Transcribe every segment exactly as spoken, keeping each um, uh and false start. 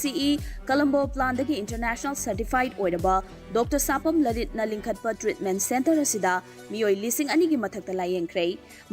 ꯁꯤ E Colombo ꯄ꯭ꯂꯥꯟꯗꯒꯤ international ꯁꯔꯇꯤꯐꯥꯏꯗ ꯑꯣꯏꯔꯕ doctor ꯁꯥꯄꯝ ꯂꯂꯤꯠꯅ ꯂꯤꯡꯈꯠꯄ treatment centre ꯑꯁꯤꯗ ꯃꯤꯑꯣꯏ ꯂꯤꯁꯤꯡ ꯑꯅꯤꯒꯤ ꯃꯊꯛꯇ ꯂꯥꯌꯦꯡꯈ꯭ꯔꯦ꯫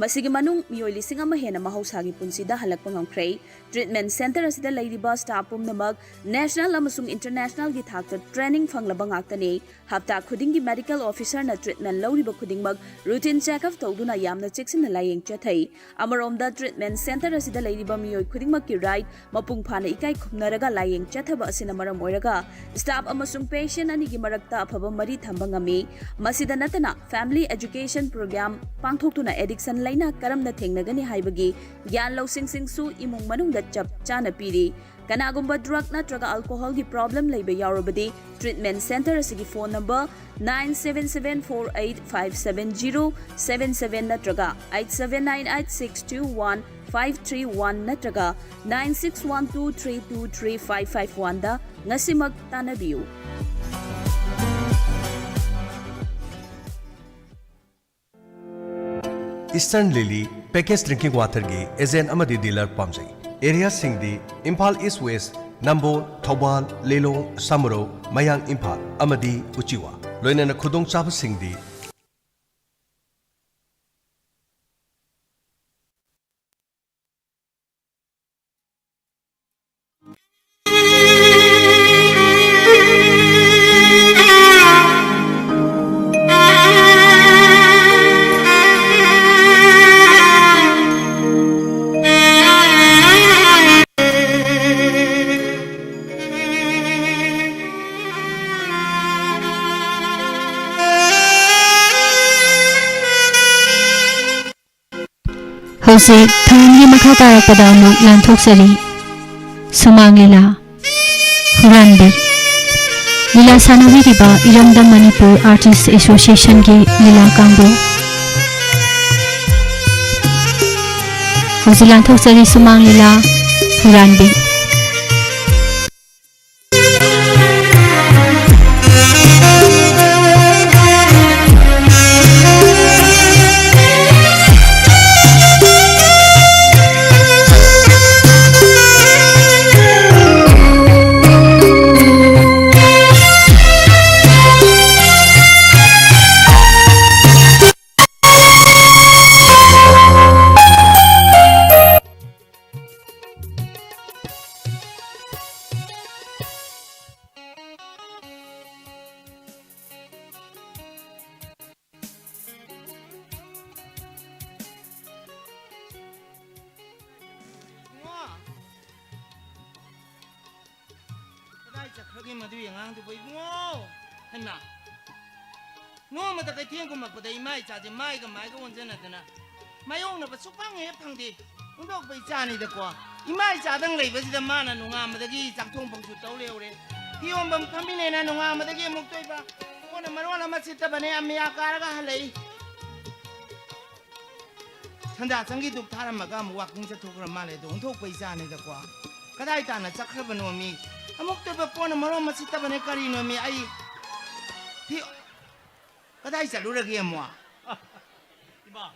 ꯃꯁꯤꯒꯤ ꯃꯅꯨꯡ ꯃꯤꯑꯣꯏ ꯂꯤꯁꯤꯡ ꯑꯃ ꯍꯦꯟꯅ ꯃꯍꯧꯁꯥꯒꯤ ꯄꯨꯟꯁꯤꯗ ꯍꯜꯂꯛꯄ ꯉꯝꯈ꯭ꯔꯦ꯫ ꯇ꯭ꯔꯤꯠꯃꯦꯟ ꯁꯦꯟꯇꯔ ꯑꯁꯤꯗ ꯂꯩꯔꯤꯕ ꯁ꯭ꯇꯥꯐ ꯄꯨꯝꯅꯃꯛ ꯅꯦꯁꯅꯦꯜ ꯑꯃꯁꯨꯡ ꯏꯟꯇꯔꯅꯦꯁꯅꯦꯜꯒꯤ ꯊꯥꯛꯇ ꯇ꯭ꯔꯦꯅꯤꯡ ꯐꯪꯂꯕ ꯉꯥꯛꯇꯅꯤ꯫ ꯍꯞꯇꯥ ꯈꯨꯗꯤꯡꯒꯤ ꯃꯦꯗꯤꯀꯦꯜ ꯑꯣꯐꯤꯁꯔꯅ ꯇ꯭ꯔꯤꯠꯃꯦꯟ ꯂꯧꯔꯤꯕ ꯈꯨꯗꯤꯡꯃꯛ ꯔꯨꯇꯤꯟ ꯆꯦꯛꯑꯞ ꯇꯧꯗꯨꯅ ꯌꯥꯝꯅ ꯆꯦꯛꯁꯤꯟꯅ ꯂꯥꯌꯦꯡ ꯆꯠꯊꯩ꯫ ꯑꯃꯔꯣꯝꯗ, ꯇ꯭ꯔꯤꯠꯃꯦꯟ ꯁꯦꯟꯇꯔ ꯑꯁꯤꯗ ꯂꯩꯔꯤꯕ ꯃꯤꯑꯣꯏ ꯈꯨꯗꯤꯡꯃꯛꯀꯤ ꯔꯥꯏꯠ ꯃꯄꯨꯡ ꯐꯥꯅ ꯏꯀꯥꯏ ꯈꯨꯝꯅꯔꯒ ꯂꯥꯌꯦꯡ ꯆꯠꯊꯕ ꯑꯁꯤꯅ ꯃꯔꯝ ꯑꯣꯏꯔꯒ, ꯁ꯭ꯇꯥꯐ ꯑꯃꯁꯨꯡ ꯄꯦꯁꯦꯟ ꯑꯅꯤꯒꯤ ꯃꯔꯛꯇ ꯑꯐꯕ ꯃꯔꯤ ꯊꯝꯕ ꯉꯝꯃꯤ꯫ ꯃꯁꯤꯗ ꯅꯠꯇꯅ, ꯐꯦꯃꯤꯂꯤ ꯑꯦꯖꯨꯀꯦꯁꯟ ꯄ꯭ꯔꯣꯒ꯭ꯔꯥꯝ ꯄꯥꯡꯊꯣꯛꯇꯨꯅ ꯑꯦꯗꯤꯛꯁꯟ ꯂꯥꯏꯅꯥ ꯀꯔꯝꯅ ꯊꯦꯡꯅꯒꯅꯤ ꯍꯥꯏꯕꯒꯤ ꯒ꯭ꯌꯥꯟ ꯂꯧꯁꯤꯡꯁꯤꯡꯁꯨ ꯏꯃꯨꯡ ꯃꯅꯨꯡꯗ ꯆꯞ ꯆꯥꯅ ꯄꯤꯔꯤ꯫ ꯀꯅꯥꯒꯨꯝꯕ ꯗ꯭ꯔꯒ ꯅꯠꯇ꯭ꯔꯒ ꯑꯜꯀꯣꯍꯣꯜꯒꯤ ꯄ꯭ꯔꯣꯕ꯭ꯂꯦꯝ ꯂꯩꯕ ꯌꯥꯎꯔꯕꯗꯤ, ꯇ꯭ꯔꯤꯠꯃꯦꯟ ꯁꯦꯟꯇꯔ ꯑꯁꯤꯒꯤ phone number nine seven seven four eight five seven zero seven seven ꯅꯠꯇ꯭ꯔꯒ eight seven nine eight six two one five three one ꯅꯠꯇ꯭ꯔꯒ nine six one two three two three five five one ꯗ ꯉꯁꯤꯃꯛ ꯇꯥꯟꯅꯕꯤꯌꯨ꯫ Eastern ꯂꯤꯂꯤ package drinking ꯋꯥꯇꯔꯒꯤ agent ꯑꯃꯗꯤ dealer ꯄꯥꯝꯖꯩ꯫ ꯑꯦꯔꯤꯌꯥꯁꯤꯡꯗꯤ Imphal east west, ꯅꯝꯕꯣꯜ, ꯊꯧꯕꯥꯜ, ꯂꯤꯂꯣꯡ, ꯁꯃꯨꯔꯧ, ꯃꯌꯥꯡ ꯏꯝꯐꯥꯜ ꯑꯃꯗꯤ ꯎꯆꯤꯋꯥ꯫ ꯂꯣꯏꯅꯅ ꯈꯨꯗꯣꯡꯆꯥꯕꯁꯤꯡꯗꯤ ꯍꯧꯖꯤꯛ ꯊꯧꯔꯝꯒꯤ ꯃꯈꯥ ꯇꯥꯔꯛꯄꯗ ꯑꯃꯨꯛ ꯂꯥꯟꯊꯣꯛꯆꯔꯤ꯫ ꯁꯨꯃꯥꯡ ꯂꯤꯂꯥ ꯍꯨꯔꯥꯟꯕꯤ꯫ ꯂꯤꯂꯥ ꯁꯥꯟꯅꯕꯤꯔꯤꯕ ꯏꯔꯝꯗꯝ ꯃꯅꯤꯄꯨꯔ ꯑꯥꯔꯇꯤꯁ ꯑꯦꯁꯣꯁꯤꯌꯦꯁꯟꯒꯤ ꯂꯤꯂꯥ ꯀꯥꯡꯕꯨ꯫ ꯍꯧꯖꯤꯛ ꯂꯥꯟꯊꯣꯛꯆꯔꯤ ꯁꯨꯃꯥꯡ ꯂꯤꯂꯥ ꯍꯨꯔꯥꯟꯕꯤ꯫ ꯆꯠꯈ꯭ꯔꯒꯦ ꯃꯗꯨꯒꯤ ꯑꯉꯥꯡꯗꯨꯕꯨ ꯏꯕꯨꯡꯉꯣ꯫ ꯍꯩꯃꯥ, ꯅꯣꯡꯃꯇ ꯀꯩꯊꯦꯜ ꯀꯨꯝꯃꯛꯄꯗ ꯏꯃꯥ ꯏꯆꯥꯁꯦ ꯃꯥꯏꯒ ꯃꯥꯏꯒ ꯑꯣꯟꯁꯤꯟꯅꯗꯅ ꯃꯥꯌꯣꯛꯅꯕ ꯁꯨꯛꯐꯪ ꯍꯦꯛ ꯐꯪꯗꯦ꯫ ꯍꯨꯟꯗꯣꯛꯄ ꯏꯆꯥꯅꯤꯗꯀꯣ꯫ ꯏꯃꯥ ꯏꯆꯥꯗꯪ ꯂꯩꯕꯁꯤꯗ ꯃꯥꯅ ꯅꯣꯡꯉꯥꯟꯕꯗꯒꯤ ꯆꯥꯛꯊꯣꯡꯐꯝꯁꯨ ꯇꯧ ꯂꯩꯍꯧꯔꯦ꯫ ꯐꯤ ꯌꯣꯟꯐꯝ ꯐꯝꯃꯤꯅꯦꯅ ꯅꯣꯡꯉꯥꯟꯕꯗꯒꯤ ꯑꯃꯨꯛ ꯇꯣꯏꯕ꯫ ꯄꯣꯠꯅ ꯃꯔꯣꯟ ꯑꯃ ꯁꯤꯠꯇꯕꯅꯦ, ꯑꯃꯤꯌꯥ ꯀꯥꯔꯒ ꯍꯜꯂꯛꯏ꯫ ꯁꯟꯗꯥ ꯆꯪꯒꯤ ꯗꯨꯛ ꯊꯥꯔꯝꯃꯒ ꯑꯃꯨꯛ ꯋꯥꯀꯤꯡ ꯆꯠꯊꯣꯛꯈ꯭ꯔ ꯃꯥꯜꯂꯦ꯫ ꯑꯗꯣ ꯑꯣꯟꯊꯣꯛꯄ ꯏꯆꯥꯅꯤꯗꯀꯣ꯫ ꯀꯗꯥꯏ ꯇꯥꯅ ꯆꯠꯈ꯭ꯔꯕꯅꯣ ꯃꯤ? ꯑꯃꯨꯛꯇꯣꯏꯕ ꯄꯣꯠꯅ ꯃꯔꯣꯟ ꯑꯃ ꯁꯤꯠꯇꯕꯅꯦ ꯀꯔꯤꯅꯣ ꯃꯤ? ꯑꯩ ꯐꯤ-, ꯀꯗꯥꯏ ꯆꯠꯂꯨꯔꯒꯦ ꯑꯃꯨꯛ? ꯏꯃꯥ,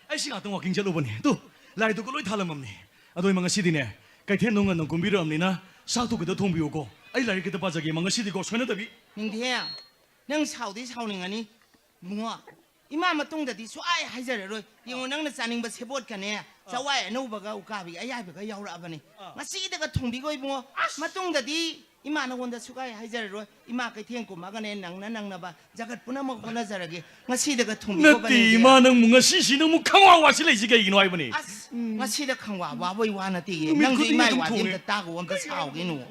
ꯑꯩꯁꯤ ꯉꯥꯛꯇꯪ ꯋꯥꯀꯤꯡ ꯆꯠꯂꯨꯕꯅꯦ꯫ ꯇꯨ, ꯂꯥꯏꯗꯨꯒ ꯂꯣꯏ ꯊꯥꯂꯝꯃꯝꯅꯦ꯫ ꯑꯗꯣ ꯏꯃꯥ, ꯉꯁꯤꯗꯤꯅꯦ, ꯀꯩꯊꯦꯜꯗꯣ ꯉꯟꯅ ꯀꯨꯝꯕꯤꯔꯛꯑꯕꯅꯤꯅ ꯆꯥꯛꯇꯨ ꯈꯤꯇ ꯊꯣꯡꯕꯤꯌꯨꯀꯣ꯫ ꯑꯩ ꯂꯥꯏꯔꯤꯛ ꯈꯤꯇ ꯄꯥꯖꯒꯦ ꯏꯃꯥ, ꯉꯁꯤꯗꯤꯀꯣ, ꯁꯣꯏꯅꯗꯕꯤ꯫ ꯅꯤꯡꯊꯦꯝ, ꯅꯪ ꯁꯥꯎꯗꯤ ꯁꯥꯎꯅꯤꯡꯉꯅꯤ꯫ ꯏꯕꯨꯡꯉꯣ, ꯏꯃꯥ ꯃꯇꯨꯡꯗꯗꯤ ꯁꯨꯛꯍꯥꯏ ꯍꯥꯏꯖꯔꯔꯣꯏ꯫ ꯌꯦꯡꯉꯣ, ꯅꯪꯅ ꯆꯥꯅꯤꯡꯕ ꯁꯦꯕꯣꯠꯀꯅꯦ, ꯆꯋꯥꯏ ꯑꯅꯧꯕꯒ ꯎꯀꯥꯕꯤ ꯑꯌꯥꯏꯕꯒ ꯌꯥꯎꯔꯛꯑꯕꯅꯦ꯫ ꯉꯁꯤꯗꯒ ꯊꯣꯡꯕꯤꯈꯣ ꯏꯕꯨꯡꯉꯣ꯫ ꯃꯇꯨꯡꯗꯗꯤ ꯏꯃꯥ ꯅꯉꯣꯟꯗ ꯁꯨꯛꯍꯥꯏ ꯍꯥꯏꯖꯔꯔꯣꯏ꯫ ꯏꯃꯥ ꯀꯩꯊꯦꯜ ꯀꯨꯝꯃꯒꯅꯦ, ꯅꯪꯅ ꯅꯪꯅꯕ ꯖꯒꯠ ꯄꯨꯝꯅꯃꯛ ꯍꯣꯠꯅꯖꯔꯒꯦ꯫ ꯉꯁꯤꯗꯒ ꯊꯣꯡꯕꯤꯈꯣ ꯅꯠꯇꯦ ꯀꯅꯦ꯫ ꯏꯃꯥ, ꯅꯪꯕꯨ ꯉꯁꯤꯁꯤ ꯅꯪꯕꯨ ꯈꯪꯋꯥ ꯋꯥꯁꯤꯜꯂꯛꯏꯁꯤ ꯀꯩꯒꯤꯅꯣ ꯍꯥꯏꯕꯅꯦ? ꯑꯁ, ꯉꯁꯤꯗ ꯈꯪꯋꯥ ꯋꯥꯕꯩ ꯋꯥ ꯅꯠꯇꯦꯌꯦ꯫ ꯅꯨꯃꯤꯠ ꯅꯪꯁꯨ ꯈꯨꯗꯤꯡꯒꯤ ꯏꯃꯥ ꯑꯗꯨꯝ ꯋꯥꯁꯤ ꯊꯣꯡꯉꯦ꯫ ꯑꯝꯇ ꯇꯥꯒꯣ, ꯑꯝꯇ ꯁꯥꯎꯒꯤꯅꯣ꯫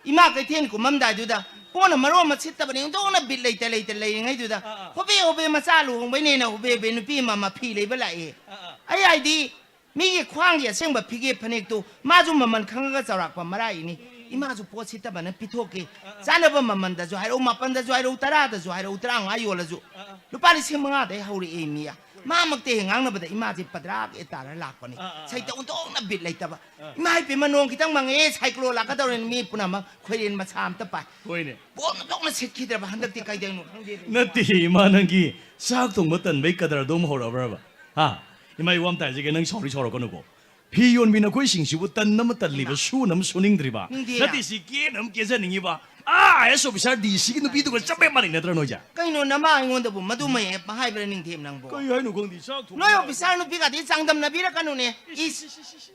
ꯏꯃꯥ ꯀꯩꯊꯦꯜ ꯀꯨꯝꯃꯝꯗꯥꯏꯗꯨꯗ ꯄꯣꯠꯅ ꯃꯔꯣꯟ ꯑꯃ ꯁꯤꯠꯇꯕꯅꯦ, ꯑꯣꯟꯊꯣꯛꯅ ꯕꯤꯠ ꯂꯩꯇ ꯂꯩꯇ ꯂꯩꯔꯤꯉꯩꯗꯨꯗ, ꯑꯥ, ꯑꯥ, ꯍꯣꯕꯦ ꯍꯣꯕꯦ ꯃꯆꯥ ꯂꯨꯍꯣꯡꯕꯩꯅꯦꯅ ꯍꯣꯕꯦ ꯍꯣꯕꯦ ꯅꯨꯄꯤ ꯑꯃ ꯃꯐꯤ ꯂꯩꯕ ꯂꯥꯛꯑꯦ꯫ ꯑꯥ, ꯑꯥ꯫ ꯑꯩ ꯍꯥꯏꯗꯤ, ꯃꯤꯒꯤ ꯈ꯭ꯋꯥꯡꯒꯤ ꯑꯁꯦꯡꯕ ꯐꯤꯒꯦ ꯐꯅꯦꯛꯇꯨ ꯃꯥꯁꯨ ꯃꯃꯜ ꯈꯪꯉꯒ ꯆꯥꯎꯔꯥꯛꯄ ꯃꯔꯥꯏꯅꯤ꯫ ꯏꯃꯥꯁꯨ ꯄꯣꯠ ꯁꯤꯠꯇꯕꯅ ꯄꯤꯊꯣꯛꯀꯦ꯫ ꯑꯥ, ꯑꯥ꯫ ꯆꯥꯅꯕ ꯃꯃꯜꯗꯁꯨ ꯍꯥꯏꯔꯛꯎ, ꯃꯥꯄꯟꯗꯁꯨ ꯍꯥꯏꯔꯛꯎ, ꯇꯔꯥꯗꯁꯨ ꯍꯥꯏꯔꯛꯎ, ꯇꯔꯥꯃꯉꯥ ꯌꯣꯜꯂꯁꯨ꯫ ꯑꯥ, ꯑꯥ꯫ ꯂꯨꯄꯥ ꯂꯤꯁꯤꯡ ꯃꯉꯥꯗꯩ ꯍꯧꯔꯛꯑꯦ ꯃꯤ꯫ ꯃꯥꯃꯛꯇ ꯍꯦꯛ ꯉꯥꯡꯅꯕꯗ ꯏꯃꯥꯁꯦ ꯄꯗ꯭ꯔꯥꯛ ꯍꯦꯛ ꯇꯥꯔ ꯂꯥꯛꯄꯅꯦ꯫ ꯑꯥ, ꯑꯥ, ꯑꯥ꯫ ꯁꯩꯇ ꯑꯣꯟꯊꯣꯛꯅ ꯕꯤꯠ ꯂꯩꯇꯕ꯫ ꯑꯥ꯫ ꯏꯃꯥ ꯏꯄꯦꯝꯃ, ꯅꯣꯡ ꯈꯤꯇꯪ ꯃꯪꯉꯛꯑꯦ, ꯁꯥꯏꯀ꯭ꯂꯣꯟ ꯂꯥꯛꯀꯗꯧꯔꯦꯅ ꯃꯤ ꯄꯨꯝꯅꯃꯛ ꯈꯣꯏꯔꯦꯟ ꯃꯁꯥ ꯑꯝꯇ ꯄꯥꯏ꯫ ꯍꯣꯏꯅꯦ꯫ ꯄꯣꯠ ꯑꯣꯟꯊꯣꯛꯅ ꯁꯤꯠꯈꯤꯗ꯭ꯔꯕ ꯍꯟꯗꯛꯇꯤ ꯀꯩꯗꯧꯅꯣ ꯈꯪꯗꯦ꯫ ꯅꯠꯇꯦ ꯏꯃꯥ, ꯅꯪꯒꯤ ꯆꯥꯛ ꯊꯣꯡꯕ ꯇꯟꯕꯩ ꯀꯗꯔꯗꯣ ꯑꯃꯨꯛ ꯍꯧꯔꯛꯑꯕ꯭ꯔꯕ? ꯍꯥ? ꯏꯃꯥ, ꯏꯋꯥ ꯑꯝꯇ ꯍꯥꯏꯖꯒꯦ, ꯅꯪ ꯁꯥꯎꯔꯤ ꯁꯥꯎꯔꯛꯀꯅꯨꯀꯣ꯫ ꯐꯤ ꯌꯣꯟꯕꯤ ꯅꯈꯣꯏꯁꯤꯡꯁꯤꯕꯨ ꯇꯟ ꯑꯃ ꯇꯜꯂꯤꯕ, ꯏꯃꯥ꯫ ꯁꯨꯅ ꯑꯃ ꯁꯨꯅꯤꯡꯗ꯭ꯔꯤꯕ? ꯅꯤꯡꯊꯦꯝ꯫ ꯅꯠꯇꯦ, ꯁꯤ ꯀꯦꯅ ꯑꯃ ꯀꯦꯖꯅꯤꯡꯉꯤꯕ? ꯑꯥ, IAS officer, DC ꯒꯤ ꯅꯨꯄꯤꯗꯨꯒ ꯆꯞ ꯍꯦꯛ ꯃꯥꯟꯅꯩ ꯅꯠꯇ꯭ꯔ ꯅꯣꯏꯁꯦ? ꯀꯩꯅꯣ ꯅꯃꯥ ꯑꯩꯉꯣꯟꯗꯕꯨ ꯃꯗꯨꯃ ꯍꯦꯛ ꯍꯥꯏꯕ꯭ꯔꯥ ꯅꯤꯡꯊꯦꯝ ꯅꯪꯕꯣ? ꯀꯩ ꯍꯥꯏꯅꯣ ꯈꯪꯗꯦ, ꯆꯥꯛ ꯊꯣꯡ ꯅꯣꯏ officer ꯅꯨꯄꯤꯒꯗꯤ ꯆꯥꯡꯗꯝꯅꯕꯤꯔꯛꯀꯅꯨꯅꯦ꯫ ꯏꯁ,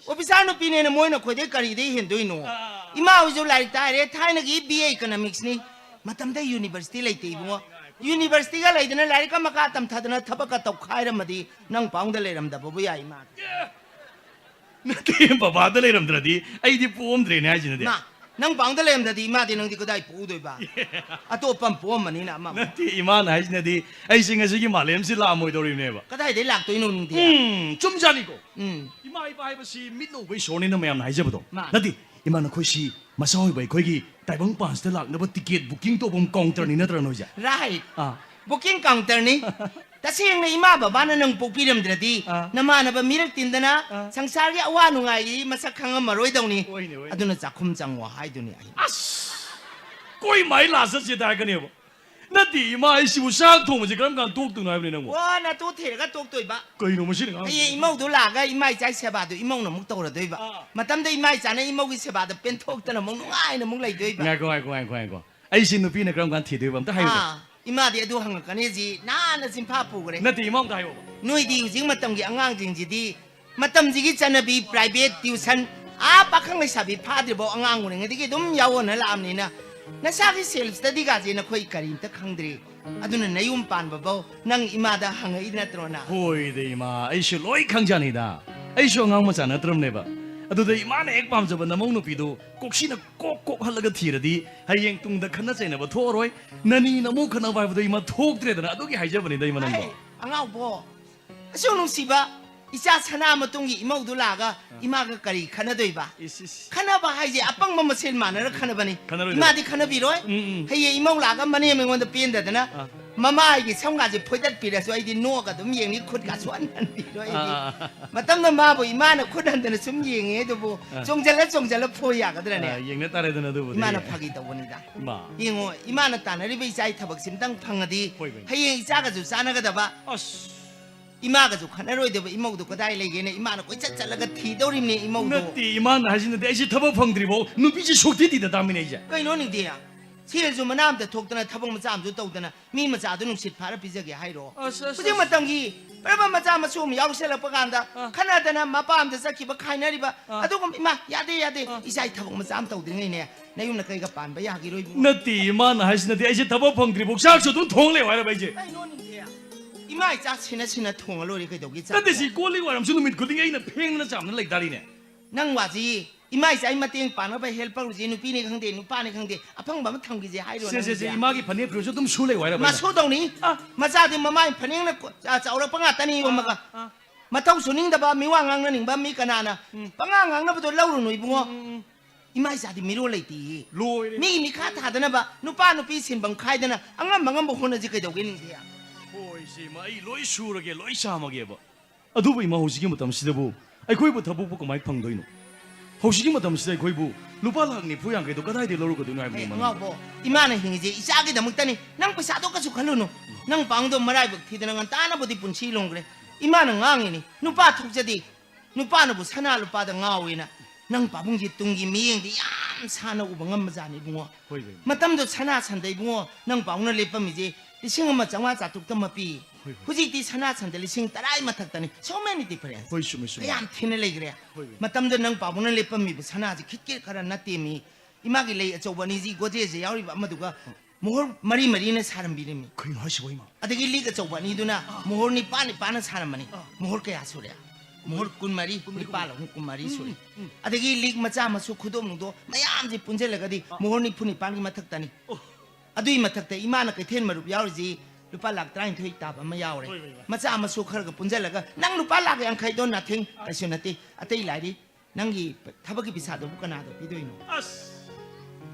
officer ꯅꯨꯄꯤꯅꯦꯅ ꯃꯣꯏꯅ ꯑꯩꯈꯣꯏꯗꯩ ꯀꯔꯤꯗꯩ ꯍꯦꯟꯗꯣꯏꯅꯣ? ꯑꯥ꯫ ꯏꯃꯥ ꯍꯣꯏꯁꯨ ꯂꯥꯏꯔꯤꯛ ꯇꯥꯏꯔꯦ, ꯊꯥꯏꯅꯒꯤ B A Economics ꯅꯤ꯫ ꯃꯇꯝꯗ university ꯂꯩꯇꯦ ꯏꯕꯨꯡꯉꯣ꯫ University ꯒ ꯂꯩꯗꯅ ꯂꯥꯏꯔꯤꯛ ꯑꯃꯀꯥ ꯇꯝꯊꯗꯅ ꯊꯕꯛꯀ ꯇꯧꯈꯥꯏꯔꯝꯃꯗꯤ ꯅꯪ ꯄꯥꯎꯡꯗ ꯂꯩꯔꯝꯗꯕꯕꯨ ꯌꯥꯏ ꯏꯃꯥ꯫ ꯅꯠꯇꯦ, ꯕꯕꯥꯗ ꯂꯩꯔꯝꯗ꯭ꯔꯗꯤ ꯑꯩꯗꯤ ꯄꯣꯛꯑꯝꯗ꯭ꯔꯦꯅꯦ ꯍꯥꯏꯁꯤꯅꯗꯤ꯫ ꯃꯥ, ꯅꯪ ꯄꯥꯡꯗ ꯂꯩꯔꯝꯗꯗꯤ ꯏꯃꯥꯗꯤ ꯅꯪꯗꯤ ꯀꯗꯥꯏ ꯄꯨꯗꯣꯏꯕ? ꯑꯇꯣꯞꯄ ꯑꯃ ꯄꯣꯛꯑꯝꯕꯅꯤꯅ ꯑꯃ ꯑꯃ꯫ ꯅꯠꯇꯦ, ꯏꯃꯥꯅ ꯍꯥꯏꯁꯤꯅꯗꯤ ꯑꯩꯁꯦ ꯉꯁꯤꯒꯤ ꯃꯥꯂꯦꯝꯁꯤ ꯂꯥꯛꯑꯝꯃꯣꯏꯗꯧꯔꯤꯕꯅꯦꯕ꯫ ꯀꯗꯥꯏꯗꯩ ꯂꯥꯛꯇꯣꯏꯅꯣ ꯅꯪꯗꯤ? ꯎꯝ, ꯆꯨꯝꯖꯥꯅꯤꯀꯣ꯫ ꯎꯝ꯫ ꯏꯃꯥ ꯏꯄꯥ ꯍꯥꯏꯕꯁꯤ ꯃꯤꯠ ꯎꯕ ꯏꯁꯣꯔꯅꯤꯅ ꯃꯌꯥꯝꯅ ꯍꯥꯏꯖꯕꯗꯣ꯫ ꯃꯥꯅꯤ꯫ ꯅꯠꯇꯦ, ꯏꯃꯥ ꯅꯈꯣꯏꯁꯤ ꯃꯆꯥ ꯑꯣꯏꯕ ꯑꯩꯈꯣꯏꯒꯤ ꯇꯥꯏꯕꯪ ꯄꯥꯟꯁꯤꯗ ꯂꯥꯛꯅꯕ ꯇꯤꯀꯦꯠ ꯕꯨꯀꯤꯡ ꯇꯧꯐꯝ ꯀꯥꯎꯟꯇꯔꯅꯤ ꯅꯠꯇ꯭ꯔꯥ ꯅꯣꯏꯁꯦ? ꯔꯥꯏꯠ꯫ ꯑꯥ꯫ ꯕꯨꯀꯤꯡ ꯀꯥꯎꯟꯇꯔꯅꯤ꯫ ꯇꯁꯦꯡꯅ ꯏꯃꯥ ꯕꯕꯥꯅ ꯅꯪ ꯄꯣꯛꯄꯤꯔꯝꯗ꯭ꯔꯗꯤ ꯑꯥ꯫ ꯅꯃꯥꯟꯅꯕ ꯃꯤꯔꯛ ꯇꯤꯟꯗꯅ ꯑꯥ꯫ ꯁꯪꯁꯥꯔꯒꯤ ꯑꯋꯥ ꯅꯨꯡꯉꯥꯏꯒꯤ ꯃꯁꯛ ꯈꯪꯉꯝꯃꯔꯣꯏꯗꯧꯅꯤ꯫ ꯍꯣꯏꯅꯦ, ꯍꯣꯏꯅꯦ꯫ ꯑꯗꯨꯅ ꯆꯥꯛꯈꯨꯝ ꯆꯪꯉꯣ ꯍꯥꯏꯗꯨꯅꯤ ꯑꯩ꯫ ꯑꯁ! ꯀꯣꯏ ꯃꯥꯏ ꯂꯥꯁ ꯆꯠꯁꯦ ꯍꯥꯏꯔꯛꯀꯅꯦꯕ꯫ ꯅꯠꯇꯦ, ꯏꯃꯥ, ꯑꯩꯁꯤꯕꯨ ꯆꯥꯛ ꯊꯣꯡꯕꯁꯤ ꯀꯔꯝ ꯀꯥꯟꯗ ꯇꯣꯛꯇꯣꯏꯅꯣ ꯍꯥꯏꯕꯅꯤ ꯅꯪꯕꯨ? ꯋꯥ ꯅꯇꯣ ꯊꯤꯔꯒ ꯇꯣꯛꯇꯣꯏꯕ꯫ ꯀꯩꯅꯣ ꯃꯁꯤꯅ ꯉꯥꯡ- ꯍꯌꯦꯡ ꯏꯃꯧꯗꯨ ꯂꯥꯛꯑꯒ ꯏꯃꯥ ꯏꯆꯥꯒꯤ ꯁꯦꯕꯥꯗꯨ ꯏꯃꯧꯅ ꯑꯃꯨꯛ ꯇꯧꯔꯗꯣꯏꯕ꯫ ꯑꯥ꯫ ꯃꯇꯝꯗ ꯏꯃꯥ ꯏꯆꯥꯅ ꯏꯃꯧꯒꯤ ꯁꯦꯕꯥꯗ ꯄꯦꯟꯊꯣꯛꯇꯅ ꯑꯃꯨꯛ ꯅꯨꯡꯉꯥꯏꯅ ꯑꯃꯨꯛ ꯂꯩꯗꯣꯏꯕ꯫ ꯉꯥꯏꯈꯣ, ꯉꯥꯏꯈꯣ, ꯉꯥꯏꯈꯣ, ꯉꯥꯏꯈꯣ꯫ ꯑꯩꯁꯤ ꯅꯨꯄꯤꯅ ꯀꯔꯝ ꯀꯥꯟꯗ ꯊꯤꯗꯣꯏꯕ? ꯑꯝꯇ ꯍꯥꯏꯌꯨꯅꯦ꯫ ꯑꯥ, ꯏꯃꯥꯗꯤ ꯑꯗꯨ ꯍꯪꯉꯛꯀꯅꯤ ꯁꯤ ꯅꯍꯥꯟꯅ ꯆꯤꯟꯐꯥ ꯄꯨꯈ꯭ꯔꯦ꯫ ꯅꯠꯇꯦ, ꯏꯃꯥ ꯑꯝꯇ ꯍꯥꯏꯌꯣꯕ꯫ ꯅꯣꯏꯗꯤ ꯍꯧꯖꯤꯛ ꯃꯇꯝꯒꯤ ꯑꯉꯥꯡꯁꯤꯡꯁꯤꯗꯤ ꯃꯇꯝꯁꯤꯒꯤ ꯆꯠꯅꯕꯤ private tuition, ꯑꯥ, ꯄꯥꯈꯪ ꯂꯩꯁꯥꯕꯤ ꯐꯥꯗ꯭ꯔꯤꯐꯥꯎ ꯑꯉꯥꯡ ꯑꯣꯏꯔꯤꯉꯩꯗꯒꯤ ꯑꯗꯨꯝ ꯌꯥꯎꯍꯟꯅ ꯂꯥꯛꯑꯕꯅꯤꯅ ꯅꯁꯥꯒꯤ self study ꯒꯥꯁꯦ ꯅꯈꯣꯏ ꯀꯔꯤꯝꯇ ꯈꯪꯗ꯭ꯔꯤ꯫ ꯑꯗꯨꯅ ꯅꯌꯨꯝ ꯄꯥꯟꯕꯐꯧ ꯅꯪ ꯏꯃꯥꯗ ꯍꯪꯉꯛꯏ ꯅꯠꯇ꯭ꯔꯣ ꯅꯪ? ꯍꯣꯏꯗ ꯏꯃꯥ, ꯑꯩꯁꯨ ꯂꯣꯏ ꯈꯪꯖꯥꯅꯤꯗ꯫ ꯑꯩꯁꯨ ꯑꯉꯥꯡ ꯃꯆꯥ ꯅꯠꯇ꯭ꯔꯕꯅꯦꯕ꯫ ꯑꯗꯨꯗ ꯏꯃꯥꯅ ꯍꯦꯛ ꯄꯥꯝꯖꯕ ꯅꯃꯧ ꯅꯨꯄꯤꯗꯨ ꯀꯣꯛꯁꯤꯅ ꯀꯣꯛ ꯀꯣꯛ ꯍꯜꯂꯒ ꯊꯤꯔꯗꯤ ꯍꯌꯦꯡ ꯇꯨꯡꯗ ꯈꯠꯅ ꯆꯩꯅꯕ ꯊꯣꯛꯑꯔꯣꯏ꯫ ꯅꯅꯤ ꯅꯃꯧ ꯈꯠꯅꯕ ꯍꯥꯏꯕꯗꯣ ꯏꯃꯥ ꯊꯣꯛꯇ꯭ꯔꯦꯗꯅ, ꯑꯗꯨꯒꯤ ꯍꯥꯏꯖꯕꯅꯤꯗ ꯏꯃꯥ ꯅꯪꯕꯣ꯫ ꯑꯩ, ꯑꯉꯥꯎꯕꯣ, ꯑꯁꯨꯛ ꯅꯨꯡꯁꯤꯕ ꯏꯆꯥ ꯁꯅꯥ ꯃꯇꯨꯡꯒꯤ ꯏꯃꯧꯗꯨ ꯂꯥꯛꯑꯒ ꯏꯃꯥꯒ ꯀꯔꯤ ꯈꯠꯅꯗꯣꯏꯕ? ꯏꯁ, ꯏꯁ꯫ ꯈꯠꯅꯕ ꯍꯥꯏꯁꯦ ꯑꯄꯪꯕ ꯃꯁꯦꯟ ꯃꯥꯟꯅꯔ ꯈꯠꯅꯕꯅꯤ꯫ ꯈꯠꯅꯔꯣꯏꯗꯕ꯫ ꯏꯃꯥꯗꯤ ꯈꯠꯅꯕꯤꯔꯣꯏ꯫ ꯎꯝ, ꯎꯝ꯫ ꯍꯌꯦꯡ ꯏꯃꯧ ꯂꯥꯛꯑꯒ ꯃꯅꯦꯝ ꯑꯩꯉꯣꯟꯗ ꯄꯦꯟꯗꯗꯅ ꯑꯥ꯫ ꯃꯃꯥꯏꯒꯤ ꯁꯝꯒꯥꯁꯦ ꯐꯣꯏꯗꯠꯄꯤꯔꯁꯨ ꯑꯩꯗꯤ ꯅꯣꯛꯑꯒ ꯑꯗꯨꯝ ꯌꯦꯡꯅꯤ, ꯈꯨꯠꯀꯥꯁꯨ ꯍꯟꯍꯟꯕꯤꯔꯣꯏ ꯑꯩꯗꯤ꯫ ꯑꯥ, ꯑꯥ, ꯑꯥ꯫ ꯃꯇꯝꯅ ꯃꯥꯕꯨ ꯏꯃꯥꯅ ꯈꯨꯠ ꯍꯟꯗꯅ ꯁꯨꯝ ꯌꯦꯡꯉꯦ ꯑꯗꯨꯕꯨ ꯑꯥ꯫ ꯆꯣꯡꯖꯜꯂ ꯆꯣꯡꯖꯜꯂ ꯐꯣꯏ ꯌꯥꯒꯗ꯭ꯔꯅꯦ? ꯑꯥ, ꯌꯦꯡꯅ ꯇꯥꯔꯦꯗꯅ ꯑꯗꯨꯕꯨꯗꯤ꯫ ꯏꯃꯥꯅ ꯐꯥꯒꯤ ꯇꯧꯕꯅꯤꯗ꯫ ꯏꯃꯥ꯫ ꯌꯦꯡꯉꯣ, ꯏꯃꯥꯅ ꯇꯥꯟꯅꯔꯤꯕ ꯏꯆꯥꯒꯤ ꯊꯕꯛꯁꯤ ꯑꯝꯇꯪ ꯐꯪꯉꯗꯤ ꯍꯣꯏ, ꯍꯣꯏ꯫ ꯍꯌꯦꯡ ꯏꯆꯥꯒꯁꯨ ꯆꯥꯟꯅꯒꯗꯕ, ꯑꯁ꯫ ꯏꯃꯥꯒꯁꯨ ꯈꯠꯅꯔꯣꯏꯗꯕ ꯏꯃꯧꯗꯣ ꯀꯗꯥꯏ ꯂꯩꯒꯦꯅ ꯏꯃꯥꯅ ꯀꯣꯏꯆꯠ ꯆꯠꯂꯒ ꯊꯤꯗꯧꯔꯤꯕꯅꯦ ꯏꯃꯧꯗꯣ꯫ ꯅꯠꯇꯦ, ꯏꯃꯥꯅ ꯍꯥꯏꯁꯤꯅꯗꯤ ꯑꯩꯁꯦ ꯊꯕꯛ ꯐꯪꯗ꯭ꯔꯤꯐꯥꯎ ꯅꯨꯄꯤꯁꯦ ꯁꯨꯛꯊꯤ ꯊꯤꯗ ꯇꯥꯃꯤꯅꯦ ꯑꯩꯁꯦ꯫ ꯀꯩꯅꯣ ꯅꯤꯡꯊꯤ? ꯁꯦꯜꯁꯨ ꯃꯅꯥ ꯑꯝꯇ ꯊꯣꯛꯇꯅ ꯊꯕꯛ ꯃꯆꯥ ꯑꯃꯁꯨ ꯇꯧꯗꯅ ꯃꯤ ꯃꯆꯥꯗꯨ ꯅꯨꯡꯁꯤꯠ ꯐꯥꯔ ꯄꯤꯖꯒꯦ ꯍꯥꯏꯔꯣ? ꯑꯁ, ꯑꯁ, ꯍꯧꯖꯤꯛ ꯑꯁ꯫ ꯃꯇꯝꯒꯤ ꯄ꯭ꯔꯕ ꯃꯆꯥ ꯃꯁꯨ ꯑꯃ ꯌꯥꯎꯁꯜꯂꯛꯄ ꯀꯥꯟꯗ ꯑꯥ꯫ ꯈꯠꯅꯗꯅ ꯃꯄꯥ ꯑꯝꯗ ꯆꯠꯈꯤꯕ ꯈꯥꯏꯅꯔꯤꯕ ꯑꯥ꯫ ꯑꯗꯨꯒꯨꯝꯕ ꯏꯃꯥ ꯌꯥꯗꯦ ꯌꯥꯗꯦ ꯑꯥ꯫ ꯏꯆꯥꯒꯤ ꯊꯕꯛ ꯃꯆꯥ ꯑꯃ ꯇꯧꯗ꯭ꯔꯤꯉꯩꯅꯦ ꯅꯌꯨꯝꯅ ꯀꯩꯒ ꯄꯥꯟꯕ ꯌꯥꯈꯤꯔꯣꯏ ꯏꯕꯨꯡꯉꯣ꯫ ꯅꯠꯇꯦ, ꯏꯃꯥꯅ ꯍꯥꯏꯁꯤꯅꯗꯤ ꯑꯩꯁꯦ ꯊꯕꯛ ꯐꯪꯗ꯭ꯔꯤꯐꯥꯎ ꯆꯥꯛꯁꯨ ꯑꯗꯨꯝ ꯊꯣꯡ ꯂꯩꯌꯣ ꯍꯥꯏꯔꯕ ꯑꯩꯁꯦ꯫ ꯀꯩꯅꯣ ꯅꯤꯡꯊꯤ? ꯏꯃꯥ ꯏꯆꯥ ꯁꯤꯟꯅ ꯁꯤꯟꯅ ꯊꯣꯡꯉ ꯂꯣꯏꯔꯦ ꯀꯩꯗꯧꯒꯦ ꯆꯥꯛ? ꯅꯠꯇꯦ, ꯁꯤ ꯀꯣꯜ ꯂꯤꯛ ꯋꯥꯏꯔꯝꯁꯨ ꯅꯨꯃꯤꯠ ꯈꯨꯗꯤꯡꯒꯤ ꯑꯩꯅ ꯐꯦꯡꯗꯅ ꯆꯥꯝꯗꯅ ꯂꯩꯇꯥꯔꯤꯅꯦ꯫ ꯅꯪ ꯋꯥꯁꯤ ꯏꯃꯥ ꯏꯆꯥꯒꯤ ꯃꯇꯦꯡ ꯄꯥꯡꯅꯕ helper ꯁꯦ ꯅꯨꯄꯤꯅꯤ ꯈꯪꯗꯦ, ꯅꯨꯄꯥꯅꯤ ꯈꯪꯗꯦ, ꯑꯐꯪꯕ ꯑꯃ ꯊꯝꯈꯤꯁꯦ ꯍꯥꯏꯔꯣ ꯁꯦ, ꯁꯦ, ꯅꯪꯒꯤꯁꯦ? ꯁꯦ, ꯏꯃꯥꯒꯤ ꯐꯅꯦꯛ ꯐꯤꯔꯣꯜꯁꯨ ꯑꯗꯨꯝ ꯁꯨ ꯂꯩꯌꯨ ꯍꯥꯏꯔꯕ ꯑꯩꯅ? ꯃꯁꯨꯗꯧꯅꯤ꯫ ꯑ꯫ ꯃꯆꯥꯗꯤ ꯃꯃꯥꯏ ꯐꯅꯦꯛꯅ ꯀꯣ-, ꯑ, ꯆꯥꯎꯔꯛꯄ ꯉꯥꯛꯇꯅꯤ ꯑ, ꯌꯣꯝꯃꯒ꯫ ꯑ꯫ ꯃꯊꯧ ꯁꯨꯅꯤꯡꯗꯕ, ꯃꯤꯋꯥ ꯉꯥꯡꯅꯅꯤꯡꯕ ꯃꯤ ꯀꯅꯥꯅ ꯎꯝ꯫ ꯄꯉꯥꯡ ꯉꯥꯡꯅꯕꯗꯣ ꯂꯧꯔꯨꯅꯨ ꯏꯕꯨꯡꯉꯣ꯫ ꯎꯝ, ꯎꯝ, ꯎꯝ꯫ ꯏꯃꯥ ꯏꯆꯥꯗꯤ ꯃꯤꯔꯣꯜ ꯂꯩꯇꯦꯌꯦ꯫ ꯂꯣꯏꯔꯦ꯫ ꯃꯤꯒꯤ ꯃꯤꯈꯥ ꯊꯥꯗꯅꯕ, ꯅꯨꯄꯥ ꯅꯨꯄꯤ ꯁꯤꯟꯐꯝ ꯈꯥꯏꯗꯅ ꯑꯉꯝ ꯑꯉꯝꯕ ꯍꯣꯠꯅꯁꯤ ꯀꯩꯗꯧꯒꯦ ꯅꯤꯡꯊꯤꯌꯥ? ꯍꯣꯏ, ꯏꯆꯦ, ꯏꯃꯥ, ꯑꯩ ꯂꯣꯏ ꯁꯨꯔꯒꯦ, ꯂꯣꯏ ꯆꯥꯝꯃꯒꯦꯕ꯫ ꯑꯗꯨꯕꯨ ꯏꯃꯥ, ꯍꯧꯖꯤꯛꯀꯤ ꯃꯇꯝꯁꯤꯗꯕꯨ ꯑꯩꯈꯣꯏꯕꯨ ꯊꯕꯛꯄꯨ ꯀꯃꯥꯏ ꯐꯪꯗꯣꯏꯅꯣ? ꯍꯧꯖꯤꯛꯀꯤ ꯃꯇꯝꯁꯤꯗ ꯑꯩꯈꯣꯏꯕꯨ ꯂꯨꯄꯥ ꯂꯥꯈ ꯅꯤꯐꯨ ꯌꯥꯡꯈꯩꯗꯣ ꯀꯗꯥꯏꯗꯒꯤ ꯂꯧꯔꯨꯒꯗꯣꯏꯅꯣ ꯍꯥꯏꯕꯅꯤ, ꯑꯦ, ꯏꯃꯥ, ꯅꯪꯕꯨ? ꯑꯉꯥꯎꯕꯣ, ꯏꯃꯥꯅ ꯍꯤꯡꯉꯤꯁꯦ ꯏꯆꯥꯒꯤꯗꯃꯛꯇꯅꯤ꯫ ꯅꯪ ꯄꯩꯁꯥꯗꯣ ꯀꯩꯁꯨ ꯈꯜꯂꯨꯅꯨ꯫ ꯅꯪ ꯄꯥꯎꯗꯣ ꯃꯔꯥꯏꯕꯛ ꯊꯤꯗꯅ ꯉꯟꯇꯥꯅꯕꯨꯗꯤ ꯄꯨꯟꯁꯤ ꯂꯣꯡꯈ꯭ꯔꯦ꯫ ꯏꯃꯥꯅ ꯉꯥꯡꯉꯤꯅꯤ, ꯅꯨꯄꯥ ꯊꯣꯛꯆꯗꯦ꯫ ꯅꯨꯄꯥꯅꯕꯨ ꯁꯅꯥ ꯂꯨꯄꯥꯗ ꯉꯥꯎꯋꯦꯅ꯫ ꯅꯪ ꯄꯥꯕꯨꯡꯒꯤ ꯇꯨꯡꯒꯤ ꯃꯤꯠꯌꯦꯡꯗꯤ ꯌꯥꯝ ꯁꯥꯟꯅ ꯎꯕ ꯉꯝꯕꯖꯥꯠꯅꯤ ꯏꯕꯨꯡꯉꯣ꯫ ꯍꯣꯏ, ꯍꯣꯏ꯫ ꯃꯇꯝꯗꯣ ꯁꯅꯥ ꯁꯟꯗ ꯏꯕꯨꯡꯉꯣ, ꯅꯪ ꯄꯥꯕꯨꯡꯅ ꯂꯦꯞꯄꯝꯃꯤꯁꯦ ꯂꯤꯁꯤꯡ ꯑꯃ ꯆꯥꯝꯃꯉꯥ ꯆꯥꯇ꯭ꯔꯨꯛꯇ ꯃꯄꯤ꯫ ꯍꯣꯏ, ꯍꯣꯏ꯫ ꯍꯧꯖꯤꯛꯇꯤ ꯁꯅꯥ ꯁꯟꯗ ꯂꯤꯁꯤꯡ ꯇꯔꯥꯒꯤ ꯃꯊꯛꯇꯅꯤ꯫ So many difference꯫ ꯍꯣꯏ, ꯆꯨꯝꯃꯦ, ꯆꯨꯝꯃꯦ꯫ ꯀꯌꯥꯝ ꯊꯤꯅ ꯂꯩꯈ꯭ꯔꯦ꯫ ꯍꯣꯏ, ꯍꯣꯏ꯫ ꯃꯇꯝꯗꯣ ꯅꯪ ꯄꯥꯕꯨꯡꯅ ꯂꯦꯞꯄꯝꯃꯤꯕ ꯁꯅꯥꯁꯦ ꯈꯤꯠ ꯈꯤꯠ ꯈꯔ ꯅꯠꯇꯦꯃꯤ꯫ ꯏꯃꯥꯒꯤ ꯂꯩ ꯑꯆꯧꯕ ꯑꯅꯤꯁꯤ ꯒꯣꯗ꯭ꯔꯦꯖꯇ ꯌꯥꯎꯔꯤꯕ ꯑꯃꯗꯨꯒ ꯃꯣꯍꯣꯔ ꯃꯔꯤ ꯃꯔꯤꯅ ꯁꯥꯔꯝꯕꯤꯔꯝꯃꯤ꯫ ꯀꯩꯅꯣ ꯍꯥꯏꯁꯤꯕꯣ, ꯏꯃꯥ? ꯑꯗꯒꯤ ꯂꯤꯛ ꯑꯆꯧꯕ ꯑꯅꯤꯗꯨꯅ ꯑꯥ꯫ ꯃꯣꯍꯣꯔ ꯅꯤꯄꯥꯟ ꯅꯤꯄꯥꯟꯅ ꯁꯥꯔꯝꯕꯅꯤ꯫ ꯑꯥ꯫ ꯃꯣꯍꯣꯔ ꯀꯌꯥ ꯁꯨꯔꯦ? ꯃꯣꯍꯣꯔ ꯀꯨꯟꯃꯔꯤ, ꯀꯨꯟꯃꯔꯤ, ꯅꯤꯄꯥꯜ ꯑꯍꯨꯝ ꯀꯨꯟꯃꯔꯤ ꯎꯝ, ꯁꯨꯔꯦ꯫ ꯎꯝ, ꯎꯝ꯫ ꯑꯗꯒꯤ ꯂꯤꯛ ꯃꯆꯥ ꯃꯁꯨ ꯈꯨꯗꯣꯞ ꯅꯨꯡꯗꯣ ꯃꯌꯥꯝꯁꯦ ꯄꯨꯟꯁꯤꯜꯂꯒꯗꯤ ꯑꯥ꯫ ꯃꯣꯍꯣꯔ ꯅꯤꯐꯨ ꯅꯤꯄꯥꯟꯒꯤ ꯃꯊꯛꯇꯅꯤ꯫ ꯑꯣ꯫ ꯑꯗꯨꯒꯤ ꯃꯊꯛꯇ ꯏꯃꯥꯅ ꯀꯩꯊꯦꯜ ꯃꯔꯨꯞ ꯌꯥꯎꯔꯤꯁꯤ ꯂꯨꯄꯥ ꯂꯥꯈ ꯇꯔꯥꯅꯤꯊꯣꯏ ꯇꯥꯕ ꯑꯃ ꯌꯥꯎꯔꯦ꯫ ꯍꯣꯏ, ꯍꯣꯏ, ꯍꯣꯏ꯫ ꯃꯆꯥ ꯃꯁꯨ ꯈꯔꯒ ꯄꯨꯟꯁꯤꯜꯂꯒ ꯅꯪ ꯂꯨꯄꯥ ꯂꯥꯈ ꯌꯥꯡꯈꯩꯗꯣ nothing, ꯑꯥ꯫ ꯀꯩꯁꯨ ꯅꯠꯇꯦ꯫ ꯑꯇꯩ ꯂꯥꯏꯔꯤ꯫ ꯅꯪꯒꯤ ꯊꯕꯛꯀꯤ ꯄꯩꯁꯥꯗꯨꯕꯨ ꯀꯅꯥꯗ ꯄꯤꯗꯣꯏꯅꯣ? ꯑꯁ!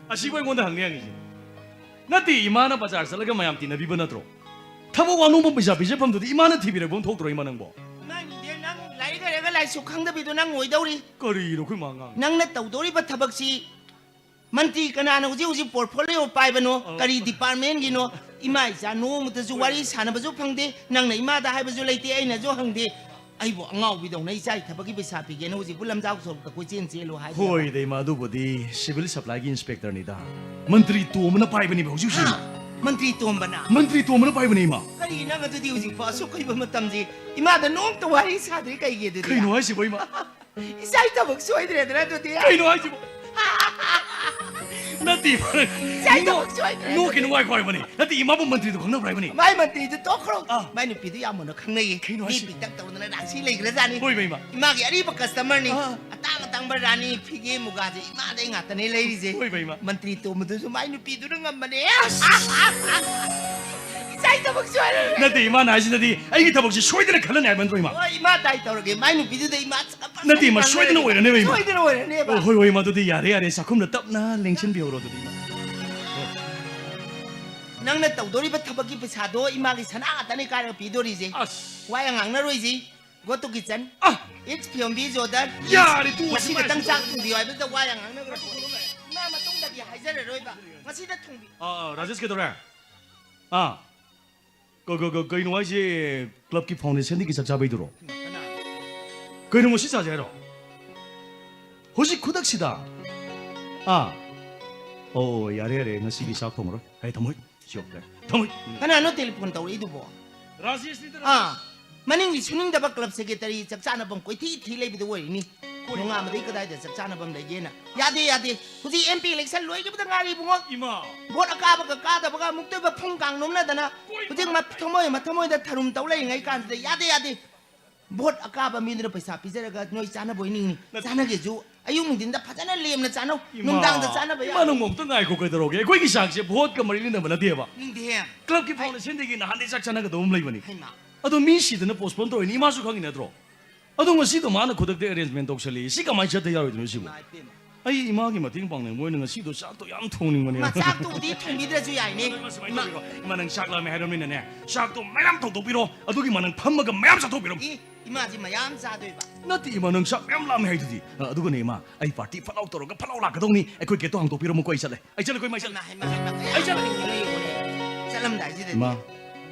ꯑꯁꯤꯕꯨ ꯑꯩꯉꯣꯟꯗ ꯍꯪꯅꯤ ꯍꯪꯉꯤꯁꯦ? ꯅꯠꯇꯦ, ꯏꯃꯥꯅ ꯕꯖꯥꯔ ꯆꯠꯂꯒ ꯃꯌꯥꯝ ꯇꯤꯟꯅꯕꯤꯕ ꯅꯠꯇ꯭ꯔꯣ? ꯊꯕꯛ ꯋꯥꯅꯣꯝꯕ ꯄꯩꯁꯥ ꯄꯤꯖꯐꯝꯗꯨꯗꯤ ꯏꯃꯥꯅ ꯊꯤꯕꯤꯔꯛꯄ ꯑꯃ ꯊꯣꯛꯇ꯭ꯔꯣ, ꯏꯃꯥ, ꯅꯪꯕꯣ? ꯏꯃꯥ ꯏꯕꯦꯟ, ꯅꯪ ꯂꯥꯏꯔꯤꯛ ꯍꯩꯔꯒ ꯂꯥꯏꯁꯨ ꯈꯪꯗꯕꯤꯗꯣ ꯅꯪ ꯑꯣꯏꯗꯧꯔꯤ꯫ ꯀꯔꯤꯅꯣ ꯑꯩꯈꯣꯏ ꯃꯥ ꯉꯥꯡ-? ꯅꯪꯅ ꯇꯧꯗꯧꯔꯤꯕ ꯊꯕꯛꯁꯤ ꯃꯟꯇ꯭ꯔꯤ ꯀꯅꯥꯅ ꯍꯧꯖꯤꯛ ꯍꯧꯖꯤꯛ portfolio ꯄꯥꯏꯕꯅꯣ? ꯑ꯫ ꯀꯔꯤ department ꯒꯤꯅꯣ? ꯏꯃꯥ ꯏꯆꯥ ꯅꯣꯡꯃꯇꯁꯨ ꯋꯥꯔꯤ ꯁꯥꯟꯅꯕꯁꯨ ꯐꯪꯗꯦ, ꯅꯪꯅ ꯏꯃꯥꯗ ꯍꯥꯏꯕꯁꯨ ꯂꯩꯇꯦ, ꯑꯩꯅꯁꯨ ꯍꯪꯗꯦ꯫ ꯑꯩꯕꯨ ꯑꯉꯥꯎꯕꯤꯗꯧꯅ ꯏꯆꯥꯒꯤ ꯊꯕꯛꯀꯤ ꯄꯩꯁꯥ ꯄꯤꯒꯦꯅ ꯍꯧꯖꯤꯛꯄꯨ ꯂꯝꯖꯥꯎ ꯁꯣꯔꯣꯛꯇ ꯀꯣꯏꯆꯦꯟ ꯆꯦꯜꯂꯨ ꯍꯥꯏꯕ ꯅꯠꯇ꯭ꯔꯣ? ꯍꯣꯏꯗ, ꯏꯃꯥ, ꯑꯗꯨꯕꯨꯗꯤ civil supply ꯒꯤ inspector ꯅꯤꯗ꯫ ꯃꯟꯇ꯭ꯔꯤ ꯇꯣꯝꯕꯅ ꯄꯥꯏꯕꯅꯦꯕ ꯍꯧꯖꯤꯛ ꯍꯧꯖꯤꯛ꯫ ꯍꯥ? ꯃꯟꯇ꯭ꯔꯤ ꯇꯣꯝꯕꯅ? ꯃꯟꯇ꯭ꯔꯤ ꯇꯣꯝꯕꯅ ꯄꯥꯏꯕꯅꯦ, ꯏꯃꯥ꯫ ꯀꯔꯤ ꯅꯪ ꯑꯗꯨꯗꯤ ꯍꯧꯖꯤꯛꯐꯥꯎ ꯑꯁꯨꯛ ꯀꯨꯏꯕ ꯃꯇꯝꯁꯤ ꯏꯃꯥꯗ ꯅꯣꯡꯃꯇ ꯋꯥꯔꯤ ꯁꯥꯗ꯭ꯔꯤ ꯀꯩꯒꯤ ꯑꯗꯨꯗꯤ? ꯀꯩꯅꯣ ꯍꯥꯏꯁꯤꯕꯣ, ꯏꯃꯥ? ꯏꯆꯥꯒꯤ ꯊꯕꯛ ꯁꯣꯏꯗ꯭ꯔꯦꯗꯅ ꯑꯗꯨꯗꯤ? ꯀꯩꯅꯣ ꯍꯥꯏꯁꯤꯕꯣ? ꯅꯠꯇꯦ, ꯏꯆꯥꯒꯤ ꯅꯣ-, ꯊꯕꯛ ꯁꯣꯏꯗ꯭ꯔꯦ ꯅꯣꯛꯀꯤꯅꯨ ꯑꯗꯨꯗꯤ? ꯉꯥꯏꯈꯣ ꯍꯥꯏꯕꯅꯦ꯫ ꯅꯠꯇꯦ, ꯏꯃꯥꯕꯨ ꯃꯟꯇ꯭ꯔꯤꯗꯣ ꯈꯪꯅꯕ꯭ꯔꯥ ꯍꯥꯏꯕꯅꯦ? ꯃꯥꯏ ꯃꯟꯇ꯭ꯔꯤꯗꯨ ꯇꯣꯛꯈ꯭ꯔꯣ꯫ ꯑꯥ꯫ ꯃꯥꯏ ꯅꯨꯄꯤꯗꯨ ꯌꯥꯝ ꯃꯨꯟꯅ ꯈꯪꯅꯩꯌꯦ꯫ ꯀꯩꯅꯣ ꯃꯤ ꯍꯥꯏꯁꯤꯕꯣ? ꯄꯤꯛꯇꯛ ꯇꯧꯗꯅ ꯔꯥꯁꯤ ꯂꯩꯈ꯭ꯔꯖꯥꯠꯅꯤ꯫ ꯍꯣꯏ, ꯏꯃꯥ꯫ ꯏꯃꯥꯒꯤ ꯑꯔꯤꯕ customer ꯅꯤ꯫ ꯑꯥ꯫ ꯑꯇꯥꯡ ꯑꯇꯥꯡ ꯈꯪꯕ꯭ꯔꯥ, ꯔꯥꯅꯤ ꯐꯤꯒꯦ ꯃꯨꯒꯥꯁꯦ ꯏꯃꯥꯗꯩ ꯉꯥꯛꯇꯅꯦ ꯂꯩꯔꯤꯁꯦ꯫ ꯍꯣꯏꯕ, ꯏꯃꯥ꯫ ꯃꯟꯇ꯭ꯔꯤ ꯇꯣꯝꯕꯗꯨꯁꯨ ꯃꯥꯏ ꯅꯨꯄꯤꯗꯨꯅ ꯉꯝꯕꯅꯦ꯫ ꯏꯆꯥꯒꯤ ꯊꯕꯛ ꯁꯣꯏꯔꯦ꯫ ꯅꯠꯇꯦ, ꯏꯃꯥꯅ ꯍꯥꯏꯁꯤꯅꯗꯤ ꯑꯩꯒꯤ ꯊꯕꯛꯁꯦ ꯁꯣꯏꯗꯅ ꯈꯜꯂꯅꯤ ꯍꯥꯏꯕ ꯅꯠꯇ꯭ꯔꯣ, ꯏꯃꯥ? ꯍꯣꯏ, ꯏꯃꯥ ꯇꯥꯏ ꯇꯧꯔꯒꯦ꯫ ꯃꯥꯏ ꯅꯨꯄꯤꯗꯨꯗ ꯏꯃꯥ ꯆꯠꯄ ꯅꯠꯇꯦ, ꯏꯃꯥ, ꯐꯖꯅ ꯁꯣꯏꯗꯅ ꯉꯥꯡꯅꯔꯦ꯫ ꯑꯣꯏꯔꯅꯦꯕ, ꯏꯃꯥ꯫ ꯁꯣꯏꯗꯅ ꯑꯣꯏꯔꯅꯦꯕ꯫ ꯑꯣ, ꯍꯣꯏ, ꯍꯣꯏ, ꯏꯃꯥ, ꯑꯗꯨꯗꯤ ꯌꯥꯔꯦ, ꯌꯥꯔꯦ, ꯆꯥꯛꯈꯨꯝꯗ ꯇꯞꯅ ꯂꯦꯡꯁꯤꯟꯕꯤꯍꯧꯔꯣ ꯑꯗꯨꯗꯤ, ꯏꯃꯥ꯫ ꯅꯪꯅ ꯇꯧꯗꯣꯔꯤꯕ ꯊꯕꯛꯀꯤ ꯄꯩꯁꯥꯗꯣ ꯏꯃꯥꯒꯤ ꯁꯅꯥ ꯉꯥꯛꯇꯅꯦ ꯀꯥꯏꯔꯒ ꯄꯤꯗꯣꯔꯤꯁꯦ꯫ ꯑꯁ꯫ ꯋꯥ ꯌꯥꯝ ꯉꯥꯡꯅꯔꯣꯏꯁꯤ꯫ Go to kitchen. ꯑ! It's ꯐꯤꯌꯣꯝꯕꯤ ꯖꯣꯗꯔ꯫ ꯌꯥꯔꯦ, ꯇꯣꯛꯑꯁꯤ, ꯉꯁꯤ ꯈꯛꯇꯪ ꯏꯃꯥ꯫ ꯆꯥꯛ ꯊꯣꯡꯕꯤꯌꯨ ꯍꯥꯏꯕꯗꯨꯗ ꯋꯥ ꯌꯥꯝ ꯉꯥꯡꯅꯒ꯭ꯔ ꯄꯣꯠꯅꯤ꯫ ꯏꯃꯥ ꯃꯇꯨꯡꯗꯗꯤ ꯍꯥꯏꯖꯔꯔꯣꯏꯕ꯫ ꯉꯁꯤꯗ ꯊꯣꯡꯕꯤ- ꯑꯥ, ꯑꯥ, ꯔꯥꯖꯦꯁ ꯀꯩꯗꯧꯔꯦ? ꯑꯥ꯫ ꯀ-, ꯀ-, ꯀ-, ꯀꯩꯅꯣ ꯍꯥꯏꯁꯦ, ꯀ꯭ꯂꯕꯀꯤ ꯐꯥꯎꯟꯗꯦꯁꯟꯗꯒꯤ ꯆꯥꯛ ꯆꯥꯕꯩꯗꯨꯔꯣ? ꯀꯅꯥ? ꯀꯩꯅꯣ ꯉꯁꯤ ꯆꯥꯁꯦ ꯍꯥꯏꯔꯣ? ꯍꯧꯖꯤꯛ ꯈꯨꯗꯛꯁꯤꯗ? ꯑꯥ꯫ ꯑꯣ, ꯌꯥꯔꯦ, ꯌꯥꯔꯦ, ꯉꯁꯤꯒꯤ ꯆꯥꯛ ꯊꯣꯡꯉꯔꯣꯏ꯫ ꯍꯦ, ꯊꯝꯃꯣꯏ, ꯁꯤ ꯑꯣꯐ ꯇꯧꯔꯦ꯫ ꯊꯝꯃꯣꯏ꯫ ꯀꯅꯥꯅꯣ ꯇꯦꯂꯤꯐꯣꯟ ꯇꯧꯔꯛꯏꯗꯨꯕꯣ? ꯔꯥꯖꯦꯁꯅꯤꯗ, ꯑꯥ, ꯔꯥꯖꯦꯁ꯫ ꯃꯅꯤꯡꯒꯤ ꯁꯨꯅꯤꯡꯗꯕ ꯀ꯭ꯂꯕ ꯁꯦꯀ꯭ꯔꯦꯇꯔꯤ ꯆꯞ ꯆꯥꯅꯐꯝ ꯀꯣꯏꯊꯤ ꯊꯤ ꯂꯩꯕꯗꯨ ꯑꯣꯏꯔꯤꯅꯤ꯫ ꯀꯣꯏ- ꯅꯣꯡꯉꯥꯟꯕꯗꯩ ꯀꯗꯥꯏꯗ ꯆꯞ ꯆꯥꯅꯐꯝ ꯂꯩꯒꯦꯅ? ꯌꯥꯗꯦ, ꯌꯥꯗꯦ꯫ ꯍꯧꯖꯤꯛ ꯑꯦꯝ ꯄꯤ ꯏꯂꯦꯛꯁꯟ ꯂꯣꯏꯈꯤꯕꯗ ꯉꯥꯏꯔꯤ, ꯏꯕꯨꯡꯉꯣ꯫ ꯏꯃꯥ꯫ ꯚꯣꯠ ꯑꯀꯥꯕꯒ ꯀꯥꯗꯕꯒ ꯑꯃꯨꯛꯇꯣꯏꯕ ꯐꯨꯡ ꯀꯥꯡ ꯅꯣꯝꯅꯗꯅ ꯀꯣꯏ- ꯍꯧꯖꯤꯛ ꯃ-, ꯊꯃꯣꯏ ꯃꯊꯃꯣꯏꯗ ꯊꯔꯨꯝ ꯇꯧ ꯂꯩꯔꯤꯉꯩ ꯀꯥꯟꯁꯤꯗ ꯌꯥꯗꯦ, ꯌꯥꯗꯦ꯫ ꯚꯣꯠ ꯑꯀꯥꯕ ꯃꯤꯗꯨꯅ ꯄꯩꯁꯥ ꯄꯤꯖꯔꯒ ꯅꯣꯏ ꯆꯥꯅꯕ ꯑꯣꯏ ꯅꯤꯡꯅꯤ꯫ ꯅꯠꯇꯦ꯫ ꯆꯥꯅꯒꯦꯁꯨ ꯑꯌꯨꯛ ꯅꯨꯡꯊꯤꯟꯗ ꯐꯖꯅ ꯂꯦꯝꯅ ꯆꯥꯅꯧ꯫ ꯏꯃꯥ, ꯅꯨꯡꯗꯥꯡꯗ ꯆꯥꯅꯕ ꯏꯃꯥ, ꯌꯥꯔꯣꯏ꯫ ꯅꯪꯕꯨ ꯑꯝꯇ ꯉꯥꯏꯈꯣ, ꯀꯩꯗꯧꯔꯒꯦ? ꯑꯩꯈꯣꯏꯒꯤ ꯆꯥꯛꯁꯦ ꯚꯣꯠꯀ ꯃꯔꯤ ꯂꯩꯅꯕ ꯅꯠꯇꯦꯕ꯫ ꯅꯤꯡꯗꯦꯍꯦ꯫ ꯀ꯭ꯂꯕꯀꯤ ꯍꯩ꯫ ꯐꯥꯎꯟꯗꯦꯁꯟꯗꯒꯤ ꯅꯍꯥꯟꯗꯩ ꯆꯥꯛ ꯆꯥꯅꯒꯗꯧꯕ ꯑꯃ ꯂꯩꯕꯅꯤ꯫ ꯍꯩꯃꯥ꯫ ꯑꯗꯣ ꯃꯤ ꯁꯤꯗꯅ ꯄꯣꯁꯄꯣꯟ ꯇꯧꯔꯤꯅꯤ, ꯏꯃꯥꯁꯨ ꯈꯪꯉꯤ ꯅꯠꯇ꯭ꯔꯣ? ꯑꯗꯣ ꯉꯁꯤꯗꯣ ꯃꯥꯅ ꯈꯨꯗꯛꯇ ꯑꯦꯔꯦꯟꯖꯃꯦꯟ ꯇꯧꯁꯜꯂꯤ, ꯁꯤ ꯀꯃꯥꯏꯅ ꯆꯠꯇ ꯌꯥꯔꯣꯏꯗꯣꯏꯅꯣ ꯁꯤꯕꯨ? ꯏꯃꯥ ꯏꯄꯦꯝꯃ꯫ ꯑꯩ ꯏꯃꯥꯒꯤ ꯃꯇꯦꯡ ꯄꯥꯡꯅꯤꯡꯕ ꯑꯣꯏꯅ ꯉꯁꯤꯗꯣ ꯆꯥꯛꯇꯣ ꯌꯥꯝ ꯊꯣꯡꯅꯤꯡꯕꯅꯦ꯫ ꯏꯃꯥ, ꯆꯥꯛꯇꯨꯕꯨꯗꯤ ꯊꯣꯡꯕꯤꯗ꯭ꯔꯁꯨ ꯌꯥꯏꯅꯦ꯫ ꯏꯃꯥ, ꯁꯨꯃꯥꯏꯅ ꯏꯃꯥ꯫ ꯇꯧꯕꯤꯔꯣ꯫ ꯏꯃꯥ, ꯅꯪ ꯆꯥꯛ ꯂꯥꯝꯃꯦ ꯍꯥꯏꯔꯕꯅꯤꯅꯅꯦ, ꯆꯥꯛꯇꯣ ꯃꯌꯥꯝ ꯊꯣꯡꯗꯣꯛꯄꯤꯔꯣ, ꯑꯗꯨꯒꯤ ꯃꯅꯪ ꯐꯝꯃꯒ ꯃꯌꯥꯝ ꯆꯥꯊꯣꯛꯄꯤꯔꯣ꯫ ꯏ, ꯏꯃꯥꯁꯤ ꯃꯌꯥꯝ ꯆꯥꯗꯣꯏꯕ? ꯅꯠꯇꯦ ꯏꯃꯥ, ꯅꯪ ꯆꯥꯛ ꯃꯌꯥꯝ ꯂꯥꯝꯃꯦ ꯍꯥꯏꯗꯨꯗꯤ꯫ ꯑ, ꯑꯗꯨꯒꯅꯦ ꯏꯃꯥ, ꯑꯩ ꯄꯥꯔꯇꯤ ꯐꯠ ꯂꯥꯎ ꯇꯧꯔꯒ ꯐꯠ ꯂꯥꯎ ꯂꯥꯛꯀꯗꯧꯅꯤ꯫ ꯑꯩꯈꯣꯏ ꯒꯦꯠꯇꯣ ꯍꯥꯡꯗꯣꯛꯄꯤꯔꯝꯃꯨꯀꯣ, ꯑꯩ ꯆꯠꯂꯦ꯫ ꯑꯩ ꯆꯠꯂꯦꯀꯣ ꯏꯃꯥ, ꯑꯩ ꯆꯠꯂꯦ꯫ ꯍꯩꯃꯥ, ꯍꯩꯃꯥ, ꯍꯩꯃꯥ, ꯑꯩ ꯆꯠꯂꯦ꯫ ꯌꯦꯡꯉꯨꯅꯦ, ꯌꯦꯡꯉꯨꯅꯦ꯫ ꯆꯠꯂꯝꯗꯥꯏꯁꯤꯗꯗꯤ꯫ ꯏꯃꯥ,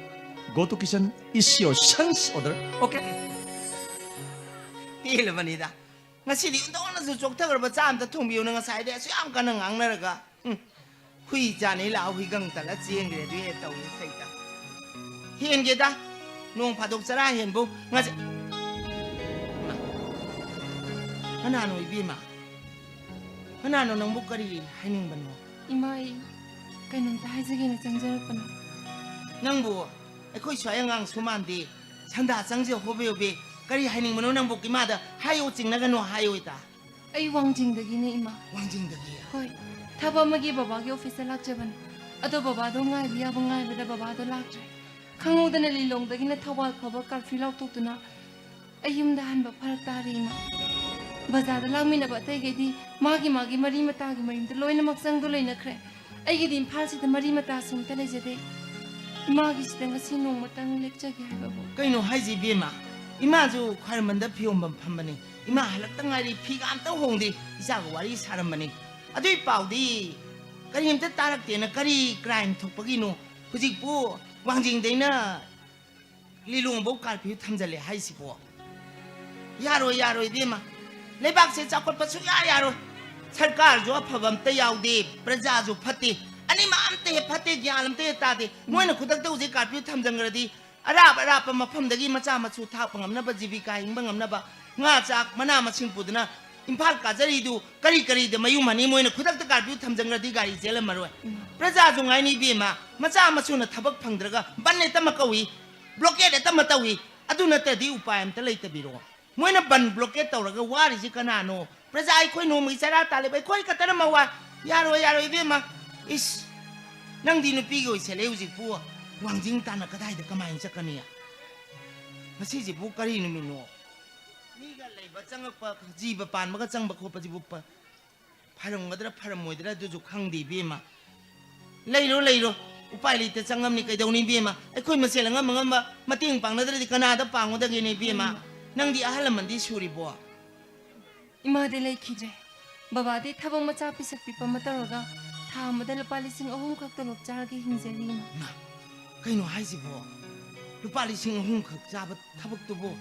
go to kitchen is your son's order, okay? ꯄꯦꯜꯂꯕꯅꯤꯗ꯫ ꯉꯁꯤꯗꯤ ꯑꯣꯟꯊꯣꯛꯅꯁꯨ ꯆꯣꯛꯊꯈ꯭ꯔꯕ ꯆꯥ ꯑꯝꯇ ꯊꯣꯡꯕꯤꯌꯨꯅ ꯉꯁꯥꯏꯗꯩ ꯑꯁꯨꯛ ꯌꯥꯝ ꯀꯟꯅ ꯉꯥꯡꯅꯔꯒ꯫ ꯎꯝ꯫ ꯍꯨꯏ ꯆꯥꯅꯤ ꯂꯥꯛꯑ ꯍꯨꯏꯒꯪ ꯇꯠꯂ ꯆꯦꯟꯈ꯭ꯔꯦ, ꯑꯗꯨ ꯍꯦꯛ ꯇꯧꯏ ꯁꯩꯇ꯫ ꯍꯦꯟꯒꯦꯗ, ꯅꯣꯡ ꯐꯥꯗꯣꯛ ꯆꯔꯥ ꯍꯦꯟꯕꯨ ꯉꯁꯤ-, ꯀꯅꯥꯅꯣ ꯏꯕꯦꯝꯃ? ꯀꯅꯥꯅꯣ ꯅꯪꯕꯨ ꯀꯔꯤ ꯍꯥꯏꯅꯤꯡꯕꯅꯣ? ꯏꯃꯥ, ꯑꯩ ꯀꯩꯅꯣꯝꯇ ꯍꯥꯏꯖꯒꯦꯅ ꯆꯪꯖꯔꯛꯄꯅꯦ꯫ ꯅꯪꯕꯨ ꯑꯩꯈꯣꯏ ꯁ꯭ꯋꯥꯏ ꯑꯉꯥꯡꯁꯨ ꯃꯥꯟꯗꯦ, ꯁꯟꯗꯥ ꯆꯪꯁꯦ ꯍꯣꯕꯦ ꯍꯣꯕꯦ꯫ ꯀꯔꯤ ꯍꯥꯏꯅꯤꯡꯕꯅꯣ ꯅꯪꯕꯨ? ꯏꯃꯥꯗ ꯍꯥꯏꯌꯣ, ꯆꯤꯡꯅꯒꯅꯣ ꯍꯥꯏꯌꯣ ꯏꯇꯥ꯫ ꯑꯩ ꯋꯥꯡꯖꯤꯡꯗꯒꯤꯅꯦ, ꯏꯃꯥ꯫ ꯋꯥꯡꯖꯤꯡꯗꯒꯤ? ꯍꯣꯏ, ꯊꯕꯛ ꯑꯃꯒꯤ ꯕꯕꯥꯒꯤ ꯑꯣꯐꯤꯁꯇ ꯂꯥꯛꯆꯕꯅꯦ꯫ ꯑꯗꯣ ꯕꯕꯥꯗꯣ ꯉꯥꯏꯕ ꯌꯥꯕ ꯉꯥꯏꯕꯗ ꯕꯕꯥꯗꯣ ꯂꯥꯛꯇ꯭ꯔꯦ꯫ ꯈꯪꯍꯧꯗꯅ ꯂꯤꯂꯣꯡꯗꯒꯤꯅ ꯊꯧꯕꯥꯜ ꯐꯥꯎꯕ ꯀꯥꯔꯐ꯭ꯌꯨ ꯂꯥꯎꯊꯣꯛꯇꯨꯅ ꯑꯩ ꯌꯨꯝꯗ ꯍꯟꯕ ꯐꯔꯛ ꯇꯥꯔꯦ, ꯏꯃꯥ꯫ ꯕꯖꯥꯔꯗ ꯂꯥꯛꯃꯤꯟꯅꯕ ꯑꯇꯩꯈꯩꯗꯤ ꯃꯥꯒꯤ ꯃꯥꯒꯤ ꯃꯔꯤ ꯃꯇꯥꯒꯤ ꯃꯌꯨꯝꯗ ꯂꯣꯏꯅꯃꯛ ꯆꯪꯗꯨ ꯂꯩꯅꯈ꯭ꯔꯦ꯫ ꯑꯩꯒꯤꯗꯤ ꯏꯝꯐꯥꯜꯁꯤꯗ ꯃꯔꯤ ꯃꯇꯥꯁꯨ ꯑꯝꯇ ꯂꯩꯖꯗꯦ꯫ ꯏꯃꯥꯒꯤꯁꯤꯗ ꯉꯁꯤ ꯅꯣꯡꯃꯇꯪ ꯂꯦꯛꯆꯒꯦ ꯍꯥꯏꯕꯕꯨ꯫ ꯀꯩꯅꯣ ꯍꯥꯏꯁꯤ, ꯏꯕꯦꯝꯃ? ꯏꯃꯥꯁꯨ ꯈ꯭ꯋꯥꯏꯔꯝꯕꯟꯗ ꯐꯤꯌꯣꯟꯕꯝ ꯐꯝꯕꯅꯤ꯫ ꯏꯃꯥ ꯍꯜꯂꯛꯇ ꯉꯥꯏꯔꯤ, ꯐꯤꯒ ꯑꯝꯇ ꯍꯣꯡꯗꯦ, ꯏꯆꯥꯒ ꯋꯥꯔꯤ ꯁꯥꯔꯝꯕꯅꯤ꯫ ꯑꯗꯨꯏ ꯄꯥꯎꯗꯤ ꯀꯔꯤꯝꯇ ꯇꯥꯔꯛꯇꯦꯅ꯫ ꯀꯔꯤ ꯀ꯭ꯔꯥꯏꯝ ꯊꯣꯛꯄꯒꯤꯅꯣ? ꯍꯧꯖꯤꯛꯄꯨ ꯋꯥꯡꯖꯤꯡꯗꯩꯅ ꯂꯤꯂꯣꯡꯐꯧ ꯀꯥꯔꯐ꯭ꯌꯨ ꯊꯝꯖꯜꯂꯦ ꯍꯥꯏꯁꯤꯕꯣ? ꯌꯥꯔꯣꯏ, ꯌꯥꯔꯣꯏ, ꯏꯕꯦꯝꯃ꯫ ꯂꯩꯕꯥꯛꯁꯦ ꯆꯥꯎꯈꯠꯄ ꯁꯨꯡꯌꯥ ꯌꯥꯔꯣꯏ꯫ ꯁꯔꯀꯥꯔꯁꯨ ꯑꯐꯕ ꯑꯝꯇ ꯌꯥꯎꯗꯦ, ꯄ꯭ꯔꯖꯥꯁꯨ ꯐꯠꯇꯦ꯫ ꯑꯅꯤꯃꯛ ꯑꯝꯇ ꯍꯦꯛ ꯐꯠꯇꯦ, ꯒ꯭ꯌꯥꯟ ꯑꯝꯇ ꯍꯦꯛ ꯇꯥꯗꯦ꯫ ꯃꯣꯏꯅ ꯈꯨꯗꯛꯇ ꯍꯧꯖꯤꯛ ꯀꯥꯔꯐ꯭ꯌꯨ ꯊꯝꯖꯟꯈ꯭ꯔꯗꯤ ꯑꯔꯥꯞ ꯑꯔꯥꯞꯄ ꯃꯐꯝꯗꯒꯤ ꯃꯆꯥ ꯃꯁꯨ ꯊꯥꯛꯄ ꯉꯝꯅꯕ, ꯖꯤꯕꯤꯀꯥ ꯍꯤꯡꯕ ꯉꯝꯅꯕ, ꯉꯥ ꯆꯥꯛ ꯃꯅꯥ ꯃꯁꯤꯡ ꯄꯨꯗꯨꯅ ꯏꯝꯐꯥꯜ ꯀꯥꯖꯔꯤꯗꯨ ꯀꯔꯤ ꯀꯔꯤꯗ ꯃꯌꯨꯝ ꯍꯟꯅꯤ? ꯃꯣꯏꯅ ꯈꯨꯗꯛꯇ ꯀꯥꯔꯐ꯭ꯌꯨ ꯊꯝꯖꯟꯈ꯭ꯔꯗꯤ ꯒꯥꯔꯤ ꯆꯦꯜꯂꯝꯃꯔꯣꯏ꯫ ꯎꯝ꯫ ꯄ꯭ꯔꯖꯥꯁꯨ ꯉꯥꯏꯅꯤ ꯏꯕꯦꯝꯃ, ꯃꯆꯥ ꯃꯁꯨꯅ ꯊꯕꯛ ꯐꯪꯗ꯭ꯔꯒ ꯕꯟ ꯍꯦꯛꯇ ꯑꯃ ꯀꯧꯏ, ꯕ꯭ꯂꯣꯀꯦꯠ ꯍꯦꯛꯇ ꯑꯃ ꯇꯧꯏ꯫ ꯑꯗꯨ ꯅꯠꯇ꯭ꯔꯗꯤ ꯎꯄꯥꯏ ꯑꯝꯇ ꯂꯩꯇꯕꯤꯔꯣ꯫ ꯃꯣꯏꯅ ꯕꯟ ꯕ꯭ꯂꯣꯀꯦꯠ ꯇꯧꯔꯒ ꯋꯥꯔꯤꯁꯤ ꯀꯅꯥꯅꯣ? ꯄ꯭ꯔꯖꯥ ꯑꯩꯈꯣꯏ ꯅꯣꯡꯃꯒꯤ ꯆꯔꯥ ꯇꯥꯜꯂꯤꯕ ꯑꯩꯈꯣꯏ ꯈꯛꯇꯅ ꯃꯋꯥ꯫ ꯌꯥꯔꯣꯏ, ꯌꯥꯔꯣꯏ ꯏꯕꯦꯝꯃ꯫ ꯏꯁ, ꯅꯪꯗꯤ ꯅꯨꯄꯤꯒꯤ ꯑꯣꯏꯁꯜꯂꯦ ꯍꯧꯖꯤꯛꯄꯨ꯫ ꯋꯥꯡꯖꯤꯡ ꯇꯥꯟꯅ ꯀꯗꯥꯏꯗ ꯀꯃꯥꯏꯅ ꯆꯠꯀꯅꯤ? ꯉꯁꯤꯁꯤꯕꯨ ꯀꯔꯤ ꯅꯨꯃꯤꯠꯅꯣ? ꯃꯤꯒ ꯂꯩꯕ ꯆꯪꯉꯛꯄ, ꯖꯤꯕ ꯄꯥꯟꯕꯒ ꯆꯪꯕ ꯈꯣꯠꯄꯁꯤꯕꯨ ꯄ-, ꯐꯔꯝꯒꯗ꯭ꯔꯥ ꯐꯔꯝꯃꯣꯏꯗ꯭ꯔꯥ ꯑꯗꯨꯁꯨ ꯈꯪꯗꯦ ꯏꯕꯦꯝꯃ꯫ ꯂꯩꯔꯣ, ꯂꯩꯔꯣ, ꯎꯄꯥꯏ ꯂꯩꯇ ꯆꯪꯉꯝꯅꯤ꯫ ꯀꯩꯗꯧꯅꯤ ꯏꯕꯦꯝꯃ? ꯑꯩꯈꯣꯏ ꯃꯁꯦꯜ ꯑꯉꯝ ꯑꯉꯝꯕ ꯃꯇꯦꯡ ꯄꯥꯡꯅꯗ꯭ꯔꯗꯤ ꯀꯅꯥꯗ ꯄꯥꯡꯉꯨꯗꯒꯦꯅꯦ ꯏꯕꯦꯝꯃ? ꯎꯝ꯫ ꯅꯪꯗꯤ ꯑꯍꯜ ꯂꯃꯟꯗꯤ ꯁꯨꯔꯤꯕꯣ? ꯏꯃꯥꯗꯤ ꯂꯩꯈꯤꯗ꯭ꯔꯦ꯫ ꯕꯕꯥꯗꯤ ꯊꯕꯛ ꯃꯆꯥ ꯄꯤꯁꯛ ꯄꯤꯛꯄ ꯑꯃ ꯇꯧꯔꯒ ꯊꯥ ꯑꯃꯗ ꯂꯨꯄꯥ ꯂꯤꯁꯤꯡ ꯑꯍꯨꯝ ꯈꯛ ꯇꯣꯂꯣꯞ ꯆꯥꯔꯒ ꯍꯤꯡꯖꯔꯤ, ꯏꯃꯥ꯫ ꯃꯥ, ꯀꯩꯅꯣ ꯍꯥꯏꯁꯤꯕꯣ? ꯂꯨꯄꯥ ꯂꯤꯁꯤꯡ ꯑꯍꯨꯝ ꯈꯛ ꯆꯥꯕ ꯊꯕꯛꯇꯨꯕꯨ?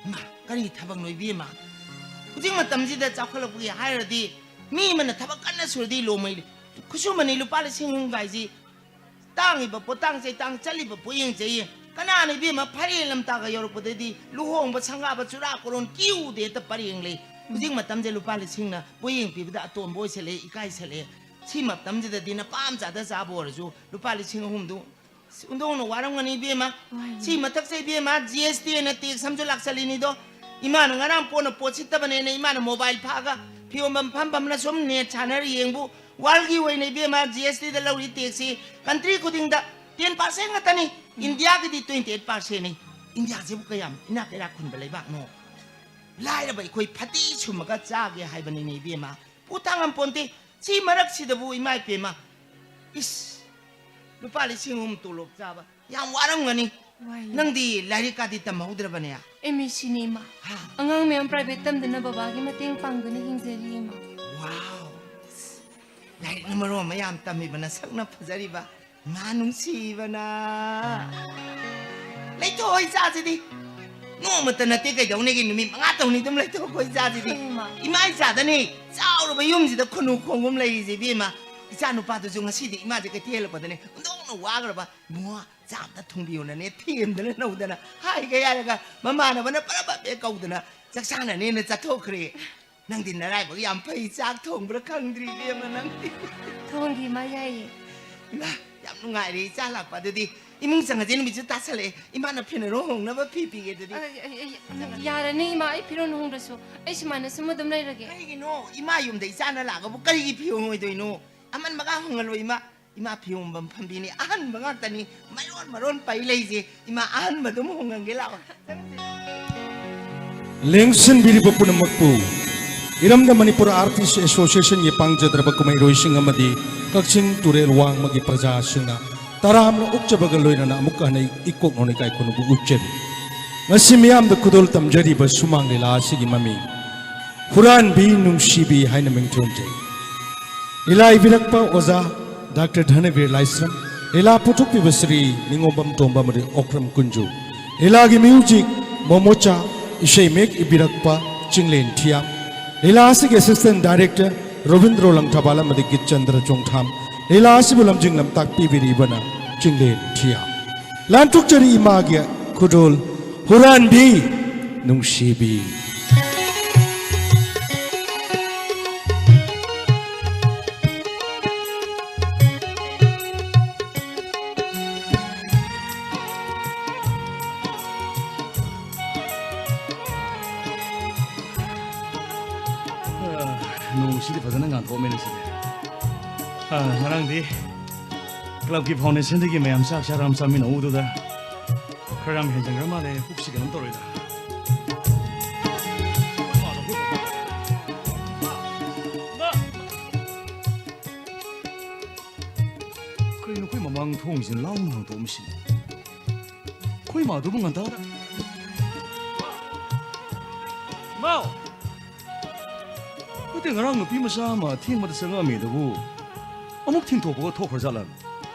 ꯃꯥ, ꯀꯔꯤ ꯊꯕꯛꯅꯣ ꯏꯕꯦꯝꯃ? ꯍꯧꯖꯤꯛ ꯃꯇꯝꯁꯤꯗ ꯆꯥꯎꯈꯠꯂꯛꯄꯒꯤ ꯍꯥꯏꯔꯗꯤ ꯃꯤ ꯑꯃꯅ ꯊꯕꯛ ꯀꯟꯅ ꯁꯨꯔꯗꯤ ꯂꯣꯡꯃꯩ ꯈꯨꯠꯁꯨꯃꯟꯅꯤ꯫ ꯂꯨꯄꯥ ꯂꯤꯁꯤꯡ ꯑꯍꯨꯝ ꯀꯥꯏꯁꯤ ꯇꯥꯡꯉꯤꯕ ꯄꯣꯠꯇꯥꯡ ꯆꯩꯇꯥꯡ, ꯆꯠꯂꯤꯕ ꯄꯣꯠꯌꯦꯡ ꯆꯩꯌꯦꯡ, ꯀꯅꯥꯅ ꯏꯕꯦꯝꯃ ꯐꯔꯦ ꯂꯝꯇꯥꯒ ꯌꯧꯔꯛꯄꯗꯗꯤ ꯂꯨꯍꯣꯡꯕ, ꯁꯪꯒꯥꯕ, ꯆꯨꯔꯥ ꯀꯣꯔꯣꯟ ꯀꯤꯎꯗꯦ ꯍꯦꯛꯇ ꯄꯔꯦꯡ ꯂꯩ꯫ ꯍꯧꯖꯤꯛ ꯃꯇꯝꯁꯦ ꯂꯨꯄꯥ ꯂꯤꯁꯤꯡꯅ ꯄꯣꯠꯌꯦꯡ ꯄꯤꯕꯗ ꯑꯇꯣꯟꯕ ꯑꯣꯏꯁꯜꯂꯛꯑꯦ, ꯏꯀꯥꯏꯁꯜꯂꯛꯑꯦ꯫ ꯁꯤ ꯃꯇꯝꯁꯤꯗꯗꯤ ꯅꯄꯥꯝ ꯆꯥꯗ ꯆꯥꯕ ꯑꯣꯏꯔꯁꯨ ꯂꯨꯄꯥ ꯂꯤꯁꯤꯡ ꯑꯍꯨꯝꯗꯨ ꯑꯁ, ꯑꯣꯟꯊꯣꯛꯅ ꯋꯥꯔꯝꯒꯅꯤ ꯏꯕꯦꯝꯃ꯫ ꯋꯥꯏꯌꯦ꯫ ꯁꯤ ꯃꯊꯛꯁꯦ ꯏꯕꯦꯝꯃ, ꯖꯤ ꯑꯦꯁ ꯇꯤ ꯑꯅ ꯇꯦꯛꯁ ꯑꯃꯁꯨ ꯂꯥꯛꯁꯜꯂꯤꯅꯤꯗꯣ꯫ ꯏꯃꯥꯅ ꯉꯔꯥꯡ ꯄꯣꯠꯅ ꯄꯣꯠ ꯁꯤꯠꯇꯕꯅꯦꯅ ꯏꯃꯥꯅ mobile ꯐꯥꯛꯑꯒ ꯐꯤꯌꯣꯟꯕꯝ ꯐꯝ ꯐꯝꯅ ꯁꯨꯝ net ꯁꯥꯟꯅꯔ ꯌꯦꯡꯕꯨ꯫ World ꯒꯤ ꯑꯣꯏꯅ ꯏꯕꯦꯝꯃ, G S T ꯗ ꯂꯧꯔꯤ tax ꯁꯤ country ꯈꯨꯗꯤꯡꯗ ten percent ꯉꯥꯛꯇꯅꯤ꯫ India ꯒꯤꯗꯤ twenty eight percent ꯅꯤ꯫ India ꯁꯤꯕꯨ ꯀꯌꯥꯝ ꯏꯅꯥꯛ ꯀꯩꯔꯥꯛ ꯈꯨꯟꯕ ꯂꯩꯕꯥꯛꯅꯣ? ꯂꯥꯏꯔꯕ ꯑꯩꯈꯣꯏ ꯐꯗꯤ ꯁꯨꯝꯃꯒ ꯆꯥꯒꯦ ꯍꯥꯏꯕꯅꯤꯅꯦ ꯏꯕꯦꯝꯃ꯫ ꯄꯨ ꯊꯥꯡꯉꯝ ꯄꯣꯟꯇꯦ꯫ ꯁꯤ ꯃꯔꯛꯁꯤꯗꯕꯨ ꯏꯃꯥ ꯏꯄꯦꯝꯃ, ꯏꯁ, ꯂꯨꯄꯥ ꯂꯤꯁꯤꯡ ꯑꯍꯨꯝ ꯇꯣꯂꯣꯞ ꯆꯥꯕ ꯌꯥꯝ ꯋꯥꯔꯝꯒꯅꯤ꯫ ꯋꯥꯏꯌꯦ꯫ ꯅꯪꯗꯤ ꯂꯥꯏꯔꯤꯛꯀꯥꯗꯤ ꯇꯝꯍꯧꯗ꯭ꯔꯕꯅꯦ? M S C ꯅꯤ ꯏꯃꯥ꯫ ꯍꯥ? ꯑꯉꯥꯡ ꯃꯌꯥꯝ private ꯇꯝꯗꯅ ꯕꯕꯥꯒꯤ ꯃꯇꯦꯡ ꯄꯥꯡꯗꯨꯅ ꯍꯤꯡꯖꯔꯤ ꯏꯃꯥ꯫ Wow! ꯂꯥꯏꯔꯤꯛꯅ ꯃꯔꯣꯟ ꯑꯃ ꯌꯥꯝ ꯇꯝꯃꯤꯕ, ꯅꯁꯛꯅ ꯐꯖꯔꯤꯕ꯫ ꯏꯃꯥ ꯅꯨꯡꯁꯤꯕꯅ꯫ ꯂꯩꯊꯣꯛꯑꯣ ꯏꯆꯥꯁꯤꯗꯤ꯫ ꯅꯣꯡꯃꯇ ꯅꯠꯇꯦ ꯀꯩꯗꯧꯅꯤꯒꯤ, ꯅꯨꯃꯤꯠ ꯃꯉꯥ ꯇꯧꯅꯤ ꯑꯗꯨꯝ ꯂꯩꯊꯣꯛꯈꯣ ꯏꯆꯥꯁꯤꯗꯤ꯫ ꯍꯣꯏ, ꯏꯃꯥ꯫ ꯏꯃꯥ ꯏꯆꯥꯗꯅꯤ ꯆꯥꯎꯔꯕ ꯌꯨꯝꯁꯤꯗ ꯈꯨꯅꯨ ꯈꯣꯡꯒꯨꯝ ꯂꯩꯔꯤꯁꯦ ꯏꯕꯦꯝꯃ꯫ ꯏꯆꯥ ꯅꯨꯄꯥꯗꯨꯁꯨ ꯉꯁꯤꯗꯤ ꯏꯃꯥꯁꯦ ꯀꯩꯊꯦꯜ ꯍꯜꯂꯛꯄꯗꯅꯦ ꯑꯣꯟꯊꯣꯛꯅ ꯋꯥꯈ꯭ꯔꯕ꯫ "ꯏꯕꯨꯡꯉꯣ, ꯆꯥ ꯑꯝꯇ ꯊꯣꯡꯕꯤꯌꯣꯅꯅꯦ" ꯊꯦꯝꯗꯅ ꯅꯧꯗꯅ ꯍꯥꯏꯒ ꯌꯥꯔꯒ ꯃꯃꯥꯟꯅꯕꯅ ꯄꯔꯞ ꯄꯔꯞ ꯍꯦꯛ ꯀꯧꯗꯅ ꯆꯥꯛ ꯆꯥꯅꯅꯦꯅ ꯆꯠꯊꯣꯛꯈ꯭ꯔꯦ꯫ ꯅꯪꯗꯤ ꯅꯔꯥꯏꯕꯛ ꯌꯥꯝ ꯐꯩ, ꯆꯥꯛ ꯊꯣꯡꯕ꯭ꯔꯥ ꯈꯪꯗ꯭ꯔꯤ ꯏꯕꯦꯝꯃ ꯅꯪꯗꯤ꯫ ꯊꯣꯡꯒꯤ ꯏꯃꯥ ꯌꯥꯏꯌꯦ꯫ ꯏꯃꯥ, ꯌꯥꯝ ꯅꯨꯡꯉꯥꯏꯔꯦ ꯏꯆꯥ ꯂꯥꯛꯄ꯫ ꯑꯗꯨꯗꯤ ꯏꯃꯨꯡ ꯆꯪꯉꯁꯦ, ꯅꯨꯃꯤꯠꯁꯨ ꯇꯥꯁꯜꯂꯛꯑꯦ꯫ ꯏꯃꯥꯅ ꯐꯤꯔꯣꯜ ꯍꯣꯡꯅꯕ ꯐꯤ ꯄꯤꯒꯦ ꯑꯗꯨꯗꯤ꯫ ꯑ, ꯑ, ꯑ, ꯌꯥꯔꯅꯤ ꯏꯃꯥ, ꯑꯩ ꯐꯤꯔꯣꯜ ꯍꯣꯡꯗ꯭ꯔꯁꯨ ꯑꯩ ꯁꯨꯃꯥꯏꯅ ꯁꯨꯝ ꯑꯗꯨꯝ ꯂꯩꯔꯒꯦ꯫ ꯀꯔꯤꯒꯤꯅꯣ? ꯏꯃꯥ ꯌꯨꯝꯗ ꯏꯆꯥꯅ ꯂꯥꯛꯑꯒꯕꯨ ꯀꯔꯤꯒꯤ ꯐꯤ ꯍꯣꯡꯉꯣꯏꯗꯣꯏꯅꯣ? ꯑꯃꯟꯕꯒ ꯍꯣꯡꯍꯜꯂꯣ ꯏꯃꯥ꯫ ꯏꯃꯥ ꯐꯤ ꯍꯣꯡꯐꯝ ꯐꯝꯕꯤꯅꯤ, ꯑꯍꯟꯕ ꯉꯥꯛꯇꯅꯤ꯫ ꯃꯌꯣꯟ ꯃꯔꯣꯟ ꯄꯩ ꯂꯩꯁꯦ꯫ ꯏꯃꯥ, ꯑꯍꯟꯕꯗꯨꯝ ꯍꯣꯡꯍꯟꯒꯦ ꯂꯥꯛꯑꯣ꯫ ꯂꯦꯡꯁꯤꯟꯕꯤꯔꯤꯕ ꯄꯨꯝꯅꯃꯛꯄꯨ ꯏꯔꯝꯗꯝ ꯃꯅꯤꯄꯨꯔ Artist Association ꯒꯤ ꯄꯥꯡꯖꯗ꯭ꯔꯕ ꯀꯨꯝꯍꯩꯔꯣꯏꯁꯤꯡ ꯑꯃꯗꯤ ꯀꯛꯆꯤꯡ ꯇꯨꯔꯦꯜ ꯋꯥꯡꯃꯒꯤ ꯄ꯭ꯔꯖꯥꯁꯤꯡꯅ ꯇꯔꯥꯝꯅ ꯑꯣꯛꯆꯕꯒ ꯂꯣꯏꯅꯅ ꯑꯃꯨꯛꯀ ꯍꯟꯅ ꯏꯀꯣꯛ ꯅꯣꯡꯅꯤꯡ ꯏꯀꯥꯏ ꯈꯨꯝꯅꯕ ꯎꯠꯆꯔꯤ꯫ ꯉꯁꯤ ꯃꯤꯌꯥꯝꯗ ꯈꯨꯗꯣꯜ ꯇꯝꯖꯔꯤꯕ ꯁꯨꯃꯥꯡ ꯂꯤꯂꯥ ꯑꯁꯤꯒꯤ ꯃꯃꯤꯡ ꯍꯨꯔꯥꯟꯕꯤ ꯅꯨꯡꯁꯤꯕꯤ ꯍꯥꯏꯅ ꯃꯤꯡꯊꯣꯟꯖꯩ꯫ ꯂꯤꯂꯥ ꯏꯕꯤꯔꯛꯄ ꯑꯣꯖꯥ ꯗꯥꯛꯇꯔ ꯙꯅꯕꯤꯔ ꯂꯥꯏꯁ꯭ꯔꯝ, ꯂꯤꯂꯥ ꯄꯨꯊꯣꯛꯄꯤꯕ ꯁ꯭ꯔꯤ ꯅꯤꯉꯣꯝꯕꯝ ꯇꯣꯝꯕ ꯑꯃꯗꯤ ꯑꯣꯀ꯭ꯔꯝ ꯀꯨꯟꯖꯨ, ꯂꯤꯂꯥꯒꯤ music ꯃꯣꯃꯣꯆꯥ, ꯏꯁꯩ ꯃꯌꯦꯛ ꯏꯕꯤꯔꯛꯄ ꯆꯤꯡꯂꯦꯟ ꯊꯤꯌꯥꯝ, ꯂꯤꯂꯥ ꯑꯁꯤꯒꯤ assistant director ꯔꯣꯕꯤꯟꯗ꯭ꯔꯣ ꯂꯪꯊꯕꯥꯜ ꯑꯃꯗꯤ ꯒꯤꯠꯆꯟꯗ꯭ꯔ ꯆꯣꯡꯊꯥꯝ, ꯂꯤꯂꯥ ꯑꯁꯤꯕꯨ ꯂꯝꯖꯤꯡ ꯂꯝꯇꯥꯛ ꯄꯤꯕꯤꯔꯤꯕꯅ ꯆꯤꯡꯂꯦꯟ ꯊꯤꯌꯥꯝ꯫ ꯂꯥꯟꯊꯣꯛꯆꯔꯤ ꯏꯃꯥꯒꯤ ꯈꯨꯗꯣꯜ ꯍꯨꯔꯥꯟꯕꯤ ꯅꯨꯡꯁꯤꯕꯤ꯫ ꯒꯣꯔꯃꯦꯟ ꯑꯁꯤꯗꯤ꯫ ꯑ, ꯉꯔꯥꯡꯗꯤ ꯀ꯭ꯂꯕꯀꯤ ꯐꯥꯎꯟꯗꯦꯁꯟꯗꯒꯤ ꯃꯌꯥꯝ ꯆꯥꯛ ꯆꯥꯔ ꯑꯃ ꯆꯥꯃꯤꯟꯅꯍꯧꯕꯗꯨꯗ ꯈꯔ ꯌꯥꯝ ꯍꯦꯟꯖꯟꯈ꯭ꯔ ꯃꯥꯜꯂꯦ꯫ ꯄꯨꯛꯁꯤ ꯀꯩꯅꯣꯝ ꯇꯧꯔꯦꯗ꯫ ꯀꯩꯅꯣ ꯑꯩꯈꯣꯏ ꯃꯃꯥꯡ ꯊꯣꯡꯁꯤꯅ ꯂꯥꯎꯅ ꯍꯥꯡꯗꯣꯛꯑꯝꯃꯤꯁꯤꯅ? ꯑꯩꯈꯣꯏ ꯃꯥꯗꯨꯕꯨ ꯉꯟꯇꯥꯅ, ꯃꯥꯎ! ꯅꯠꯇꯦ, ꯉꯔꯥꯡ ꯅꯨꯄꯤ ꯃꯆꯥ ꯑꯃ ꯑꯊꯦꯡꯕꯗ ꯆꯪꯉꯛꯑꯝꯃꯦ ꯑꯗꯨꯕꯨ ꯑꯃꯨꯛ ꯊꯤꯟꯊꯣꯛꯄꯒ ꯊꯣꯛꯈ꯭ꯔꯖꯥꯠꯂꯥ?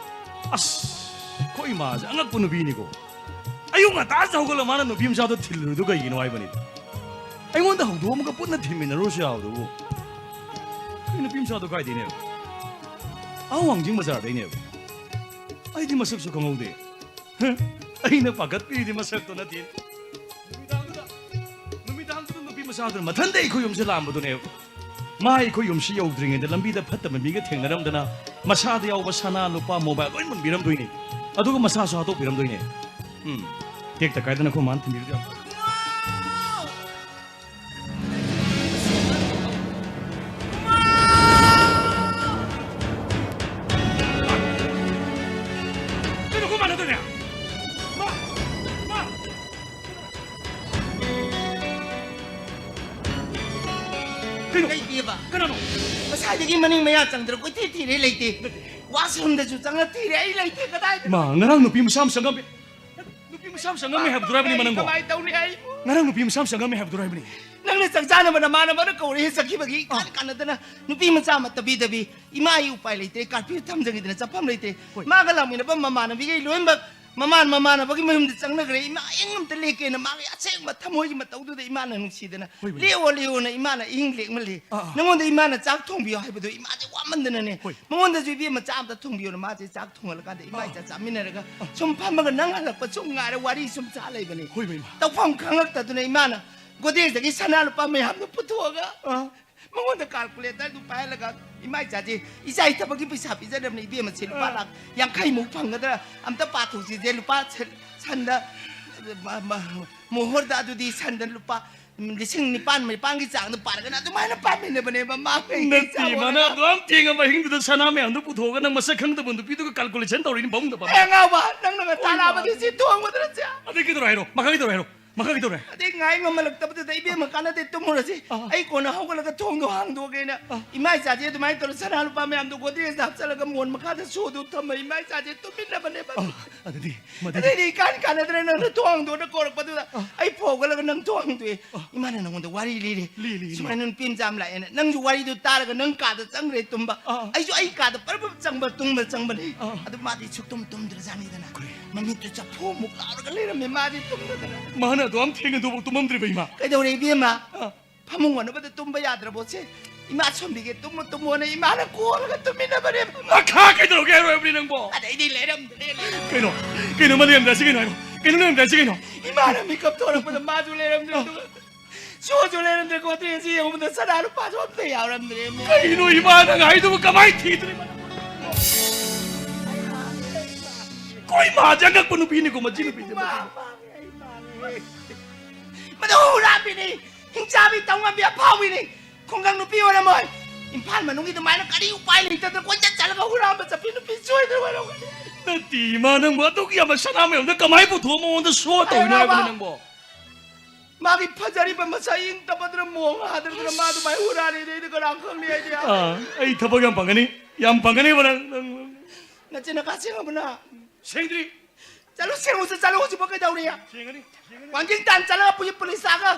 ꯑꯁ, ꯑꯩꯈꯣꯏ ꯏꯃꯥꯁꯦ ꯑꯉꯛꯄ ꯅꯨꯄꯤꯅꯤꯀꯣ꯫ ꯑꯌꯨꯛ ꯉꯟꯇꯥꯁꯦ ꯍꯧꯒꯠꯂ ꯃꯥꯅ ꯅꯨꯄꯤ ꯃꯆꯥꯗꯣ ꯊꯤꯜꯂꯨꯔꯤꯗꯣ ꯀꯩꯒꯤꯅꯣ ꯍꯥꯏꯕꯅꯤꯗ꯫ ꯑꯩꯉꯣꯟꯗ ꯍꯧꯗꯣꯛꯑꯝꯃꯒ ꯄꯨꯟꯅ ꯊꯤꯟꯃꯤꯟꯅꯔꯨꯔꯁꯨ ꯌꯥꯕꯗꯨꯕꯨ꯫ ꯑꯩ ꯅꯨꯄꯤ ꯃꯆꯥꯗꯣ ꯀꯥꯏꯗꯩꯅꯦꯕ? ꯑꯥ, ꯋꯥꯡꯖꯤꯡ ꯕꯖꯥꯔꯗꯩꯅꯦꯕ꯫ ꯑꯩꯗꯤ ꯃꯁꯛꯁꯨ ꯈꯪꯍꯧꯗꯦ꯫ ꯍ, ꯑꯩꯅ ꯄꯥꯈꯠꯄꯤꯔꯤꯗꯤ ꯃꯁꯛꯇꯣ ꯅꯠꯇꯦ꯫ ꯅꯨꯃꯤꯗꯥꯡꯗꯨꯗ, ꯅꯨꯃꯤꯗꯥꯡꯗꯨꯗ ꯅꯨꯄꯤ ꯃꯆꯥꯗꯨꯅ ꯃꯊꯟꯇ ꯑꯩꯈꯣꯏ ꯌꯨꯝꯁꯦ ꯂꯥꯝꯕꯗꯨꯅꯦꯕ꯫ ꯃꯥ ꯑꯩꯈꯣꯏ ꯌꯨꯝꯁꯤ ꯌꯧꯗ꯭ꯔꯤꯉꯩꯗ ꯂꯝꯕꯤꯗ ꯐꯠꯇꯕ ꯃꯤꯒ ꯊꯦꯡꯅꯔꯝꯗꯅ ꯃꯁꯥꯗ ꯌꯥꯎꯕ ꯁꯅꯥ, ꯂꯨꯄꯥ, ꯃꯣꯕꯥꯏꯜ ꯂꯣꯏ ꯃꯨꯟꯕꯤꯔꯝꯗꯣꯏꯅꯦ꯫ ꯑꯗꯨꯒ ꯃꯁꯥꯁꯨ ꯍꯥꯠꯇꯣꯛꯄꯤꯔꯝꯗꯣꯏꯅꯦ꯫ ꯎꯝ, ꯇꯦꯛꯇ ꯀꯥꯏꯗꯅ ꯑꯩꯈꯣꯏ ꯃꯥꯅ ꯊꯤꯟꯕꯤꯔꯗꯤ ꯌꯥꯝ ꯐꯔꯦ꯫ ꯀꯩꯅꯣ ꯑꯩꯈꯣꯏ ꯃꯥꯟꯅꯗꯣꯏꯅꯦ? ꯃꯥ! ꯃꯥ! ꯀꯩꯅꯣ? ꯂꯩꯇꯦꯕ꯫ ꯀꯅꯥꯅꯣ? ꯉꯁꯥꯏꯗꯒꯤ ꯃꯅꯤꯡ ꯃꯌꯥ ꯆꯪꯗ꯭ꯔ ꯀꯣꯏꯊꯤ ꯊꯤꯔꯦ, ꯂꯩꯇꯦ꯫ ꯅꯠꯇꯦ꯫ ꯋꯥꯁꯔꯨꯝꯗꯁꯨ ꯆꯪꯉ ꯊꯤꯔꯦ, ꯑꯩ ꯂꯩꯇꯦ꯫ ꯀꯗꯥꯏꯗꯅꯣ? ꯃꯥ, ꯉꯔꯥꯡ ꯅꯨꯄꯤ ꯃꯁꯥ ꯃꯁꯥ ꯉꯝꯃꯦ꯫ ꯅꯨꯄꯤ ꯃꯁꯥ ꯃꯁꯥ ꯉꯝꯃꯦ ꯍꯥꯏꯕꯗꯨꯔ ꯍꯥꯏꯕꯅꯤ ꯃꯅꯪꯕꯣ? ꯀꯃꯥꯏ ꯇꯧꯅꯤ ꯑꯩ? ꯉꯔꯥꯡ ꯅꯨꯄꯤ ꯃꯁꯥ ꯃꯁꯥ ꯉꯝꯃꯦ ꯍꯥꯏꯕꯗꯨꯔ ꯍꯥꯏꯕꯅꯤ꯫ ꯅꯪꯅ ꯆꯥꯛ ꯆꯥꯅꯕ ꯅꯃꯥꯟꯅꯕꯅ ꯀꯧꯔꯛꯑꯦ ꯆꯠꯈꯤꯕꯒꯤ ꯑꯥ꯫ ꯏꯀꯥꯟ ꯀꯥꯟꯅꯗꯅ ꯅꯨꯄꯤ ꯃꯆꯥ ꯑꯃ ꯇꯕꯤ ꯇꯕꯤ ꯏꯃꯥ ꯑꯩ ꯎꯄꯥꯏ ꯂꯩꯇ꯭ꯔꯦ, ꯀꯥꯔꯐ꯭ꯌꯨ ꯊꯝꯖꯒꯤꯗꯅ ꯆꯠꯐꯝ ꯂꯩꯇ꯭ꯔꯦ꯫ ꯍꯣꯏ꯫ ꯃꯥꯒ ꯂꯥꯛꯃꯤꯟꯅꯕ ꯃꯃꯥꯟꯅꯕꯤꯈꯩ ꯂꯣꯏꯅꯃꯛ ꯃꯃꯥꯟ ꯃꯃꯥꯟꯅꯕꯒꯤ ꯃꯌꯨꯝꯗ ꯆꯪꯅꯈ꯭ꯔꯦ꯫ ꯏꯃꯥ ꯑꯍꯤꯡ ꯑꯝꯇ ꯂꯦꯛꯀꯦꯅ ꯃꯥꯒꯤ ꯑꯁꯦꯡꯕ ꯊꯃꯣꯏꯒꯤ ꯃꯇꯧꯗꯨꯗ ꯏꯃꯥꯅ ꯅꯨꯡꯁꯤꯗꯅ ꯍꯣꯏ, ꯍꯣꯏ꯫ ꯂꯦꯛꯑꯣ ꯂꯦꯛꯑꯣꯅ ꯏꯃꯥꯅ ꯑꯍꯤꯡ ꯂꯦꯛꯃꯜꯂꯦ꯫ ꯑꯥ, ꯑꯥ꯫ ꯅꯉꯣꯟꯗ ꯏꯃꯥꯅ ꯆꯥꯛ ꯊꯣꯡꯕꯤꯌꯣ ꯍꯥꯏꯕꯗꯣ ꯏꯃꯥꯁꯦ ꯋꯥꯃꯟꯗꯅꯅꯦ꯫ ꯍꯣꯏ꯫ ꯃꯉꯣꯟꯗꯁꯨ ꯏꯕꯦꯝꯃ ꯆꯥꯛ ꯑꯝꯇ ꯊꯣꯡꯕꯤꯌꯣꯅ ꯃꯥꯁꯦ ꯆꯥꯛ ꯊꯣꯡꯍꯜꯂꯀꯥꯟꯗ ꯏꯃꯥ ꯑꯥ꯫ ꯏꯆꯥ ꯆꯥꯃꯤꯟꯅꯔꯒ ꯑꯥ꯫ ꯁꯨꯝ ꯐꯝꯃꯒ ꯅꯪ ꯍꯜꯂꯛꯄ ꯁꯨꯝ ꯉꯥꯏꯔ ꯋꯥꯔꯤ ꯁꯨꯝ ꯁꯥ ꯂꯩꯕꯅꯦ꯫ ꯍꯣꯏ, ꯍꯣꯏ, ꯏꯃꯥ꯫ ꯇꯧꯐꯝ ꯈꯪꯉꯛꯇꯗꯨꯅ ꯏꯃꯥꯅ ꯒꯣꯗꯦꯖꯇꯒꯤ ꯁꯅꯥ ꯂꯨꯄꯥ ꯃꯌꯥꯝꯗꯣ ꯄꯨꯊꯣꯛꯑꯒ ꯑꯥ꯫ ꯃꯉꯣꯟꯗ ꯀꯥꯜꯀꯨꯂꯦꯇꯔꯗꯨ ꯄꯥꯏꯍꯜꯂꯒ, "ꯏꯃꯥ ꯏꯆꯥꯁꯦ, ꯏꯆꯥ ꯏꯊꯕꯛꯀꯤ ꯄꯩꯁꯥ ꯄꯤꯖꯔꯕꯅꯤ, ꯏꯕꯦꯝꯃꯁꯦ ꯂꯨꯄꯥ ꯑꯥ꯫ ꯂꯥꯛ ꯌꯥꯡꯈꯩꯃꯨꯛ ꯐꯪꯒꯗ꯭ꯔꯥ? ꯑꯝꯇ ꯄꯥꯊꯣꯛꯁꯤꯁꯦ, ꯂꯨꯄꯥ ꯁꯟ-, ꯁꯟꯗ, ꯃ-, ꯃ-, ꯃꯣꯍꯣꯔꯗ ꯑꯗꯨꯗꯤ ꯁꯟꯗ ꯂꯨꯄꯥ ꯂꯤꯁꯤꯡ ꯅꯤꯄꯥꯟ ꯅꯤꯄꯥꯟꯒꯤ ꯆꯥꯡꯗ ꯄꯥꯔꯒꯅ ꯑꯗꯨꯃꯥꯏꯅ ꯄꯥꯃꯤꯟꯅꯕꯅꯦꯕ꯫ ꯃꯥ ꯀꯩ ꯅꯠꯇꯦ, ꯆꯥꯕ ꯃꯥꯅ ꯑꯣꯏꯔꯒ? ꯑꯗꯨꯌꯥꯝ ꯊꯦꯡꯉꯕ ꯑꯍꯤꯡꯗꯨꯗ ꯁꯅꯥ ꯃꯌꯥꯝꯗꯣ ꯄꯨꯊꯣꯛꯑꯒ ꯅꯪ ꯃꯁꯛ ꯈꯪꯗꯕ ꯅꯨꯄꯤꯗꯨꯒ calculation ꯇꯧꯔꯤꯅꯤ ꯐꯃꯨꯡꯗ ꯐꯝꯃ꯫ ꯑꯦ, ꯑꯉꯥꯎꯕ, ꯅꯪꯅ ꯉꯟꯇꯥ ꯂꯥꯛꯑꯕꯗꯤ ꯁꯤ ꯊꯣꯡꯒꯗ꯭ꯔꯥ ꯁꯤ? ꯑꯗꯩ ꯀꯩꯗꯧꯔꯦ ꯍꯥꯏꯔꯣ? ꯃꯈꯥ ꯀꯩꯗꯧꯔꯦ ꯍꯥꯏꯔꯣ? ꯃꯈꯥ ꯀꯩꯗꯧꯔꯦ? ꯑꯗꯩ ꯉꯥꯏ ꯉꯝꯃꯜꯂꯛꯇꯕꯗꯨꯗ, "ꯏꯕꯦꯝꯃ, ꯀꯥꯟꯅꯗꯦ, ꯇꯨꯝꯃꯨꯔꯁꯤ꯫ ꯑꯥ꯫ ꯑꯩ ꯀꯣꯟꯅ ꯍꯧꯒꯠꯂꯒ ꯊꯣꯡꯗꯣ ꯍꯥꯡꯗꯣꯛꯑꯒꯦꯅ" ꯑꯥ꯫ ꯏꯃꯥ ꯏꯆꯥꯁꯦ ꯑꯗꯨꯃꯥꯏꯅ ꯇꯧꯔ ꯁꯅꯥ ꯂꯨꯄꯥ ꯃꯌꯥꯝꯗꯣ ꯒꯣꯗ꯭ꯔꯦꯖꯇ ꯍꯥꯞꯆꯜꯂꯒ ꯃꯣꯟ ꯃꯈꯥꯗ ꯁꯣꯗꯨ ꯊꯝꯃ ꯏꯃꯥ ꯏꯆꯥꯁꯦ ꯇꯨꯝꯃꯤꯟꯅꯕꯅꯦꯕ꯫ ꯑꯥ꯫ ꯑꯗꯨꯗꯤ, ꯃꯗꯨꯗꯤ ꯑꯗꯩꯗꯤ ꯏꯀꯥꯟ ꯀꯥꯟꯅꯗ꯭ꯔꯦ, ꯅꯪꯅ ꯊꯣꯡ ꯍꯥꯡꯗꯣꯛꯑꯅ ꯀꯧꯔꯛꯄꯗꯨꯗ ꯑꯥ꯫ ꯑꯩ ꯐꯧꯒꯠꯂꯒ ꯅꯪ ꯊꯣꯡ ꯍꯥꯡꯗꯣꯛꯑꯦ꯫ ꯑꯥ꯫ "ꯏꯃꯥꯅ ꯅꯪꯉꯣꯟꯗ ꯋꯥꯔꯤ ꯂꯤꯔꯦ꯫ ꯂꯤ, ꯂꯤ, ꯂꯤ꯫ ꯁꯨꯃꯥꯏꯅ ꯅꯨꯄꯤ ꯃꯆꯥ ꯑꯃ ꯂꯥꯛꯑꯦꯅ꯫ ꯅꯪꯁꯨ ꯋꯥꯔꯤꯗꯨ ꯇꯥꯔꯒ ꯅꯪ ꯀꯥꯗ ꯆꯪꯈ꯭ꯔꯦ ꯇꯨꯝꯕ꯫ ꯑꯥ, ꯑꯥ꯫ ꯑꯩꯁꯨ ꯑꯩ ꯀꯥꯗ ꯄꯔꯞ ꯄꯔꯞ ꯆꯪꯕ, ꯇꯨꯝꯕ ꯆꯪꯕꯅꯦ꯫ ꯑꯥ, ꯑꯥ꯫ ꯑꯗꯨ ꯃꯥꯗꯤ ꯁꯨꯛꯇꯨꯝ ꯇꯨꯝꯗ꯭ꯔꯖꯥꯠꯅꯤꯗꯅ꯫ ꯀꯔꯤ? ꯃꯃꯤꯠꯇꯨ ꯆꯐꯨꯃꯨꯛ ꯂꯥꯎꯔꯒ ꯂꯩꯔꯝꯃꯦ ꯃꯥꯗꯤ ꯇꯨꯝꯗꯗꯅ꯫" ꯃꯥꯅ ꯑꯗꯨꯌꯥꯝ ꯊꯦꯡꯅ ꯑꯗꯨꯐꯥꯎ ꯇꯨꯝꯃꯝꯗ꯭ꯔꯤꯕ, ꯏꯃꯥ? ꯀꯩꯗꯧꯔꯦ ꯏꯕꯦꯝꯃ? ꯑꯥ꯫ ꯐꯃꯨꯡ ꯑꯣꯟꯅꯕꯗ ꯇꯨꯝꯕ ꯌꯥꯗ꯭ꯔꯕꯣ ꯁꯦ? ꯏꯃꯥ ꯁꯣꯝꯕꯤꯒꯦ, ꯇꯨꯝꯃꯣ, ꯇꯨꯝꯃꯣꯅ ꯏꯃꯥꯅ ꯀꯣꯜꯂꯒ ꯇꯨꯝꯃꯤꯟꯅꯕꯅꯦ꯫ ꯃꯈꯥ ꯀꯩꯗꯧꯔꯒꯦ ꯍꯥꯏꯔꯣ ꯍꯥꯏꯕꯅꯤ ꯅꯪꯕꯣ? ꯑꯗꯩꯗꯤ ꯂꯩꯔꯝꯗ꯭ꯔꯦ, ꯂꯩꯔꯝꯗ꯭ꯔꯦ꯫ ꯀꯩꯅꯣ? ꯀꯩꯅꯣ ꯃꯥ ꯂꯩꯔꯝꯗ꯭ꯔꯦ ꯁꯤ ꯀꯩꯅꯣ ꯍꯥꯏꯔꯣ? ꯀꯩꯅꯣ ꯂꯩꯔꯝꯗ꯭ꯔꯦ ꯁꯤ ꯀꯩꯅꯣ? ꯏꯃꯥꯅ ꯃꯤꯀꯞ ꯊꯣꯔꯛꯄꯗ ꯃꯥꯁꯨ ꯂꯩꯔꯝꯗ꯭ꯔꯦ, ꯑꯗꯨꯒ ꯁꯣꯁꯨ ꯂꯩꯔꯝꯗ꯭ꯔꯦ, ꯈꯣꯠꯇ꯭ꯔꯦ꯫ ꯁꯤ ꯌꯦꯡꯉꯨꯕꯗ ꯁꯅꯥ ꯂꯨꯄꯥꯁꯨ ꯑꯝꯇ ꯌꯥꯎꯔꯝꯗ꯭ꯔꯦ꯫ ꯀꯩꯅꯣ ꯏꯃꯥ ꯅꯪ ꯍꯥꯏꯗꯨꯕꯨ ꯀꯃꯥꯏꯅ ꯊꯤꯗꯣꯔꯤꯕ? ꯀꯣꯏ ꯃꯥꯁꯦ ꯑꯉꯛꯄ ꯅꯨꯄꯤꯅꯤꯀꯣ ꯃꯁꯤ ꯅꯨꯄꯤꯁꯦ꯫ ꯃꯥ, ꯃꯥ, ꯑꯩ ꯃꯥ, ꯃꯗꯨ ꯍꯨꯔꯥꯟꯕꯤꯅꯤ, ꯍꯤꯡꯆꯥꯕꯤ, ꯇꯧꯉꯝꯕꯤ, ꯑꯐꯥꯎꯕꯤꯅꯤ꯫ ꯈꯨꯡꯒꯪ ꯅꯨꯄꯤ ꯑꯣꯏꯔꯝꯃꯣꯏ꯫ ꯏꯝꯐꯥꯜ ꯃꯅꯨꯡꯒꯤ ꯑꯗꯨꯃꯥꯏꯅ ꯀꯔꯤ ꯎꯄꯥꯏ ꯂꯩꯇꯗꯅ ꯀꯣꯏꯆꯠ ꯆꯠꯂꯒ ꯍꯨꯔꯥꯟꯕ ꯆꯠꯄꯤ ꯅꯨꯄꯤ ꯁꯣꯏꯗꯅ ꯑꯣꯏꯔꯝꯒꯅꯤ꯫ ꯅꯠꯇꯦ ꯏꯃꯥ, ꯅꯪꯕꯨ ꯑꯗꯨꯛ ꯌꯥꯝꯕ ꯁꯅꯥ ꯃꯌꯥꯝꯗꯣ ꯀꯃꯥꯏ ꯄꯨꯊꯣꯛꯑ ꯃꯉꯣꯟꯗ ꯁꯣ ꯇꯧꯔꯤꯅꯣ ꯍꯥꯏꯕꯅꯤ ꯅꯪꯕꯣ? ꯃꯥꯒꯤ ꯐꯖꯔꯤꯕ ꯃꯁꯛ ꯏꯪ ꯇꯞꯄꯗꯨꯅ ꯃꯣꯡ ꯍꯥꯗ꯭ꯔꯗꯨꯅ ꯃꯥ ꯑꯗꯨꯃꯥꯏꯅ ꯍꯨꯔꯥꯜꯂꯦꯗꯤ ꯑꯩꯗꯤ ꯀꯅꯥ ꯈꯪꯅꯤ ꯑꯩꯗꯤ꯫ ꯑꯥ, ꯑꯩ ꯊꯕꯛ ꯌꯥꯝ ꯐꯪꯒꯅꯤ, ꯌꯥꯝ ꯐꯪꯒꯅꯤꯕ ꯅꯪ, ꯅꯪ, ꯅꯪ꯫ ꯅꯆꯤꯟ ꯅꯈꯥ ꯁꯦꯡꯉꯕꯅ? ꯁꯦꯡꯗ꯭ꯔꯤ꯫ ꯆꯠꯂꯨ, ꯁꯦꯡꯉꯨꯁꯨ ꯆꯠꯂꯨ, ꯍꯧꯖꯤꯛꯐꯥꯎ ꯀꯩꯗꯧꯔꯤ? ꯁꯦꯡꯒꯅꯤ, ꯁꯦꯡꯒꯅꯤ꯫ ꯋꯥꯡꯖꯤꯡ ꯇꯥꯟ ꯆꯠꯂꯒ ꯄꯨꯂꯤꯁ, ꯄꯨꯂꯤꯁ ꯂꯥꯛꯑꯒ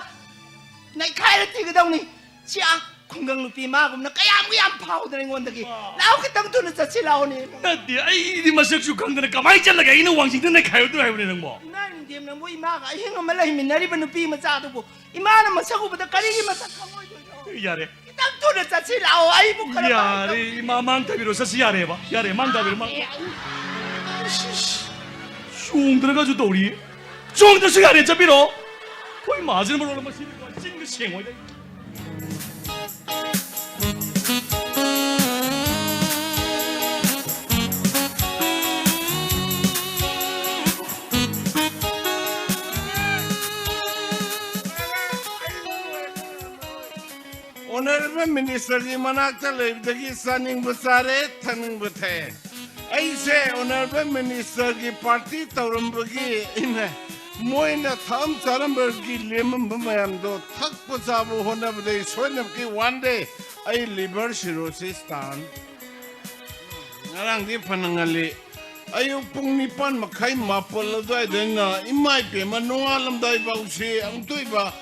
ꯅꯩꯈꯥꯏꯔ ꯊꯤꯒꯗꯧꯅꯤ꯫ ꯁꯤ ꯑꯥ ꯈꯨꯡꯒꯪ ꯅꯨꯄꯤ ꯃꯥꯒꯨꯝꯅ ꯀꯌꯥꯝ ꯌꯥꯝ ꯐꯥꯎꯗꯅ ꯑꯩꯉꯣꯟꯗꯒꯤ꯫ ꯋꯥ꯫ ꯂꯥꯛꯑꯣ, ꯈꯤꯇꯪ ꯊꯨꯅ ꯆꯠꯁꯤ ꯂꯥꯛꯑꯣꯅꯦ꯫ ꯅꯠꯇꯦ, ꯑꯩꯗꯤ ꯃꯁꯛꯁꯨ ꯈꯪꯗꯅ ꯀꯃꯥꯏꯅ ꯆꯠꯂꯒ ꯑꯩꯅ ꯋꯥꯡꯖꯤꯡꯗ ꯅꯩꯈꯥꯏꯔꯨꯗꯣꯏ ꯍꯥꯏꯕꯅꯦ ꯅꯪꯕꯣ? ꯏꯃꯥ ꯅꯤꯡꯊꯦꯝ ꯅꯪꯕꯨ ꯏꯃꯥꯒ ꯑꯍꯤꯡ ꯑꯃ ꯂꯩꯃꯤꯟꯅꯔꯤꯕ ꯅꯨꯄꯤ ꯃꯆꯥꯗꯨꯕꯨ ꯏꯃꯥꯅ ꯃꯁꯛ ꯎꯕꯗ ꯀꯔꯤꯒꯤ ꯃꯁꯛ ꯈꯪꯉꯣꯏꯗꯣꯏꯅꯣ? ꯌꯥꯔꯦ꯫ ꯈꯤꯇꯪ ꯊꯨꯅ ꯆꯠꯁꯤ ꯂꯥꯛꯑꯣ, ꯑꯩꯕꯨ ꯈꯔ ꯌꯥꯔꯦ, ꯄꯥꯡꯊꯧ-꯫ ꯏꯃꯥ ꯃꯥꯡ ꯊꯥꯕꯤꯔꯣ, ꯆꯠꯁꯤ ꯌꯥꯔꯦꯕ꯫ ꯌꯥꯔꯦ, ꯃꯥꯡ ꯊꯥꯕꯤꯔꯣ, ꯃꯥꯡ-꯫ ꯑꯦ, ꯑꯩ ꯏꯁ, ꯏꯁ, ꯆꯣꯡꯗ꯭ꯔꯒꯁꯨ ꯇꯧꯔꯤ꯫ ꯆꯣꯡꯗ꯭ꯔꯁꯨ ꯌꯥꯔꯦ, ꯆꯠꯄꯤꯔꯣ꯫ ꯑꯩꯈꯣꯏ ꯃꯥꯁꯤꯅ ꯃꯔꯣꯜ ꯑꯃ ꯁꯤꯗꯤ ꯆꯤꯟꯒ ꯁꯦꯡꯉꯣꯏꯗ꯫ ꯃꯤꯅꯤꯁꯇꯔꯒꯤ ꯃꯅꯥꯛꯇ ꯂꯩꯕꯗꯒꯤ ꯆꯥꯅꯤꯡꯕ ꯆꯥꯔꯦ, ꯊꯛꯅꯤꯡꯕ ꯊꯛꯑꯦ꯫ ꯑꯩꯁꯦ ꯑꯣꯅꯔꯦꯕꯜ ꯃꯤꯅꯤꯁꯇꯔꯒꯤ ꯄꯥꯔꯇꯤ ꯇꯧꯔꯝꯕꯒꯤ ꯑꯩꯅ ꯃꯣꯏꯅ ꯊꯛꯑꯝ ꯆꯥꯔꯝꯕꯒꯤ ꯂꯦꯝꯃꯝꯕ ꯃꯌꯥꯝꯗꯣ ꯊꯛꯄ ꯆꯥꯕ ꯍꯣꯠꯅꯕꯗ ꯑꯩ ꯁꯣꯏꯗꯅꯃꯛꯀꯤ ꯋꯥꯟ ꯗꯦ ꯑꯩ ꯂꯤꯚꯔ ꯁꯤꯔꯣꯁꯤꯁ ꯇꯥꯔꯅꯤ꯫ ꯉꯔꯥꯡꯗꯤ ꯐꯅ ꯉꯜꯂꯤ꯫ ꯑꯌꯨꯛ ꯄꯨꯡ ꯅꯤꯄꯥꯟ ꯃꯈꯥꯏ, ꯃꯥꯄꯜ ꯑꯗꯨꯋꯥꯏꯗ ꯑꯩꯅ, ꯏꯃꯥ ꯏꯄꯦꯝꯃ, ꯅꯣꯡꯉꯥꯜꯂꯝꯗꯥꯏ ꯐꯥꯎꯁꯤ ꯑꯃꯨꯛꯇꯣꯏꯕ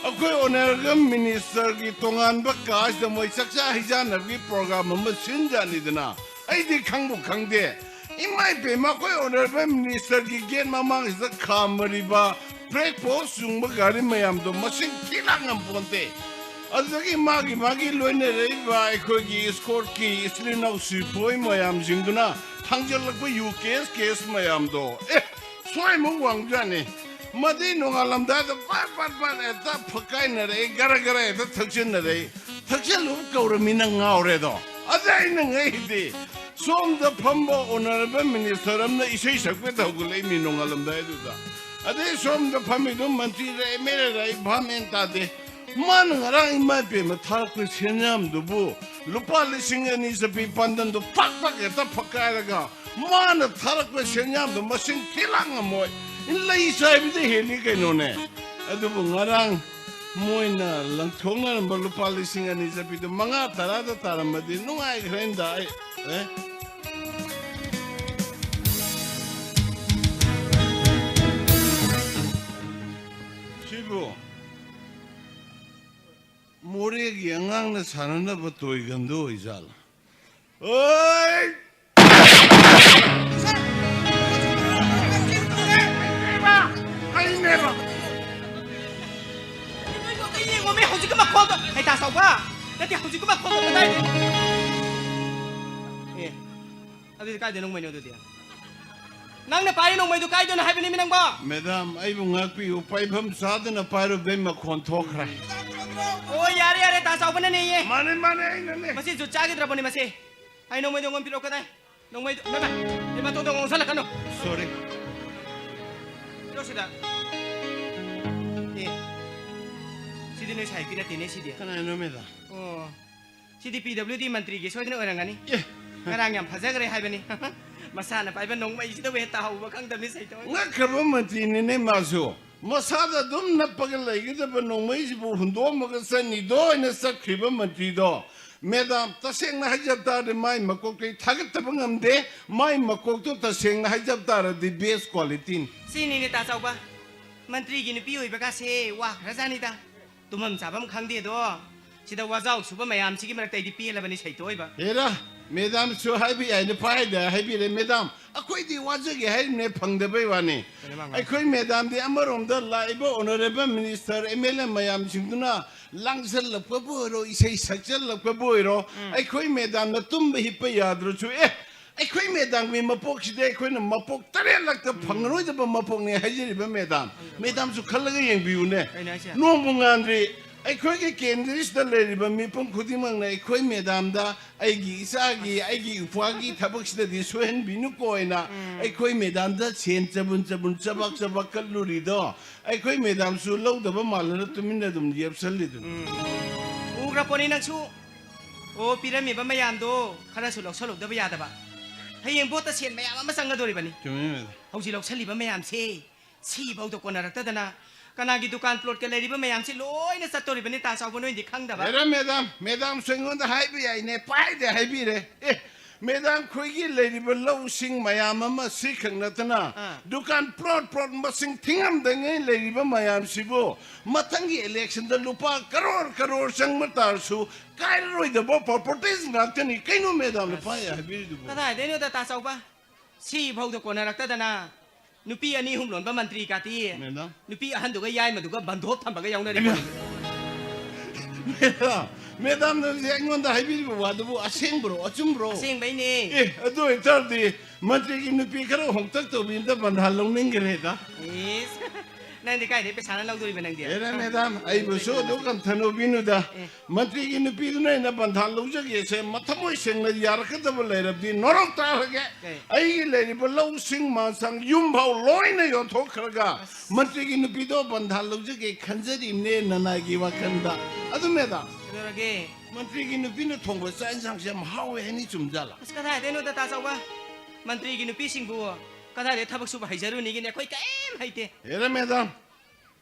ꯑꯩꯈꯣꯏ ꯑꯣꯅꯔꯦꯕꯜ ꯃꯤꯅꯤꯁꯇꯔꯒꯤ ꯇꯣꯉꯥꯟꯕ ꯀꯥꯁꯤꯗ ꯃꯣꯏ ꯆꯥꯛꯆꯥ ꯍꯩꯖꯥꯟꯅꯕꯒꯤ ꯄ꯭ꯔꯣꯒ꯭ꯔꯥꯝ ꯑꯃ ꯁꯤꯟꯖꯥꯅꯤꯗꯅ꯫ ꯑꯩꯗꯤ ꯈꯪꯕꯨ ꯈꯪꯗꯦ꯫ ꯏꯃꯥ ꯏꯄꯦꯝꯃ, ꯑꯩꯈꯣꯏ ꯑꯣꯅꯔꯦꯕꯜ ꯃꯤꯅꯤꯁꯇꯔꯒꯤ ꯒꯦꯠ ꯃꯃꯥꯡꯁꯤꯗ ꯈꯥꯝꯃꯔꯤꯕ ꯕ꯭ꯂꯦꯛ ꯕꯣꯛꯁ ꯆꯨꯡꯕ ꯒꯥꯔꯤ ꯃꯌꯥꯝꯗꯣ ꯃꯁꯤꯡ ꯊꯤ ꯂꯥꯛ ꯉꯝꯄꯣꯟꯇꯦ꯫ ꯑꯗꯨꯗꯒꯤ ꯃꯥꯒꯤ ꯃꯥꯒꯤ ꯂꯣꯏꯅꯔꯛꯏꯕ ꯑꯩꯈꯣꯏꯒꯤ ꯏꯁꯀꯣꯔꯠꯀꯤ ꯏꯆꯤꯜ ꯏꯅꯥꯎ ꯁꯤꯄꯣꯏ ꯃꯌꯥꯝꯁꯤꯡꯗꯨꯅ ꯊꯥꯡꯖꯜꯂꯛꯄ ꯌꯨ ꯀꯦꯁ ꯀꯦꯁ ꯃꯌꯥꯝꯗꯣ, ꯑꯦ, ꯁ꯭ꯋꯥꯏꯃꯨꯛ ꯋꯥꯡꯖꯥꯠꯅꯤ꯫ ꯃꯗꯩ ꯅꯣꯡꯉꯥꯜꯂꯝꯗꯥꯏꯗ ꯄꯠ ꯄꯠ ꯄꯠ ꯍꯦꯛꯇ ꯐꯛꯀꯥꯏꯅꯔꯛꯏ, ꯒꯔ ꯒꯔ ꯍꯦꯛꯇ ꯊꯛꯆꯤꯟꯅꯔꯛꯏ꯫ ꯊꯛꯆꯜꯂꯨ ꯀꯧꯔꯃꯤꯅ ꯉꯥꯎꯔꯦꯗꯣ꯫ ꯑꯗ ꯑꯩꯅ ꯉꯛꯏꯗꯤ, ꯁꯣꯝꯗ ꯐꯝꯕ ꯑꯣꯅꯔꯦꯕꯜ ꯃꯤꯅꯤꯁꯇꯔ ꯑꯃꯅ ꯏꯁꯩ ꯁꯛꯄꯗ ꯍꯧꯒꯠꯂꯛꯏ ꯃꯤ ꯅꯣꯡꯉꯥꯜꯂꯝꯗꯥꯏꯗꯨꯗ꯫ ꯑꯗꯩ ꯁꯣꯝꯗ ꯐꯝꯃꯤꯗꯨ ꯃꯟꯇ꯭ꯔꯤꯔ ꯑꯦꯝ ꯑꯦꯜ ꯑꯦꯔ ꯑꯩ ꯚꯥꯞ ꯃꯦꯟ ꯇꯥꯗꯦ꯫ ꯃꯥꯅ ꯉꯔꯥꯡ ꯏꯃꯥ ꯏꯕꯦꯝꯃ ꯊꯥꯔꯛꯄ ꯁꯦꯟꯌꯥꯝꯗꯨꯕꯨ ꯂꯨꯄꯥ ꯂꯤꯁꯤꯡ ꯑꯅꯤ ꯆꯠꯄꯤ ꯄꯥꯟꯗꯝꯗꯣ ꯐꯛ ꯐꯛ ꯍꯦꯛꯇ ꯐꯛꯀꯥꯏꯔꯒ ꯃꯥꯅ ꯊꯥꯔꯛꯄ ꯁꯦꯟꯌꯥꯝꯗꯣ ꯃꯁꯤꯡ ꯊꯤꯂꯥꯡ ꯉꯝꯃꯣꯏ꯫ ꯂꯩ ꯆꯥꯏꯕꯗ ꯍꯦꯜꯂꯤ ꯀꯩꯅꯣꯅꯦ꯫ ꯑꯗꯨꯕꯨ ꯉꯔꯥꯡ ꯃꯣꯏꯅ ꯂꯪꯊꯣꯛꯅꯔꯝꯕ ꯂꯨꯄꯥ ꯂꯤꯁꯤꯡ ꯑꯅꯤ ꯆꯠꯄꯤꯗꯣ ꯃꯉꯥ ꯇꯔꯥꯗ ꯇꯥꯔꯝꯃꯗꯤ ꯅꯨꯡꯉꯥꯏꯈ꯭ꯔꯦꯅꯗ ꯑꯩ꯫ ꯑꯦ? ꯁꯤꯕꯨ ꯃꯣꯔꯦꯒꯤ ꯑꯉꯥꯡꯅ ꯁꯥꯟꯅꯅꯕ ꯇꯣꯏꯒꯟꯗꯣ ꯑꯣꯏꯖꯥꯠꯂꯣ? ꯑꯣꯏ! ꯑꯩꯅꯦꯕ! ꯅꯣꯏꯕꯨ ꯑꯝꯇ ꯌꯦꯡꯉꯣꯃꯤ, ꯍꯧꯖꯤꯛꯀꯤ ꯃꯈꯣꯜꯗꯣ꯫ ꯍꯩ, ꯇꯥ ꯆꯥꯎꯕ! ꯅꯠꯇꯦ, ꯍꯧꯖꯤꯛꯀꯤ ꯃꯈꯣꯜꯗꯣ ꯀꯗꯥꯏꯗꯩ? ꯑꯦ, ꯑꯗꯨꯗꯤ ꯀꯥꯏꯗꯩ ꯅꯣꯡꯃꯩꯅꯣ ꯑꯗꯨꯗꯤ? ꯅꯪꯅ ꯄꯥꯏꯔꯤ ꯅꯣꯡꯃꯩꯗꯨ ꯀꯥꯏꯗꯅꯣ ꯍꯥꯏꯕꯅꯤꯃꯤ ꯅꯪꯕꯣ? ꯃꯦꯗꯥꯝ, ꯑꯩꯕꯨ ꯉꯥꯛꯄꯤꯌꯨ꯫ ꯄꯥꯏꯐꯝ ꯆꯥꯗꯅ ꯄꯥꯏꯔꯨꯕꯗꯩ ꯃꯈꯣꯟ ꯊꯣꯛꯈ꯭ꯔꯦ꯫ ꯑꯣ, ꯌꯥꯔꯦ, ꯌꯥꯔꯦ, ꯇꯥ ꯆꯥꯎꯕꯅꯅꯦꯌꯦ꯫ ꯃꯥꯅꯦ, ꯃꯥꯅꯦ, ꯑꯩꯅꯅꯦ꯫ ꯃꯁꯤ ꯖꯨꯠ ꯆꯥꯈꯤꯗ꯭ꯔꯕꯅꯦ ꯃꯁꯤ꯫ ꯑꯩ ꯅꯣꯡꯃꯩꯗꯣ ꯑꯩꯉꯣꯟꯗ ꯄꯤꯔꯛꯑꯣ ꯀꯗꯥꯏ? ꯅꯣꯡꯃꯩꯗꯣ, ꯏꯃꯥ, ꯏꯃꯥ, ꯇꯣꯟꯗꯣꯟ ꯉꯥꯎꯁꯜꯂꯛꯀꯅꯨ꯫ Sorry꯫ ꯄꯤꯔꯛꯑꯣ ꯁꯤꯗ꯫ ꯑꯦ꯫ ꯅꯣꯏ ꯁꯥꯏꯠꯀꯤ ꯅꯠꯇꯦꯅꯦ ꯁꯤꯗꯤ꯫ ꯀꯅꯥꯅꯣ ꯃꯦꯗꯥꯝ? ꯑꯣ, ꯁꯤꯗꯤ ꯄꯤ ꯗꯕ꯭ꯂꯤꯎ ꯗꯤ ꯃꯟꯇ꯭ꯔꯤꯒꯤ ꯁꯣꯏꯗꯅ ꯑꯣꯏꯔꯝꯒꯅꯤ꯫ ꯑꯦ, ꯉꯔꯥꯡ ꯌꯥꯝ ꯐꯖꯈ꯭ꯔꯦ ꯍꯥꯏꯕꯅꯤ꯫ ꯃꯁꯥꯅ ꯄꯥꯏꯕ ꯅꯣꯡꯃꯩꯁꯤꯗꯕꯨ ꯍꯦꯛ ꯇꯥꯍꯧꯕ ꯈꯪꯗꯕꯅꯤ ꯁꯩꯇꯣꯟ꯫ ꯉꯛꯈ꯭ꯔꯕ ꯃꯟꯇ꯭ꯔꯤꯅꯤꯅꯦ ꯃꯥꯁꯨ꯫ ꯃꯁꯥꯗ ꯑꯗꯨꯝ ꯅꯞꯄꯒ ꯂꯩꯒꯗꯕ ꯅꯣꯡꯃꯩꯁꯤꯕꯨ ꯍꯨꯟꯗꯣꯛꯑꯝꯃꯒ ꯆꯠꯅꯤꯗꯣ ꯍꯥꯏꯅ ꯆꯠꯈ꯭ꯔꯤꯕ ꯃꯟꯇ꯭ꯔꯤꯗꯣ꯫ ꯃꯦꯗꯥꯝ, ꯇꯁꯦꯡꯅ ꯍꯥꯏꯖꯕ ꯇꯥꯔꯗꯤ ꯃꯥꯏ ꯃꯀꯣꯛꯇ ꯑꯩ ꯊꯥꯒꯠꯇꯕ ꯉꯝꯗꯦ꯫ ꯃꯥꯏ ꯃꯀꯣꯛꯇꯣ ꯇꯁꯦꯡꯅ ꯍꯥꯏꯖꯕ ꯇꯥꯔꯗꯤ best qualityꯅꯤ꯫ ꯁꯤꯅꯤꯅꯦ ꯇꯥ ꯆꯥꯎꯕ, ꯃꯟꯇ꯭ꯔꯤꯒꯤ ꯅꯨꯄꯤ ꯑꯣꯏꯕꯒꯥꯁꯦ ꯋꯥꯈ꯭ꯔꯖꯥꯠꯅꯤꯗ꯫ ꯇꯨꯝꯐꯝ ꯆꯥꯐꯝ ꯈꯪꯗꯦꯗꯣ꯫ ꯁꯤꯗ ꯋꯥꯖꯥꯎ ꯁꯨꯕ ꯃꯌꯥꯝꯁꯤꯒꯤ ꯃꯔꯛꯇ ꯑꯩꯗꯤ ꯄꯦꯜꯂꯕꯅꯤ ꯁꯩꯇꯣꯏꯕ꯫ ꯍꯦꯔꯥ, ꯃꯦꯗꯥꯝꯁꯨ ꯍꯥꯏꯕ ꯌꯥꯏꯅ ꯄꯥꯏꯗ ꯍꯥꯏꯕꯤꯔꯦ꯫ ꯃꯦꯗꯥꯝ, ꯑꯩꯈꯣꯏꯗꯤ ꯋꯥꯖꯒꯦ ꯍꯥꯏꯔꯤꯕꯅꯦ, ꯐꯪꯗꯕꯩ ꯋꯥꯅꯤ꯫ ꯀꯩꯅꯣ ꯃꯥ ꯉꯥꯡ- ꯑꯩꯈꯣꯏ ꯃꯦꯗꯥꯝꯗꯤ ꯑꯃꯔꯣꯝꯗ ꯂꯥꯛꯏꯕ honourable minister, M L A ꯃꯌꯥꯝꯁꯤꯡꯗꯨꯅ ꯂꯥꯡꯁꯜꯂꯛꯄꯕꯨ ꯑꯣꯏꯔꯣ, ꯏꯁꯩ ꯁꯛꯆꯜꯂꯛꯄꯕꯨ ꯑꯣꯏꯔꯣ, ꯑꯩꯈꯣꯏ ꯃꯦꯗꯥꯝꯅ ꯇꯨꯝꯕ ꯍꯤꯞꯄ ꯌꯥꯗ꯭ꯔꯁꯨ, ꯑꯦ, ꯑꯩꯈꯣꯏ ꯃꯦꯗꯥꯝꯒꯤ ꯃꯄꯣꯛꯁꯤꯗ ꯑꯩꯈꯣꯏꯅ ꯃꯄꯣꯛ ꯇꯔꯦꯠ ꯂꯛꯇ ꯐꯪꯉꯔꯣꯏꯗꯕ ꯃꯄꯣꯛꯅꯦ ꯍꯥꯏꯖꯔꯤꯕ ꯃꯦꯗꯥꯝ꯫ ꯃꯦꯗꯥꯝꯁꯨ ꯈꯜꯂꯒ ꯌꯦꯡꯕꯤꯌꯨꯅꯦ꯫ ꯀꯩꯅꯣ ꯍꯥꯏꯁꯦ? ꯅꯣꯡꯕꯨ ꯉꯥꯟꯗ꯭ꯔꯤ꯫ ꯑꯩꯈꯣꯏꯒꯤ ꯀꯦꯟꯗ꯭ꯔꯁꯤꯗ ꯂꯩꯔꯤꯕ ꯃꯤꯄꯨꯝ ꯈꯨꯗꯤꯡꯃꯛꯅ ꯑꯩꯈꯣꯏ ꯃꯦꯗꯥꯝꯗ ꯑꯩꯒꯤ ꯏꯆꯥꯒꯤ, ꯑꯩꯒꯤ ꯏꯄ꯭ꯋꯥꯒꯤ ꯊꯕꯛꯁꯤꯗꯗꯤ ꯁꯣꯏꯍꯟꯕꯤꯅꯨꯀꯣ ꯍꯥꯏꯅ ꯑꯩꯈꯣꯏ ꯃꯦꯗꯥꯝꯗ ꯁꯦꯟ ꯆꯕꯨꯟ ꯆꯕꯨꯟ, ꯆꯕꯥꯛ ꯆꯕꯥꯛ ꯀꯠꯂꯨꯔꯤꯗꯣ ꯑꯩꯈꯣꯏ ꯃꯦꯗꯥꯝꯁꯨ ꯂꯧꯗꯕ ꯃꯥꯜꯂꯅ ꯇꯨꯃꯤꯟꯅ ꯑꯗꯨꯝ ꯌꯦꯞꯁꯜꯂꯤꯗꯨꯅꯤ꯫ ꯎꯈ꯭ꯔ ꯄꯣꯠꯅꯤ ꯅꯪꯁꯨ꯫ ꯑꯣ, ꯄꯤꯔꯝꯃꯤꯕ ꯃꯌꯥꯝꯗꯣ ꯈꯔꯁꯨ ꯂꯧꯁꯜꯍꯧꯗꯕ ꯌꯥꯗꯕ꯫ ꯍꯌꯦꯡ ꯚꯣꯠꯇ ꯁꯦꯟ ꯃꯌꯥꯝ ꯑꯃ ꯆꯪꯒꯗꯣꯔꯤꯕꯅꯤ꯫ ꯆꯨꯝꯃꯤ ꯃꯦꯗꯥꯝ꯫ ꯍꯧꯖꯤꯛ ꯂꯧꯁꯜꯂꯤꯕ ꯃꯌꯥꯝꯁꯦ ꯁꯤꯐꯥꯎꯗ ꯀꯣꯟꯅꯔꯛꯇꯗꯅ ꯀꯅꯥꯒꯤ ꯗꯨꯀꯥꯟ ꯄ꯭ꯂꯣꯠꯀ ꯂꯩꯔꯤꯕ ꯃꯌꯥꯝꯁꯤ ꯂꯣꯏꯅ ꯆꯠꯇꯣꯔꯤꯕꯅꯤ ꯇꯥ ꯆꯥꯎꯕ, ꯅꯣꯏꯗꯤ ꯈꯪꯗꯕ꯫ ꯍꯦꯔꯥ ꯃꯦꯗꯥꯝ, ꯃꯦꯗꯥꯝꯁꯨ ꯑꯩꯉꯣꯟꯗ ꯍꯥꯏꯕ ꯌꯥꯏꯅꯦ, ꯄꯥꯏꯗꯦ ꯍꯥꯏꯕꯤꯔꯦ꯫ ꯑꯦ, ꯃꯦꯗꯥꯝ, ꯑꯩꯈꯣꯏꯒꯤ ꯂꯩꯔꯤꯕ ꯂꯧꯁꯤꯡ ꯃꯌꯥꯝ ꯑꯃ ꯁꯤ ꯈꯛ ꯅꯠꯇꯅ ꯑꯥ꯫ ꯗꯨꯀꯥꯟ ꯄ꯭ꯂꯣꯠ ꯄ꯭ꯂꯣꯠ ꯃꯁꯤꯡ ꯊꯤꯉꯝꯗꯉꯩ ꯂꯩꯔꯤꯕ ꯃꯌꯥꯝꯁꯤꯕꯨ ꯃꯊꯪꯒꯤ electionꯗ ꯂꯨꯄꯥ ꯀꯔꯣꯔ ꯀꯔꯣꯔ ꯆꯪꯕ ꯇꯥꯔꯁꯨ ꯀꯥꯏꯔꯔꯣꯏꯗꯕ properties ꯉꯥꯛꯇꯅꯤ꯫ ꯀꯩꯅꯣ ꯃꯦꯗꯥꯝꯅ ꯄꯥꯏ ꯍꯥꯏꯕꯤꯔꯤꯗꯨꯕꯨ? ꯀꯗꯥꯏꯗꯩꯅꯣꯗ ꯇꯥ ꯆꯥꯎꯕ? ꯁꯤꯐꯥꯎꯗ ꯀꯣꯟꯅꯔꯛꯇꯗꯅ ꯅꯨꯄꯤ ꯑꯅꯤ ꯑꯍꯨꯝ ꯂꯣꯟꯕ ꯃꯟꯇ꯭ꯔꯤ ꯀꯥꯇꯤ ꯃꯦꯗꯥꯝ꯫ ꯅꯨꯄꯤ ꯑꯍꯟꯗꯨꯒ ꯌꯥꯏꯃꯗꯨꯒ ꯕꯟꯗꯣꯞ ꯊꯝꯕꯒ ꯌꯥꯎꯅꯔꯤ꯫ ꯃꯦꯗꯥꯝ, ꯃꯦꯗꯥꯝꯅ ꯍꯧꯖꯤꯛ ꯑꯩꯉꯣꯟꯗ ꯍꯥꯏꯕꯤꯔꯤꯕ ꯋꯥꯗꯨꯕꯨ ꯑꯁꯦꯡꯕ꯭ꯔꯣ, ꯑꯆꯨꯝꯕ꯭ꯔꯣ? ꯑꯁꯦꯡꯕꯩꯅꯦ꯫ ꯑꯦ, ꯑꯗꯨ ꯑꯣꯏꯇꯥꯔꯗꯤ ꯃꯟꯇ꯭ꯔꯤꯒꯤ ꯅꯨꯄꯤ ꯈꯔ ꯍꯣꯡꯇꯛ ꯇꯧꯕꯤꯗ ꯕꯟꯙꯥ ꯂꯧꯅꯤꯡꯈ꯭ꯔꯦꯗ꯫ ꯏꯁ, ꯅꯪꯗꯤ ꯀꯥꯏꯗꯩ ꯄꯩꯁꯥꯅ ꯂꯧꯗꯣꯔꯤꯕ ꯅꯪꯗꯤ? ꯑꯦꯔꯥ ꯃꯦꯗꯥꯝ, ꯑꯩꯕꯨꯁꯨ ꯑꯗꯨ ꯀꯟꯊꯅꯧꯕꯤꯅꯨꯗ꯫ ꯃꯟꯇ꯭ꯔꯤꯒꯤ ꯅꯨꯄꯤꯗꯨꯅ ꯑꯩꯅ ꯕꯟꯙꯥ ꯂꯧꯖꯒꯦꯁꯦ ꯃꯊꯃꯣꯏ ꯁꯦꯡꯅ ꯌꯥꯔꯛꯀꯗꯕ ꯂꯩꯔꯕꯗꯤ ꯅꯣꯔꯣꯛ ꯇꯥꯔꯒꯦ꯫ ꯑꯩꯒꯤ ꯂꯩꯔꯤꯕ ꯂꯧꯁꯤꯡ ꯃꯥꯟꯁꯥꯡ ꯌꯨꯝ ꯐꯥꯎ ꯂꯣꯏꯅ ꯌꯣꯟꯊꯣꯛꯈ꯭ꯔꯒ ꯃꯟꯇ꯭ꯔꯤꯒꯤ ꯅꯨꯄꯤꯗꯣ ꯕꯟꯙꯥ ꯂꯧꯖꯒꯦ ꯈꯟꯖꯔꯤꯕꯅꯦ ꯅꯅꯥꯏꯒꯤ ꯋꯥꯈꯜꯗ꯫ ꯑꯗꯨ ꯃꯦꯗꯥꯝ꯫ ꯀꯩꯗꯧꯔꯒꯦ? ꯃꯟꯇ꯭ꯔꯤꯒꯤ ꯅꯨꯄꯤꯅ ꯊꯣꯡꯕ ꯆꯥꯛ ꯏꯟꯁꯥꯡꯁꯦ ꯌꯥꯝ ꯍꯥꯎꯋꯦ ꯍꯥꯏꯅꯤ, ꯆꯨꯝꯖꯥꯠꯂ? ꯑꯁ, ꯀꯗꯥꯏꯗꯩꯅꯣꯗ ꯇꯥ ꯆꯥꯎꯕ? ꯃꯟꯇ꯭ꯔꯤꯒꯤ ꯅꯨꯄꯤꯁꯤꯡꯕꯨ ꯀꯗꯥꯏꯗꯩ ꯊꯕꯛ ꯁꯨꯕ ꯍꯩꯖꯔꯨꯅꯤꯒꯦꯅꯦ? ꯑꯩꯈꯣꯏ ꯀꯔꯤꯝ ꯍꯩꯇꯦ꯫ ꯍꯦꯔꯥ ꯃꯦꯗꯥꯝ,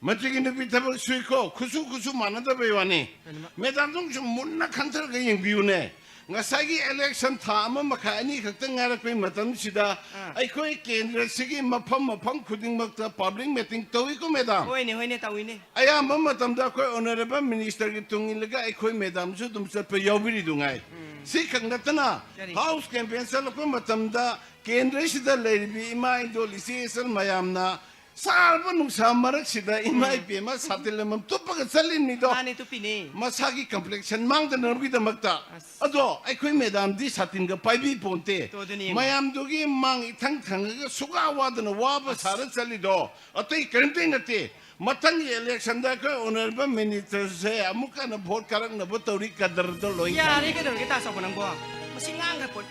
ꯃꯟꯇ꯭ꯔꯤꯒꯤ ꯅꯨꯄꯤ ꯊꯕꯛ ꯁꯨꯏꯀꯣ, ꯈꯨꯠꯁꯨ ꯈꯨꯠꯁꯨ ꯃꯥꯟꯅꯗꯕꯩ ꯋꯥꯅꯤ꯫ ꯀꯩꯅꯣ ꯃ- ꯃꯦꯗꯥꯝꯗꯨꯁꯨ ꯃꯨꯟꯅ ꯈꯟꯊꯔꯒ ꯌꯦꯡꯕꯤꯌꯨꯅꯦ꯫ ꯉꯁꯥꯏꯒꯤ election ꯊꯥ ꯑꯃ ꯃꯈꯥꯏ ꯑꯅꯤ ꯈꯛꯇ ꯉꯥꯏꯔꯛꯄꯩ ꯃꯇꯝꯁꯤꯗ ꯑꯥ꯫ ꯑꯩꯈꯣꯏ ꯀꯦꯟꯗ꯭ꯔꯁꯤꯒꯤ ꯃꯐꯝ ꯃꯐꯝ ꯈꯨꯗꯤꯡꯃꯛꯇ public meeting ꯇꯧꯏꯀꯣ ꯃꯦꯗꯥꯝ꯫ ꯍꯣꯏꯅꯦ, ꯍꯣꯏꯅꯦ, ꯇꯧꯏꯅꯦ꯫ ꯑꯌꯥꯝꯕ ꯃꯇꯝꯗ ꯑꯩꯈꯣꯏ honourable ministerꯒꯤ ꯇꯨꯡ ꯏꯜꯂꯒ ꯑꯩꯈꯣꯏ ꯃꯦꯗꯥꯝꯁꯨ ꯑꯗꯨꯝ ꯆꯠꯄ ꯌꯥꯎꯕꯤꯔꯤꯗꯨ ꯉꯥꯏ꯫ ꯎꯝ꯫ ꯁꯤ ꯈꯛ ꯅꯠꯇꯅ ꯀꯔꯤ? House campaign ꯆꯠꯂꯛꯄ ꯃꯇꯝꯗ ꯀꯦꯟꯗ꯭ꯔꯁꯤꯗ ꯂꯩꯔꯤꯕꯤ ꯏꯃꯥ ꯏꯟꯗꯣꯜ ꯏꯆꯦ ꯏꯆꯜ ꯃꯌꯥꯝꯅ ꯁꯥꯔꯕ ꯅꯨꯡꯁꯥ ꯃꯔꯛꯁꯤꯗ ꯏꯃꯥ ꯎꯝ꯫ ꯏꯕꯦꯝꯃ ꯁꯥꯇꯤꯟ ꯑꯃꯃꯝ ꯇꯨꯞꯄꯒ ꯆꯠꯂꯤꯕꯅꯤꯗꯣ꯫ ꯃꯥꯅꯦ, ꯇꯨꯞꯄꯤꯅꯦ꯫ ꯃꯁꯥꯒꯤ complexion ꯃꯥꯡꯗꯅꯕꯒꯤꯗꯃꯛꯇ꯫ ꯑꯁ꯫ ꯑꯗꯣ ꯑꯩꯈꯣꯏ ꯃꯦꯗꯥꯝꯗꯤ ꯁꯥꯇꯤꯟꯒ ꯄꯥꯏꯕꯤ ꯄꯣꯟꯇꯦ꯫ ꯇꯣ, ꯑꯗꯨꯅꯤ ꯌꯦꯡꯉꯣ꯫ ꯃꯌꯥꯝꯗꯨꯒꯤ ꯃꯥꯡ ꯏꯊꯪ ꯊꯪꯉꯒ ꯁꯨꯛꯋꯥ ꯋꯥꯗꯅ ꯋꯥꯕ ꯑꯁ꯫ ꯁꯥꯔ ꯆꯠꯂꯤꯗꯣ ꯑꯇꯩ ꯀꯔꯤꯝꯇꯩ ꯅꯠꯇꯦ꯫ ꯃꯊꯪꯒꯤ electionꯗ ꯑꯩꯈꯣꯏ honourable ministerꯁꯦ ꯑꯃꯨꯛꯀ ꯍꯟꯅ vote ꯀꯥꯔꯛꯅꯕ ꯇꯧꯔꯤ, ꯀꯗꯔꯗꯣ ꯂꯣꯏ ꯌꯥꯔꯦ, ꯈꯪꯉꯤ꯫ ꯀꯩꯗꯧꯔꯒꯦ ꯇꯥ ꯆꯥꯎꯕ ꯅꯪꯕꯣ? ꯃꯁꯤ ꯉꯥꯡꯈ꯭ꯔ ꯄꯣꯠ꯫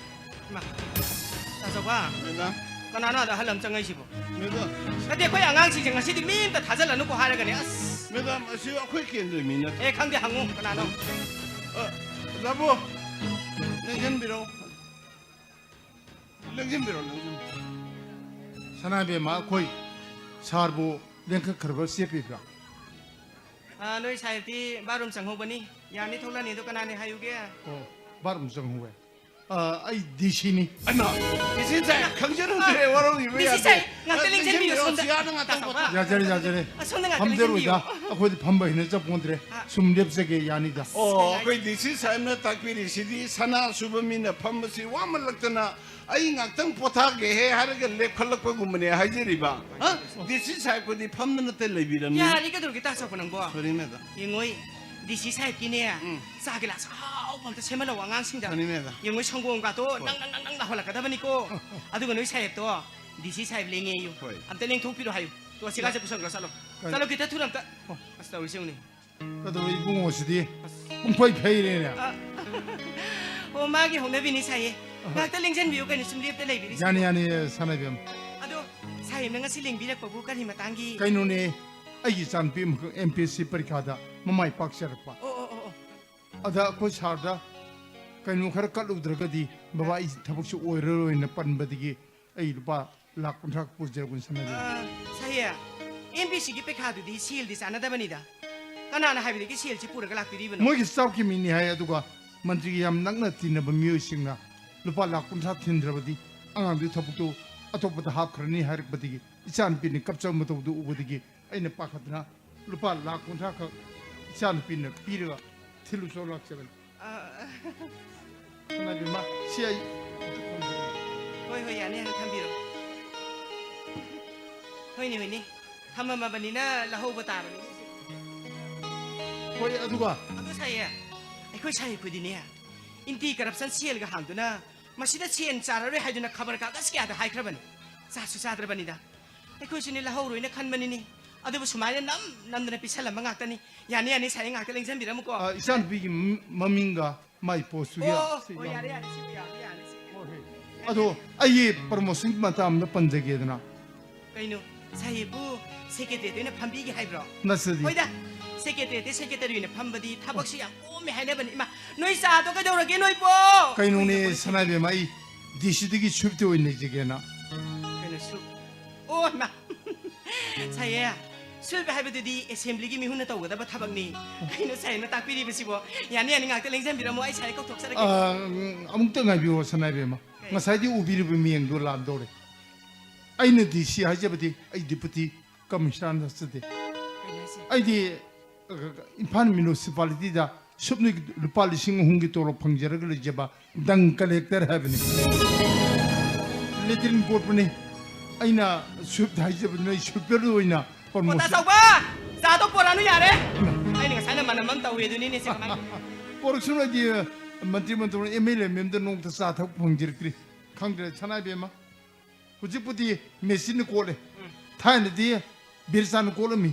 ꯏꯃꯥ, ꯇꯥ ꯆꯥꯎꯕ, ꯃꯦꯗꯥꯝ꯫ ꯀꯅꯥꯅꯣ ꯑꯗ ꯑꯍꯜ ꯑꯃ ꯆꯪꯉꯛꯏꯁꯤꯕꯣ? ꯃꯦꯗꯥꯝ꯫ ꯅꯠꯇꯦ, ꯑꯩꯈꯣꯏ ꯑꯉꯥꯡꯁꯤꯡꯁꯦ ꯉꯁꯤꯗꯤ ꯃꯤ ꯑꯝꯇ ꯊꯥꯖꯤꯜꯂꯅꯨꯀꯣ ꯍꯥꯏꯔꯒꯅꯦ, ꯑꯁ꯫ ꯃꯦꯗꯥꯝ, ꯑꯁꯤ ꯑꯩꯈꯣꯏ ꯀꯦꯟꯗ꯭ꯔꯒꯤ ꯃꯤ ꯅꯠꯇꯦ꯫ ꯑꯦ, ꯈꯪꯗꯦ, ꯍꯪꯉꯨ ꯀꯅꯥꯅꯣ꯫ ꯑ, ꯗꯥꯕꯣ, ꯂꯦꯡꯁꯤꯟꯕꯤꯔꯛꯑꯣ꯫ ꯂꯦꯡꯁꯤꯟꯕꯤꯔꯣ, ꯂꯦꯡꯁꯤꯟꯕꯤꯔꯣ꯫ ꯁꯅꯥꯕꯦꯝꯃ, ꯑꯩꯈꯣꯏ ꯁꯥꯔꯕꯨ ꯂꯦꯡꯈꯠꯈ꯭ꯔꯕ ꯆꯦꯞꯄꯤꯕ꯭ꯔꯥ? ꯑꯥ, ꯅꯣꯏ ꯁꯥꯍꯦꯕꯇꯤ ꯕꯥꯠꯔꯨꯝ ꯆꯪꯍꯧꯕꯅꯤ꯫ ꯌꯥꯅꯤ, ꯊꯣꯛꯂꯛꯑꯅꯤ꯫ ꯑꯗꯣ ꯀꯅꯥꯅꯤ ꯍꯥꯏꯌꯨꯒꯦ? ꯑꯣ, ꯕꯥꯠꯔꯨꯝ ꯆꯪꯍꯧꯋꯦ꯫ ꯑꯥ, ꯑꯩ ꯗꯤ ꯁꯤꯅꯤ꯫ ꯑꯩꯃ, ꯗꯤ ꯁꯤ ꯁꯥꯍꯦꯕ ꯈꯪꯖꯔꯨꯗ꯭ꯔꯦ, ꯋꯥꯔꯧꯕꯤꯕ ꯗꯤ ꯁꯤ ꯌꯥꯗꯦ꯫ ꯁꯥꯍꯦꯕ, ꯉꯥꯛꯇ ꯑ, ꯂꯦꯡꯁꯤꯟꯕꯤꯌꯨ, ꯂꯦꯡꯁꯤꯟꯕꯤꯔꯣ, ꯁꯣꯝꯗ꯫ ꯁꯤ ꯑꯥꯗ ꯉꯥꯛꯇꯪ ꯇꯥ ꯆꯥꯎꯕ꯫ ꯄꯣꯊꯥ-, ꯌꯥꯖꯔꯦ, ꯌꯥꯖꯔꯦ꯫ ꯑ, ꯁꯣꯝꯗ ꯉꯥꯛꯇ ꯐꯝꯖꯔꯣꯏꯗ, ꯂꯦꯡꯁꯤꯟꯕꯤꯌꯨ꯫ ꯑꯩꯈꯣꯏꯗꯤ ꯐꯝꯕ ꯍꯩꯅꯖ ꯄꯣꯟꯗ꯭ꯔꯦ꯫ ꯑ꯫ ꯁꯨꯝ ꯂꯦꯞꯆꯒꯦ, ꯌꯥꯅꯤꯗ꯫ ꯑꯣ, ꯑꯩꯈꯣꯏ ꯗꯤ ꯁꯤ ꯁꯥꯍꯦꯕꯅ ꯇꯥꯛꯄꯤꯔꯤꯁꯤꯗꯤ ꯁꯅꯥ ꯁꯨꯕ ꯃꯤꯅ ꯐꯝꯕꯁꯤ ꯋꯥꯃꯜꯂꯛꯇꯅ ꯑꯩ ꯉꯥꯛꯇꯪ ꯄꯣꯊꯥꯒꯦꯍꯦ ꯍꯥꯏꯔꯒ ꯂꯦꯞꯈꯠꯂꯛꯄꯒꯨꯝꯕꯅꯦ ꯍꯥꯏꯖꯔꯤꯕ꯫ ꯍꯥ? ꯗꯤ ꯁꯤ ꯁꯥꯍꯦꯕꯈꯣꯏꯗꯤ ꯐꯝꯗꯅꯇ ꯂꯩꯕꯤꯔꯝꯃꯤ꯫ ꯌꯥꯔꯦ, ꯀꯩꯗꯧꯔꯒꯦ ꯇꯥ ꯆꯥꯎꯕ ꯅꯪꯕꯣ? Sorry, madam. ꯌꯦꯡꯉꯣꯏ, ꯗꯤ ꯁꯤ ꯁꯥꯍꯦꯕꯀꯤꯅꯦ, ꯎꯝ꯫ ꯆꯥ ꯒꯤꯂꯥꯁ ꯑꯍꯥꯎꯕ ꯑꯝꯇ ꯁꯦꯝꯍꯜꯂꯛꯑꯣ ꯑꯉꯥꯡꯁꯤꯡꯗ꯫ ꯐꯅꯤ, madam. ꯌꯦꯡꯉꯣꯏ, ꯁꯪꯒꯣꯝꯒꯥꯇꯣ ꯍꯣꯏ꯫ ꯅꯪ, ꯅꯪ, ꯅꯪ, ꯅꯪ ꯂꯥꯎꯍꯜꯂꯛꯀꯗꯕꯅꯤꯀꯣ꯫ ꯑꯗꯨꯒ ꯅꯣꯏ ꯁꯥꯍꯦꯕꯇꯣ, ꯗꯤ ꯁꯤ ꯁꯥꯍꯦꯕ ꯂꯦꯡꯉꯦꯌꯨ꯫ ꯍꯣꯏ꯫ ꯑꯝꯇ ꯂꯦꯡꯊꯣꯛꯄꯤꯔꯣ ꯍꯥꯏꯌꯨ꯫ ꯇꯣ, ꯑꯁꯤ ꯀꯥꯁꯦ ꯄꯨꯁꯟꯈ꯭ꯔꯣ, ꯆꯠꯂꯣ꯫ ꯀꯩ? ꯆꯠꯂꯣ, ꯈꯤꯇ ꯊꯨꯅ ꯑꯝꯇ꯫ ꯑꯣ꯫ ꯑꯁ, ꯇꯧꯔꯤꯁꯦ ꯌꯦꯡꯉꯨꯅꯦ꯫ ꯀꯩꯗꯧꯔꯦ ꯏꯕꯨꯡꯉꯣꯁꯤꯗꯤ? ꯑꯁ꯫ ꯄꯨꯡꯐꯩ ꯐꯩꯔꯦꯅꯦ꯫ ꯑ, ꯑꯣ, ꯃꯥꯒꯤ ꯍꯧꯅꯕꯤꯅꯤ ꯁꯥꯏꯌꯦ꯫ ꯑꯍꯣꯏ꯫ ꯉꯥꯛꯇ ꯂꯦꯡꯖꯟꯕꯤꯌꯨ ꯀꯩꯅꯣ, ꯁꯨꯝ ꯂꯦꯞꯇ ꯂꯩꯕꯤꯔꯤꯁꯤꯕꯣ꯫ ꯌꯥꯅꯤ, ꯌꯥꯅꯤ, ꯁꯅꯥꯏꯕꯦꯝ꯫ ꯑꯗꯣ, ꯁꯥꯏꯌꯦꯝꯅ ꯉꯁꯤ ꯂꯦꯡꯕꯤꯔꯛꯄꯕꯨ ꯀꯔꯤ ꯃꯇꯥꯡꯒꯤ? ꯀꯩꯅꯣꯅꯦ, ꯑꯩꯒꯤ ꯏꯆꯥꯅꯨꯄꯤ ꯑꯃꯈꯛ ꯑꯦꯝ ꯄꯤ ꯑꯦꯁ ꯁꯤ ꯄꯔꯤꯈꯥꯗ ꯃꯃꯥꯏ ꯄꯥꯛꯆꯔꯛꯄ꯫ ꯑꯣ, ꯑꯣ, ꯑꯣ, ꯑꯣ꯫ ꯑꯗ ꯑꯩꯈꯣꯏ ꯁꯥꯔꯗ ꯀꯩꯅꯣ ꯈꯔ ꯀꯠꯂꯨꯗ꯭ꯔꯒꯗꯤ, "ꯕꯕꯥ, ꯑꯩ ꯊꯕꯛꯁꯦ ꯑꯣꯏꯔꯔꯣꯏꯅ" ꯄꯟꯕꯗꯒꯤ ꯑꯩ ꯂꯨꯄꯥ ꯂꯥꯈ ꯀꯨꯟꯊ꯭ꯔꯥ ꯄꯨꯖꯔꯛꯄꯅꯤ, ꯁꯅꯥꯏꯕꯦꯝ꯫ ꯑ, ꯁꯥꯏꯌꯦ, ꯑꯦꯝ ꯄꯤ ꯑꯦꯁ ꯁꯤꯒꯤ ꯄꯩꯈꯥꯗꯨꯗꯤ ꯁꯦꯜꯗꯤ ꯆꯥꯟꯅꯗꯕꯅꯤꯗ꯫ ꯀꯅꯥꯅ ꯍꯥꯏꯕꯗꯒꯤ ꯁꯦꯜꯁꯤ ꯄꯨꯔꯒ ꯂꯥꯛꯄꯤꯔꯤꯕꯅꯣ? ꯃꯣꯏꯒꯤ ꯁ꯭ꯇꯥꯐꯀꯤ ꯃꯤꯅꯤ ꯍꯥꯏ, ꯑꯗꯨꯒ ꯃꯟꯇ꯭ꯔꯤꯒ ꯌꯥꯝ ꯅꯛꯅ ꯇꯤꯟꯅꯕ ꯃꯤꯑꯣꯏꯁꯤꯡꯅ ꯂꯨꯄꯥ ꯂꯥꯈ ꯀꯨꯟꯊ꯭ꯔꯥ ꯊꯤꯟꯗ꯭ꯔꯕꯗꯤ ꯑꯉꯥꯡꯗꯨꯒꯤ ꯊꯕꯛꯇꯨ ꯑꯇꯣꯞꯄꯗ ꯍꯥꯞꯈ꯭ꯔꯅꯤ ꯍꯥꯏꯔꯛꯄꯗꯒꯤ, ꯏꯆꯥꯅꯨꯄꯤꯅ ꯀꯞꯆꯕ ꯃꯇꯧꯗꯨ ꯎꯕꯗꯒꯤ ꯑꯩꯅ ꯄꯥꯈꯠꯇꯅ ꯂꯨꯄꯥ ꯂꯥꯈ ꯀꯨꯟꯊ꯭ꯔꯥ ꯈꯛ ꯏꯆꯥꯅꯨꯄꯤꯅ ꯄꯤꯔꯒ ꯊꯤꯜꯂꯨ ꯆꯣ ꯂꯥꯛꯆꯕꯅꯤ꯫ ꯑ, ꯁꯅꯥꯏꯕꯦꯝꯃ, ꯁꯤ ꯑꯩ ꯍꯣꯏ, ꯍꯣꯏ, ꯌꯥꯅꯤ, ꯌꯥꯅꯤ, ꯊꯝꯕꯤꯔꯣ꯫ ꯍꯣꯏꯅꯦ, ꯍꯣꯏꯅꯦ, ꯊꯝꯃꯝꯃꯕꯅꯤꯅ ꯂꯧꯍꯧꯕ ꯇꯥꯕꯅꯤ꯫ ꯍꯣꯏ, ꯑꯗꯨꯒ ꯑꯗꯨ ꯁꯥꯏꯌꯦ, ꯑꯩꯈꯣꯏ ꯁꯥꯏ ꯑꯩꯈꯣꯏꯗꯤꯅꯦ, ꯑꯦꯟꯇꯤ ꯀꯔꯞꯁꯟ ꯁꯦꯜꯒ ꯍꯥꯡꯗꯨꯅ ꯃꯁꯤꯗ ꯁꯦꯟ ꯆꯥꯔꯔꯣꯏ ꯍꯥꯏꯗꯨꯅ ꯈꯕꯔ ꯀꯥꯒꯖ ꯀꯌꯥꯗ ꯍꯥꯏꯈ꯭ꯔꯕꯅꯤ꯫ ꯆꯥꯁꯨ ꯆꯥꯗ꯭ꯔꯕꯅꯤꯗ꯫ ꯑꯩꯈꯣꯏꯁꯨꯅꯦ ꯂꯧꯍꯧꯔꯣꯏꯅ ꯈꯟꯕꯅꯤꯅꯦ꯫ ꯑꯗꯨꯕꯨ ꯁꯨꯃꯥꯏꯅ ꯅꯝ ꯅꯝꯗꯅ ꯄꯤꯁꯜꯂꯝꯕ ꯉꯥꯛꯇꯅꯤ꯫ ꯌꯥꯅꯤ, ꯌꯥꯅꯤ, ꯁꯥꯏ ꯉꯥꯛꯇ ꯂꯦꯡꯁꯤꯟꯕꯤꯔꯝꯃꯨꯀꯣ꯫ ꯑ, ꯏꯆꯥꯅꯨꯄꯤꯒꯤ ꯃ-, ꯃꯃꯤꯡꯒ ꯃꯥꯏ ꯄꯣꯁꯇꯨꯒ ꯑꯣ, ꯁꯤ ꯑꯣ, ꯌꯥꯎ-, ꯌꯥꯔꯦ, ꯌꯥꯔꯦ, ꯁꯤꯕꯨ ꯌꯥꯕꯨ ꯌꯥꯔꯦ, ꯁꯤ꯫ ꯍꯣꯏ, ꯍꯣꯏ꯫ ꯑꯗꯣ ꯑꯩꯒꯤ ꯄ꯭ꯔꯃꯣꯁꯟꯒꯤ ꯃꯇꯥꯡ ꯑꯃꯗ ꯄꯟꯖꯒꯦꯗꯅ꯫ ꯀꯩꯅꯣ, ꯁꯥꯍꯦꯕꯄꯨ ꯁꯦꯀ꯭ꯔꯦꯇꯔꯤꯌꯦꯠꯇ ꯑꯣꯏꯅ ꯐꯝꯕꯤꯒꯦ ꯍꯥꯏꯕ꯭ꯔꯣ? ꯅꯠꯇꯗꯤ꯫ ꯍꯣꯏꯗ, ꯁꯦꯀ꯭ꯔꯦꯇꯔꯤꯌꯦꯠꯇ ꯁꯦꯀ꯭ꯔꯦꯇꯔꯤ ꯑꯣꯏꯅ ꯐꯝꯕꯗꯤ ꯊꯕꯛꯁꯤ ꯌꯥꯝ ꯀꯣꯝꯃꯦ ꯍꯥꯏꯅꯕꯅꯤ꯫ ꯏꯃꯥ, ꯅꯣꯏ ꯆꯥꯗꯣ ꯀꯩꯗꯧꯔꯒꯦ ꯅꯣꯏꯕꯣ? ꯀꯩꯅꯣꯅꯦ, ꯀꯩꯅꯣ, ꯁꯅꯥꯏꯕꯦꯝꯃ, ꯑꯩ ꯗꯤ ꯁꯤꯗꯒꯤ ꯁ꯭ꯋꯤꯞꯇ ꯑꯣꯏꯅ ꯂꯩꯖꯒꯦꯅ꯫ ꯀꯩꯅꯣ, ꯁ꯭ꯋꯤꯞ? ꯑꯣ, ꯏꯃꯥ꯫ ꯁꯥꯏꯌꯦ, ꯁ꯭ꯋꯤꯞ ꯍꯥꯏꯕꯗꯨꯗꯤ ꯑꯦꯁꯦꯝꯕ꯭ꯂꯤꯒꯤ ꯃꯤꯍꯨꯟꯅ ꯇꯧꯒꯗꯕ ꯊꯕꯛꯅꯤ꯫ ꯀꯩꯅꯣ ꯁꯥꯏꯅ ꯇꯥꯛꯄꯤꯔꯤꯕꯁꯤꯕꯣ? ꯌꯥꯅꯤ, ꯌꯥꯅꯤ, ꯉꯥꯛꯇ ꯂꯦꯡꯁꯤꯟꯕꯤꯔꯝꯃꯣ, ꯑꯩ ꯁꯥꯏ ꯀꯧꯊꯣꯛꯆꯔꯒꯦ꯫ ꯑ, ꯑꯃꯨꯛꯇ ꯉꯥꯏꯕꯤꯌꯣ, ꯁꯅꯥꯏꯕꯦꯝꯃ꯫ ꯀꯩ? ꯉꯁꯥꯏꯗꯤ ꯎꯕꯤꯔꯤꯕ ꯃꯤꯌꯦꯡꯗꯣ ꯂꯥꯟꯗꯧꯔꯦ꯫ ꯑꯩꯅ ꯗꯤ ꯁꯤ ꯍꯥꯏꯖꯕꯗꯤ ꯑꯩ ꯗꯤꯄꯨꯇꯤ ꯀꯃꯤꯁꯅꯔ ꯅꯠꯆꯗꯦ꯫ ꯀꯩꯅꯣ ꯍꯥꯏꯁꯦ? ꯑꯩꯗꯤ, ꯑ, ꯏꯝꯐꯥꯜ ꯃ꯭ꯌꯨꯅꯤꯁꯤꯄꯥꯂꯤꯇꯤꯗ ꯁꯨꯞꯅꯒꯤ ꯂꯨꯄꯥ ꯂꯤꯁꯤꯡ ꯑꯍꯨꯝꯒꯤ ꯇꯣꯂꯣꯞ ꯐꯪꯖꯔꯒ ꯂꯩꯖꯕ ꯗꯪ ꯀꯂꯦꯛꯇꯔ ꯍꯥꯏꯕꯅꯤ꯫ ꯂꯦꯇ꯭ꯔꯤꯟ ꯀꯣꯠꯄꯅꯤ꯫ ꯑꯩꯅ ꯁ꯭ꯋꯤꯞ ꯍꯥꯏꯖꯕꯗꯨꯅ ꯑꯩ ꯁ꯭ꯋꯤꯞꯄꯔ ꯑꯣꯏꯅ ꯄ꯭ꯔꯃꯣꯁꯟ꯫ ꯇꯥꯆꯧꯕ! ꯆꯥꯗꯣ ꯄꯣꯔꯛꯑꯅꯨ ꯌꯥꯔꯦ! ꯏꯃꯥ꯫ ꯑꯩꯅ ꯉꯁꯥꯏꯅ ꯃꯅꯝ ꯑꯃ ꯇꯧꯋꯦ ꯑꯗꯨꯅꯤꯅꯦ ꯁꯦ ꯀꯃꯥꯏꯅ ꯇꯧꯅꯤ? ꯄꯣꯔꯛꯁꯅꯨ, ꯑꯩꯗꯤ ꯃꯟꯇ꯭ꯔꯤ ꯃꯟꯗꯣꯟ ꯑꯦꯝ ꯑꯦꯜ ꯑꯦ ꯃꯦꯝꯗ ꯅꯣꯡꯃꯇ ꯆꯥ ꯊꯛꯄ ꯐꯪꯖꯔꯛꯇ꯭ꯔꯤ꯫ ꯈꯪꯗ꯭ꯔꯦ, ꯁꯅꯥꯏꯕꯦꯝꯃ꯫ ꯍꯧꯖꯤꯛꯄꯨꯗꯤ ꯃꯦꯆꯤꯟꯅ ꯀꯣꯠꯂꯦ꯫ ꯎꯝ꯫ ꯊꯥꯏꯅꯗꯤ ꯕꯤꯔꯆꯥꯅ ꯀꯣꯠꯂꯝꯃꯤ꯫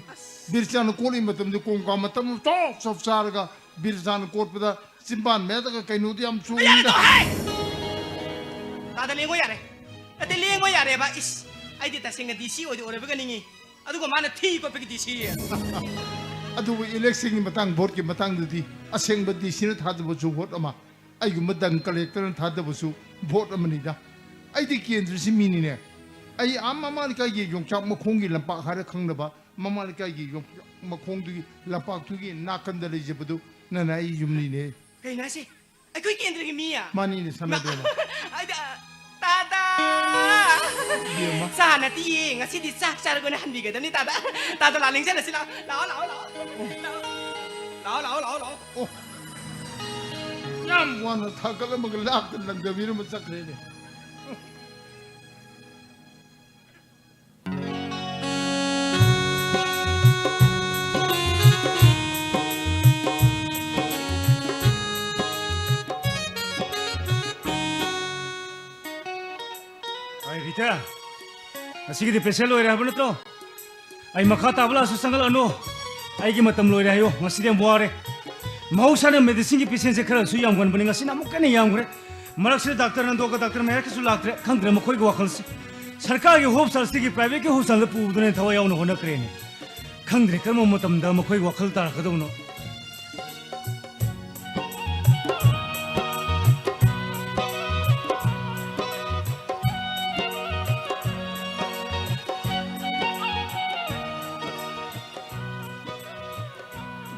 ꯕꯤꯔꯆꯥꯅ ꯀꯣꯠꯂꯤ ꯃꯇꯝꯗ ꯀꯣꯡꯀꯥ ꯃꯇꯝ ꯆꯣꯞ ꯆꯣꯞ ꯆꯥꯔꯒ ꯕꯤꯔꯆꯥꯅ ꯀꯣꯠꯄꯗ ꯆꯤꯝꯕꯥꯟ ꯃꯌꯥꯗꯒ ꯀꯩꯅꯣꯗꯤ ꯌꯥꯝ ꯆꯣꯡꯉꯤꯗ꯫ ꯇꯥꯗ, ꯂꯦꯡꯉꯣ ꯌꯥꯔꯦ꯫ ꯅꯠꯇꯦ, ꯂꯦꯡꯉꯣ ꯌꯥꯔꯦꯕ꯫ ꯏꯁ, ꯑꯩꯗꯤ ꯇꯁꯦꯡꯅ ꯗꯤ ꯁꯤ ꯑꯣꯏꯗꯤ ꯑꯣꯏꯔꯕꯒ ꯅꯤꯡꯉꯤ꯫ ꯑꯗꯨꯒ ꯃꯥꯅ ꯊꯤ ꯀꯣꯠꯄꯒꯤ ꯗꯤ ꯁꯤ꯫ ꯑꯗꯨꯕꯨ ꯏꯂꯦꯛꯁꯟꯒꯤ ꯃꯇꯥꯡ, ꯚꯣꯠꯀꯤ ꯃꯇꯥꯡꯗꯗꯤ ꯑꯁꯦꯡꯕ ꯗꯤ ꯁꯤꯅ ꯊꯥꯗꯕꯁꯨ ꯚꯣꯠ ꯑꯃ, ꯑꯩꯒꯨꯝꯕ ꯗꯟ ꯀꯂꯦꯛꯇꯔꯅ ꯊꯥꯗꯕꯁꯨ ꯚꯣꯠ ꯑꯃꯅꯤꯗ꯫ ꯑꯩꯗꯤ ꯀꯦꯟꯗ꯭ꯔꯁꯤ ꯃꯤꯅꯤꯅꯦ꯫ ꯑꯩ ꯑꯥ ꯃꯃꯥ ꯂꯩꯀꯥꯏꯒꯤ ꯌꯣꯡꯆꯥꯛ ꯃꯈꯣꯡꯒꯤ ꯂꯝꯄꯥꯛ ꯍꯥꯏꯔ ꯈꯪꯅꯕ ꯃꯃꯥ ꯂꯩꯀꯥꯏꯒꯤ ꯌꯣꯡꯆꯥꯛ ꯃꯈꯣꯡꯗꯨꯒꯤ ꯂꯝꯄꯥꯛꯇꯨꯒꯤ ꯅꯥꯀꯟꯗ ꯂꯩꯖꯕꯗꯨ ꯅꯅ ꯑꯩ ꯌꯨꯝꯅꯤꯅꯦ꯫ ꯀꯩꯅꯣ ꯍꯥꯏꯁꯦ? ꯑꯩꯈꯣꯏ ꯀꯦꯟꯗ꯭ꯔꯒꯤ ꯃꯤ? ꯃꯥꯅꯤꯅꯦ, ꯁꯅꯥꯇꯣꯟ꯫ ꯑꯩꯗꯤ, ꯑ, ꯇꯥꯗ! ꯏꯕꯦꯝꯃ꯫ ꯆꯥ ꯅꯠꯇꯤꯌꯦ, ꯉꯁꯤꯗꯤ ꯆꯥꯛ ꯆꯥꯔꯒ ꯑꯣꯏꯅ ꯍꯟꯕꯤꯒꯗꯕꯅꯤ, ꯇꯥꯗ꯫ ꯇꯥꯗ, ꯂꯥꯛ ꯂꯦꯡꯖꯅꯁꯤ ꯂꯥꯛꯑꯣ, ꯂꯥꯛꯑꯣ, ꯂꯥꯛꯑꯣ, ꯂꯥꯛꯑꯣ꯫ ꯂꯥꯛꯑꯣ, ꯂꯥꯛꯑꯣ, ꯂꯥꯛꯑꯣ, ꯂꯥꯛꯑꯣ꯫ ꯑꯣ, ꯌꯥꯝ ꯋꯥꯅ ꯊꯥꯒꯠꯂꯝꯃꯒ ꯂꯥꯛꯇ ꯂꯪꯗꯕꯤꯔꯝꯃ ꯆꯠꯈ꯭ꯔꯦꯅꯦ꯫ ꯑꯩ ꯔꯤꯇꯥ, ꯉꯁꯤꯒꯤꯗꯤ ꯄꯦꯁꯦꯟ ꯂꯣꯏꯔꯦ ꯍꯥꯏꯕ ꯅꯠꯇ꯭ꯔꯣ? ꯑꯩ ꯃꯈꯥ ꯇꯥꯕ ꯂꯥꯛꯑꯁꯨ ꯆꯪꯍꯜꯂꯛꯑꯅꯨ꯫ ꯑꯩꯒꯤ ꯃꯇꯝ ꯂꯣꯏꯔꯦ ꯍꯥꯏꯌꯣ꯫ ꯉꯁꯤꯗꯤ ꯌꯥꯝ ꯋꯥꯔꯦ꯫ ꯃꯍꯧꯁꯥꯅ ꯃꯦꯗꯤꯁꯤꯟꯒꯤ ꯄꯦꯁꯦꯟꯁꯦ ꯈꯔꯁꯨ ꯌꯥꯝꯒꯟꯕꯅꯤ, ꯉꯁꯤꯅ ꯑꯃꯨꯛꯀ ꯍꯦꯟꯅ ꯌꯥꯝꯈ꯭ꯔꯦ꯫ ꯃꯔꯛꯁꯤꯗ ꯗꯥꯛꯇꯔ ꯅꯟꯗꯣꯒ ꯗꯥꯛꯇꯔ ꯃꯍꯦꯁꯀꯁꯨ ꯂꯥꯛꯇ꯭ꯔꯦ꯫ ꯈꯪꯗ꯭ꯔꯦ ꯃꯈꯣꯏꯒꯤ ꯋꯥꯈꯜꯁꯤ꯫ ꯁꯔꯀꯥꯔꯒꯤ ꯍꯣꯁꯄꯤꯇꯥꯜꯁꯤꯗꯒꯤ ꯄ꯭ꯔꯥꯏꯚꯦꯠꯀꯤ ꯍꯣꯁꯄꯤꯇꯥꯜꯗ ꯄꯨꯕꯗꯨꯅ ꯍꯦꯟꯅ ꯊꯋꯥꯏ ꯌꯥꯎꯅ ꯍꯣꯠꯅꯈ꯭ꯔꯦꯅꯦ꯫ ꯈꯪꯗ꯭ꯔꯦ ꯀꯔꯝꯕ ꯃꯇꯝꯗ ꯃꯈꯣꯏ ꯋꯥꯈꯜ ꯇꯥꯔꯛꯀꯗꯕꯅꯣ꯫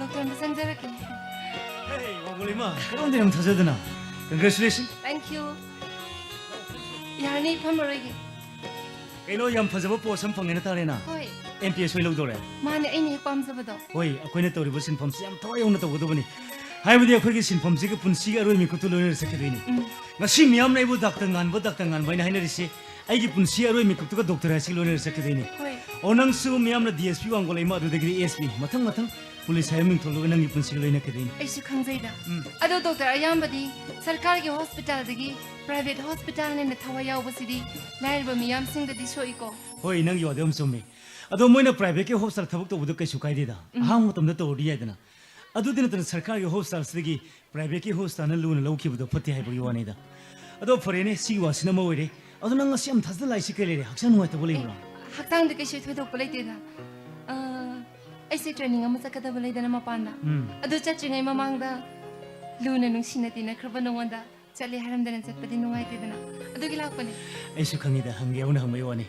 ꯗꯣꯛꯇꯔ, ꯑꯝꯇ ꯆꯪꯖꯔꯛꯀꯦ꯫ ꯍꯦ, ꯋꯥꯡꯒꯣꯂꯤꯃ, ꯀꯔꯝꯗꯤ ꯌꯥꯝ ꯊꯥꯖꯗꯅ꯫ Congratulations꯫ Thank you꯫ ꯌꯥꯔꯅꯤ, ꯐꯝꯃꯔꯣꯏꯒꯦ꯫ ꯀꯩꯅꯣ, ꯌꯥꯝ ꯐꯖꯕ ꯄꯣꯁ ꯑꯃ ꯐꯪꯉꯦꯅ ꯇꯥꯔꯦꯅ꯫ ꯍꯣꯏ꯫ ꯑꯦꯝ ꯄꯤ ꯑꯦꯁ ꯍꯣꯏ ꯂꯧꯗꯧꯔꯦ꯫ ꯃꯥꯅꯦ, ꯑꯩꯅ ꯍꯦꯛ ꯄꯥꯝꯖꯕꯗꯣ꯫ ꯍꯣꯏ, ꯑꯩꯈꯣꯏꯅ ꯇꯧꯔꯤꯕ ꯁꯤꯟꯐꯝꯁꯤ ꯌꯥꯝ ꯊꯋꯥꯏ ꯌꯥꯎꯅ ꯇꯧꯒꯗꯕꯅꯤ꯫ ꯍꯥꯏꯕꯗꯤ ꯑꯩꯈꯣꯏꯒꯤ ꯁꯤꯟꯐꯝꯁꯤꯒꯤ ꯄꯨꯟꯁꯤꯒꯤ ꯑꯔꯣꯏ ꯃꯤꯀꯨꯞꯇꯨ ꯂꯣꯏꯅꯔ ꯆꯠꯈꯤꯗꯣꯏꯅꯤ꯫ ꯎꯝ꯫ ꯉꯁꯤ ꯃꯤꯌꯥꯝꯅ ꯑꯩꯕꯨ ꯗꯥꯛꯇꯔ ꯉꯥꯟꯕ, ꯗꯥꯛꯇꯔ ꯉꯥꯟꯕ ꯍꯥꯏꯅ ꯍꯥꯏꯅꯔꯤꯁꯤ ꯑꯩꯒꯤ ꯄꯨꯟꯁꯤ ꯑꯔꯣꯏ ꯃꯤꯀꯨꯞꯇꯨꯒ ꯗꯣꯛꯇꯔ ꯍꯥꯏꯁꯤ ꯂꯣꯏꯅꯔ ꯆꯠꯈꯤꯗꯣꯏꯅꯤ꯫ ꯍꯣꯏ꯫ ꯑꯣ, ꯅꯪꯁꯨ ꯃꯤꯌꯥꯝꯅ ꯗꯤ ꯑꯦꯁ ꯄꯤ ꯋꯥꯡꯒꯣꯂꯩꯃ, ꯑꯗꯨꯗꯒꯤꯗꯤ ꯑꯦꯁ ꯄꯤ, ꯃꯊꯪ ꯃꯊꯪ ꯄꯨꯂꯤꯁ ꯍꯥꯏꯕ ꯃꯤꯡꯊꯣꯜꯗꯨꯒ ꯅꯪꯒꯤ ꯄꯨꯟꯁꯤꯒ ꯂꯣꯏꯅꯈꯤꯗꯣꯏꯅꯤ꯫ ꯑꯩꯁꯨ ꯈꯪꯖꯩꯗ꯫ ꯎꯝ꯫ ꯑꯗꯣ ꯗꯣꯛꯇꯔ, ꯑꯌꯥꯝꯕꯗꯤ ꯁꯔꯀꯥꯔꯒꯤ ꯍꯣꯁꯄꯤꯇꯥꯜꯗꯒꯤ ꯄ꯭ꯔꯥꯏꯚꯦꯠ ꯍꯣꯁꯄꯤꯇꯥꯜꯅ ꯍꯦꯟꯅ ꯊꯋꯥꯏ ꯌꯥꯎꯕꯁꯤꯗꯤ ꯂꯥꯏꯔꯕ ꯃꯤꯌꯥꯝꯁꯤꯡꯗꯗꯤ ꯁꯣꯛꯏꯀꯣ꯫ ꯍꯣꯏ, ꯅꯪꯒꯤ ꯋꯥꯗꯣ ꯌꯥꯝ ꯆꯨꯝꯃꯦ꯫ ꯑꯗꯣ ꯃꯣꯏꯅ ꯄ꯭ꯔꯥꯏꯚꯦꯠꯀꯤ ꯍꯣꯁꯄꯤꯇꯥꯜ ꯊꯕꯛ ꯇꯧꯕꯗꯣ ꯀꯩꯁꯨ ꯀꯥꯏꯗꯦꯗ꯫ ꯎꯝ꯫ ꯑꯍꯥꯡꯕ ꯃꯇꯝꯗ ꯇꯧꯔꯗꯤ ꯌꯥꯏꯗꯅ꯫ ꯑꯗꯨꯗꯤ ꯅꯠꯇꯅ ꯁꯔꯀꯥꯔꯒꯤ ꯍꯣꯁꯄꯤꯇꯥꯜꯁꯤꯗꯒꯤ ꯄ꯭ꯔꯥꯏꯚꯦꯠꯀꯤ ꯍꯣꯁꯄꯤꯇꯥꯜꯅ ꯂꯨꯅ ꯂꯧꯈꯤꯕꯗꯣ ꯐꯠꯇꯦ ꯍꯥꯏꯕꯒꯤ ꯋꯥꯅꯤꯗ꯫ ꯑꯗꯣ ꯐꯔꯦꯅꯦ, ꯁꯤꯒꯤ ꯋꯥꯁꯤꯅ ꯑꯃ ꯑꯣꯏꯔꯦ꯫ ꯑꯗꯣ ꯅꯪ ꯉꯁꯤ ꯌꯥꯝ ꯊꯥꯖꯗꯅ ꯂꯥꯛꯏꯁꯤ ꯀꯩ ꯂꯩꯔꯦ? ꯍꯛꯆꯥꯡ ꯅꯨꯡꯉꯥꯏꯇꯕ ꯂꯩꯕ꯭ꯔꯣ? ꯑꯦ, ꯍꯛꯆꯥꯡꯗꯤ ꯀꯩꯁꯨ ꯊꯣꯏꯗꯣꯛꯄ ꯂꯩꯇꯦꯗ꯫ ꯑ, ꯑꯩꯁꯦ ꯇ꯭ꯔꯦꯅꯤꯡ ꯑꯃ ꯆꯠꯀꯗꯕ ꯂꯩꯗꯅ ꯃꯄꯥꯟꯗ꯫ ꯎꯝ꯫ ꯑꯗꯨ ꯆꯠꯇ꯭ꯔꯤꯉꯩ ꯃꯃꯥꯡꯗ ꯂꯨꯅ ꯅꯨꯡꯁꯤꯅ ꯇꯤꯟꯅꯈ꯭ꯔꯕ ꯅꯉꯣꯟꯗ ꯆꯠꯂꯦ ꯍꯥꯏꯔꯝꯗꯅ ꯆꯠꯄꯗꯤ ꯅꯨꯡꯉꯥꯏꯇꯦꯗꯅ꯫ ꯑꯗꯨꯒꯤ ꯂꯥꯛꯄꯅꯦ꯫ ꯑꯩꯁꯨ ꯈꯪꯉꯤꯗ, ꯍꯪꯒꯦ ꯍꯧꯅ ꯍꯪꯕꯒꯤ ꯋꯥꯅꯤ꯫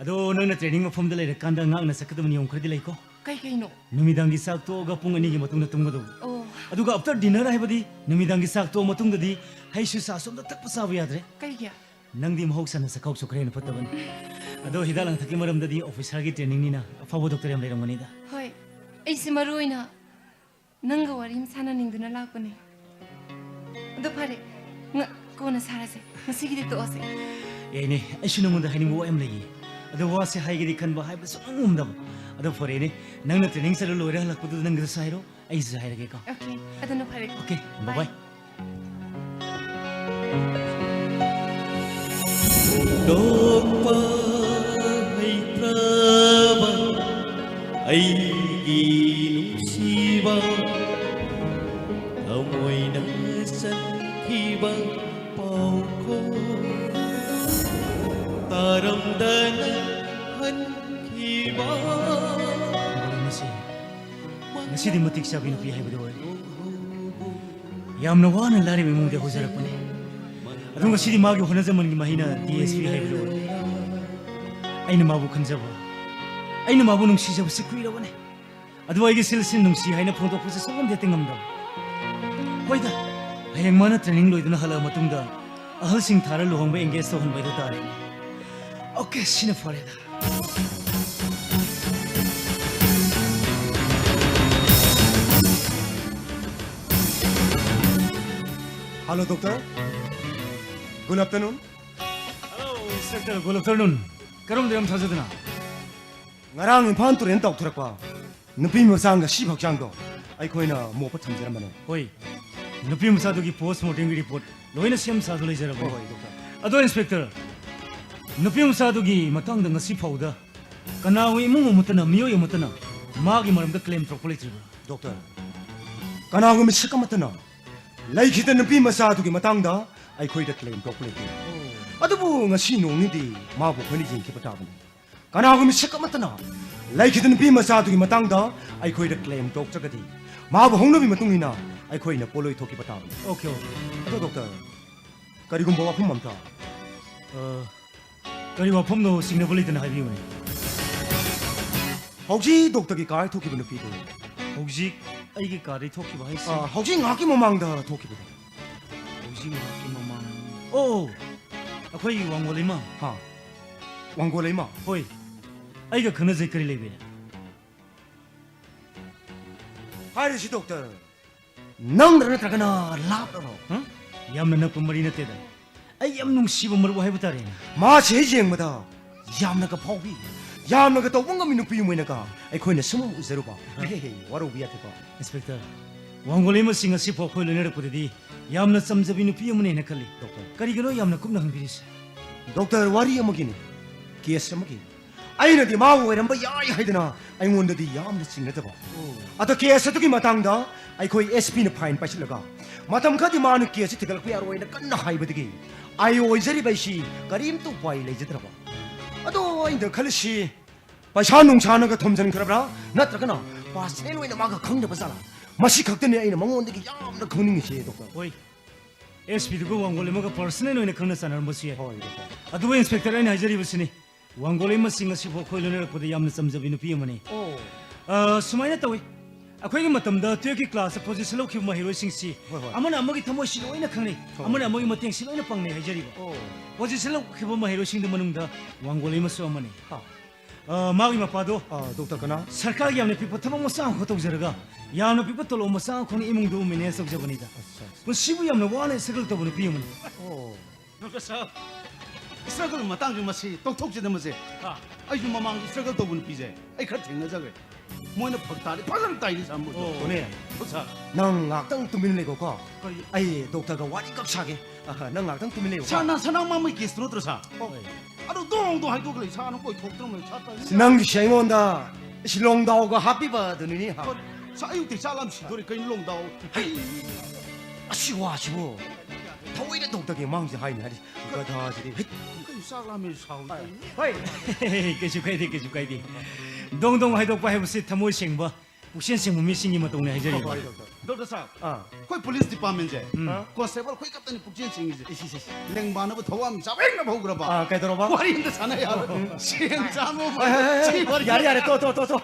ꯑꯗꯣ ꯅꯪꯅ ꯇ꯭ꯔꯦꯅꯤꯡ ꯃꯐꯝꯗ ꯂꯩꯔꯀꯥꯟꯗ ꯉꯥꯛꯅ ꯆꯠꯀꯗꯕ ꯅꯤꯌꯣꯝ ꯈꯔꯗꯤ ꯂꯩꯀꯣ? ꯀꯩ ꯀꯩꯅꯣ? ꯅꯨꯃꯤꯗꯥꯡꯒꯤ ꯆꯥꯛ ꯇꯣꯛꯑꯒ ꯄꯨꯡ ꯑꯅꯤꯒꯤ ꯃꯇꯨꯡꯗ ꯇꯨꯝꯒꯗꯧꯕ꯫ ꯑꯣ꯫ ꯑꯗꯨꯒ after dinner ꯍꯥꯏꯕꯗꯤ ꯅꯨꯃꯤꯗꯥꯡꯒꯤ ꯆꯥꯛ ꯇꯣꯛꯑ ꯃꯇꯨꯡꯗꯗꯤ ꯍꯩꯁꯨ ꯆꯥꯁꯨ ꯑꯝꯇ ꯊꯛꯄ ꯆꯥꯕ ꯌꯥꯗ꯭ꯔꯦ꯫ ꯀꯩꯒꯤ? ꯅꯪꯗꯤ ꯃꯍꯧꯁꯥꯅ ꯆꯥꯛꯈꯥꯎ ꯁꯣꯛꯈ꯭ꯔꯦꯅ ꯐꯠꯇꯕꯅꯤ꯫ ꯑꯗꯣ ꯍꯤꯗꯥꯛ ꯂꯥꯡꯊꯛꯀꯤ ꯃꯔꯝꯗꯗꯤ ꯑꯣꯐꯤꯁꯥꯔꯒꯤ ꯇ꯭ꯔꯦꯅꯤꯡꯅꯤꯅ ꯑꯐꯥꯎꯕ ꯗꯣꯛꯇꯔ ꯌꯥꯝ ꯂꯩꯔꯝꯒꯅꯤꯗ꯫ ꯍꯣꯏ, ꯑꯩꯁꯦ ꯃꯔꯨ ꯑꯣꯏꯅ ꯅꯪꯒ ꯋꯥꯔꯤ ꯑꯃ ꯁꯥꯟꯅꯅꯤꯡꯗꯨꯅ ꯂꯥꯛꯄꯅꯦ꯫ ꯑꯗꯣ ꯐꯔꯦ, ꯉ-, ꯀꯣꯟꯅ ꯁꯥꯔꯁꯦ, ꯉꯁꯤꯒꯤꯗꯤ ꯇꯣꯛꯑꯁꯦ꯫ ꯌꯥꯏꯅꯦ, ꯑꯩꯁꯨ ꯅꯪꯉꯣꯟꯗ ꯍꯥꯏꯅꯤꯡꯕ ꯋꯥ ꯌꯥꯝ ꯂꯩꯌꯦ꯫ ꯑꯗꯣ ꯋꯥꯁꯦ ꯍꯥꯏꯒꯦꯗꯤ ꯈꯟꯕ, ꯍꯥꯏꯕ ꯁꯨꯡꯉꯝ ꯉꯝꯗꯕ꯫ ꯑꯗꯣ ꯐꯔꯦꯅꯦ, ꯅꯪꯅ ꯇ꯭ꯔꯦꯅꯤꯡ ꯆꯠꯂ ꯂꯣꯏꯔ ꯍꯜꯂꯛꯄꯗꯨꯗ ꯅꯪꯒꯤꯁꯨ ꯍꯥꯏꯔꯣ꯫ ꯑꯩꯁꯨ ꯍꯥꯏꯔꯒꯦꯀꯣ꯫ ꯑꯣꯀꯦ, ꯑꯗꯨꯅ ꯐꯔꯦꯀꯣ꯫ Okay, bye bye꯫ ꯍꯨꯟꯗꯣꯛꯄ ꯍꯩꯇ꯭ꯔꯕ ꯑꯩꯒꯤ ꯅꯨꯡꯁꯤꯕ, ꯊꯃꯣꯏꯅ ꯆꯟꯈꯤꯕ ꯄꯥꯎꯈꯣꯡ ꯇꯥꯔꯝꯗꯅ ꯍꯟꯈꯤꯕ꯫ ꯃꯔꯝ ꯑꯁꯤ ꯉꯁꯤꯗꯤ ꯃꯇꯤꯛ ꯆꯥꯕꯤ ꯅꯨꯄꯤ ꯍꯥꯏꯕꯗꯨ ꯑꯣꯏꯔꯦ꯫ ꯌꯥꯝꯅ ꯋꯥꯅ ꯂꯥꯏꯔꯕ ꯏꯃꯨꯡꯗ ꯍꯧꯖꯔꯛꯄꯅꯤ꯫ ꯑꯗꯨ ꯉꯁꯤꯗꯤ ꯃꯥꯒꯤ ꯍꯣꯠꯅꯖꯃꯟꯒꯤ ꯃꯍꯩꯅ ꯗꯤ ꯑꯦꯁ ꯄꯤ ꯍꯥꯏꯕꯗꯨ ꯑꯣꯏꯔꯦ꯫ ꯑꯩꯅ ꯃꯥꯕꯨ ꯈꯟꯖꯕ, ꯑꯩꯅ ꯃꯥꯕꯨ ꯅꯨꯡꯁꯤꯖꯕꯁꯤ ꯀꯨꯏꯔꯕꯅꯤ꯫ ꯑꯗꯨ ꯑꯩꯒꯤ ꯁꯤꯜ ꯁꯤꯟ ꯅꯨꯡꯁꯤ ꯍꯥꯏꯅ ꯐꯣꯡꯗꯣꯛꯄꯁꯦ ꯁꯨꯡꯉꯝꯗꯤ ꯍꯦꯛꯇ ꯉꯝꯗꯕ꯫ ꯍꯣꯏꯗ, ꯍꯌꯦꯡ ꯃꯥꯅ ꯇ꯭ꯔꯦꯅꯤꯡ ꯂꯣꯏꯗꯨꯅ ꯍꯜꯂꯛꯑ ꯃꯇꯨꯡꯗ ꯑꯍꯜꯁꯤꯡ ꯊꯥꯔ ꯂꯨꯍꯣꯡꯕ ꯑꯦꯡꯒꯦꯖ ꯇꯧꯍꯟꯕ ꯍꯥꯏꯗꯨ ꯇꯥꯔꯦ꯫ ꯑꯣꯀꯦ, ꯁꯤꯅ ꯐꯔꯦꯗ꯫ Hello, doctor. Good afternoon. Hello, inspector. Good afternoon. ꯀꯔꯝꯗ ꯌꯥꯝ ꯊꯥꯖꯗꯅ? ꯉꯔꯥꯡ ꯏꯝꯐꯥꯜ ꯇꯨꯔꯦꯟ ꯇꯥꯎꯊꯔꯛꯄ ꯅꯨꯄꯤ ꯃꯆꯥ ꯉꯁꯤꯐꯥꯎ ꯆꯥꯡꯗꯣ ꯑꯩꯈꯣꯏꯅ ꯃꯣꯞꯄ ꯊꯝꯖꯔꯝꯕꯅꯦ꯫ ꯍꯣꯏ, ꯅꯨꯄꯤ ꯃꯆꯥꯗꯨꯒꯤ ꯄꯣꯁ ꯃꯣꯔꯇꯦꯝꯒꯤ ꯔꯤꯄꯣꯔꯠ ꯂꯣꯏꯅ ꯁꯦꯝ ꯁꯥꯗꯨꯅ ꯂꯩꯖꯔꯕꯅꯤ꯫ ꯍꯣꯏ, ꯍꯣꯏ, ꯗꯣꯛꯇꯔ꯫ ꯑꯗꯣ ꯏꯟꯁꯄꯦꯛꯇꯔ, ꯅꯨꯄꯤ ꯃꯆꯥꯗꯨꯒꯤ ꯃꯇꯥꯡꯗ ꯉꯁꯤ ꯐꯥꯎꯗ ꯀꯅꯥꯒꯨꯝꯕ ꯏꯃꯨꯡ ꯑꯃꯠꯇꯅ, ꯃꯤꯑꯣꯏ ꯑꯃꯠꯇꯅ ꯃꯥꯒꯤ ꯃꯔꯝꯗ ꯀ꯭ꯂꯦꯝ ꯇꯧꯔꯛꯄ ꯂꯩꯇ꯭ꯔꯤꯕ꯭ꯔꯥ? ꯗꯣꯛꯇꯔ, ꯀꯅꯥꯒꯨꯝꯕ ꯃꯤꯁꯛ ꯑꯃꯠꯇꯅ ꯂꯩꯈꯤꯗ ꯅꯨꯄꯤ ꯃꯆꯥꯗꯨꯒꯤ ꯃꯇꯥꯡꯗ ꯑꯩꯈꯣꯏꯗ ꯀ꯭ꯂꯦꯝ ꯇꯧꯔꯛꯄ ꯂꯩꯇꯦ꯫ ꯑꯗꯨꯕꯨ ꯉꯁꯤ ꯅꯣꯡꯅꯤꯗꯤ ꯃꯥꯕꯨ ꯑꯩꯈꯣꯏꯅ ꯌꯦꯡꯈꯤꯕ ꯇꯥꯕꯅꯤ꯫ ꯀꯅꯥꯒꯨꯝꯕ ꯃꯤꯁꯛ ꯑꯃꯠꯇꯅ ꯂꯩꯈꯤꯗ ꯅꯨꯄꯤ ꯃꯆꯥꯗꯨꯒꯤ ꯃꯇꯥꯡꯗ ꯑꯩꯈꯣꯏꯗ ꯀ꯭ꯂꯦꯝ ꯇꯧꯔꯛꯇ꯭ꯔꯒꯗꯤ ꯃꯥꯕꯨ ꯍꯧꯅꯕꯤ ꯃꯇꯨꯡ ꯏꯟꯅ ꯑꯩꯈꯣꯏꯅ ꯄꯣꯠꯂꯣꯏ ꯊꯣꯛꯈꯤꯕ ꯇꯥꯕꯅꯤ꯫ Okay, okay. ꯑꯗꯣ ꯗꯣꯛꯇꯔ, ꯀꯔꯤꯒꯨꯝꯕ ꯋꯥꯐꯝ ꯑꯝꯇ ꯑ, ꯀꯔꯤ ꯋꯥꯐꯝꯅꯣ ꯆꯤꯡꯅꯕ ꯂꯩꯇꯅ ꯍꯥꯏꯕꯤꯌꯨꯅꯦ꯫ ꯍꯧꯖꯤꯛ ꯗꯣꯛꯇꯔꯒꯤ ꯀꯥꯔ ꯊꯣꯛꯈꯤꯕ ꯅꯨꯄꯤꯗꯣ꯫ ꯍꯧꯖꯤꯛ ꯑꯩꯒꯤ ꯀꯥꯔꯗꯒꯤ ꯊꯣꯛꯈꯤꯕ ꯍꯥꯏꯁꯦ? ꯑ, ꯍꯧꯖꯤꯛ ꯉꯥꯏꯍꯥꯛꯀꯤ ꯃꯃꯥꯡꯗ ꯊꯣꯛꯈꯤꯕꯗꯣ꯫ ꯍꯧꯖꯤꯛ ꯉꯥꯏꯍꯥꯛꯀꯤ ꯃꯃꯥꯡ꯫ ꯑꯣ, ꯑꯩꯈꯣꯏꯒꯤ ꯋꯥꯡꯒꯣ ꯂꯩꯃ꯫ ꯍꯥ? ꯋꯥꯡꯒꯣ ꯂꯩꯃ? ꯍꯣꯏ, ꯑꯩꯒ ꯈꯪꯅꯖꯩ, ꯀꯔꯤ ꯂꯩꯕꯤꯔꯦ? ꯍꯥꯏꯔꯤꯁꯤ ꯗꯣꯛꯇꯔ, ꯅꯪꯗ꯭ꯔ ꯅꯠꯇ꯭ꯔꯒꯅ ꯂꯥꯞꯂꯔꯣ? ꯍ? ꯌꯥꯝꯅ ꯅꯛꯄ ꯃꯔꯤ ꯅꯠꯇꯦꯗ, ꯑꯩ ꯌꯥꯝ ꯅꯨꯡꯁꯤꯕ ꯃꯔꯨꯞ ꯍꯥꯏꯕ ꯇꯥꯔꯦꯅꯦ꯫ ꯃꯥꯁꯦ ꯍꯦꯛ ꯌꯦꯡꯕꯗ ꯌꯥꯝꯅꯒ ꯐꯥꯎꯕꯤ, ꯌꯥꯝꯅꯒ ꯇꯧꯕ ꯉꯝꯃꯤ ꯅꯨꯄꯤ ꯑꯃ ꯑꯣꯏꯅꯒ ꯑꯩꯈꯣꯏꯅ ꯁꯨꯝ ꯎꯖꯔꯨꯕ꯫ ꯍ? ꯍꯦ, ꯍꯦ, ꯋꯥꯔꯧꯕ ꯌꯥꯗꯦꯀꯣ꯫ ꯏꯟꯁꯄꯦꯛꯇꯔ, ꯋꯥꯡꯒꯣꯂꯩꯃꯁꯤꯡ ꯑꯁꯤꯐꯥꯎ ꯑꯩꯈꯣꯏ ꯂꯣꯏꯅꯔꯛꯄꯗꯗꯤ ꯌꯥꯝꯅ ꯆꯝꯖꯕꯤ ꯅꯨꯄꯤ ꯑꯃꯅꯦꯅ ꯈꯜꯂꯤ꯫ ꯗꯣꯛꯇꯔ꯫ ꯀꯔꯤꯒꯤꯅꯣ ꯌꯥꯝꯅ ꯀꯨꯞꯅ ꯍꯪꯕꯤꯔꯤꯁꯦ? ꯗꯣꯛꯇꯔ, ꯋꯥꯔꯤ ꯑꯃꯒꯤꯅꯦ, ꯀꯦꯁ ꯑꯃꯒꯤ꯫ ꯑꯩꯅꯗꯤ ꯃꯥꯕꯨ ꯑꯣꯏꯔꯝꯕ ꯌꯥꯏ ꯍꯥꯏꯗꯅ ꯑꯩꯉꯣꯟꯗꯗꯤ ꯌꯥꯝꯅ ꯆꯤꯡꯅꯖꯕ꯫ ꯑꯣ꯫ ꯑꯗꯣ ꯀꯦꯁ ꯑꯗꯨꯒꯤ ꯃꯇꯥꯡꯗ ꯑꯩꯈꯣꯏ ꯑꯦꯁ ꯄꯤꯅ ꯐꯥꯏꯟ ꯄꯥꯏꯁꯤꯜꯂꯒ ꯃꯇꯝ ꯈꯔꯗꯤ ꯃꯥꯅ ꯀꯦꯁꯁꯤ ꯊꯤꯒꯠꯂꯛꯄ ꯌꯥꯔꯣꯏꯅ ꯀꯟꯅ ꯍꯥꯏꯕꯗꯒꯤ ꯑꯩ ꯑꯣꯏꯖꯔꯤꯕ ꯑꯩꯁꯤ ꯀꯔꯤꯝꯇ ꯎꯄꯥꯏ ꯂꯩꯖꯗ꯭ꯔꯕ꯫ ꯑꯗꯣ ꯑꯩꯅ ꯈꯜꯂꯤꯁꯤ, ꯄꯩꯁꯥ ꯅꯨꯡꯁꯥꯅꯒ ꯊꯣꯝꯖꯤꯟꯈ꯭ꯔꯕ꯭ꯔꯥ, ꯅꯠꯇ꯭ꯔꯒꯅ ꯄꯥꯔꯁꯅꯦꯜ ꯑꯣꯏꯅ ꯃꯥꯒ ꯈꯪꯅꯕ ꯖꯥꯠꯂꯥ? ꯃꯁꯤ ꯈꯛꯇꯅꯤ ꯑꯩꯅ ꯃꯉꯣꯟꯗꯒꯤ ꯌꯥꯝꯅ ꯈꯪꯅꯤꯡꯉꯤꯁꯦ, ꯗꯣꯛꯇꯔ꯫ ꯍꯣꯏ, ꯑꯦꯁ ꯄꯤꯗꯨꯒ ꯋꯥꯡꯒꯣꯂꯩꯃꯒ ꯄꯥꯔꯁꯅꯦꯜ ꯑꯣꯏꯅ ꯈꯪꯅ ꯆꯥꯟꯅꯔꯝꯕꯁꯨ ꯌꯥꯏ꯫ ꯍꯣꯏ, ꯗꯣꯛꯇꯔ꯫ ꯑꯗꯨꯕꯨ ꯏꯟꯁꯄꯦꯛꯇꯔ, ꯑꯩꯅ ꯍꯥꯏꯖꯔꯤꯕꯁꯤꯅꯤ, ꯋꯥꯡꯒꯣꯂꯩꯃꯁꯤꯡ ꯑꯁꯤꯕꯨ ꯑꯩꯈꯣꯏ ꯂꯣꯏꯅꯔꯛꯄꯗ ꯌꯥꯝꯅ ꯆꯝꯖꯕꯤ ꯅꯨꯄꯤ ꯑꯃꯅꯤ꯫ ꯑꯣ꯫ ꯑ, ꯁꯨꯃꯥꯏꯅ ꯇꯧꯏ, ꯑꯩꯈꯣꯏꯒꯤ ꯃꯇꯝꯗ ꯇꯨꯌꯦꯜꯐꯀꯤ ꯀ꯭ꯂꯥꯁꯇ ꯄꯣꯖꯤꯁꯟ ꯂꯧꯈꯤꯕ ꯃꯍꯩꯔꯣꯏꯁꯤꯡꯁꯤ ꯍꯣꯏ, ꯍꯣꯏ꯫ ꯑꯃꯅ ꯑꯃꯒꯤ ꯊꯃꯣꯏꯁꯤ ꯂꯣꯏꯅ ꯈꯪꯅꯩ, ꯍꯣꯏ꯫ ꯑꯃꯅ ꯑꯃꯒꯤ ꯃꯇꯦꯡꯁꯤ ꯂꯣꯏꯅ ꯄꯥꯡꯅꯩ ꯍꯥꯏꯖꯔꯤꯕ꯫ ꯑꯣ꯫ ꯄꯣꯖꯤꯁꯟ ꯂꯧꯈꯤꯕ ꯃꯍꯩꯔꯣꯏꯁꯤꯡꯗꯨ ꯃꯅꯨꯡꯗ ꯋꯥꯡꯒꯣꯂꯩꯃꯁꯨ ꯑꯃꯅꯤ꯫ ꯍꯥ꯫ ꯑ, ꯃꯥꯒꯤ ꯃꯄꯥꯗꯣ ꯑ, ꯗꯣꯛꯇꯔ ꯀꯅꯥ? ꯁꯔꯀꯥꯔꯒꯤ ꯌꯥꯝꯅ ꯄꯤꯛꯄ ꯊꯕꯛ ꯃꯆꯥ ꯑꯃꯈꯛ ꯇꯧꯖꯔꯒ ꯌꯥꯝꯅ ꯄꯤꯛꯄ ꯇꯣꯂꯣꯞ ꯃꯆꯥ ꯑꯃꯈꯛꯅ ꯏꯃꯨꯡꯗꯨ ꯃꯦꯅꯦꯖ ꯇꯧꯖꯕꯅꯤꯗ꯫ ꯑꯠꯆꯥ, ꯑꯠꯆꯥ꯫ ꯄꯨꯟꯁꯤꯕꯨ ꯌꯥꯝꯅ ꯋꯥꯅ ꯁ꯭ꯇ꯭ꯔꯒꯜ ꯇꯧꯕ ꯅꯨꯄꯤ ꯑꯃꯅꯤ꯫ ꯑꯣ꯫ ꯗꯣꯛꯇꯔ ꯁꯥꯍꯕ, ꯁ꯭ꯇ꯭ꯔꯒꯜ ꯃꯇꯥꯡꯁꯤ ꯃꯁꯤ ꯇꯣꯛꯊꯣꯛꯁꯤꯗ ꯃꯁꯦ꯫ ꯍꯥ꯫ ꯑꯩꯁꯨ ꯃꯃꯥꯡꯗ ꯁ꯭ꯇ꯭ꯔꯒꯜ ꯇꯧꯕ ꯅꯨꯄꯤꯁꯦ ꯑꯩ ꯈꯔ ꯊꯦꯡꯅꯖꯈ꯭ꯔꯦ꯫ ꯃꯣꯏꯅ ꯐꯛ ꯇꯥꯔꯗꯤ ꯐꯖꯅ ꯇꯥꯏꯅꯤ ꯁꯥꯔ, ꯃꯣꯏꯗꯣ꯫ ꯑꯣ꯫ ꯇꯣꯅꯦ, ꯑꯣ, ꯁꯥꯔ꯫ ꯅꯪ ꯉꯥꯛꯇꯪ ꯇꯨꯃꯤꯟ ꯂꯩꯈꯣꯀꯣ꯫ ꯀꯔꯤ? ꯑꯩ ꯗꯣꯛꯇꯔꯒ ꯋꯥꯔꯤ ꯈꯛ ꯁꯥꯒꯦ꯫ ꯑꯍ, ꯅꯪ ꯉꯥꯛꯇꯪ ꯇꯨꯃꯤꯟ ꯂꯩꯌꯨꯀꯣ꯫ ꯁꯥꯔ, ꯅꯪ ꯁꯅꯥꯃꯥꯡꯕꯩ ꯀꯦꯁꯇꯨ ꯅꯠꯇ꯭ꯔꯣ, ꯁꯥꯔ? ꯍꯣꯏ꯫ ꯑꯗꯨ ꯗꯣꯡ ꯗꯣꯡ ꯍꯥꯏꯗꯣꯛꯂꯦ, ꯁꯥꯔ, ꯅꯪ ꯀꯣꯏꯊꯣꯛꯇ꯭ꯔꯕꯅꯦ, ꯁꯥꯔ, ꯇꯜꯂꯤ꯫ ꯁꯤ ꯅꯪꯒꯤꯁꯦ ꯑꯩꯉꯣꯟꯗ ꯁꯤ ꯂꯣꯡꯗꯥꯎꯒ ꯍꯥꯞꯄꯤꯕ ꯑꯗꯨꯅꯤꯅꯦ, ꯍꯥ? ꯍꯣꯏ, ꯁꯥꯔ, ꯑꯌꯨꯛꯇꯩ ꯆꯥꯛ ꯂꯥꯝ ꯁꯤꯗꯣꯔꯦ, ꯀꯩꯅꯣ ꯂꯣꯡꯗꯥꯎ? ꯍꯩ, ꯑꯁꯤ ꯋꯥꯁꯤꯕꯨ ꯊꯑꯣꯏꯅ ꯗꯣꯛꯇꯔꯒꯤ ꯃꯥꯡꯁꯦ ꯍꯥꯏꯅꯤ ꯍꯥꯏꯔꯤ꯫ ꯒꯙꯥꯁꯤꯗꯤ꯫ ꯍꯩꯠ꯫ ꯀꯩꯅꯣ ꯆꯥꯛ ꯂꯥꯝꯃꯦ ꯁꯥꯎꯔꯤ? ꯍꯣꯏ꯫ ꯀꯩꯁꯨ ꯀꯥꯏꯗꯦ, ꯀꯩꯁꯨ ꯀꯥꯏꯗꯦ꯫ ꯗꯣꯡ ꯗꯣꯡ ꯍꯥꯏꯗꯣꯛꯄ ꯍꯥꯏꯕꯁꯤ ꯊꯃꯣꯏ ꯁꯦꯡꯕ, ꯄꯨꯛꯆꯦꯜ ꯁꯦꯡꯕ ꯃꯤꯁꯤꯡꯒꯤ ꯃꯇꯧꯅꯦ ꯍꯥꯏꯖꯔꯤꯕ꯫ ꯍꯣꯏ, ꯍꯣꯏ, ꯗꯣꯛꯇꯔ꯫ ꯗꯣꯛꯇꯔ ꯁꯥꯍꯕ, ꯎꯝ꯫ ꯑꯩꯈꯣꯏ ꯄꯨꯂꯤꯁ ꯗꯤꯄꯥꯔꯠꯃꯦꯟꯁꯦ, ꯎꯝ꯫ ꯀꯣꯟꯁꯇꯦꯕꯜ ꯑꯩꯈꯣꯏ ꯈꯛꯇꯅꯤ ꯄꯨꯛꯆꯦꯜ ꯁꯦꯡꯉꯤꯁꯦ꯫ ꯏꯁ, ꯏꯁ, ꯏꯁ꯫ ꯂꯦꯡꯕꯥꯟꯅꯕ ꯊꯋꯥ ꯌꯥꯝ ꯆꯥꯕ ꯍꯦꯛ ꯂꯧꯍꯧꯈ꯭ꯔꯕ꯫ ꯑꯥ, ꯀꯩꯗꯧꯔꯕ? ꯋꯥꯔꯤ ꯑꯝꯇ ꯁꯥꯟꯅ ꯌꯥꯔꯣꯏ꯫ ꯎꯝ꯫ ꯁꯦꯟ ꯆꯥꯕ ꯍꯣꯏ, ꯍꯣꯏ, ꯍꯣꯏ, ꯁꯤ ꯋꯥꯔꯤ ꯌꯥꯔꯦ, ꯌꯥꯔꯦ, ꯇꯣ, ꯇꯣ, ꯇꯣ, ꯇꯣ꯫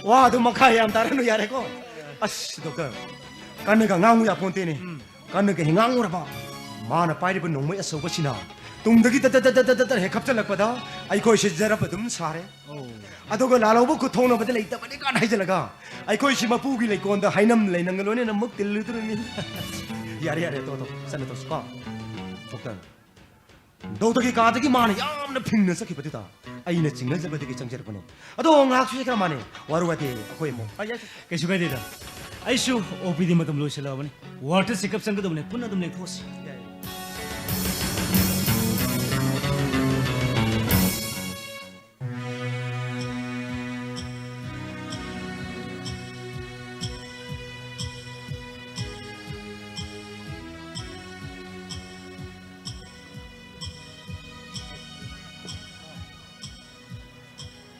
ꯋꯥ ꯑꯗꯨ ꯃꯈꯥ ꯌꯥꯝ ꯇꯥꯔꯅꯨ, ꯌꯥꯔꯦꯀꯣ? ꯑꯁ, ꯗꯣꯛꯇꯔ, ꯀꯟꯅꯒ ꯉꯥꯡꯉꯨ ꯌꯥꯄꯣꯟꯇꯦꯅꯦ꯫ ꯎꯝ꯫ ꯀꯟꯅꯒ ꯍꯦꯛ ꯉꯥꯡꯉꯨꯔꯕ, ꯃꯥꯅ ꯄꯥꯏꯔꯤꯕ ꯅꯣꯡꯃꯩ ꯑꯆꯧꯕꯁꯤꯅ ꯇꯨꯡꯗꯒꯤ ꯇꯠ ꯇꯠ ꯇꯠ ꯇꯠ ꯇꯠ ꯍꯦꯛ ꯈꯞꯆꯜꯂꯛꯄꯗ ꯑꯩꯈꯣꯏꯁꯦ ꯖꯔꯞ ꯑꯗꯨꯝ ꯁꯥꯔꯦ꯫ ꯑꯣ꯫ ꯑꯗꯨꯒ ꯂꯥꯜꯍꯧꯕ ꯈꯨꯠ ꯊꯣꯡꯅꯕꯗ ꯂꯩꯇꯕꯅꯤ ꯀꯥꯏꯅ ꯍꯥꯏꯖꯤꯜꯂꯒ ꯑꯩꯈꯣꯏꯁꯤ ꯃꯄꯨꯒꯤ ꯂꯩꯀꯣꯟꯗ ꯍꯩꯅꯝ ꯂꯩꯅꯝꯒ ꯂꯣꯏꯅꯅ ꯑꯃꯨꯛ ꯇꯤꯜꯂꯨꯗꯣꯔꯤꯃꯤ꯫ ꯌꯥꯔꯦ, ꯌꯥꯔꯦ, ꯇꯣ, ꯇꯣ, ꯆꯠꯂ ꯇꯧꯁꯤꯀꯣ꯫ ꯗꯣꯛꯇꯔ, ꯗꯣꯛꯇꯔꯒꯤ ꯀꯥꯗꯒꯤ ꯃꯥꯅ ꯌꯥꯝꯅ ꯐꯤꯡꯅ ꯆꯠꯈꯤꯕꯗꯨꯗ ꯑꯩꯅ ꯆꯤꯡꯅꯖꯕꯗꯒꯤ ꯆꯪꯖꯔꯛꯄꯅꯦ꯫ ꯑꯗꯣ ꯉꯥꯏꯍꯥꯛꯁꯨ ꯆꯠꯈ꯭ꯔ ꯃꯥꯅꯦ, ꯋꯥꯔꯨ ꯋꯥꯇꯦ ꯑꯩꯈꯣꯏ ꯑꯃꯨꯛ꯫ ꯀꯩꯁꯨ ꯀꯥꯏꯗꯦꯗ, ꯑꯩꯁꯨ ꯑꯣ ꯄꯤ ꯗꯤ ꯃꯇꯝ ꯂꯣꯏꯁꯤꯜꯂꯛꯑꯕꯅꯤ, ꯋꯥꯔꯗꯇ ꯆꯦꯛꯑꯞ ꯆꯪꯒꯗꯕꯅꯦ, ꯄꯨꯟꯅ ꯑꯗꯨꯝ ꯂꯦꯡꯊꯣꯛꯑꯁꯤ꯫ ꯌꯥꯏ꯫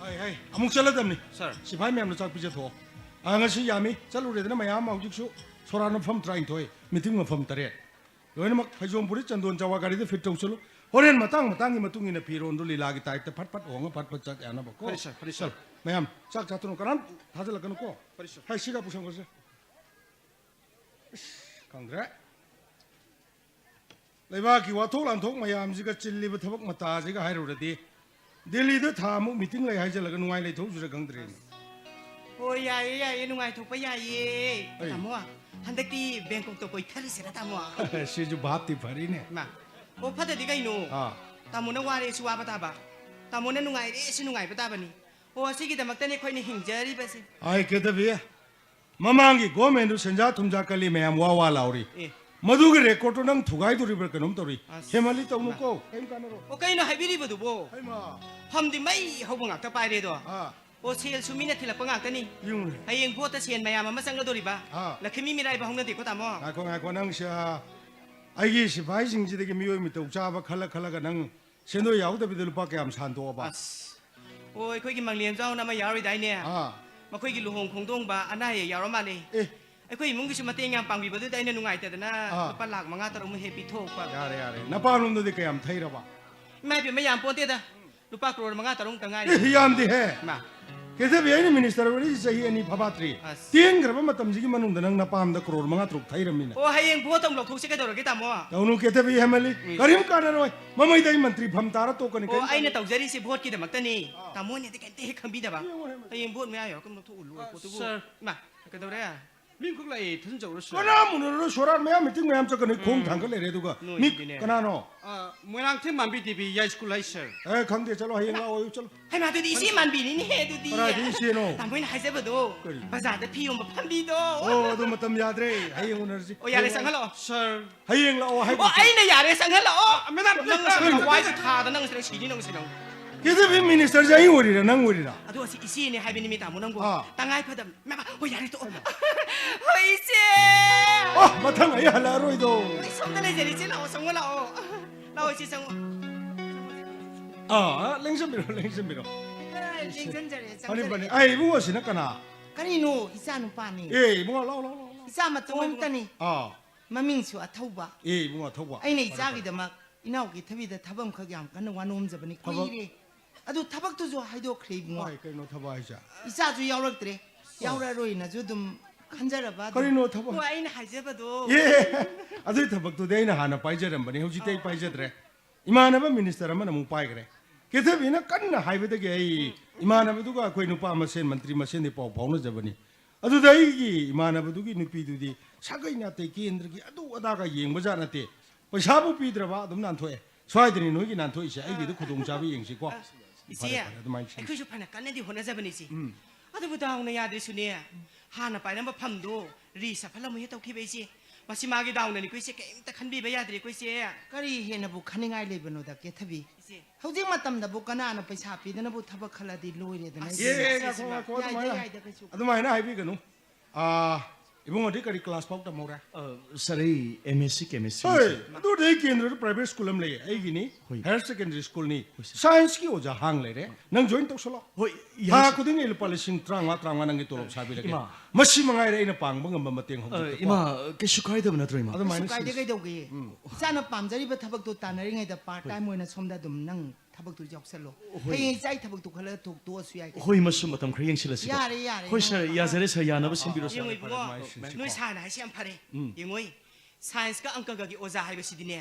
ꯍꯥꯏ, ꯍꯥꯏ, ꯑꯃꯨꯛ ꯆꯠꯂꯗꯕꯅꯤ꯫ ꯁꯥꯔ꯫ ꯁꯤꯐꯥꯏ ꯃꯌꯥꯝꯗ ꯆꯥꯛ ꯄꯤꯖꯊꯣꯛꯑꯣ꯫ ꯑꯥ, ꯉꯁꯤ ꯌꯥꯝꯃꯤ꯫ ꯆꯠꯂꯨꯔꯦꯗꯅ ꯃꯌꯥꯝ ꯑꯃ, ꯍꯧꯖꯤꯛꯁꯨ ꯁꯣꯔꯥ ꯃꯐꯝ ꯇꯔꯥꯅꯤꯊꯣꯏ, ꯃꯤꯇꯤꯡ ꯃꯐꯝ ꯇꯔꯦꯠ꯫ ꯂꯣꯏꯅꯃꯛ ꯐꯩꯖꯣꯝ, ꯐꯨꯔꯤꯠ, ꯆꯟꯗꯣꯟ, ꯆꯋꯥ ꯒꯥꯔꯤꯗ ꯐꯤꯠ ꯇꯧꯁꯜꯂꯨ꯫ ꯍꯣꯔꯦꯟ ꯃꯇꯥꯡ ꯃꯇꯥꯡꯒꯤ ꯃꯇꯨꯡ ꯏꯟꯅ ꯐꯤꯔꯣꯟꯗꯨ ꯂꯤꯂꯥꯒꯤ ꯇꯥꯏꯞꯇ ꯐꯠ ꯐꯠ ꯍꯣꯡꯉ ꯐꯠ ꯐꯠ ꯆꯠ ꯌꯥꯅꯕꯀꯣ꯫ ꯐꯔꯦ ꯁꯥꯔ, ꯐꯔꯦ ꯁꯥꯔ꯫ ꯆꯠꯂꯣ꯫ ꯃꯌꯥꯝ ꯆꯥꯛ ꯆꯥꯊꯣꯛꯅ ꯀꯅꯥꯝ ꯊꯥꯖꯤꯜꯂꯛꯀꯅꯨꯀꯣ꯫ ꯐꯔꯦ ꯁꯥꯔ꯫ ꯍꯥꯏ, ꯁꯤꯒ ꯄꯨꯁꯟꯈ꯭ꯔꯁꯦ꯫ ꯑꯁ, ꯈꯪꯗ꯭ꯔꯦ꯫ ꯂꯩꯕꯥꯛꯀꯤ ꯋꯥꯊꯣꯛ ꯂꯥꯟꯊꯣꯛ ꯃꯌꯥꯝꯁꯤꯒ ꯆꯤꯜꯂꯤꯕ ꯊꯕꯛ ꯃꯇꯥꯁꯤꯒ ꯍꯥꯏꯔꯨꯔꯗꯤ, ꯗꯦꯜꯂꯤꯗ ꯊꯥ ꯑꯃꯨꯛ ꯃꯤꯇꯤꯡ ꯂꯩ ꯍꯥꯏꯖꯜꯂꯒ ꯅꯨꯡꯉꯥꯏ ꯂꯩꯊꯣꯛꯎꯁꯤꯔ ꯈꯪꯗ꯭ꯔꯦꯅꯦ꯫ ꯍꯣꯏ, ꯌꯥꯏꯌꯦ, ꯌꯥꯏꯌꯦ, ꯅꯨꯡꯉꯥꯏꯊꯣꯛꯄ ꯌꯥꯏꯌꯦ꯫ ꯑꯩ ꯇꯥꯃꯣ, ꯍꯟꯗꯛꯇꯤ ꯕꯦꯡꯀꯣꯛꯇ ꯀꯣꯏꯊꯔꯨꯁꯤꯔ, ꯇꯥꯃꯣ? ꯁꯤꯁꯨ ꯚꯥꯞꯇꯤ ꯐꯔꯤꯅꯦ꯫ ꯃꯥ, ꯑꯣ, ꯐꯠꯇꯗꯤ ꯀꯩꯅꯣ? ꯑꯥ꯫ ꯇꯥꯃꯣꯅ ꯋꯥꯔꯦꯁꯨ ꯋꯥꯕ ꯇꯥꯕ, ꯇꯥꯃꯣꯅ ꯅꯨꯡꯉꯥꯏꯔꯦꯁꯨ ꯅꯨꯡꯉꯥꯏꯕ ꯇꯥꯕꯅꯤ꯫ ꯑꯣ, ꯑꯁꯤꯒꯤꯗꯃꯛꯇꯅꯤ ꯑꯩꯈꯣꯏꯅ ꯍꯤꯡꯖꯔꯤꯕꯁꯦ꯫ ꯑꯩ ꯀꯩꯗꯧꯕꯤ? ꯃꯃꯥꯡꯒꯤ ꯒꯣꯔꯃꯦꯟꯗꯨ ꯁꯦꯟꯖꯥ ꯊꯨꯝꯖꯥ ꯀꯜꯂꯤ ꯃꯌꯥꯝ ꯋꯥ ꯋꯥ ꯂꯥꯎꯔꯤ꯫ ꯑꯦ꯫ ꯃꯗꯨꯒꯤ ꯔꯦꯀꯣꯔꯠꯇꯨ ꯅꯪ ꯊꯨꯒꯥꯏꯗꯣꯔꯤꯕ꯭ꯔꯥ ꯀꯩꯅꯣꯝ ꯇꯧꯔꯤ꯫ ꯑꯁ꯫ ꯍꯦꯃꯜꯂꯤ ꯇꯧꯅꯨꯀꯣ, ꯀꯩꯝ ꯀꯥꯟꯅꯔꯣꯏ꯫ ꯑꯣ, ꯀꯩꯅꯣ ꯍꯥꯏꯕꯤꯔꯤꯕꯗꯨꯕꯣ? ꯍꯩꯃꯥ꯫ ꯐꯝꯗꯤ ꯃꯩ ꯍꯧꯕ ꯉꯥꯛꯇ ꯄꯥꯏꯔꯦꯗꯣ꯫ ꯑꯥ꯫ ꯑꯣ, ꯁꯦꯜꯁꯨ ꯃꯤꯅ ꯊꯤꯜꯂꯛꯄ ꯉꯥꯛꯇꯅꯤ꯫ ꯌꯦꯡꯉꯨꯅꯦ꯫ ꯍꯌꯦꯡ ꯚꯣꯠꯇ ꯁꯦꯟ ꯃꯌꯥꯝ ꯑꯃ ꯆꯪꯒꯗꯣꯔꯤꯕ꯫ ꯑꯥ꯫ ꯂꯛꯈꯃꯤ ꯃꯤꯔꯥꯏꯕ ꯍꯧꯅꯗꯦꯀꯣ, ꯇꯥꯃꯣ? ꯉꯥꯏꯈꯣ, ꯉꯥꯏꯈꯣ, ꯅꯪꯁꯦ, ꯑꯥ, ꯑꯩꯒꯤ ꯁꯤꯐꯥꯏꯁꯤꯡꯁꯤꯗꯒꯤ ꯃꯤꯑꯣꯏ ꯃꯤꯇꯧ ꯆꯥꯕ ꯈꯜꯂ ꯈꯜꯂꯒ ꯅꯪ ꯁꯦꯟꯗꯣꯏ ꯌꯥꯎꯗꯕꯤꯗ ꯂꯨꯄꯥ ꯀꯌꯥꯝ ꯁꯥꯟꯗꯣꯛꯑꯕ? ꯑꯁ꯫ ꯑꯣ, ꯑꯩꯈꯣꯏꯒꯤ ꯃꯪꯂꯦꯝꯖꯥꯎꯅ ꯑꯃ ꯌꯥꯎꯔꯤꯗꯥꯏꯅꯦ? ꯑꯥ꯫ ꯃꯈꯣꯏꯒꯤ ꯂꯨꯍꯣꯡ ꯈꯣꯡꯗꯣꯡꯕ ꯑꯅꯥ ꯑꯌꯦꯛ ꯌꯥꯎꯔ ꯃꯥꯜꯂꯦ꯫ ꯑꯦ꯫ ꯑꯩꯈꯣꯏ ꯏꯃꯨꯡꯒꯤꯁꯨ ꯃꯇꯦꯡ ꯌꯥꯝ ꯄꯥꯡꯕꯤꯕꯗꯨꯗ ꯑꯩꯅ ꯅꯨꯡꯉꯥꯏꯇꯗꯅ ꯑꯥ꯫ ꯂꯨꯄꯥ ꯂꯥꯈ ꯃꯉꯥ ꯇꯔꯨꯛꯃꯨꯛ ꯍꯦꯛ ꯄꯤꯊꯣꯛꯄ꯫ ꯌꯥꯔꯦ, ꯌꯥꯔꯦ꯫ ꯅꯄꯥꯝꯂꯣꯝꯗꯗꯤ ꯀꯌꯥꯝ ꯊꯩꯔꯕ? ꯏꯃꯥ ꯏꯕꯦꯝꯃ, ꯌꯥꯝ ꯄꯣꯟꯇꯦꯗ꯫ ꯂꯨꯄꯥ ꯀ꯭ꯔꯣꯔ ꯃꯉꯥ ꯇꯔꯨꯛꯇ ꯉꯥꯏꯔꯤ꯫ ꯑꯦ, ꯌꯥꯝꯗꯦꯍꯦ꯫ ꯃꯥ꯫ ꯀꯦꯊꯕꯤ, ꯑꯩꯅ ꯃꯤꯅꯤꯁꯇꯔ ꯑꯣꯏꯔꯛꯏꯁꯤ ꯆꯍꯤ ꯑꯅꯤ ꯐꯥꯐꯥꯠꯇ꯭ꯔꯤ꯫ ꯑꯁ꯫ ꯇꯦꯟꯈ꯭ꯔꯕ ꯃꯇꯝꯁꯤꯒꯤ ꯃꯅꯨꯡꯗ ꯅꯪ ꯅꯄꯥꯝꯗ ꯀ꯭ꯔꯣꯔ ꯃꯉꯥ ꯇꯔꯨꯛ ꯊꯩꯔꯝꯃꯤꯅ꯫ ꯑꯣ, ꯍꯌꯦꯡ ꯚꯣꯠ ꯑꯃꯨꯛ ꯂꯧꯊꯣꯛꯁꯤ ꯀꯩꯗꯧꯔꯒꯦ, ꯇꯥꯃꯣ? ꯇꯧꯅꯨ ꯀꯦꯊꯕꯤ, ꯍꯦꯃꯜꯂꯤ꯫ ꯎꯝ꯫ ꯀꯔꯤꯝ ꯀꯥꯟꯅꯔꯣꯏ꯫ ꯃꯃꯩꯗ ꯑꯩ ꯃꯟꯇ꯭ꯔꯤ ꯐꯝ ꯇꯥꯔ ꯇꯣꯛꯀꯅꯤ꯫ ꯑꯣ, ꯀꯔꯤꯝ ꯑꯩꯅ ꯀꯥꯟꯅꯔꯣꯏ꯫ ꯇꯧꯖꯔꯤꯁꯤ ꯚꯣꯠꯀꯤꯗꯃꯛꯇꯅꯤ꯫ ꯑꯥ꯫ ꯇꯥꯃꯣꯅꯗꯤ ꯀꯩꯝꯇ ꯍꯦꯛ ꯈꯪꯕꯤꯗꯕ꯫ ꯌꯦꯡꯉꯣ, ꯍꯦꯃꯜꯂꯤ꯫ ꯍꯌꯦꯡ ꯚꯣꯠ ꯃꯌꯥ ꯌꯧꯔꯒ ꯑꯃꯨꯛ ꯂꯧꯊꯣꯛꯎ ꯂꯣꯏꯔꯦ ꯑꯥ, ꯄꯣꯠꯇꯨꯕꯨ꯫ ꯁꯥꯔ꯫ ꯏꯃꯥ, ꯀꯩꯗꯧꯔꯦ? ꯃꯤ ꯑꯃꯈꯛ ꯂꯥꯛꯑꯦ, ꯊꯥꯖꯤꯟ ꯆꯧꯔꯁꯤ꯫ ꯀꯅꯥꯝ ꯎꯅꯔꯨꯔꯣ, ꯁꯣꯔꯥꯠ ꯃꯌꯥꯝ ꯃꯤꯇꯤꯡ ꯃꯌꯥꯝ ꯆꯠꯀꯅꯤ, ꯈꯣꯡ ꯎꯝ꯫ ꯊꯥꯡꯒꯠ ꯂꯩꯔꯦ, ꯑꯗꯨꯒ ꯃꯤ ꯅꯣꯏꯒꯤꯗꯤꯅꯦ꯫ ꯀꯅꯥꯅꯣ? ꯑ, ꯃꯣꯏꯔꯥꯡꯊꯦꯝ ꯃꯥꯟꯕꯤ ꯗꯦꯕꯤ ꯌꯥꯏ ꯁ꯭ꯀꯨꯜ ꯍꯥꯏ, ꯁꯥꯔ꯫ ꯑꯦ, ꯈꯪꯗꯦ, ꯆꯠꯂꯣ, ꯍꯌꯦꯡ ꯂꯥꯛꯑꯣ, ꯆꯠꯂꯣ꯫ ꯍꯩꯃꯥ, ꯑꯗꯨꯗꯤ ꯏꯆꯦ ꯃꯥꯟꯕꯤꯅꯤꯅꯦ, ꯑꯗꯨꯗꯤ꯫ ꯀꯗꯥꯏꯗ ꯏꯆꯦꯅꯣ? ꯇꯥꯃꯣ, ꯑꯩꯅ ꯍꯥꯏꯖꯕꯗꯣ, ꯀꯔꯤ? ꯕꯖꯥꯔꯗ ꯐꯤ ꯌꯣꯟꯕ ꯐꯝꯕꯤꯗꯣ꯫ ꯑꯣ, ꯑꯗꯨ ꯃꯇꯝ ꯌꯥꯗ꯭ꯔꯦ, ꯍꯌꯦꯡ ꯎꯅꯔꯁꯤ꯫ ꯑꯣ, ꯌꯥꯔꯦ, ꯍꯌꯦꯡ ꯆꯪꯍꯜꯂꯛꯑꯣ꯫ ꯁꯥꯔ꯫ ꯍꯌꯦꯡ ꯂꯥꯛꯑꯣ ꯍꯥꯏꯕ꯫ ꯑꯣ, ꯑꯩꯅ ꯌꯥꯔꯦ, ꯆꯪꯍꯜꯂꯛꯑꯣ꯫ ꯑ, ꯃꯦꯗꯥꯝ, ꯅꯪ ꯁꯤꯗ ꯀꯔꯤꯅꯣ? ꯋꯥꯏꯁꯦ ꯊꯥꯗ ꯅꯪ ꯁꯤꯗ ꯁꯤꯅꯤ, ꯅꯪ ꯁꯤꯗ꯫ ꯀꯦꯊꯕꯤ, ꯃꯤꯅꯤꯁꯇꯔꯁꯦ ꯑꯩ ꯑꯣꯏꯔꯤꯔꯥ, ꯅꯪ ꯑꯣꯏꯔꯤꯔꯥ? ꯑꯗꯣ ꯑꯁꯤ ꯏꯆꯦꯅꯦ ꯍꯥꯏꯕꯅꯤ, ꯃꯤ ꯇꯥꯃꯣ, ꯅꯪꯕꯨ꯫ ꯑꯥ꯫ ꯇꯉꯥꯏ ꯐꯗꯕ ꯃꯦꯃꯥ, ꯍꯣꯏ, ꯌꯥꯔꯦ, ꯇꯣꯛꯑꯣ꯫ ꯍꯣꯏ, ꯏꯆꯦ! ꯑꯣ, ꯃꯊꯪ ꯑꯩ ꯍꯜꯂꯛꯑꯔꯣꯏꯗꯣ꯫ ꯑꯩ ꯁꯣꯝꯗ ꯂꯩꯖꯔꯤ, ꯏꯆꯦ, ꯂꯥꯛꯑꯣ, ꯆꯪꯉꯣ, ꯂꯥꯛꯑꯣ꯫ ꯂꯥꯛꯑꯣ, ꯏꯆꯦ, ꯆꯪꯉꯣ꯫ ꯑꯥ, ꯂꯦꯡꯁꯟꯕꯤꯔꯣ, ꯂꯦꯡꯁꯟꯕꯤꯔꯣ꯫ ꯑꯦ, ꯂꯦꯡꯁꯟꯖꯔꯦ, ꯐꯅꯤ, ꯐꯅꯤ꯫ ꯆꯪꯖꯔꯦ꯫ ꯑꯩ ꯏꯕꯨꯡꯉꯣꯁꯤꯅ ꯀꯅꯥ? ꯀꯔꯤꯅꯣ, ꯏꯆꯥ ꯅꯨꯄꯥꯅꯤ꯫ ꯑꯦ, ꯏꯕꯨꯡꯉꯣ, ꯂꯥꯛꯑꯣ, ꯂꯥꯛꯑꯣ, ꯂꯥꯛꯑꯣ, ꯂꯥꯛꯑꯣ꯫ ꯏꯆꯥ ꯃꯇꯣꯝꯇꯅꯤ꯫ ꯑꯥ꯫ ꯃꯃꯤꯡꯁꯨ ꯑꯊꯧꯕ꯫ ꯑꯦ, ꯏꯕꯨꯡꯉꯣ, ꯑꯊꯧꯕ꯫ ꯑꯩꯅ ꯐꯔꯦ, ꯐꯔꯦ꯫ ꯏꯆꯥꯒꯤꯗꯃꯛ ꯏꯅꯥꯎ ꯀꯦꯊꯕꯤꯗ ꯊꯕꯛ ꯑꯃꯈꯛ ꯌꯥꯝ ꯀꯟꯅ ꯋꯥꯅꯣꯝꯖꯕꯅꯤ꯫ ꯊꯕꯛ? ꯀꯨꯏꯔꯦ꯫ ꯑꯗꯨ ꯊꯕꯛꯇꯨꯁꯨ ꯍꯥꯏꯗꯣꯛꯈ꯭ꯔꯦ, ꯏꯕꯨꯡꯉꯣ꯫ ꯍꯣꯏ, ꯀꯩꯅꯣ ꯊꯕꯛ ꯍꯥꯏꯁꯦ? ꯏꯆꯥꯁꯨ ꯌꯥꯎꯔꯛꯇ꯭ꯔꯦ꯫ ꯌꯥꯎꯔꯛꯑꯔꯣꯏꯅꯁꯨ ꯑꯗꯨꯝ ꯈꯟꯖꯔꯕ ꯑꯗꯨꯝ꯫ ꯀꯔꯤꯅꯣ ꯊꯕꯛ? ꯍꯣ, ꯑꯩꯅ ꯍꯥꯏꯖꯕꯗꯣ꯫ ꯑꯦ, ꯑꯗꯨꯏ ꯊꯕꯛꯇꯨꯗꯤ ꯑꯩꯅ ꯍꯥꯟꯅ ꯄꯥꯏꯖꯔꯝꯕꯅꯤ, ꯍꯧꯖꯤꯛꯇꯤ ꯑꯩ ꯑꯣ꯫ ꯄꯥꯏꯖꯗ꯭ꯔꯦ꯫ ꯏꯃꯥꯟꯅꯕ ꯃꯤꯅꯤꯁꯇꯔ ꯑꯃꯅ ꯑꯃꯨꯛ ꯄꯥꯏꯈ꯭ꯔꯦ꯫ ꯀꯦꯊꯕꯤꯅ ꯀꯟꯅ ꯍꯥꯏꯕꯗꯒꯤ ꯑꯩ ꯏꯃꯥꯟꯅꯕꯗꯨꯒ ꯑꯩꯈꯣꯏ ꯅꯨꯄꯥ ꯃꯁꯦꯟ, ꯃꯟꯇ꯭ꯔꯤ ꯃꯁꯦꯟꯗꯤ ꯄꯥꯎ ꯐꯥꯎꯅꯖꯕꯅꯤ꯫ ꯑꯗꯨꯗ ꯑꯩꯒꯤ ꯏꯃꯥꯟꯅꯕꯗꯨꯒꯤ ꯅꯨꯄꯤꯗꯨꯗꯤ ꯁꯥꯒꯩ ꯅꯥꯇꯩ ꯀꯦꯟꯗ꯭ꯔꯒꯤ ꯑꯗꯨ ꯑꯗꯥꯒ ꯌꯦꯡꯕꯖꯥꯠ ꯅꯠꯇꯦ꯫ ꯄꯩꯁꯥꯕꯨ ꯄꯤꯗ꯭ꯔꯕ ꯑꯗꯨꯝ ꯅꯥꯟꯊꯣꯛꯑꯦ꯫ ꯁ꯭ꯋꯥꯏꯗꯅꯤ ꯅꯣꯏꯒꯤ ꯅꯥꯟꯊꯣꯛꯏꯁꯦ, ꯑꯩꯒꯤꯗꯤ ꯈꯨꯗꯣꯡꯆꯥꯕ ꯌꯦꯡꯁꯤꯀꯣ꯫ ꯏꯆꯦ, ꯐꯔꯦ, ꯐꯔꯦ, ꯑꯗꯨꯃꯥꯏꯅ ꯁꯤꯟꯁꯤ꯫ ꯑꯩꯈꯣꯏꯁꯨ ꯐꯅ ꯀꯟꯅꯗꯤ ꯍꯣꯠꯅꯖꯕꯅꯤ, ꯏꯆꯦ꯫ ꯎꯝ꯫ ꯑꯗꯨꯕꯨ ꯗꯥꯎꯅ ꯌꯥꯗ꯭ꯔꯤꯁꯨꯅꯦ, ꯍꯥꯟꯅ ꯄꯥꯏꯔꯝꯕ ꯐꯝꯗꯣ ꯔꯤꯁꯐꯜ ꯑꯃꯨꯛ ꯍꯦꯛ ꯇꯧꯈꯤꯕ, ꯏꯆꯦ꯫ ꯃꯁꯤ ꯃꯥꯒꯤ ꯗꯥꯎꯅꯅꯤꯀꯣ, ꯏꯆꯦ, ꯀꯩꯝꯇ ꯈꯟꯕꯤꯕ ꯌꯥꯗ꯭ꯔꯦꯀꯣ, ꯏꯆꯦ꯫ ꯀꯔꯤ ꯍꯦꯟꯅꯕꯨ ꯈꯟꯅꯤꯡꯉꯥꯏ ꯂꯩꯕꯅꯣꯗ, ꯀꯦꯊꯕꯤ? ꯏꯆꯦ꯫ ꯍꯧꯖꯤꯛ ꯃꯇꯝꯗꯕꯨ ꯀꯅꯥꯅ ꯄꯩꯁꯥ ꯄꯤꯗꯅꯕꯨ ꯊꯕꯛ ꯈꯜꯂꯗꯤ ꯂꯣꯏꯔꯦꯗꯅ, ꯑꯁ, ꯏꯆꯦ꯫ ꯑꯦ, ꯑꯦ, ꯉꯥꯏꯈꯣ, ꯉꯥꯏꯈꯣ, ꯌꯥꯏꯗ, ꯑꯗꯨꯃꯥꯏꯅ, ꯌꯥꯏꯗ, ꯀꯩꯁꯨ ꯀꯥꯏꯗꯦ꯫ ꯑꯗꯨꯃꯥꯏꯅ ꯍꯥꯏꯕꯤꯒꯅꯨ꯫ ꯑꯥ, ꯏꯕꯨꯡꯉꯣꯗꯤ ꯀꯔꯤ ꯀ꯭ꯂꯥꯁ ꯐꯥꯎ ꯇꯝꯍꯧꯔꯦ? ꯑ, ꯁꯥꯔ, ꯑꯩ M S C Chemistry, ꯍꯣꯏ, ꯁꯥꯔ꯫ ꯑꯗꯨꯗꯤ ꯑꯩ ꯀꯦꯟꯗ꯭ꯔꯗ private school ꯑꯃ ꯂꯩꯌꯦ, ꯑꯩꯒꯤꯅꯤ꯫ ꯍꯣꯏ, ꯁꯥꯔ꯫ Higher secondary schoolꯅꯤ꯫ ꯍꯣꯏ, ꯁꯥꯔ꯫ Scienceꯀꯤ ꯑꯣꯖꯥ ꯍꯥꯡ ꯂꯩꯔꯦ꯫ ꯅꯪ join ꯇꯧꯁꯜꯂꯣ꯫ ꯍꯣꯏ, ꯊꯥ ꯌꯥꯏ, ꯁꯥꯔ꯫ ꯈꯨꯗꯤꯡꯒꯤ ꯂꯨꯄꯥ ꯂꯤꯁꯤꯡ ꯇꯔꯥꯃꯉꯥ, ꯇꯔꯥꯃꯉꯥ ꯅꯪꯒꯤ ꯇꯣꯂꯣꯞ ꯁꯥꯕꯤꯔꯒꯦ꯫ ꯏꯃꯥ꯫ ꯃꯁꯤ ꯃꯉꯥꯏꯔꯦ ꯑꯩꯅ ꯄꯥꯡꯕ ꯉꯝꯕ ꯃꯇꯦꯡ ꯑ, ꯍꯧꯖꯤꯛꯇꯀꯣ꯫ ꯏꯃꯥ, ꯀꯩꯁꯨ ꯀꯥꯏꯗꯕ ꯅꯠꯇ꯭ꯔꯣ, ꯏꯃꯥ? ꯑꯗꯨꯃꯥꯏꯅ ꯀꯩꯁꯨ ꯀꯥꯏꯗꯦ, ꯁꯤꯟꯁꯤ꯫ ꯀꯩꯗꯧꯒꯦ? ꯎꯝ꯫ ꯏꯆꯥꯅ ꯄꯥꯝꯖꯔꯤꯕ ꯊꯕꯛꯇꯣ ꯇꯥꯟꯅꯔꯤꯉꯩꯗ part ꯍꯣꯏ꯫ Time ꯑꯣꯏꯅ ꯁꯣꯝꯗ ꯑꯗꯨꯝ ꯅꯪ ꯊꯕꯛꯇꯨ ꯌꯥꯎꯁꯜꯂꯣ꯫ ꯍꯣꯏ꯫ ꯍꯌꯦꯡ ꯏꯆꯥ ꯊꯕꯛꯇꯨ ꯈꯜꯂꯒ ꯇꯣꯛ-, ꯇꯣꯛꯑꯁꯨ ꯌꯥꯏ ꯀꯩꯅꯣ꯫ ꯍꯣꯏ, ꯃꯁꯨ ꯃꯇꯝ ꯈꯔ ꯌꯦꯡꯁꯤꯜꯂꯁꯤꯀꯣ꯫ ꯌꯥꯔꯦ, ꯌꯥꯔꯦ, ꯍꯣꯏ, ꯅꯪ ꯁꯥꯔ, ꯄꯣꯊꯥꯔꯣ꯫ ꯌꯥꯖꯔꯦ, ꯁꯥꯔ, ꯌꯥꯅꯕ ꯁꯤꯟꯕꯤꯔꯣ, ꯁꯥꯔ꯫ ꯌꯦꯡꯉꯣ ꯏꯕꯨꯡꯉꯣ, ꯐꯔꯦ, ꯑꯗꯨꯃꯥꯏꯅ ꯁꯤꯟꯁꯤꯀꯣ꯫ ꯅꯣꯏ ꯁꯥꯔꯅ ꯍꯥꯏꯁꯦ ꯌꯥꯝ ꯐꯔꯦ꯫ ꯎꯝ꯫ ꯌꯦꯡꯉꯣꯏ, scienceꯀ ꯑꯪꯀꯒꯒꯤ ꯑꯣꯖꯥ ꯍꯥꯏꯕꯁꯤꯗꯤꯅꯦ,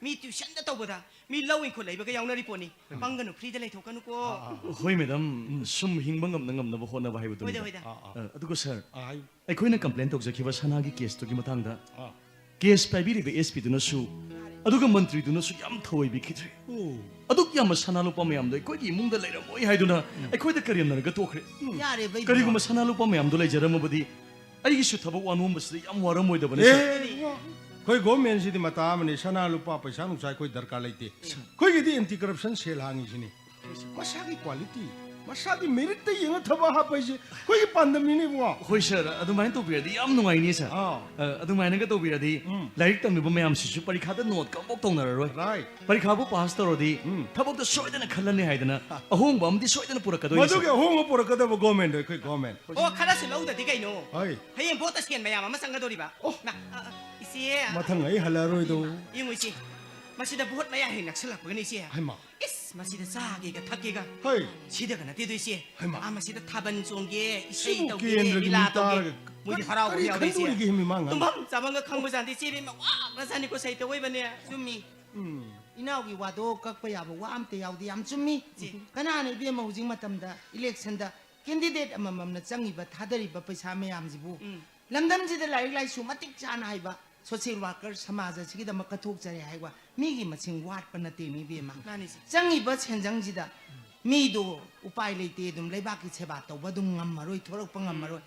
ꯃꯤ tuitionꯗ ꯇꯧꯕꯗ ꯃꯤ ꯂꯧ ꯏꯪꯈꯣꯜ ꯂꯩꯕꯒ ꯌꯥꯎꯅꯔꯤ ꯄꯣꯠꯅꯤ꯫ ꯎꯝ꯫ ꯄꯪꯒꯅꯨ, freeꯗ ꯂꯩꯊꯣꯛꯀꯅꯨꯀꯣ꯫ ꯑꯥ, ꯑꯥ, ꯑꯥ꯫ ꯍꯣꯏ, ꯃꯦꯗꯥꯝ, ꯎꯝ꯫ ꯁꯨꯝ ꯍꯤꯡꯕ ꯉꯝꯅ ꯉꯝꯅꯕ ꯍꯣꯠꯅꯕ ꯍꯥꯏꯕꯗꯨꯅꯤꯗ꯫ ꯍꯣꯏꯗ, ꯍꯣꯏꯗ꯫ ꯑꯥ, ꯑꯥ꯫ ꯑ, ꯑꯗꯨꯒ ꯁꯥꯔ, ꯑꯥ, ꯍꯥꯏꯌꯨ꯫ ꯑꯩꯈꯣꯏꯅ complain ꯇꯧꯖꯈꯤꯕ ꯁꯅꯥꯒꯤ caseꯇꯨꯒꯤ ꯃꯇꯥꯡꯗ ꯑꯥ꯫ Case ꯄꯥꯏꯕꯤꯔꯤꯕ S Pꯗꯨꯅꯁꯨ ꯑꯗꯨꯒ ꯃꯟꯇ꯭ꯔꯤꯗꯨꯅꯁꯨ ꯌꯥꯝ ꯊꯧꯑꯣꯏꯕꯤꯈꯤꯗ꯭ꯔꯦ꯫ ꯑꯣ꯫ ꯑꯗꯨꯛ ꯌꯥꯝꯕ ꯁꯅꯥ ꯂꯨꯄꯥ ꯃꯌꯥꯝꯗꯣ ꯑꯩꯈꯣꯏꯒꯤ ꯏꯃꯨꯡꯗ ꯂꯩꯔꯝꯃꯣꯏ ꯍꯥꯏꯗꯨꯅ ꯎꯝ꯫ ꯑꯩꯈꯣꯏꯗ ꯀꯔꯦꯝꯅꯔꯒ ꯇꯣꯛꯈ꯭ꯔꯦ꯫ ꯎꯝ꯫ ꯌꯥꯔꯦꯕ ꯏꯕꯨꯡꯉꯣ꯫ ꯀꯔꯤꯒꯨꯝꯕ ꯁꯅꯥ ꯂꯨꯄꯥ ꯃꯌꯥꯝꯗꯣ ꯂꯩꯖꯔꯝꯃꯕꯗꯤ ꯑꯩꯒꯤꯁꯨ ꯊꯕꯛ ꯋꯥꯅꯣꯝꯕꯁꯤꯗ ꯌꯥꯝ ꯋꯥꯔꯝꯃꯣꯏꯗꯕꯅꯤ, ꯁꯥꯔ꯫ ꯑꯦ, ꯏꯕꯨꯡꯉꯣ, ꯑꯩꯈꯣꯏ governmentꯁꯤꯗꯤ ꯃꯇꯥ ꯑꯃꯅꯤ, ꯁꯅꯥ ꯂꯨꯄꯥ ꯄꯩꯁꯥ ꯅꯨꯡꯁꯥ ꯑꯩꯈꯣꯏ ꯗꯔꯀꯥꯔ ꯂꯩꯇꯦ꯫ ꯁꯥꯔ꯫ ꯑꯩꯈꯣꯏꯒꯤꯗꯤ anti corruption cell ꯍꯥꯡꯉꯤꯁꯤꯅꯤ꯫ ꯃꯁꯥꯒꯤ quality, ꯃꯁꯥꯒꯤ meritꯇ ꯌꯦꯡꯉ ꯊꯕꯛ ꯍꯥꯞꯄ ꯍꯥꯏꯁꯦ ꯑꯩꯈꯣꯏꯒꯤ ꯄꯥꯟꯗꯝꯅꯤꯅꯦ ꯏꯕꯨꯡꯉꯣ꯫ ꯍꯣꯏ ꯁꯥꯔ, ꯑꯗꯨꯃꯥꯏꯅ ꯇꯧꯕꯤꯔꯗꯤ ꯌꯥꯝ ꯅꯨꯡꯉꯥꯏꯅꯤ ꯁꯥꯔ꯫ ꯑꯥ꯫ ꯑ, ꯑꯗꯨꯃꯥꯏꯅꯒ ꯇꯧꯕꯤꯔꯗꯤ ꯎꯝ꯫ ꯂꯥꯏꯔꯤꯛ ꯇꯝꯂꯤꯕ ꯃꯌꯥꯝꯁꯤꯁꯨ ꯄꯔꯤꯈꯥꯗ ꯅꯣꯠꯀ ꯑꯃꯐꯥꯎ ꯇꯧꯅꯔꯔꯣꯏ꯫ Right꯫ ꯄꯔꯤꯈꯥꯕꯨ pass ꯇꯧꯔꯗꯤ ꯎꯝ꯫ ꯊꯕꯛꯇ ꯁꯣꯏꯗꯅ ꯈꯜꯂꯅꯤ ꯍꯥꯏꯗꯅ ꯑꯍꯣꯡꯕ ꯑꯃꯗꯤ ꯁꯣꯏꯗꯅ ꯄꯨꯔꯛꯀꯗꯣꯏꯅꯤ ꯃꯗꯨꯒꯤ ꯁꯥꯔ꯫ ꯑꯍꯣꯡꯕ ꯄꯨꯔꯛꯀꯗꯕ government ꯑꯩꯈꯣꯏ government꯫ ꯑꯣ, ꯈꯔꯁꯨ ꯂꯧꯗꯗꯤ ꯀꯩꯅꯣ? ꯍꯣꯏ꯫ ꯍꯌꯦꯡ voteꯇ ꯁꯦꯟ ꯃꯌꯥꯝ ꯑꯃ ꯆꯪꯒꯗꯧꯔꯤꯕ꯫ ꯑꯣ꯫ ꯃꯥ, ꯑ, ꯑ, ꯏꯆꯦ꯫ ꯃꯊꯪ ꯑꯩ ꯍꯜꯂꯛꯑꯔꯣꯏꯗꯧ꯫ ꯌꯦꯡꯉꯨ ꯏꯆꯦ, ꯃꯁꯤꯗ vote ꯃꯌꯥ ꯍꯦꯛ ꯅꯛꯁꯜꯂꯛꯄꯒꯅꯤ ꯏꯆꯦ꯫ ꯍꯩꯃꯥ꯫ ꯏꯁ, ꯃꯁꯤꯗ ꯆꯥꯒꯦꯒ ꯊꯛꯀꯦꯒ꯫ ꯍꯩ꯫ ꯁꯤꯗꯒ ꯅꯠꯇꯦꯗꯣ ꯏꯆꯦ꯫ ꯍꯩꯃꯥ꯫ ꯑꯥ, ꯃꯁꯤꯗ ꯊꯥꯕꯜ ꯆꯣꯡꯒꯦ, ꯏꯁꯩ ꯁꯤꯕꯨ ꯇꯧꯒꯦ, ꯀꯦꯟꯗ꯭ꯔꯒꯤ ꯂꯤꯂꯥ ꯃꯤ ꯇꯧꯒꯦ꯫ ꯇꯥꯔꯒ ꯃꯣꯏꯗꯤ ꯀꯔꯤ, ꯍꯔꯥꯎꯕ ꯀꯔꯤ ꯌꯥꯎꯔꯦ ꯏꯆꯦ꯫ ꯈꯟꯗꯣꯔꯤꯒꯦ ꯃꯤ ꯃꯥꯡꯉꯥꯡ? ꯇꯨꯝꯐꯝ ꯆꯥꯐꯝꯒ ꯈꯪꯕꯖꯥꯠ ꯅꯠꯇꯦ ꯏꯆꯦ, ꯏꯕꯦꯝꯃ, ꯋꯥꯈ꯭ꯔꯖꯥꯠꯅꯤꯀꯣ ꯁꯍꯤꯇ ꯑꯣꯏꯕꯅꯦ꯫ ꯆꯨꯝꯃꯤ꯫ ꯎꯝ꯫ ꯏꯅꯥꯎꯒꯤ ꯋꯥꯗꯣ ꯀꯛꯄ ꯌꯥꯕ ꯋꯥ ꯑꯝꯇ ꯌꯥꯎꯗꯦ, ꯌꯥꯝ ꯆꯨꯝꯃꯤ꯫ ꯏꯆꯦ꯫ ꯀꯅꯥꯅ ꯏꯕꯦꯝꯃ ꯍꯧꯖꯤꯛ ꯃꯇꯝꯗ electionꯗ candidate ꯑꯃꯃꯝꯅ ꯆꯪꯉꯤꯕ, ꯊꯥꯗꯔꯤꯕ ꯄꯩꯁꯥ ꯃꯌꯥꯝꯁꯤꯕꯨ? ꯎꯝ꯫ ꯂꯝꯗꯝꯁꯤꯗ ꯂꯥꯏꯔꯤꯛ ꯂꯥꯏꯁꯨ ꯃꯇꯤꯛ ꯆꯥꯅ ꯍꯩꯕ, social worker ꯁꯃꯥꯖ ꯑꯁꯤꯒꯤꯗꯃꯛ ꯀꯠꯊꯣꯛꯆꯔꯦ ꯍꯥꯏꯕ ꯃꯤꯒꯤ ꯃꯁꯤꯡ ꯋꯥꯠꯄ ꯅꯠꯇꯦ, ꯃꯤ ꯏꯕꯦꯝꯃ꯫ ꯃꯥꯅꯤ, ꯏꯆꯦ꯫ ꯆꯪꯉꯤꯕ ꯁꯦꯟꯖꯪꯁꯤꯗ ꯃꯤꯗꯣ ꯎꯄꯥꯏ ꯂꯩꯇꯦ, ꯑꯗꯨꯝ ꯂꯩꯕꯥꯛꯀꯤ ꯁꯦꯕꯥ ꯇꯧꯕ ꯑꯗꯨꯝ ꯉꯝꯃꯔꯣꯏ, ꯊꯣꯔꯛꯄ ꯉꯝꯃꯔꯣꯏ꯫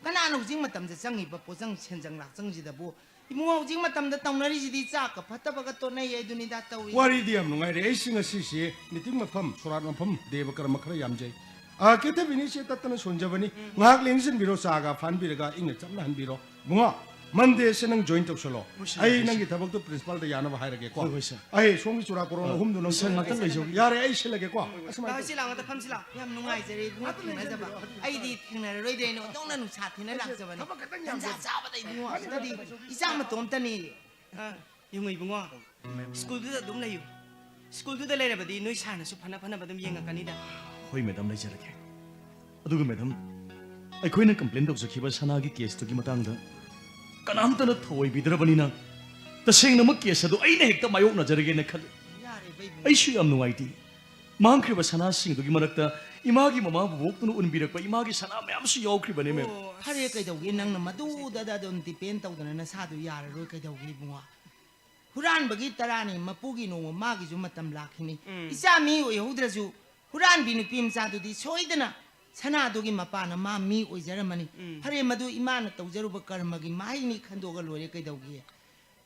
ꯀꯅꯥꯅ ꯍꯧꯖꯤꯛ ꯃꯇꯝꯗ ꯆꯪꯉꯤꯕ ꯄꯣꯠꯆꯪ ꯁꯦꯟꯖꯪ ꯂꯥꯛꯆꯪꯁꯤꯗꯕꯨ? ꯏꯕꯨꯡꯉꯣ, ꯍꯧꯖꯤꯛ ꯃꯇꯝꯗ ꯇꯧꯅꯔꯤꯁꯤꯗꯤ ꯆꯥꯛꯀ ꯐꯠꯇꯕꯒ ꯇꯣꯠꯅꯩ ꯍꯥꯏꯗꯨꯅꯤꯗ ꯇꯧꯔꯤ꯫ ꯋꯥꯔꯤꯗꯤ ꯌꯥꯝ ꯅꯨꯡꯉꯥꯏꯔꯦ꯫ ꯑꯩꯁꯤ ꯉꯁꯤꯁꯦ ꯃꯤꯇꯤꯡ ꯃꯐꯝ, ꯁꯣꯔꯥꯠ ꯃꯐꯝ, ꯗꯦꯕ ꯀꯔꯃ ꯈꯔ ꯌꯥꯝꯖꯩ꯫ ꯑꯥ, ꯀꯦꯊꯕꯤꯅꯤꯁꯦ ꯇꯠꯇꯅ ꯁꯣꯟꯖꯕꯅꯤ꯫ ꯉꯥꯏꯍꯥꯛ ꯂꯦꯡꯁꯤꯟꯕꯤꯔꯣ, ꯆꯥꯒ ꯐꯥꯟꯕꯤꯔꯒ ꯏꯪꯅ ꯆꯝꯅ ꯍꯟꯕꯤꯔꯣ꯫ ꯏꯕꯨꯡꯉꯣ, ꯃꯟꯗꯦꯁꯦ ꯅꯪ ꯖꯣꯏꯟ ꯇꯧꯁꯜꯂꯣ꯫ ꯍꯣꯏ, ꯁꯥꯔ, ꯑꯩ ꯍꯣꯏ, ꯅꯪꯒꯤ ꯁꯥꯔ꯫ ꯊꯕꯛꯇꯣ ꯄ꯭ꯔꯤꯟꯁꯤꯄꯥꯜꯗ ꯌꯥꯅꯕ ꯍꯥꯏꯔꯒꯦꯀꯣ꯫ ꯍꯣꯏ, ꯍꯣꯏ, ꯁꯥꯔ꯫ ꯑꯩ ꯁꯣꯝꯒꯤ ꯆꯨꯔꯥ ꯀꯣꯔꯣꯟ ꯑ, ꯑꯍꯨꯝꯗꯨ ꯅꯪ ꯁꯥꯔ, ꯉꯥꯛꯇꯪ ꯂꯩꯖꯧ꯫ ꯌꯥꯔꯦ, ꯑꯩ ꯁꯤꯜꯂꯒꯦꯀꯣ꯫ ꯑꯁꯨꯃꯥꯏꯅ ꯐꯝꯁꯤ ꯂꯥꯎ, ꯉꯥꯛꯇ ꯐꯝꯁꯤ ꯂꯥꯎ꯫ ꯌꯥꯝ ꯅꯨꯡꯉꯥꯏꯖꯔꯦ ꯏꯕꯨꯡꯉꯣ ꯊꯦꯡꯅꯖꯕ꯫ ꯑꯩꯗꯤ ꯊꯦꯡꯅꯔꯔꯣꯏꯗ꯭ꯔꯦꯅ ꯑꯣꯟꯊꯣꯛꯅ ꯅꯨꯡꯁꯥ ꯊꯤꯅ ꯂꯥꯛꯆꯕꯅꯤ꯫ ꯊꯕꯛ ꯈꯛꯇꯪ ꯇꯟꯖꯥ ꯌꯥꯝꯖꯔꯦ꯫ ꯆꯥꯕꯗ ꯏꯕꯨꯡꯉꯣ ꯃꯥꯅꯤ, ꯑꯁꯤꯗꯗꯤ ꯃꯥꯅꯤ, ꯃꯥꯅꯤ꯫ ꯏꯆꯥ ꯃꯇꯣꯝꯇꯅꯤ꯫ ꯑ, ꯌꯦꯡꯉꯣ ꯏꯕꯨꯡꯉꯣ, ꯁ꯭ꯀꯨꯜꯗꯨꯗ ꯑꯗꯨꯝ ꯂꯩꯌꯨ꯫ ꯁ꯭ꯀꯨꯜꯗꯨꯗ ꯂꯩꯔꯕꯗꯤ ꯅꯣꯏ ꯁꯥꯔꯅꯁꯨ ꯐꯅ ꯐꯅꯕ ꯑꯗꯨꯝ ꯌꯦꯡꯉꯛꯀꯅꯤꯗ꯫ ꯍꯣꯏ ꯃꯦꯗꯥꯝ, ꯂꯩꯖꯔꯒꯦ꯫ ꯑꯗꯨꯒ ꯃꯦꯗꯥꯝ, ꯑꯩꯈꯣꯏꯅ ꯀꯝꯄ꯭ꯂꯦꯟ ꯇꯧꯖꯈꯤꯕ ꯁꯅꯥꯒꯤ ꯀꯦꯁꯇꯨꯒꯤ ꯃꯇꯥꯡꯗ ꯀꯅꯥꯝꯇꯅ ꯊꯧꯑꯣꯏꯕꯤꯗ꯭ꯔꯕꯅꯤꯅ, ꯇꯁꯦꯡꯅꯃꯛ ꯀꯦꯁ ꯑꯗꯨ ꯑꯩꯅ ꯍꯦꯛꯇ ꯃꯥꯌꯣꯛꯅꯖꯔꯒꯦꯅ ꯈꯜꯂꯤ꯫ ꯌꯥꯔꯦ, ꯏꯕꯨꯡꯉꯣ꯫ ꯑꯩꯁꯨ ꯌꯥꯝ ꯅꯨꯡꯉꯥꯏꯇꯦ꯫ ꯃꯥꯡꯈ꯭ꯔꯤꯕ ꯁꯅꯥꯁꯤꯡꯗꯨꯒꯤ ꯃꯔꯛꯇ ꯏꯃꯥꯒꯤ ꯃꯃꯥ ꯕꯣꯕꯣꯛꯇꯨꯅ ꯎꯟꯕꯤꯔꯛꯄ ꯏꯃꯥꯒꯤ ꯁꯅꯥ ꯃꯌꯥꯝꯁꯨ ꯌꯥꯎꯈ꯭ꯔꯤꯕꯅꯦ, ꯃꯦꯝ꯫ ꯑꯣ, ꯐꯔꯦ, ꯀꯩꯗꯧꯒꯦ? ꯅꯪꯅ ꯃꯗꯨꯗ ꯑꯗꯨꯝ ꯗꯤꯄꯦꯟ ꯇꯧꯗꯅ ꯅꯁꯥꯗꯨ ꯌꯥꯔꯔꯣꯏ, ꯀꯩꯗꯧꯒꯦ, ꯏꯕꯨꯡꯉꯣ? ꯍꯨꯔꯥꯟꯕꯒꯤ ꯇꯔꯥꯅꯤ, ꯃꯄꯨꯒꯤ ꯅꯣꯡꯃ, ꯃꯥꯒꯤꯁꯨ ꯃꯇꯝ ꯂꯥꯛꯈꯤꯅꯤ꯫ ꯎꯝ꯫ ꯏꯆꯥ ꯃꯤ ꯑꯣꯏꯍꯧꯗ꯭ꯔꯁꯨ, ꯍꯨꯔꯥꯟꯕꯤ ꯅꯨꯄꯤ ꯃꯆꯥꯗꯨꯗꯤ ꯁꯣꯏꯗꯅ ꯁꯅꯥꯗꯨꯒꯤ ꯃꯄꯥꯅ ꯃꯥ ꯃꯤ ꯑꯣꯏꯖꯔꯝꯃꯅꯤ꯫ ꯎꯝ꯫ ꯐꯔꯦ, ꯃꯗꯨ ꯏꯃꯥꯅ ꯇꯧꯖꯔꯨꯕ ꯀꯔꯃꯒꯤ ꯃꯍꯩꯅꯤ, ꯈꯟꯗꯣꯛꯑꯒ ꯂꯣꯏꯔꯦ, ꯀꯩꯗꯧꯒꯦ?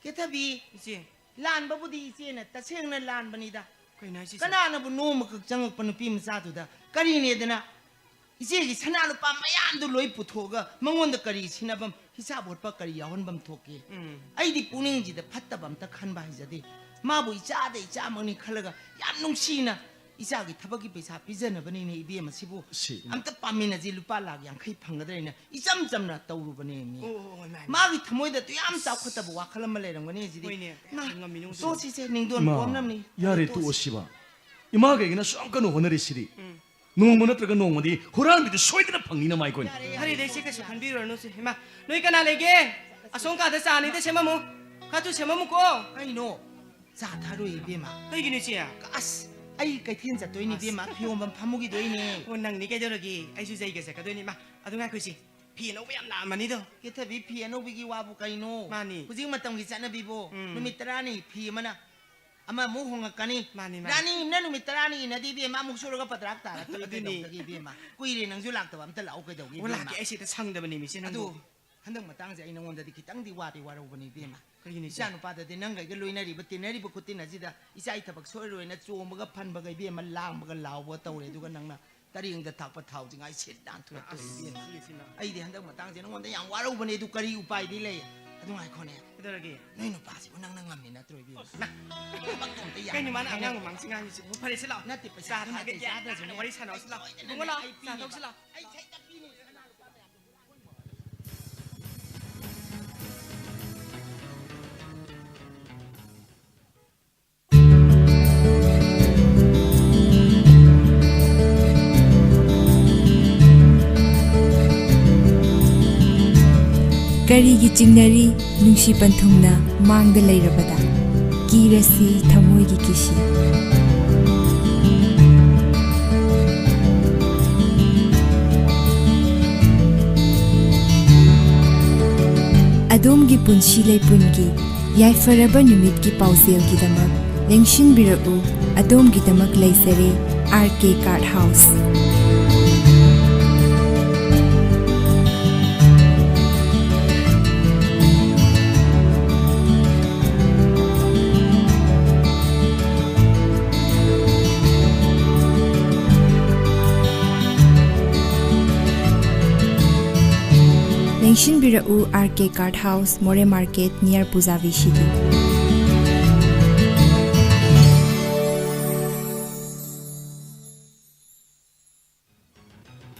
ꯀꯦꯊꯕꯤ, ꯏꯆꯦ꯫ ꯂꯥꯟꯕꯕꯨꯗꯤ ꯏꯆꯦꯅ ꯇꯁꯦꯡꯅ ꯂꯥꯟꯕꯅꯤꯗ꯫ ꯀꯩꯅꯣ ꯍꯥꯏꯁꯤꯕꯣ? ꯀꯅꯥꯅꯕꯨ ꯅꯣꯡꯃꯈꯛ ꯆꯪꯉꯛꯄ ꯅꯨꯄꯤ ꯃꯆꯥꯗꯨꯗ ꯀꯔꯤꯅꯦꯗꯅ ꯏꯆꯦꯒꯤ ꯁꯅꯥ ꯂꯨꯄꯥ ꯃꯌꯥꯝꯗꯨ ꯂꯣꯏ ꯄꯨꯊꯣꯛꯑꯒ ꯃꯉꯣꯟꯗ ꯀꯔꯤ ꯁꯤꯟꯅꯐꯝ, ꯍꯤꯁꯥꯞ ꯍꯣꯠꯄ ꯀꯔꯤ ꯌꯥꯎꯍꯟꯐꯝ ꯊꯣꯛꯀꯦ? ꯎꯝ꯫ ꯑꯩꯗꯤ ꯄꯨꯛꯅꯤꯡꯁꯤꯗ ꯐꯠꯇꯕ ꯑꯝꯇ ꯈꯟꯕ ꯍꯩꯖꯗꯦ꯫ ꯃꯥꯕꯨ ꯏꯆꯥꯗ ꯏꯆꯥꯃꯛꯅꯤ ꯈꯜꯂꯒ ꯌꯥꯝ ꯅꯨꯡꯁꯤꯅ ꯏꯆꯥꯒꯤ ꯊꯕꯛꯀꯤ ꯄꯩꯁꯥ ꯄꯤꯖꯅꯕꯅꯤꯅꯦ ꯏꯕꯦꯝꯃ ꯁꯤꯕꯨ꯫ ꯁꯤ, ꯏꯃꯥ꯫ ꯑꯝꯇ ꯄꯥꯝꯃꯤꯟꯅꯁꯤ, ꯂꯨꯄꯥ ꯂꯥꯛ ꯌꯥꯡꯈꯩ ꯐꯪꯒꯗ꯭ꯔꯥ ꯍꯥꯏꯅ ꯏꯆꯝ ꯆꯝꯅ ꯇꯧꯔꯨꯕꯅꯦ ꯃꯤ꯫ ꯑꯣ, ꯑꯣ, ꯑꯣ, ꯏꯃꯥ, ꯏꯃꯥ꯫ ꯃꯥꯒꯤ ꯊꯃꯣꯏꯗ ꯑꯗꯨ ꯌꯥꯝ ꯆꯥꯎꯈꯠꯇꯕ ꯋꯥꯈꯜ ꯑꯃ ꯂꯩꯔꯝꯒꯅꯤ ꯍꯧꯖꯤꯛꯇꯤ꯫ ꯍꯣꯏꯅꯦ, ꯃꯥ, ꯉꯝꯃꯤꯅꯣ ꯇꯣꯛꯁꯤꯁꯦ, ꯅꯤꯡꯗꯣꯟ ꯏꯃꯥ, ꯄꯣꯝꯅꯕꯅꯤ꯫ ꯌꯥꯔꯦ, ꯇꯣꯛꯁꯤ꯫ ꯇꯣꯛꯑꯣ ꯁꯤꯕ꯫ ꯏꯃꯥ ꯀꯩꯒꯤꯅ ꯑꯁꯨꯛ ꯌꯥꯝ ꯀꯟꯅ ꯍꯣꯠꯅꯔꯤꯁꯤꯗꯤ? ꯎꯝ꯫ ꯅꯣꯡꯃ ꯅꯠꯇ꯭ꯔꯒ ꯅꯣꯡꯃꯗꯤ ꯍꯨꯔꯥꯟꯕꯤꯗꯨ ꯁꯣꯏꯗꯅ ꯐꯪꯅꯤꯅ ꯃꯥꯏ ꯀꯣꯟꯅ꯫ ꯌꯥꯔꯦ, ꯌꯥꯔꯦ꯫ ꯐꯔꯦꯗ, ꯏꯆꯦ, ꯀꯩꯁꯨ ꯈꯟꯕꯤꯔꯨꯔꯅꯨꯁꯦ꯫ ꯏꯃꯥ, ꯅꯣꯏ ꯀꯅꯥ ꯂꯩꯒꯦ? ꯑꯁꯣꯝ ꯀꯥꯗ ꯆꯥ ꯑꯅꯤꯗ ꯁꯦꯝꯃꯝꯃꯨ꯫ ꯈꯔ ꯊꯨ ꯁꯦꯝꯃꯝꯃꯨꯀꯣ꯫ ꯀꯩꯅꯣ? ꯆꯥ ꯊꯛꯑꯔꯣꯏ, ꯏꯕꯦꯝꯃ꯫ ꯀꯩꯒꯤꯅꯣ, ꯏꯆꯦ? ꯑꯁ, ꯑꯩ ꯀꯩꯊꯦꯜ ꯆꯠꯇꯣꯏꯅꯤ, ꯑꯁ꯫ ꯏꯕꯦꯝꯃ, ꯐꯤ ꯌꯣꯟꯐꯝ ꯐꯝꯃꯨꯈꯤꯗꯣꯏꯅꯦ꯫ ꯑꯣ, ꯅꯪꯅꯤ ꯀꯩꯗꯧꯔꯒꯦ? ꯑꯩꯁꯨ ꯖꯩꯒ ꯆꯠꯀꯗꯣꯏꯅꯤ꯫ ꯏꯃꯥ, ꯑꯗꯨ ꯉꯥꯏꯈꯣ, ꯏꯆꯦ꯫ ꯐꯤ ꯑꯅꯧꯕ ꯌꯥꯝ ꯂꯥꯛꯑꯝꯃꯅꯤꯗꯣ꯫ ꯀꯦꯊꯕꯤ, ꯐꯤ ꯑꯅꯧꯕꯒꯤ ꯋꯥꯕꯨ ꯀꯩꯅꯣ? ꯃꯥꯅꯤ꯫ ꯍꯧꯖꯤꯛ ꯃꯇꯝꯒꯤ ꯆꯠꯅꯕꯤꯕꯨ ꯎꯝ꯫ ꯅꯨꯃꯤꯠ ꯇꯔꯥꯅꯤ ꯐꯤ ꯑꯃꯅ ꯑꯃꯃꯨꯛ ꯍꯣꯡꯉꯛꯀꯅꯤ꯫ ꯃꯥꯅꯤ, ꯃꯥꯅꯤ꯫ ꯔꯥꯅꯤ ꯑꯃꯅ ꯅꯨꯃꯤꯠ ꯇꯔꯥꯅꯤꯒꯤ ꯏꯟꯅꯗꯦ ꯏꯕꯦꯝꯃ, ꯑꯃꯨꯛ ꯁꯨꯔꯒ ꯄꯗ꯭ꯔꯥꯛ ꯇꯥꯔꯛꯇꯣꯔꯤ꯫ ꯑꯗꯨꯅꯤ꯫ ꯀꯩꯗꯧꯕꯒꯤ ꯏꯕꯦꯝꯃ? ꯀꯨꯏꯔꯦ ꯅꯪꯁꯨ ꯂꯥꯛꯇꯕ, ꯑꯝꯇ ꯂꯥꯛꯑꯣ꯫ ꯀꯩꯗꯧꯒꯦ ꯑꯣ, ꯏꯕꯦꯝꯃ? ꯂꯥꯛꯀꯦ, ꯑꯩ ꯁꯤꯗ ꯁꯪꯗꯕꯅꯦ ꯃꯤꯁꯦ ꯑꯗꯨ ꯅꯪꯕꯨ꯫ ꯍꯟꯗꯛ ꯃꯇꯥꯡꯁꯦ ꯑꯩ ꯅꯉꯣꯟꯗꯗꯤ ꯈꯤꯇꯪꯗꯤ ꯋꯥꯗꯤ ꯋꯥꯔꯧꯕꯅꯤ ꯏꯕꯦꯝꯃ꯫ ꯀꯩꯒꯤꯅꯣ ꯏꯆꯦ? ꯏꯆꯥ ꯅꯨꯄꯥꯗꯗꯤ ꯅꯪꯒ ꯑꯩꯒ ꯂꯣꯏꯅꯔꯤꯕ, ꯇꯤꯟꯅꯔꯤꯕ ꯈꯨꯇꯤꯟ ꯑꯁꯤꯗ ꯏꯆꯥ ꯏ ꯊꯕꯛ ꯁꯣꯏꯔꯣꯏꯅ ꯆꯣꯡꯕꯒ ꯐꯟꯕꯒ ꯏꯕꯦꯝꯃ, ꯂꯥꯡꯕꯒ ꯂꯥꯎꯕꯒ ꯇꯧꯔꯦ꯫ ꯑꯗꯨꯒ ꯅꯪꯅ ꯇꯔꯦꯡꯗ ꯊꯥꯛꯄ ꯊꯥꯎꯁꯤ ꯉꯥꯏ ꯁꯤꯠ ꯅꯥꯟꯊꯣꯔꯛꯇꯣꯔꯦ ꯑꯁ, ꯏꯕꯦꯝꯃ꯫ ꯏꯆꯦ, ꯏꯆꯦ, ꯏꯆꯦ꯫ ꯑꯩꯗꯤ ꯍꯟꯗꯛ ꯃꯇꯥꯡꯁꯦ ꯅꯉꯣꯟꯗ ꯌꯥꯝ ꯋꯥꯔꯧꯕꯅꯦ꯫ ꯑꯗꯨ ꯀꯔꯤ ꯎꯄꯥꯏꯗꯤ ꯂꯩ? ꯑꯗꯨ ꯉꯥꯏꯈꯣꯅꯦ꯫ ꯀꯩꯗꯧꯔꯒꯦ? ꯅꯣꯏ ꯅꯨꯄꯥꯁꯤꯕꯨ ꯅꯪꯅ ꯉꯝꯃꯤ ꯅꯠꯇ꯭ꯔꯣ ꯏꯕꯦꯝꯃ? ꯑꯁ꯫ ꯅꯪ ꯊꯕꯛꯇꯣ ꯑꯝꯇ ꯌꯥꯝ ꯀꯩꯅꯣ ꯃꯥꯅ ꯍꯥꯏꯅ ꯑꯉꯥꯡ ꯃꯃꯥꯡꯁꯤ ꯉꯥꯡꯉꯤꯁꯤꯕꯨ? ꯐꯔꯦꯁꯦ, ꯂꯥꯛꯑꯣ꯫ ꯅꯠꯇꯦ, ꯄꯩꯁꯥ ꯆꯥ ꯊꯥꯒꯦ, ꯊꯥꯗ꯭ꯔꯁꯨꯅꯦ꯫ ꯋꯥꯔꯤ ꯁꯥꯟꯅꯧꯁꯤ, ꯂꯥꯛꯑꯣ꯫ ꯑꯩ ꯏꯕꯨꯡꯉꯣ, ꯂꯥꯛꯑꯣ, ꯑꯩ ꯆꯥ ꯄꯤꯅꯤ꯫ ꯊꯛꯁꯤ, ꯂꯥꯛꯑꯣ꯫ ꯑꯩ ꯁꯩꯇ ꯄꯤꯅꯤ꯫ ꯀꯔꯤꯒꯤ ꯆꯤꯡꯅꯔꯤ ꯅꯨꯡꯁꯤ ꯄꯟꯊꯨꯡꯅ ꯃꯥꯡꯗ ꯂꯩꯔꯕꯗ? ꯀꯤꯔꯁꯤ ꯊꯃꯣꯏꯒꯤ ꯀꯤꯁꯤ꯫ ꯑꯗꯣꯝꯒꯤ ꯄꯨꯟꯁꯤ ꯂꯩꯄꯨꯟꯒꯤ ꯌꯥꯏꯐꯔꯕ ꯅꯨꯃꯤꯠꯀꯤ ꯄꯥꯎꯖꯦꯜꯒꯤꯗꯃꯛ ꯂꯦꯡꯁꯤꯟꯕꯤꯔꯛꯎ꯫ ꯑꯗꯣꯝꯒꯤꯗꯃꯛ ꯂꯩꯖꯔꯦ ꯑꯥꯔ ꯀꯦ ꯀꯥꯔꯠ ꯍꯥꯎꯁ꯫ ꯂꯦꯡꯁꯤꯟꯕꯤꯔꯛꯎ ꯑꯥꯔ ꯀꯦ ꯀꯥꯔꯠ ꯍꯥꯎꯁ, ꯃꯣꯔꯦ ꯃꯥꯔꯀꯦꯠ, ꯅꯤꯌꯔ ꯄꯨꯖꯥ ꯚꯤ ꯁꯤ ꯗꯤ꯫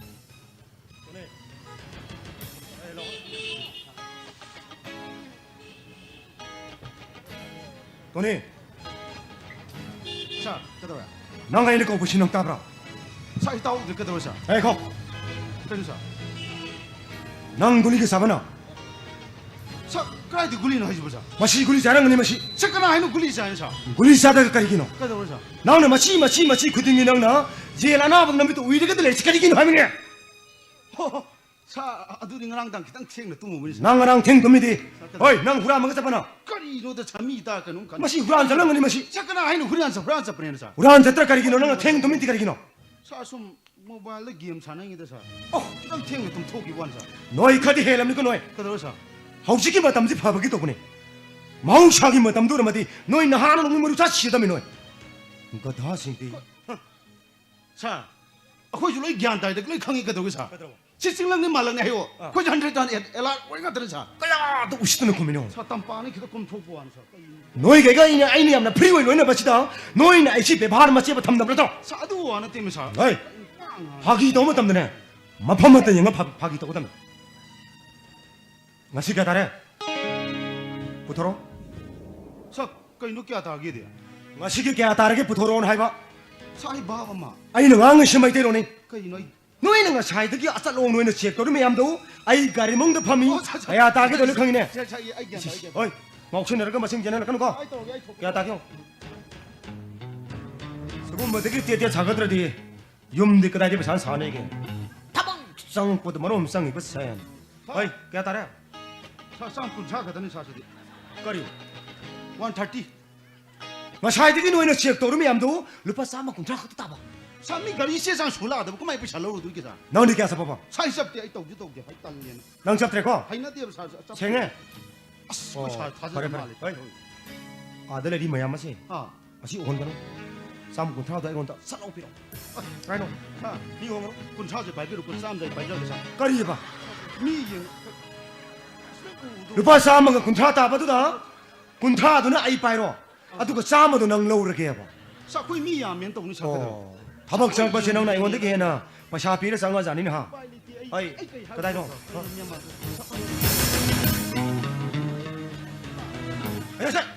ꯇꯣꯅꯤ! ꯁꯥꯔ, ꯀꯩꯗꯧꯔꯦ? ꯅꯪ ꯑꯩꯅ ꯀꯧꯕꯁꯤ ꯅꯪ ꯇꯥꯕ꯭ꯔꯥ? ꯁꯥꯔ, ꯑꯩ ꯇꯥꯍꯧꯗ꯭ꯔꯦ꯫ ꯀꯩꯗꯧꯔꯦ, ꯁꯥꯔ? ꯑꯦ, ꯀꯣ! ꯀꯩꯅꯣ, ꯁꯥꯔ? ꯅꯪ ꯒꯨꯂꯤꯒ ꯆꯥꯕ ꯅꯪ? ꯁꯥꯔ, ꯀꯗꯥꯏꯗ ꯒꯨꯂꯤꯅꯣ ꯍꯥꯏꯁꯤꯕꯣ, ꯁꯥꯔ? ꯃꯁꯤ ꯒꯨꯂꯤ ꯆꯥꯔꯝꯒꯅꯤ, ꯃꯁꯤ꯫ ꯁꯥꯔ, ꯀꯅꯥ ꯍꯥꯏꯅꯣ ꯒꯨꯂꯤ ꯆꯥꯏꯅ, ꯁꯥꯔ? ꯒꯨꯂꯤ ꯆꯥꯗꯒ ꯀꯔꯤꯒꯤꯅꯣ? ꯀꯩꯗꯧꯔꯦ, ꯁꯥꯔ? ꯅꯪꯅ ꯃꯆꯤ, ꯃꯆꯤ, ꯃꯆꯤ ꯈꯨꯗꯤꯡꯒꯤ ꯅꯪꯅ ꯌꯦꯟ ꯑꯅꯥꯕꯗ ꯅꯃꯤꯠꯇ ꯎꯏꯔꯒꯗ ꯂꯩꯔꯤꯁꯤ ꯀꯔꯤꯒꯤꯅꯣ ꯍꯥꯏꯕꯅꯦ? ꯍꯣ, ꯍꯣ꯫ ꯁꯥ, ꯑꯗꯨꯗꯤ ꯉꯔꯥꯡꯗꯥꯡ ꯈꯤꯇꯪ ꯊꯦꯡꯅ ꯇꯨꯝꯃꯨꯕꯅꯤ, ꯁꯥ꯫ ꯅꯪ ꯉꯔꯥꯡ ꯊꯦꯡ ꯇꯨꯝꯃꯤꯗꯤ? ꯁꯥ, ꯀꯩꯗꯧ-, ꯍꯣꯏ, ꯅꯪ ꯍꯨꯔꯥꯟꯕꯒ ꯆꯠꯄꯅ? ꯀꯔꯤꯅꯣꯗ, ꯁꯥ, ꯃꯤ ꯇꯥ ꯀꯩꯅꯣꯝ ꯈꯟ-, ꯃꯁꯤ ꯍꯨꯔꯥꯟ ꯆꯠꯂꯝꯒꯅꯤ, ꯃꯁꯤ꯫ ꯁꯥ, ꯀꯅꯥ ꯍꯥꯏꯅꯣ ꯍꯨꯔꯥꯟ ꯆꯠ-, ꯍꯨꯔꯥꯟ ꯆꯠꯄꯅꯦꯅ, ꯁꯥ? ꯍꯨꯔꯥꯟ ꯆꯠꯇ꯭ꯔ ꯀꯔꯤꯒꯤꯅꯣ? ꯅꯪꯅ ꯊꯦꯡ ꯇꯨꯝꯃꯤꯗꯤ ꯀꯔꯤꯒꯤꯅꯣ? ꯁꯥ, ꯁꯨꯝ ꯃꯣꯕꯥꯏꯜꯗ ꯒꯦꯝ ꯁꯥꯟꯅꯉꯩꯗ, ꯁꯥ꯫ ꯑꯣ꯫ ꯈꯤꯇꯪ ꯊꯦꯡꯅ ꯇꯨꯝꯊꯣꯛꯈꯤꯕ ꯋꯥꯅꯤ, ꯁꯥ꯫ ꯅꯣꯏ ꯈꯔꯗꯤ ꯍꯦꯜꯂꯝꯅꯤꯀꯣ, ꯅꯣꯏ꯫ ꯀꯩꯗꯧꯔꯦ, ꯁꯥ? ꯍꯧꯖꯤꯛꯀꯤ ꯃꯇꯝꯁꯤ ꯐꯕꯒꯤ ꯇꯧꯕꯅꯦ꯫ ꯃꯍꯧꯁꯥꯒꯤ ꯃꯇꯝꯗꯨ ꯑꯣꯏꯔꯝꯃꯗꯤ ꯅꯣꯏ ꯅꯍꯥꯟꯅ ꯅꯣꯡꯃꯩ ꯃꯔꯨ ꯆꯥ ꯁꯤꯔꯗꯝꯃꯤ ꯅꯣꯏ꯫ ꯒꯙꯥꯁꯤꯡꯗꯤ꯫ ꯁꯥ, ꯑꯩꯈꯣꯏꯁꯨ ꯂꯣꯏ ꯒ꯭ꯌꯥꯟ ꯇꯥꯏꯗ, ꯂꯣꯏ ꯈꯪꯉꯤ, ꯀꯩꯗꯧꯒꯦ, ꯁꯥ? ꯀꯩꯗꯧꯕ? ꯁꯤ ꯆꯤꯡꯂꯛꯅꯤ ꯃꯥꯂꯛꯅꯤ ꯍꯥꯏꯌꯣ꯫ ꯑꯥ꯫ ꯑꯩꯈꯣꯏꯁꯨ hundred and alert ꯑꯣꯏ ꯉꯥꯛꯇꯅꯤ, ꯁꯥ꯫ ꯀꯌꯥꯗ ꯎꯁꯤꯠꯇꯅ ꯈꯨꯝꯃꯤꯅꯣ? ꯁꯥ, ꯇꯝꯄꯥꯛꯅꯤ ꯈꯤꯇꯪ ꯀꯨꯝꯊꯣꯛꯄ ꯋꯥꯅꯤ, ꯁꯥ꯫ ꯀꯩꯅꯣ? ꯅꯣꯏꯒꯩꯒ ꯑꯩꯅ, ꯑꯩꯅ ꯌꯥꯝꯅ free ꯑꯣꯏ ꯂꯣꯏꯅꯕꯁꯤꯗ ꯅꯣꯏꯅ ꯑꯩꯁꯤ ꯕꯦꯕꯥꯔ ꯃꯆꯦꯠ ꯑꯃ ꯊꯝꯗꯕ ꯅꯠꯇ꯭ꯔꯣ? ꯁꯥ, ꯑꯗꯨ ꯋꯥ ꯅꯠꯇꯦꯃꯤ, ꯁꯥ꯫ ꯍꯣꯏ꯫ ꯀꯩꯅꯣ? ꯐꯥꯒꯤ ꯇꯧꯕ ꯃꯇꯝꯗꯅꯦ, ꯃꯐꯝ ꯑꯃꯠꯇ ꯌꯦꯡꯉ ꯐꯥ-, ꯐꯥꯒꯤ ꯇꯧꯒꯗꯕꯅꯤ꯫ ꯉꯁꯤ ꯀꯌꯥ ꯇꯥꯔꯦ? ꯄꯨꯊꯣꯔꯛꯑꯣ꯫ ꯁꯥ, ꯀꯩꯅꯣ ꯀꯌꯥ ꯇꯥꯒꯦꯗꯤ? ꯉꯁꯤꯒꯤ ꯀꯌꯥ ꯇꯥꯔꯒꯦ ꯄꯨꯊꯣꯔꯛꯑꯣꯅ ꯍꯥꯏꯕ꯫ ꯁꯥ, ꯑꯩ ꯚꯥꯕ ꯑꯃ꯫ ꯑꯩꯅ ꯉꯥꯡꯉꯤꯁꯤ ꯃꯩꯇꯩꯂꯣꯟꯅꯤ꯫ ꯀꯩꯅꯣ ꯑꯩ ꯅꯣꯏꯅ ꯉꯁꯥꯏꯗꯒꯤ ꯑꯆꯠ ꯑꯋꯣꯡ ꯅꯣꯏꯅ check ꯇꯧꯔꯤ ꯃꯌꯥꯝꯗꯣ ꯑꯩ ꯒꯥꯔꯤ ꯃꯅꯨꯡꯗ ꯐꯝꯃꯤ꯫ ꯑꯣ, ꯁꯥ, ꯁꯥ, ꯀꯌꯥ ꯇꯥꯒꯦ ꯇꯧꯔꯤ ꯈꯪꯉꯤꯅꯦ꯫ ꯁꯥ, ꯁꯥ, ꯑꯩ, ꯑꯩ ꯒ꯭ꯌꯥꯟ ꯇꯥꯔꯦ, ꯑꯩ ꯒ꯭ꯌꯥꯟ ꯇꯥꯔꯦ꯫ ꯍꯣꯏ, ꯉꯥꯎꯁꯤꯟꯅꯔꯒ ꯃꯁꯤꯡ ꯆꯦꯟꯍꯜꯂꯛꯀꯅꯨꯀꯣ꯫ ꯑꯩ ꯇꯧꯔꯒꯦ, ꯑꯩ ꯊꯣꯛꯀꯦ꯫ ꯀꯌꯥ ꯇꯥꯒꯦ ꯌꯦꯡꯉꯣ꯫ ꯁꯤꯒꯨꯝꯕꯗꯒꯤ ꯇꯦꯠ ꯇꯦꯠ ꯁꯥꯒꯠꯇ꯭ꯔꯗꯤ ꯌꯨꯝꯗꯤ ꯀꯗꯥꯏꯗ ꯄꯩꯁꯥ ꯁꯥꯅꯤꯒꯦ? ꯊꯕꯛ ꯆꯪꯉꯛꯄꯗ ꯃꯔꯣꯟ ꯑꯃ ꯆꯪꯉꯤꯕ ꯁꯦꯟ꯫ ꯍꯣꯏ, ꯀꯌꯥ ꯇꯥꯔꯦ? ꯁꯥ, ꯆꯥꯝ ꯀꯨꯟꯊ꯭ꯔꯥ ꯈꯛꯇꯅꯤ, ꯁꯥ, ꯁꯤꯗꯤ꯫ ꯀꯔꯤ? One thirty꯫ ꯉꯁꯥꯏꯗꯒꯤ ꯅꯣꯏꯅ check ꯇꯧꯔꯤ ꯃꯌꯥꯝꯗꯨ ꯂꯨꯄꯥ ꯆꯥꯝꯃ ꯀꯨꯟꯊ꯭ꯔꯥ ꯈꯛꯇ ꯇꯥꯕ꯫ ꯁꯥ, ꯃꯤ ꯒꯥꯔꯤ ꯆꯦ ꯆꯥꯡ ꯁꯨ ꯂꯥꯛꯑꯗꯕ ꯀꯃꯥꯏꯅ ꯄꯩꯁꯥ ꯂꯧꯔꯨꯗꯣꯏꯒꯦ, ꯁꯥ? ꯅꯪꯗꯤ ꯀꯌꯥ ꯆꯠꯄꯕ? ꯁꯥ, ꯍꯤꯁꯥꯞꯇꯤ ꯑꯩ ꯇꯧꯁꯨ ꯇꯧꯗꯦ, ꯍꯣꯏ, ꯇꯜꯂꯦꯅ꯫ ꯅꯪ ꯆꯠꯇ꯭ꯔꯦꯀꯣ? ꯍꯩꯅꯗꯦꯕ, ꯁꯥ, ꯆꯠ-, ꯁꯦꯡꯉꯦ? ꯑꯁ, ꯑꯣ, ꯑꯩꯈꯣꯏ ꯁꯥ ꯊꯥꯖꯗꯕ ꯐꯔꯦ, ꯐꯔꯦ꯫ ꯃꯥꯜꯂꯦ꯫ ꯍꯣꯏ꯫ ꯑꯥꯗ ꯂꯩꯔꯤ ꯃꯌꯥꯝ ꯑꯁꯦ ꯑꯥ꯫ ꯑꯁꯤ ꯎꯍꯟꯒꯅꯨ꯫ ꯆꯥꯝ ꯀꯨꯟꯊ꯭ꯔꯥꯗꯣ ꯑꯩꯉꯣꯟꯗ ꯁꯠ ꯂꯥꯎ ꯄꯤꯔꯛꯑꯣ꯫ ꯁꯥ, ꯀꯥꯏꯅꯣ? ꯁꯥ, ꯃꯤ ꯍꯣꯡꯉꯅꯨ꯫ ꯀꯨꯟꯊ꯭ꯔꯥꯁꯦ ꯄꯥꯏꯕꯤꯔꯣ, ꯀꯨꯟ ꯆꯥꯝꯗ ꯑꯩ ꯄꯥꯏꯖꯔꯒꯦ, ꯁꯥ꯫ ꯀꯔꯤꯕ? ꯃꯤ ꯌꯦꯡ-, ꯂꯨꯄꯥ ꯆꯥꯝꯃꯒ ꯀꯨꯟꯊ꯭ꯔꯥ ꯇꯥꯕꯗꯨꯗ ꯀꯨꯟꯊ꯭ꯔꯥꯗꯨꯅ ꯑꯩ ꯄꯥꯏꯔꯣ, ꯑꯗꯨꯒ ꯆꯥꯝꯃꯗꯣ ꯅꯪ ꯂꯧꯔꯒꯦꯕ꯫ ꯁꯥ, ꯑꯩꯈꯣꯏ ꯃꯤ ꯌꯥꯝꯃꯦꯅ ꯇꯧꯅꯤ, ꯁꯥ, ꯀꯩꯗꯧꯔꯦ? ꯑꯣ, ꯊꯕꯛ ꯆꯪꯉꯛꯄꯁꯦ ꯅꯪꯅ ꯑꯩꯉꯣꯟꯗꯒꯤ ꯍꯦꯟꯅ ꯄꯩꯁꯥ ꯄꯤꯔ ꯆꯪꯉꯖꯥꯠꯅꯤꯅꯦ, ꯍꯥ? ꯎꯄꯥꯏ ꯂꯩꯇꯦ, ꯑꯩ, ꯍꯣꯏ, ꯑꯩ ꯀꯩ ꯍꯥꯏꯔꯨꯅꯤ? ꯀꯗꯥꯏꯅꯣ? ꯁꯥ, ꯍꯥ? ꯑꯩ ꯁꯠ,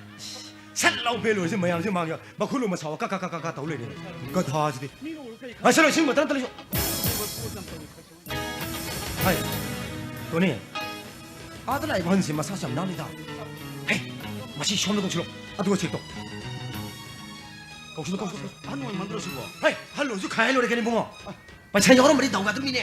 ꯁꯠ ꯂꯥꯎ ꯄꯦꯜꯂꯣꯏꯁꯦ ꯃꯌꯥꯝꯁꯦ ꯃꯥꯡꯉꯦ꯫ ꯃꯈꯨꯠ ꯂꯨꯃ ꯁꯥꯎ ꯀ ꯀ ꯀ ꯀ ꯀ ꯇꯧ ꯂꯩꯔꯦ꯫ ꯒꯙꯥꯁꯤꯗꯤ꯫ ꯃꯤꯅ ꯎꯔ ꯀꯩ ꯈꯟ-, ꯉꯥꯏꯁꯜꯂꯣ, ꯏꯁꯤꯡ ꯕꯣꯇꯜ ꯑꯝꯇ ꯂꯩꯁꯨ꯫ ꯄꯣꯠ ꯌꯥꯝ ꯇꯧꯏ꯫ ꯍꯥꯏ, ꯇꯣꯅꯤ, ꯑꯥꯗ ꯂꯥꯛꯏꯕ ꯑꯍꯟꯁꯤ ꯃꯁꯥꯁꯨ ꯌꯥꯝ ꯅꯥꯜꯂꯤꯗ꯫ ꯍꯦ, ꯃꯁꯤ ꯁꯣꯝꯗ ꯀꯧꯁꯤꯜꯂꯣ, ꯑꯗꯨꯒ check ꯇꯧ꯫ ꯀꯧꯁꯤꯜꯂꯣ, ꯀꯧꯁꯤꯜꯂꯣ꯫ ꯑꯍꯟ ꯑꯣꯏꯃꯟꯗ꯭ꯔꯣ ꯁꯤꯕꯣ? ꯍꯦ, ꯑꯍꯜ ꯑꯣꯏꯔꯁꯨ ꯈꯥꯏ ꯂꯣꯏꯔꯦ ꯀꯩꯅꯣ, ꯏꯕꯨꯡꯉꯣ꯫ ꯄꯩꯁꯥ ꯌꯥꯎꯔꯝꯕꯗꯤ ꯗꯥꯎ ꯌꯥꯗꯕ ꯃꯤꯅꯦ꯫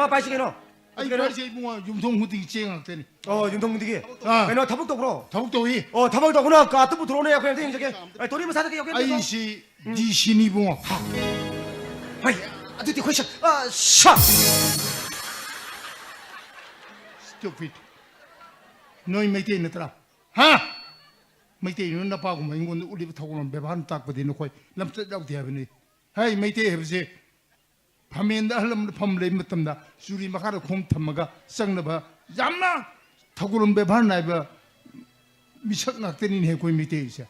ꯃꯥ ꯄꯥꯏꯁꯤ ꯀꯩꯅꯣ? ꯑꯩ ꯀꯩꯅꯣ? ꯄꯥꯏꯁꯦ ꯏꯕꯨꯡꯉꯣ, ꯌꯨꯝꯊꯣꯡ ꯈꯨꯗꯤꯡ ꯆꯦꯡ ꯉꯥꯛꯇꯅꯤ꯫ ꯑꯣ, ꯌꯨꯝꯊꯣꯡ ꯈꯨꯗꯤꯡꯒꯤ? ꯑꯥ꯫ ꯀꯩꯅꯣ, ꯊꯕꯛ ꯇꯧꯕ꯭ꯔꯣ? ꯊꯕꯛ ꯇꯧꯏ꯫ ꯑꯣ, ꯊꯕꯛ ꯇꯧꯕꯅ ꯀꯥꯔꯠꯇꯨ ꯄꯨꯊꯣꯔꯛꯑꯣꯅꯦ, ꯑꯩꯈꯣꯏ ꯑꯝꯇ ꯌꯦꯡꯖꯒꯦ꯫ ꯑꯦ, ꯇꯣꯔꯤ ꯃꯁꯥꯗ ꯀꯩ ꯌꯥꯎꯒꯦ ꯑꯝꯇ ꯌꯦꯡꯉꯣ꯫ ꯑꯩꯁꯤ ꯎꯝ꯫ ꯗꯤ ꯁꯤꯅꯤ ꯏꯕꯨꯡꯉꯣ꯫ ꯍꯩ, ꯑꯗꯨꯗꯤ ꯑꯩꯈꯣꯏ ꯁ-, ꯑ, ꯁ-, Stupid. ꯅꯣꯏ ꯃꯩꯇꯩ ꯅꯠꯇ꯭ꯔꯥ? ꯍꯥ? ꯃꯩꯇꯩ ꯅꯣꯏ ꯅꯄꯥꯒꯨꯝꯕ ꯑꯩꯉꯣꯟꯗ ꯎꯠꯂꯤꯕ ꯊꯧꯒꯜꯂꯣꯟ ꯕꯦꯕꯥꯔ ꯇꯥꯛꯄꯗꯤ ꯅꯈꯣꯏ ꯂꯝꯆꯠ ꯌꯥꯎꯗꯦ ꯍꯥꯏꯕꯅꯤ꯫ ꯍꯩ, ꯃꯩꯇꯩ ꯍꯥꯏꯕꯁꯦ ꯐꯝꯃꯦꯟꯗ ꯑꯍꯜ ꯂꯃꯟ ꯐꯝ ꯂꯩꯕ ꯃꯇꯝꯗ ꯆꯨꯔꯤ ꯃꯈꯥꯗ ꯈꯣꯡ ꯊꯝꯃꯒ ꯆꯪꯅꯕ ꯌꯥꯝꯅ ꯊꯧꯒꯜꯂꯣꯟ ꯕꯦꯕꯥꯔ ꯅꯥꯏꯕ ꯃꯤꯁꯛ ꯉꯥꯛꯇꯅꯤꯅꯦ ꯑꯩꯈꯣꯏ ꯃꯩꯇꯩꯁꯦ꯫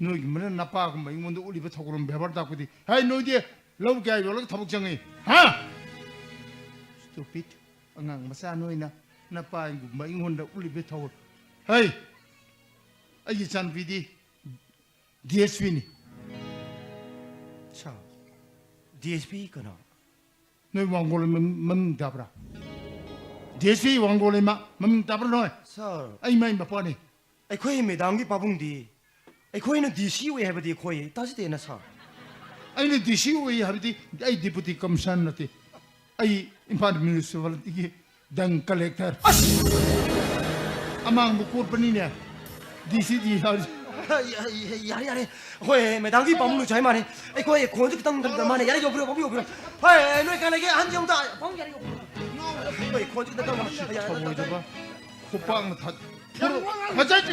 ꯅꯣꯏꯒꯨꯝꯕꯅ ꯅꯄꯥꯒꯨꯝꯕ ꯑꯩꯉꯣꯟꯗ ꯎꯠꯂꯤꯕ ꯊꯧꯒꯜꯂꯣꯟ ꯕꯦꯕꯥꯔ ꯇꯥꯛꯄꯗꯤ, ꯍꯩ, ꯅꯣꯏꯗꯤ ꯂꯧ ꯀꯌꯥ ꯌꯣꯜꯂꯒ ꯊꯕꯛ ꯆꯪꯉꯤ? ꯍꯥ? Stupid. ꯑꯉꯥꯡ ꯃꯆꯥ ꯅꯣꯏꯅ ꯅꯄꯥꯒꯨꯝꯕ ꯑꯩꯉꯣꯟꯗ ꯎꯠꯂꯤꯕ ꯊꯧꯒꯜ-, ꯍꯩ! ꯑꯩꯒꯤ ꯏꯆꯥꯅꯨꯄꯤꯗꯤ ꯗꯤ ꯑꯦꯁ ꯄꯤꯅꯤ꯫ ꯁꯥꯔ, ꯗꯤ ꯑꯦꯁ ꯄꯤ ꯀꯅꯥ? ꯅꯣꯏ ꯋꯥꯡꯒꯣꯜ ꯃꯃꯤꯡ ꯇꯥꯕ꯭ꯔꯥ? ꯗꯤ ꯑꯦꯁ ꯄꯤ ꯋꯥꯡꯒꯣꯜ ꯂꯩꯃ ꯃꯃꯤꯡ ꯇꯥꯕ꯭ꯔꯥ ꯅꯣꯏ? ꯁꯥꯔ, ꯑꯩ ꯃꯥꯏ ꯃꯄꯥꯅꯤ꯫ ꯑꯩꯈꯣꯏ ꯃꯦꯗꯥꯝꯒꯤ ꯄꯥꯕꯨꯡꯗꯤ ꯑꯩꯈꯣꯏꯅ ꯗꯤ ꯁꯤ ꯑꯣꯏ ꯍꯥꯏꯕꯗꯤ ꯑꯩꯈꯣꯏ ꯇꯥꯖꯗꯦꯅ, ꯁꯥꯔ꯫ ꯑꯩꯅ ꯗꯤ ꯁꯤ ꯑꯣꯏ ꯍꯥꯏꯕꯗꯤ ꯑꯩ ꯗꯤꯄꯨꯇꯤ ꯀꯃꯤꯁꯅꯔ ꯅꯠꯇꯦ꯫ ꯑꯩ ꯏꯝꯐꯥꯜ ꯃ꯭ꯌꯨꯅꯤꯁꯤꯄꯥꯂꯤꯇꯤꯒꯤ ꯗꯪ ꯀꯂꯦꯛꯇꯔ꯫ ꯑꯁ! ꯑꯃꯥꯡꯕ ꯀꯣꯠꯄꯅꯤꯅꯦ꯫ ꯗꯤ ꯁꯤ ꯗꯤ ꯍꯥꯏ-, ꯌꯥꯔꯦ, ꯌꯥꯔꯦ, ꯌꯥꯔꯦ꯫ ꯍꯣꯏ, ꯃꯦꯗꯥꯝꯒꯤ ꯄꯥꯕꯨꯡꯅꯁꯨ ꯍꯥꯏ ꯃꯥꯅꯦ꯫ ꯑꯩꯈꯣꯏ ꯈꯣꯟꯁꯨ ꯈꯤꯇꯪ ꯃꯥꯅꯦ꯫ ꯌꯥꯔꯦ, ꯌꯧꯕꯤꯔꯣ, ꯄꯥꯕꯨꯡ ꯌꯧꯕꯤꯔꯣ꯫ ꯍꯣꯏ, ꯅꯣꯏ ꯀꯥꯏ ꯂꯩꯒꯦ? ꯑꯍꯟꯁꯦ ꯑꯃꯨꯛꯇ, ꯄꯥꯕꯨꯡ ꯌꯥꯔꯦ, ꯌꯧꯕꯤꯔꯣ꯫ ꯍꯣꯏ, ꯈꯣꯟꯁꯨ ꯈꯤꯇꯪ ꯇꯧ-, ꯌꯥꯔꯦ, ꯌꯥꯔꯦ꯫ ꯊꯧꯑꯣꯏꯗꯕ ꯈꯨꯄꯥꯛꯅ ꯊꯥ-, ꯐꯖꯗꯦ꯫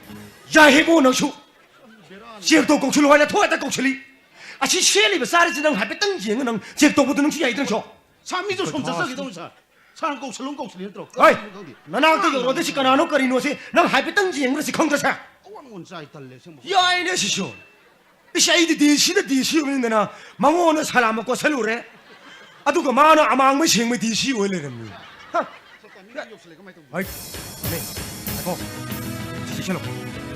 ꯌꯥꯏꯍꯦꯕꯣ ꯅꯪꯁꯨ꯫ ꯆꯦꯛ ꯇꯧ ꯀꯧꯁꯤꯜꯂꯨ ꯍꯥꯏꯅ ꯊꯣꯛ ꯍꯦꯛꯇ ꯀꯧꯁꯤꯜꯂꯤ꯫ ꯑꯁꯤ ꯁꯦꯠꯂꯤꯕ ꯆꯥꯔꯤꯁꯤ ꯅꯪ ꯍꯥꯏꯐꯦꯠꯇꯪ ꯌꯦꯡꯉ ꯅꯪ ꯆꯦꯛ ꯇꯧꯕꯗꯨ ꯅꯪꯁꯨ ꯌꯥꯏꯗ ꯅꯪꯁꯨ꯫ ꯁꯥꯔ, ꯃꯤꯁꯨ ꯁꯣꯝ ꯆꯠꯆꯈꯤꯗꯧꯅꯤ, ꯁꯥꯔ꯫ ꯁꯥꯔꯅ ꯀꯧꯁꯜꯂꯨ, ꯀꯧꯁꯜꯂꯤ ꯅꯠꯇ꯭ꯔꯣ? ꯍꯣꯏ, ꯀꯧꯁꯜꯂꯨ ꯈꯪꯗꯦ꯫ ꯅꯅꯥꯛꯇ ꯌꯧꯔꯗꯤ ꯁꯤ ꯀꯅꯥꯅꯣ ꯀꯔꯤꯅꯣ ꯁꯤ ꯅꯪ ꯍꯥꯏꯐꯦꯠꯇꯪ ꯌꯦꯡꯕ꯭ꯔ ꯁꯤ ꯈꯪꯗ꯭ꯔ ꯁꯦ? ꯑꯑꯣꯟ ꯑꯣꯟ ꯆꯥꯏ, ꯇꯜꯂꯦ ꯑꯁꯦꯡꯕ꯫ ꯌꯥꯏꯅꯦ ꯁꯤꯁꯨ꯫ ꯏꯁ, ꯑꯩꯗꯤ ꯗꯤ ꯁꯤꯗ ꯗꯤ ꯁꯤ ꯑꯣꯏꯕꯅꯤꯗꯅ ꯃꯉꯣꯟꯗ ꯁꯂꯥꯝ ꯑꯃ ꯀꯣꯠꯁꯜꯂꯨꯔꯦ꯫ ꯑꯗꯨꯒ ꯃꯥꯅ ꯑꯃꯥꯡꯕ ꯁꯦꯡꯕ ꯗꯤ ꯁꯤ ꯑꯣꯏ ꯂꯩꯔꯝꯃꯤ꯫ ꯍ? ꯍꯣꯏ, ꯅꯦ, ꯉꯥꯏꯈꯣ꯫ ꯁꯤ ꯆꯦꯛꯁꯤꯜꯂꯣ꯫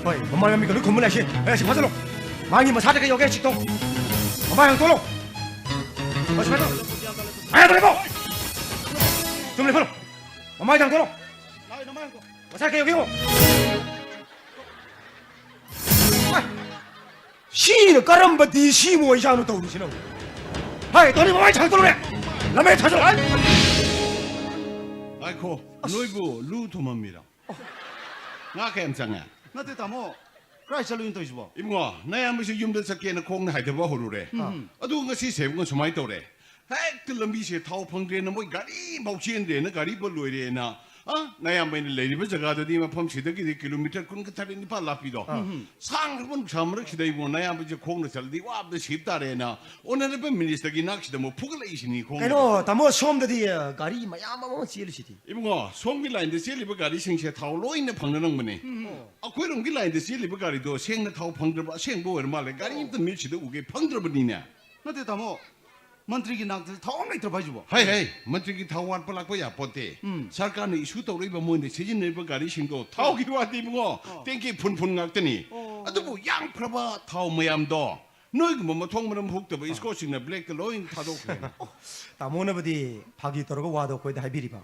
ꯍꯣꯏ, ꯃꯃꯥꯏ ꯃꯃꯤꯠꯀ ꯂꯣꯏ ꯈꯨꯝꯕ ꯂꯩ ꯁꯤ꯫ ꯑꯦ, ꯁꯤ ꯐꯥꯖꯜꯂꯣ꯫ ꯃꯥꯒꯤ ꯃꯁꯥꯗ ꯀꯩ ꯌꯧꯒꯦ ꯆꯤꯛꯇꯣ꯫ ꯃꯃꯥꯏ ꯍꯥꯡꯇꯣꯛꯂꯣ꯫ ꯍꯣꯏ, ꯁꯤ ꯐꯥꯖꯜꯂꯣ꯫ ꯃꯥꯏ ꯍꯥꯡꯇꯣꯛꯂꯦꯀꯣ꯫ ꯆꯨꯝꯅ ꯂꯦꯞꯍꯜꯂꯣ꯫ ꯃꯃꯥꯏ ꯍꯥꯡꯇꯣꯛꯂꯣ꯫ ꯃꯁꯥ ꯀꯩ ꯌꯧꯒꯦ ꯌꯦꯡꯉꯣ꯫ ꯁꯤꯅ ꯀꯔꯝꯕ ꯗꯤ ꯁꯤ ꯑꯣꯏꯖꯥꯠꯅꯣ ꯇꯧꯔꯤꯁꯤꯅ? ꯍꯥꯏ, ꯇꯣꯅꯤ ꯃꯃꯥꯏ ꯊꯥꯡꯗꯣꯔꯛꯑꯦ꯫ ꯂꯝꯃꯦ ꯊꯥꯖꯤꯜꯂꯣ꯫ ꯉꯥꯏꯈꯣ, ꯅꯣꯏꯕꯨ ꯂꯨ ꯊꯨꯝꯃꯝꯃꯤꯔꯣ? ꯉꯥ ꯀꯌꯥꯝ ꯆꯪꯉꯦ? ꯅꯠꯇꯦ, ꯇꯥꯃꯣ꯫ ꯀꯗꯥꯏ ꯆꯠꯂꯨꯏꯅꯣ ꯇꯧꯔꯤꯁꯤꯕꯣ? ꯏꯕꯨꯡꯉꯣ, ꯅꯌꯥꯝꯕꯁꯨ ꯌꯨꯝꯗ ꯆꯠꯀꯦꯅ ꯈꯣꯡꯅ ꯍꯥꯏꯊꯕ ꯍꯧꯔꯨꯔꯦ꯫ ꯎꯝ꯫ ꯑꯗꯨ ꯉꯁꯤ ꯁꯦꯕꯨꯡꯅ ꯁꯨꯃꯥꯏꯅ ꯇꯧꯔꯦ꯫ ꯍꯦꯛꯇ ꯂꯝꯕꯤꯁꯦ ꯊꯥꯎ ꯐꯪꯗ꯭ꯔꯦꯅ ꯃꯣꯏ ꯒꯥꯔꯤꯐꯥꯎ ꯆꯦꯟꯗ꯭ꯔꯦꯅ, ꯒꯥꯔꯤ ꯕꯟ ꯑꯣꯏꯔꯦꯅ꯫ ꯑ? ꯅꯌꯥꯝꯕ ꯑꯩꯅ ꯂꯩꯔꯤꯕ ꯖꯒꯥꯗꯨꯗꯤ ꯃꯐꯝꯁꯤꯗꯒꯤꯗꯤ ꯀꯤꯂꯣꯃꯤꯇꯔ ꯀꯨꯟꯒ ꯇꯔꯦꯠ ꯅꯤꯄꯥꯜ ꯂꯥꯞꯄꯤꯗꯣ꯫ ꯑꯥ꯫ ꯎꯝ꯫ ꯁꯥꯡꯈ꯭ꯔꯕ ꯅꯨꯡꯁꯥ ꯃꯔꯛꯁꯤꯗ ꯏꯕꯨꯡꯉꯣ, ꯅꯌꯥꯝꯕꯁꯦ ꯈꯣꯡꯅ ꯆꯠꯂꯗꯤ ꯋꯥꯕꯗ ꯁꯤꯕ ꯇꯥꯔꯦꯅ ꯑꯣꯅꯔꯦꯕꯜ ꯃꯤꯅꯤꯁꯇꯔꯒꯤ ꯅꯥꯛꯁꯤꯗ ꯑꯃꯨꯛ ꯐꯨꯒꯠꯂꯛꯏꯁꯤꯅꯤ ꯈꯣꯡꯅ꯫ ꯀꯩꯅꯣ, ꯇꯥꯃꯣ, ꯁꯣꯝꯗꯗꯤ, ꯑ, ꯒꯥꯔꯤ ꯃꯌꯥꯝ ꯑꯃ ꯆꯦꯜꯂꯤꯁꯤꯗꯤ꯫ ꯏꯕꯨꯡꯉꯣ, ꯁꯣꯝꯒꯤ ꯂꯥꯏꯟꯗ ꯆꯦꯜꯂꯤꯕ ꯒꯥꯔꯤꯁꯤꯡꯁꯦ ꯊꯥꯎ ꯂꯣꯏꯅ ꯐꯪꯅꯔꯝꯕꯅꯤ꯫ ꯎꯝ꯫ ꯑꯩꯈꯣꯏꯔꯣꯝꯒꯤ ꯂꯥꯏꯟꯗ ꯆꯦꯜꯂꯤꯕ ꯒꯥꯔꯤꯗꯣ ꯁꯦꯡꯅ ꯊꯥꯎ ꯐꯪꯗ꯭ꯔꯕ ꯑꯁꯦꯡꯕ ꯑꯣꯏꯔ ꯃꯥꯜꯂꯦ꯫ ꯒꯥꯔꯤ ꯑꯝꯇ ꯃꯤꯠꯁꯤꯗ ꯎꯒꯦ ꯐꯪꯗ꯭ꯔꯕꯅꯤꯅꯦ꯫ ꯅꯠꯇꯦ ꯇꯥꯃꯣ, ꯃꯟꯇ꯭ꯔꯤꯒꯤ ꯅꯥꯛꯇ ꯊꯥꯎ ꯑꯃ ꯂꯩꯇ꯭ꯔꯕ ꯍꯥꯏꯁꯤꯕꯣ? ꯍꯩ, ꯍꯩ, ꯃꯟꯇ꯭ꯔꯤꯒꯤ ꯊꯥꯎ ꯋꯥꯠꯄ ꯂꯥꯛꯄ ꯌꯥꯄꯣꯠꯇꯦ꯫ ꯎꯝ꯫ ꯁꯔꯀꯥꯔꯅ ꯏꯁꯨ ꯇꯧꯔꯛꯏꯕ, ꯃꯣꯏꯅ ꯁꯤꯖꯤꯟꯅꯔꯤꯕ ꯒꯥꯔꯤꯁꯤꯡꯗꯣ ꯊꯥꯎꯒꯤ ꯋꯥꯗꯤ ꯏꯕꯨꯡꯉꯣ, ꯑꯣ꯫ ꯇꯦꯡꯀꯤ ꯐꯨꯟ ꯐꯨꯟ ꯉꯥꯛꯇꯅꯤ꯫ ꯑꯣ꯫ ꯑꯗꯨꯕꯨ ꯌꯥꯝꯈ꯭ꯔꯕ ꯊꯥꯎ ꯃꯌꯥꯝꯗꯣ ꯅꯣꯏꯒꯨꯝꯕ ꯃꯊꯣꯡ ꯃꯔꯝ ꯍꯨꯛꯇꯕ ꯑꯥ꯫ ꯏꯁꯀꯣꯔꯠꯁꯤꯡꯅ ꯕ꯭ꯂꯦꯛꯇ ꯂꯣꯏ ꯊꯥꯗꯣꯛꯈ꯭ꯔꯦ꯫ ꯑꯣ, ꯇꯥꯃꯣꯅꯕꯨꯗꯤ ꯐꯥꯒꯤ ꯇꯧꯔꯒ ꯋꯥꯗꯣ ꯑꯩꯈꯣꯏꯗ ꯍꯥꯏꯕꯤꯔꯤꯕ꯫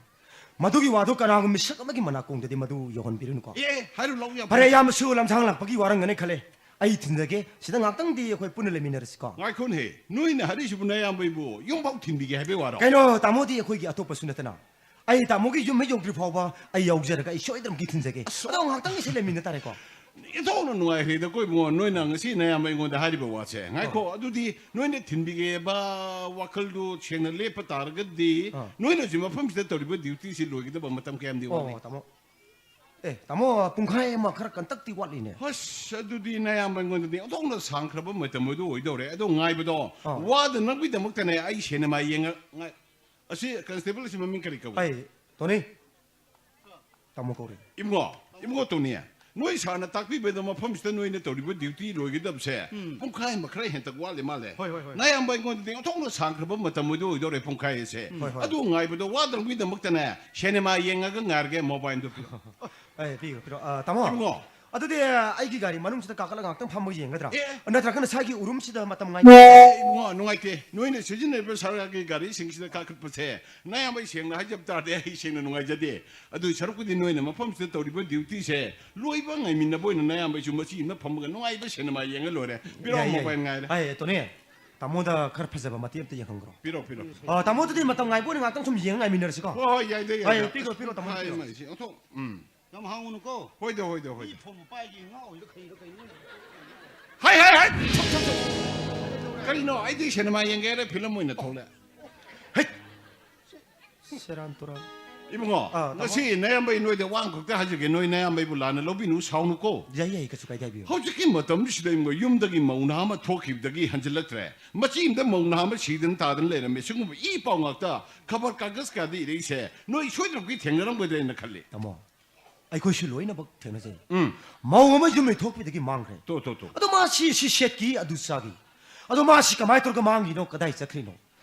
ꯃꯗꯨꯒꯤ ꯋꯥꯗꯣ ꯀꯅꯥꯒꯨꯝꯕ ꯃꯤꯁꯛ ꯑꯃꯒꯤ ꯃꯅꯥꯀꯣꯡꯗꯗꯤ ꯃꯗꯨ ꯌꯧꯍꯟꯕꯤꯔꯨꯅꯨꯀꯣ꯫ ꯑꯦ, ꯍꯥꯏꯔꯨ ꯂꯥꯎ ꯌꯥꯝ ꯐꯔꯦ, ꯐꯔꯦ꯫ ꯏꯌꯥꯝꯕꯁꯨ ꯂꯝꯁꯥꯡ ꯂꯥꯛꯄꯒꯤ ꯋꯥꯔꯝꯒꯅꯤ ꯈꯜꯂꯦ꯫ ꯑꯩ ꯊꯤꯟꯖꯒꯦ, ꯁꯤꯗ ꯉꯥꯛꯇꯪꯗꯤ ꯑꯩꯈꯣꯏ ꯄꯨꯟꯅ ꯂꯩꯃꯤꯟꯅꯔꯁꯤꯀꯣ꯫ ꯉꯥꯏꯈꯣꯅꯦꯍꯦ, ꯅꯣꯏꯅ ꯍꯥꯏꯔꯤꯁꯤꯕꯨ ꯅꯌꯥꯝꯕ ꯑꯩꯕꯨ ꯌꯨꯝꯐꯥꯎ ꯊꯤꯟꯕꯤꯒꯦ ꯍꯥꯏꯕꯩ ꯋꯥꯔꯣ? ꯀꯩꯅꯣ, ꯇꯥꯃꯣꯗꯤ ꯑꯩꯈꯣꯏꯒꯤ ꯑꯇꯣꯞꯄꯁꯨ ꯅꯠꯇꯅ꯫ ꯑꯩ ꯇꯥꯃꯣꯒꯤ ꯌꯨꯝ ꯍꯦꯛ ꯌꯧꯗ꯭ꯔꯤ ꯐꯥꯎꯕ ꯑꯩ ꯌꯧꯖꯔꯒ ꯑꯩ ꯁꯣꯏꯗꯅꯃꯛꯀꯤ ꯊꯤꯟꯖꯒꯦ꯫ ꯑꯁ꯫ ꯑꯗꯣ ꯉꯥꯛꯇꯪꯗꯤ ꯁꯤ ꯂꯩꯃꯤꯟꯅ ꯇꯥꯔꯦꯀꯣ꯫ ꯏꯊꯣꯛꯅ ꯅꯨꯡꯉꯥꯏꯈ꯭ꯔꯦꯗꯀꯣ ꯏꯕꯨꯡꯉꯣ, ꯅꯣꯏꯅ ꯉꯁꯤ ꯅꯌꯥꯝꯕ ꯑꯩꯉꯣꯟꯗ ꯍꯥꯏꯔꯤꯕ ꯋꯥꯁꯦ꯫ ꯉꯥꯏꯈꯣ, ꯑꯗꯨꯗꯤ ꯅꯣꯏꯅ ꯊꯤꯟꯕꯤꯒꯦꯕ ꯋꯥꯈꯜꯗꯨ ꯁꯦꯡꯅ ꯂꯦꯞꯄ ꯇꯥꯔꯒꯗꯤ, ꯑꯥ꯫ ꯅꯣꯏꯅ ꯍꯧꯖꯤꯛ ꯃꯐꯝꯁꯤꯗ ꯇꯧꯔꯤꯕ ꯗ꯭ꯌꯨꯇꯤꯁꯤ ꯂꯣꯏꯒꯗꯕ ꯃꯇꯝ ꯀꯌꯥꯝꯗꯤ ꯋꯥꯠꯂꯤ? ꯑꯣ, ꯇꯥꯃꯣ꯫ ꯑꯦ, ꯇꯥꯃꯣ, ꯄꯨꯡꯈꯥꯏ ꯑꯃ ꯈꯔ ꯀꯟꯇꯛꯇꯤ ꯋꯥꯠꯂꯤꯅꯦ꯫ ꯍꯁ, ꯑꯗꯨꯗꯤ ꯅꯌꯥꯝꯕ ꯑꯩꯉꯣꯟꯗꯗꯤ ꯑꯣꯟꯊꯣꯛꯅ ꯁꯥꯡꯈ꯭ꯔꯕ ꯃꯇꯝ ꯑꯗꯨ ꯑꯣꯏꯗꯧꯔꯦ꯫ ꯑꯗꯣ ꯉꯥꯏꯕꯗꯣ ꯑꯥ꯫ ꯋꯥꯗꯅꯕꯒꯤꯗꯃꯛꯇꯅꯦ ꯑꯩ ꯁꯤꯅꯦꯃꯥ ꯌꯦꯡꯉ-, ꯉꯥꯏ-, ꯑꯁꯤ ꯀꯟꯁꯇꯦꯕꯜ ꯑꯁꯤ ꯃꯃꯤꯡ ꯀꯔꯤ ꯀꯧꯏ? ꯑꯩ, ꯇꯣꯅꯤ꯫ ꯇꯥꯃꯣ ꯀꯧꯔꯤ꯫ ꯏꯕꯨꯡꯉꯣ, ꯏꯕꯨꯡꯉꯣ ꯇꯣꯅꯤ, ꯅꯣꯏ ꯁꯥꯔꯅ ꯇꯥꯛꯄꯤꯕꯗ ꯃꯐꯝꯁꯤꯗ ꯅꯣꯏꯅ ꯇꯧꯔꯤꯕ ꯗ꯭ꯌꯨꯇꯤ ꯂꯣꯏꯒꯗꯕꯁꯦ ꯎꯝ꯫ ꯄꯨꯡꯈꯥꯏ ꯑꯃ ꯈꯔ ꯍꯦꯟꯇꯛ ꯋꯥꯠꯂꯤ ꯃꯥꯜꯂꯦ꯫ ꯍꯣꯏ, ꯍꯣꯏ, ꯍꯣꯏ꯫ ꯅꯌꯥꯝꯕ ꯑꯩꯉꯣꯟꯗꯗꯤ ꯑꯣꯟꯊꯣꯛꯅ ꯁꯥꯡꯈ꯭ꯔꯕ ꯃꯇꯝ ꯑꯣꯏꯗꯣ ꯑꯣꯏꯗꯧꯔꯦ ꯄꯨꯡꯈꯥꯏ ꯑꯁꯦ꯫ ꯍꯣꯏ, ꯍꯣꯏ꯫ ꯑꯗꯨ ꯉꯥꯏꯕꯗꯣ ꯋꯥꯗꯅꯕꯒꯤꯗꯃꯛꯇꯅꯦ ꯁꯤꯅꯦꯃꯥ ꯌꯦꯡꯉꯒ ꯉꯥꯏꯔꯒꯦ, ꯃꯣꯕꯥꯏꯜꯗꯣ ꯄꯤꯔꯣ꯫ ꯑꯦ, ꯄꯤꯔꯣ, ꯄꯤꯔꯣ꯫ ꯑ, ꯇꯥꯃꯣ꯫ ꯏꯕꯨꯡꯉꯣ꯫ ꯑꯗꯨꯗꯤ ꯑꯩꯒꯤ ꯒꯥꯔꯤ ꯃꯅꯨꯡꯁꯤꯗ ꯀꯥꯈꯠꯂꯒ ꯉꯥꯛꯇꯪ ꯐꯝꯃꯒ ꯌꯦꯡꯒꯗ꯭ꯔꯥ? ꯑꯦ꯫ ꯅꯠꯇ꯭ꯔꯒꯅ ꯁ꯭ꯋꯥꯏꯒꯤ ꯎꯔꯨꯝꯁꯤꯗ ꯃꯇꯝ ꯉꯥꯏ-, ꯑꯦ, ꯏꯕꯨꯡꯉꯣ, ꯅꯨꯡꯉꯥꯏꯇꯦ꯫ ꯅꯣꯏꯅ ꯁꯤꯖꯤꯟꯅꯔꯤꯕ ꯁꯔꯀꯥꯔꯒꯤ ꯒꯥꯔꯤꯁꯤꯡꯁꯤꯗ ꯀꯥꯈꯠꯄꯁꯦ ꯅꯌꯥꯝꯕ ꯑꯩ ꯁꯦꯡꯅ ꯍꯥꯏꯖꯕ ꯇꯥꯔꯗꯤ ꯑꯩ ꯁꯦꯡꯅ ꯅꯨꯡꯉꯥꯏꯖꯗꯦ꯫ ꯑꯗꯨ ꯁꯔꯨꯛꯄꯨꯗꯤ ꯅꯣꯏꯅ ꯃꯐꯝꯁꯤꯗ ꯇꯧꯔꯤꯕ ꯗ꯭ꯌꯨꯇꯤꯁꯦ ꯂꯣꯏꯕ ꯉꯥꯏꯃꯤꯟꯅꯕ ꯑꯣꯏꯅ ꯅꯌꯥꯝꯕꯩꯁꯨ ꯃꯆꯤ ꯑꯃ ꯐꯝꯃꯒ ꯅꯨꯡꯉꯥꯏꯕ ꯁꯤꯅꯦꯃꯥ ꯌꯦꯡꯉ ꯂꯣꯏꯔꯦ꯫ ꯄꯤꯔꯛꯑꯣ, ꯌꯥꯏ, ꯌꯥꯏ꯫ ꯃꯣꯕꯥꯏꯜ ꯉꯥꯏꯔꯦ꯫ ꯑꯦ, ꯇꯣꯅꯤ, ꯇꯥꯃꯣꯗ ꯈꯔ ꯐꯖꯕ ꯃꯇꯦꯛ ꯑꯝꯇ ꯌꯦꯡꯍꯟꯈ꯭ꯔꯣ꯫ ꯄꯤꯔꯛꯑꯣ, ꯄꯤꯔꯛꯑꯣ꯫ ꯑ, ꯇꯥꯃꯣ, ꯑꯗꯨꯗꯤ ꯃꯇꯝ ꯉꯥꯏꯕ ꯑꯣꯏꯅ ꯉꯥꯛꯇꯪ ꯁꯨꯝ ꯌꯦꯡꯉ ꯉꯥꯏꯃꯤꯟꯅꯔꯁꯤꯀꯣ꯫ ꯍꯣꯏ, ꯍꯣꯏ, ꯌꯥꯏꯗ, ꯍꯣꯏ, ꯌꯥꯏꯗ꯫ ꯄꯤꯈ꯭ꯔꯣ, ꯄꯤꯈ꯭ꯔꯣ, ꯇꯥꯃꯣ, ꯍꯥꯏ, ꯄꯤꯈ꯭ꯔꯣ꯫ ꯃꯥꯏꯁꯦ꯫ ꯑꯣꯟꯊꯣꯛ-, ꯎꯝ꯫ ꯌꯥꯝ ꯍꯥꯡꯉꯨꯅꯨꯀꯣ꯫ ꯍꯣꯏꯗ, ꯍꯣꯏꯗ, ꯍꯣꯏꯗ꯫ ꯃꯤ ꯐꯣꯟꯕꯨ ꯄꯥꯏꯒꯦ ꯉꯥꯎꯔꯤꯔ ꯀꯩꯅꯣ, ꯀꯩꯅꯣ? ꯍꯥꯏ, ꯍꯥꯏ, ꯍꯥꯏ! ꯊꯝ, ꯊꯝ, ꯊꯝ꯫ ꯀꯔꯤꯅꯣ? ꯑꯩꯗꯤ ꯁꯤꯅꯦꯃꯥ ꯌꯦꯡꯒꯦ ꯍꯥꯏꯔ ꯐꯤꯂꯝ ꯑꯣꯏꯅ ꯊꯣꯛꯂꯛꯑꯦ꯫ ꯍꯩꯠ! ꯁꯦꯔꯥꯟ ꯇꯨꯔꯥꯟ꯫ ꯏꯕꯨꯡꯉꯣ, ꯑꯥ, ꯇꯥꯃꯣ꯫ ꯉꯁꯤ ꯅꯌꯥꯝꯕꯩ ꯅꯣꯏꯗ ꯋꯥ ꯑꯃꯈꯛꯇ ꯍꯥꯏꯖꯒꯦ, ꯅꯣꯏ ꯅꯌꯥꯝꯕꯩꯕꯨ ꯂꯥꯟꯅ ꯂꯧꯕꯤꯅꯨ, ꯁꯥꯎꯅꯨꯀꯣ꯫ ꯌꯥꯏ, ꯌꯥꯏ, ꯀꯩꯁꯨ ꯀꯥꯏꯗꯦ, ꯍꯥꯏꯕꯤꯌꯨ꯫ ꯍꯧꯖꯤꯛꯀꯤ ꯃꯇꯝꯁꯤꯗ ꯏꯕꯨꯡꯉꯣ, ꯌꯨꯝꯗꯒꯤ ꯃꯧ ꯅꯍꯥ ꯑꯃ ꯊꯣꯛꯈꯤꯕꯗꯒꯤ ꯍꯟꯖꯤꯜꯂꯛꯇ꯭ꯔꯦ꯫ ꯃꯆꯤ ꯑꯃꯗ ꯃꯧ ꯅꯍꯥ ꯑꯃ ꯁꯤꯗꯅ ꯇꯥꯗꯅ ꯂꯩꯔꯝꯃꯦ꯫ ꯁꯤꯒꯨꯝꯕ ꯏ ꯄꯥꯎ ꯉꯥꯛꯇ ꯈꯕꯔ ꯀꯥꯒꯖ ꯀꯌꯥꯗ ꯏꯔꯛꯏꯁꯦ ꯅꯣꯏ ꯁꯣꯏꯗꯅꯃꯛꯀꯤ ꯊꯦꯡꯅꯔꯝꯒꯗ꯭ꯔꯦꯅ ꯈꯜꯂꯤ꯫ ꯇꯥꯃꯣ, ꯑꯩꯈꯣꯏꯁꯨ ꯂꯣꯏꯅꯃꯛ ꯊꯦꯡꯅꯖꯩ꯫ ꯎꯝ꯫ ꯃꯧ ꯑꯃ ꯌꯨꯝ ꯂꯩꯊꯣꯛꯄꯗꯒꯤ ꯃꯥꯡꯈ꯭ꯔꯦ꯫ ꯇꯣ, ꯇꯣ, ꯇꯣ꯫ ꯑꯗꯣ ꯃꯥ ꯁꯤ, ꯁꯤ ꯁꯦꯠꯈꯤ, ꯑꯗꯨ ꯆꯥꯈꯤ꯫ ꯑꯗꯣ ꯃꯥ ꯁꯤ ꯀꯃꯥꯏꯅ ꯇꯧꯔꯒ ꯃꯥꯡꯈꯤꯅꯣ, ꯀꯗꯥꯏ ꯆꯠꯈ꯭ꯔꯤꯅꯣ?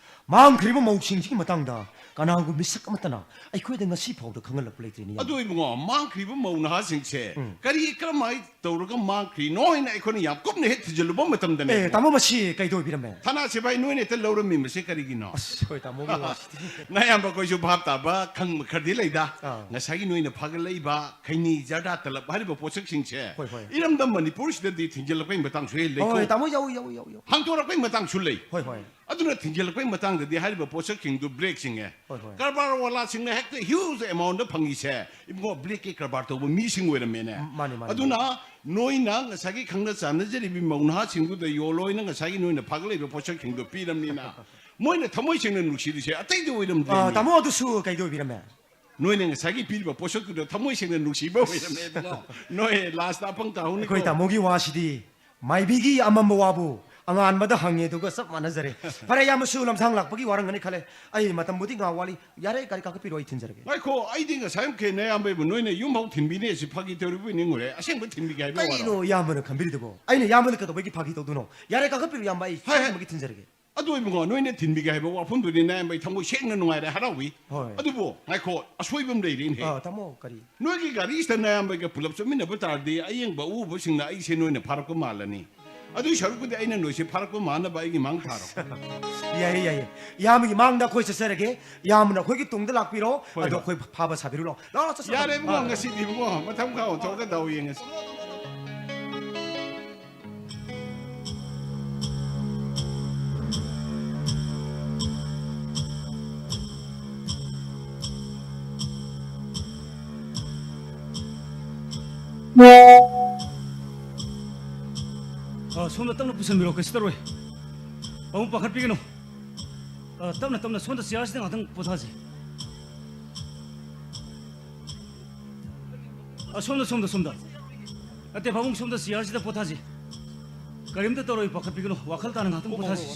ꯃꯥꯡꯈ꯭ꯔꯤꯕ ꯃꯧꯁꯤꯡꯁꯤꯒꯤ ꯃꯇꯥꯡꯗ ꯀꯅꯥꯒꯨꯝꯕ ꯃꯤꯁꯛ ꯑꯃꯠꯇꯅ ꯑꯩꯈꯣꯏꯗ ꯉꯁꯤ ꯐꯥꯎꯗ ꯈꯪꯍꯜꯂꯛꯄ ꯂꯩꯇ꯭ꯔꯤꯅꯤ꯫ ꯑꯗꯨ ꯏꯕꯨꯡꯉꯣ, ꯃꯥꯡꯈ꯭ꯔꯤꯕ ꯃꯧ ꯅꯍꯥꯁꯤꯡꯁꯦ ꯎꯝ꯫ ꯀꯔꯤ ꯀꯔꯝꯍꯥꯏꯅ ꯇꯧꯔꯒ ꯃꯥꯡꯈ꯭ꯔꯤꯅꯣ ꯍꯥꯏꯅ ꯑꯩꯈꯣꯏꯅ ꯌꯥꯝ ꯀꯨꯞꯅ ꯍꯦꯛ ꯊꯤꯖꯤꯜꯂꯨꯕ ꯃꯇꯝꯗꯅꯦ꯫ ꯑꯦ, ꯇꯥꯃꯣ, ꯃꯁꯤ ꯀꯩꯗꯧꯕꯤꯔꯝꯃꯦ? ꯊꯥꯅꯥ ꯁꯤꯐꯥꯏ ꯅꯣꯏꯅ ꯍꯦꯛꯇ ꯂꯧꯔꯝꯃꯤ ꯃꯁꯤ ꯀꯔꯤꯒꯤꯅꯣ? ꯑꯁ, ꯍꯣꯏ, ꯇꯥꯃꯣꯒꯤ ꯋꯥꯁꯤꯗꯤ꯫ ꯅꯌꯥꯝꯕ ꯑꯩꯈꯣꯏꯁꯨ ꯚꯥꯞ ꯇꯥꯕ, ꯈꯪꯕ ꯈꯔꯗꯤ ꯂꯩꯗ꯫ ꯑꯥ꯫ ꯉꯁꯥꯏꯒꯤ ꯅꯣꯏꯅ ꯐꯥꯒꯠꯂꯛꯏꯕ ꯈꯩꯅꯤ, ꯖꯔꯗꯥ, ꯇꯂꯞ ꯍꯥꯏꯔꯤꯕ ꯄꯣꯠꯁꯛꯁꯤꯡꯁꯦ ꯍꯣꯏ, ꯍꯣꯏ꯫ ꯏꯔꯝꯗꯝ ꯃꯅꯤꯄꯨꯔꯁꯤꯗꯗꯤ ꯊꯤꯡꯖꯤꯜꯂꯛꯄꯒꯤ ꯃꯇꯥꯡꯁꯨ ꯍꯦꯛ ꯂꯩꯀꯣ꯫ ꯍꯣꯏ, ꯇꯥꯃꯣ, ꯌꯥꯎꯏ, ꯌꯥꯎꯏ, ꯌꯥꯎꯏ, ꯌꯥꯎꯏ꯫ ꯍꯥꯡꯗꯣꯔꯛꯄꯒꯤ ꯃꯇꯥꯡꯁꯨ ꯂꯩ꯫ ꯍꯣꯏ, ꯍꯣꯏ꯫ ꯑꯗꯨꯅ ꯊꯤꯡꯖꯤꯜꯂꯛꯄꯒꯤ ꯃꯇꯥꯡꯗꯗꯤ ꯍꯥꯏꯔꯤꯕ ꯄꯣꯠꯁꯛꯁꯤꯡꯗꯨ ꯕ꯭ꯂꯦꯛꯁꯤꯡꯅ ꯍꯣꯏ, ꯍꯣꯏ꯫ ꯀꯔꯕꯥꯔ ꯋꯥꯂꯥꯁꯤꯡꯅ ꯍꯦꯛꯇ huge amount ꯐꯪꯉꯤꯁꯦ, ꯏꯕꯨꯡꯉꯣ, ꯕ꯭ꯂꯦꯛꯀꯤ ꯀꯔꯕꯥꯔ ꯇꯧꯕ ꯃꯤꯁꯤꯡ ꯑꯣꯏꯔꯝꯃꯦꯅꯦ꯫ ꯃꯥꯅꯤ, ꯃꯥꯅꯤ, ꯑꯗꯨꯅ ꯃꯥꯅꯤ꯫ ꯅꯣꯏꯅ ꯉꯁꯥꯏꯒꯤ ꯈꯪꯅ ꯆꯥꯟꯅꯖꯔꯤꯕ ꯃꯧ ꯅꯍꯥꯁꯤꯡꯗꯨꯗ ꯌꯣꯜꯂꯣꯏꯅ ꯉꯁꯥꯏꯒꯤ ꯅꯣꯏꯅ ꯐꯒꯠꯂꯛꯏꯕ ꯄꯣꯠꯁꯛꯁꯤꯡꯗꯣ ꯄꯤꯔꯝꯅꯤꯅ ꯃꯣꯏꯅ ꯊꯃꯣꯏ ꯁꯦꯡꯅ ꯅꯨꯡꯁꯤꯔꯤꯁꯦ ꯑꯇꯩꯗ ꯑꯣꯏꯔꯝꯗ꯭ꯔꯦ꯫ ꯑꯥ, ꯇꯥꯃꯣ, ꯑꯗꯨꯁꯨ ꯀꯩꯗ ꯑꯣꯏꯕꯤꯔꯝꯃꯦ? ꯅꯣꯏꯅ ꯉꯁꯥꯏꯒꯤ ꯄꯤꯔꯤꯕ ꯄꯣꯠꯁꯛꯇꯨꯗ ꯊꯃꯣꯏ ꯁꯦꯡꯅ ꯅꯨꯡꯁꯤꯕ ꯑꯣꯏꯔꯝꯃꯦ, ꯏꯕꯨꯡꯉꯣ꯫ ꯅꯣꯏ ꯂꯥꯁꯇ ꯑꯄꯪ ꯇꯥꯍꯧꯅꯤꯀꯣ꯫ ꯑꯩꯈꯣꯏ ꯇꯥꯃꯣꯒꯤ ꯋꯥꯁꯤꯗꯤ ꯃꯥꯏꯕꯤꯒꯤ ꯑꯃꯝꯕ ꯋꯥꯕꯨ ꯑꯉꯥꯟꯕꯗ ꯍꯪꯉꯦ ꯑꯗꯨꯒ ꯆꯞ ꯃꯥꯟꯅꯖꯔꯦ꯫ ꯐꯔꯦ, ꯏꯌꯥꯝꯕꯁꯨ ꯂꯝꯁꯥꯡ ꯂꯥꯛꯄꯒꯤ ꯋꯥꯔꯝꯒꯅꯤ ꯈꯜꯂꯦ꯫ ꯑꯩ ꯃꯇꯝꯕꯨꯗꯤ ꯉꯥꯏꯍꯥꯛ ꯋꯥꯠꯂꯤ꯫ ꯌꯥꯔꯦ, ꯒꯥꯔꯤ ꯀꯥꯈꯠꯄꯤꯔꯣ, ꯑꯩ ꯊꯤꯟꯖꯔꯒꯦ꯫ ꯉꯥꯏꯈꯣ, ꯑꯩꯗꯤ ꯉꯁꯥꯏ ꯃꯈꯩ ꯅꯌꯥꯝꯕꯩꯕꯨ ꯅꯣꯏꯅ ꯌꯨꯝ ꯐꯥꯎ ꯊꯤꯟꯕꯤꯅꯦ ꯁꯤ ꯐꯥꯒꯤ ꯇꯧꯔꯤꯕꯣꯏ ꯅꯤꯡꯉꯨꯔꯦ꯫ ꯑꯁꯦꯡꯕ ꯊꯤꯟꯕꯤꯒꯦ ꯍꯥꯏꯕ ꯋꯥꯔꯣ? ꯀꯩꯅꯣ ꯏꯌꯥꯝꯕꯅ ꯈꯟꯕꯤꯔꯤꯗꯨꯕꯣ? ꯑꯩꯅ ꯏꯌꯥꯝꯕꯗ ꯀꯩꯗꯧꯕꯒꯤ ꯐꯥꯒꯤ ꯇꯧꯗꯣꯏꯅꯣ? ꯌꯥꯔꯦ, ꯀꯥꯈꯠꯄꯤꯔꯣ ꯏꯌꯥꯝꯕ, ꯑꯩ ꯍꯥꯏ, ꯍꯥꯏ꯫ ꯁꯣꯏꯗꯅꯃꯛꯀꯤ ꯊꯤꯟꯖꯔꯒꯦ꯫ ꯑꯗꯨ ꯏꯕꯨꯡꯉꯣ, ꯅꯣꯏꯅ ꯊꯤꯟꯕꯤꯒꯦ ꯍꯥꯏꯕ ꯋꯥꯐꯝꯗꯨꯗꯤ ꯅꯌꯥꯝꯕ ꯑꯩ ꯊꯃꯣꯏ ꯁꯦꯡꯅ ꯅꯨꯡꯉꯥꯏꯔꯦ, ꯍꯔꯥꯎꯏ꯫ ꯍꯣꯏ꯫ ꯑꯗꯨꯕꯨ ꯉꯥꯏꯈꯣ, ꯑꯁꯣꯏꯕ ꯑꯃ ꯂꯩꯔꯦꯅꯦꯍꯦ꯫ ꯑꯥ, ꯇꯥꯃꯣ, ꯀꯔꯤ? ꯅꯣꯏꯒꯤ ꯒꯥꯔꯤꯁꯤꯗ ꯅꯌꯥꯝꯕꯒ ꯄꯨꯂꯞ ꯆꯠꯃꯤꯟꯅꯕ ꯇꯥꯔꯗꯤ ꯑꯌꯦꯡꯕ ꯑꯎꯕꯁꯤꯡꯅ ꯑꯩꯁꯦ ꯅꯣꯏꯅ ꯐꯥꯔꯛꯄ ꯃꯥꯜꯂꯅꯤ꯫ ꯑꯗꯨꯏ ꯁꯔꯨꯛꯄꯨꯗꯤ ꯑꯩꯅ ꯅꯣꯏꯁꯦ ꯐꯥꯔꯛꯄ ꯃꯥꯟꯅꯕ ꯑꯩꯒꯤ ꯃꯥꯡ ꯊꯥꯔꯣ꯫ ꯌꯥꯏꯌꯦ, ꯌꯥꯏꯌꯦ꯫ ꯏꯌꯥꯝꯕꯒꯤ ꯃꯥꯡꯗ ꯑꯩꯈꯣꯏ ꯆꯠꯆꯔꯒꯦ꯫ ꯏꯌꯥꯝꯕꯅ ꯑꯩꯈꯣꯏꯒꯤ ꯇꯨꯡꯗ ꯂꯥꯛꯄꯤꯔꯣ꯫ ꯍꯣꯏ, ꯑꯗꯣ ꯍꯣꯏ꯫ ꯑꯩꯈꯣꯏ ꯐꯥꯕ ꯁꯥꯕꯤꯔꯨ ꯂꯥꯛꯑꯣ꯫ ꯂꯥꯛꯑꯣ, ꯆꯠꯁꯤ, ꯌꯥꯔꯦ ꯆꯠꯁꯤ꯫ ꯏꯕꯨꯡꯉꯣ, ꯑꯥ꯫ ꯉꯁꯤꯗꯤ ꯏꯕꯨꯡꯉꯣ, ꯃꯊꯪ ꯈꯥꯎ ꯊꯣꯛꯑꯒ ꯗꯥꯎ ꯌꯦꯡꯉꯁꯤ꯫ ꯑ, ꯁꯣꯝꯗ ꯇꯞꯅ ꯄꯨꯁꯟꯕꯤꯔꯣ, ꯀꯩꯁꯨ ꯇꯧꯔꯣꯏ꯫ ꯄꯥꯕꯨꯡ ꯄꯥꯈꯠꯄꯤꯒꯅꯨ꯫ ꯑ, ꯇꯞꯅ, ꯇꯞꯅ ꯁꯣꯝꯗ ꯆꯤꯌꯥꯔꯁꯤꯗ ꯉꯥꯛꯇꯪ ꯄꯣꯊꯥꯁꯤ꯫ ꯑ, ꯁꯣꯝꯗ, ꯁꯣꯝꯗ, ꯁꯣꯝꯗ꯫ ꯅꯠꯇꯦ, ꯄꯥꯕꯨꯡ ꯁꯣꯝꯗ ꯆꯤꯌꯥꯔꯁꯤꯗ ꯄꯣꯊꯥꯁꯤ꯫ ꯀꯔꯤꯝꯇ ꯇꯧꯔꯣꯏ, ꯄꯥꯈꯠꯄꯤꯒꯅꯨ꯫ ꯋꯥꯈꯜ ꯇꯥꯅ ꯉꯥꯛꯇꯪ ꯄꯣꯊꯥꯁꯤ꯫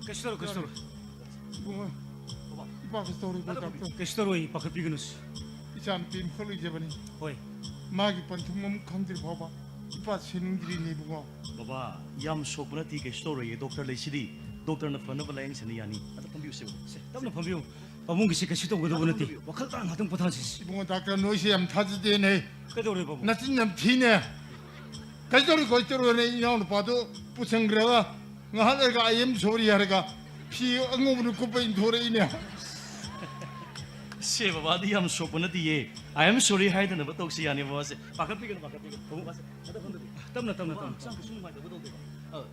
ꯀꯩꯁꯨ ꯇꯧꯔꯣꯏ, ꯀꯩꯁꯨ ꯇꯧꯔꯣꯏ꯫ ꯏꯕꯨꯡꯉꯣ, ꯏꯄꯥ ꯀꯩꯁꯨ ꯇꯧꯔꯣꯏꯀꯣ, ꯗꯥꯛꯇꯔ? ꯀꯩꯁꯨ ꯇꯧꯔꯣꯏ, ꯄꯥꯈꯠꯄꯤꯒꯅꯨ꯫ ꯏꯆꯥꯅꯨꯄꯤ ꯑꯃꯈꯛ ꯂꯩꯖꯕꯅꯤ꯫ ꯍꯣꯏ꯫ ꯃꯥꯒꯤ ꯄꯟꯊꯨꯡ ꯑꯃꯨꯛ ꯈꯪꯗ꯭ꯔꯤ ꯐꯥꯎꯕ ꯏꯄꯥ ꯁꯤꯅꯤꯡꯗ꯭ꯔꯤꯅꯦ, ꯏꯕꯨꯡꯉꯣ꯫ ꯕꯕꯥ, ꯌꯥꯝ ꯁꯣꯛꯄ ꯅꯠꯇꯦ, ꯀꯩꯁꯨ ꯇꯧꯔꯣꯏꯌꯦ꯫ ꯗꯣꯛꯇꯔ ꯂꯩꯁꯤꯗꯤ꯫ ꯗꯣꯛꯇꯔꯅ ꯐꯅꯕ ꯂꯥꯌꯦꯡꯁꯅꯤ, ꯌꯥꯅꯤ꯫ ꯑꯗ ꯐꯝꯕꯤꯌꯨꯁꯦ꯫ ꯁꯦ, ꯇꯞꯅ ꯐꯝꯕꯤꯌꯨ꯫ ꯄꯥꯕꯨꯡꯒꯤꯁꯤ ꯀꯩꯁꯨ ꯇꯧꯒꯗꯧꯕ ꯅꯠꯇꯦ꯫ ꯐꯝꯕꯤꯌꯨ꯫ ꯋꯥꯈꯜ ꯇꯥꯅ ꯉꯥꯛꯇꯪ ꯄꯣꯊꯥꯁꯤ꯫ ꯏꯕꯨꯡꯉꯣ, ꯗꯥꯛꯇꯔ, ꯅꯣꯏꯁꯦ ꯌꯥꯝ ꯊꯥꯖꯗꯦꯅꯦ꯫ ꯀꯩꯗꯧꯔꯦ, ꯄꯥꯕꯨꯡ? ꯅꯆꯤꯟ ꯌꯥꯝ ꯊꯤꯅꯦ꯫ ꯀꯩꯗꯧꯔꯤ, ꯀꯩꯗꯧꯔꯤ, ꯏꯅꯥꯎ ꯅꯨꯄꯥꯗꯨ ꯄꯨꯁꯟꯈ꯭ꯔꯒ ꯉꯥꯏꯍꯥꯛ ꯂꯩꯔꯒ "I am sorry" ꯍꯥꯏꯔꯒ ꯐꯤ ꯑꯉꯧꯕꯅ ꯀꯨꯞꯄ ꯏꯟꯊꯣꯔꯛꯏꯅꯦ꯫ ꯁꯦ, ꯕꯕꯥꯗꯤ ꯌꯥꯝ ꯁꯣꯛꯄ ꯅꯠꯇꯤꯌꯦ꯫ "I am sorry" ꯍꯥꯏꯗꯅꯕ ꯇꯧꯁꯤ, ꯌꯥꯅꯤ, ꯕꯕꯥꯁꯦ? ꯄꯥꯈꯠꯄꯤꯒꯅꯨ, ꯄꯥꯈꯠꯄꯤꯒꯅꯨ꯫ ꯕꯕꯥꯁꯦ, ꯑꯗ ꯐꯝꯗꯕꯤꯌꯨ꯫ ꯇꯞꯅ, ꯇꯞꯅ, ꯕꯕꯥ, ꯇꯞꯅ꯫ ꯍꯛꯆꯥꯡ ꯀꯩꯁꯨ ꯅꯨꯡꯉꯥꯏꯇꯕ ꯇꯧꯗꯦꯀꯣ?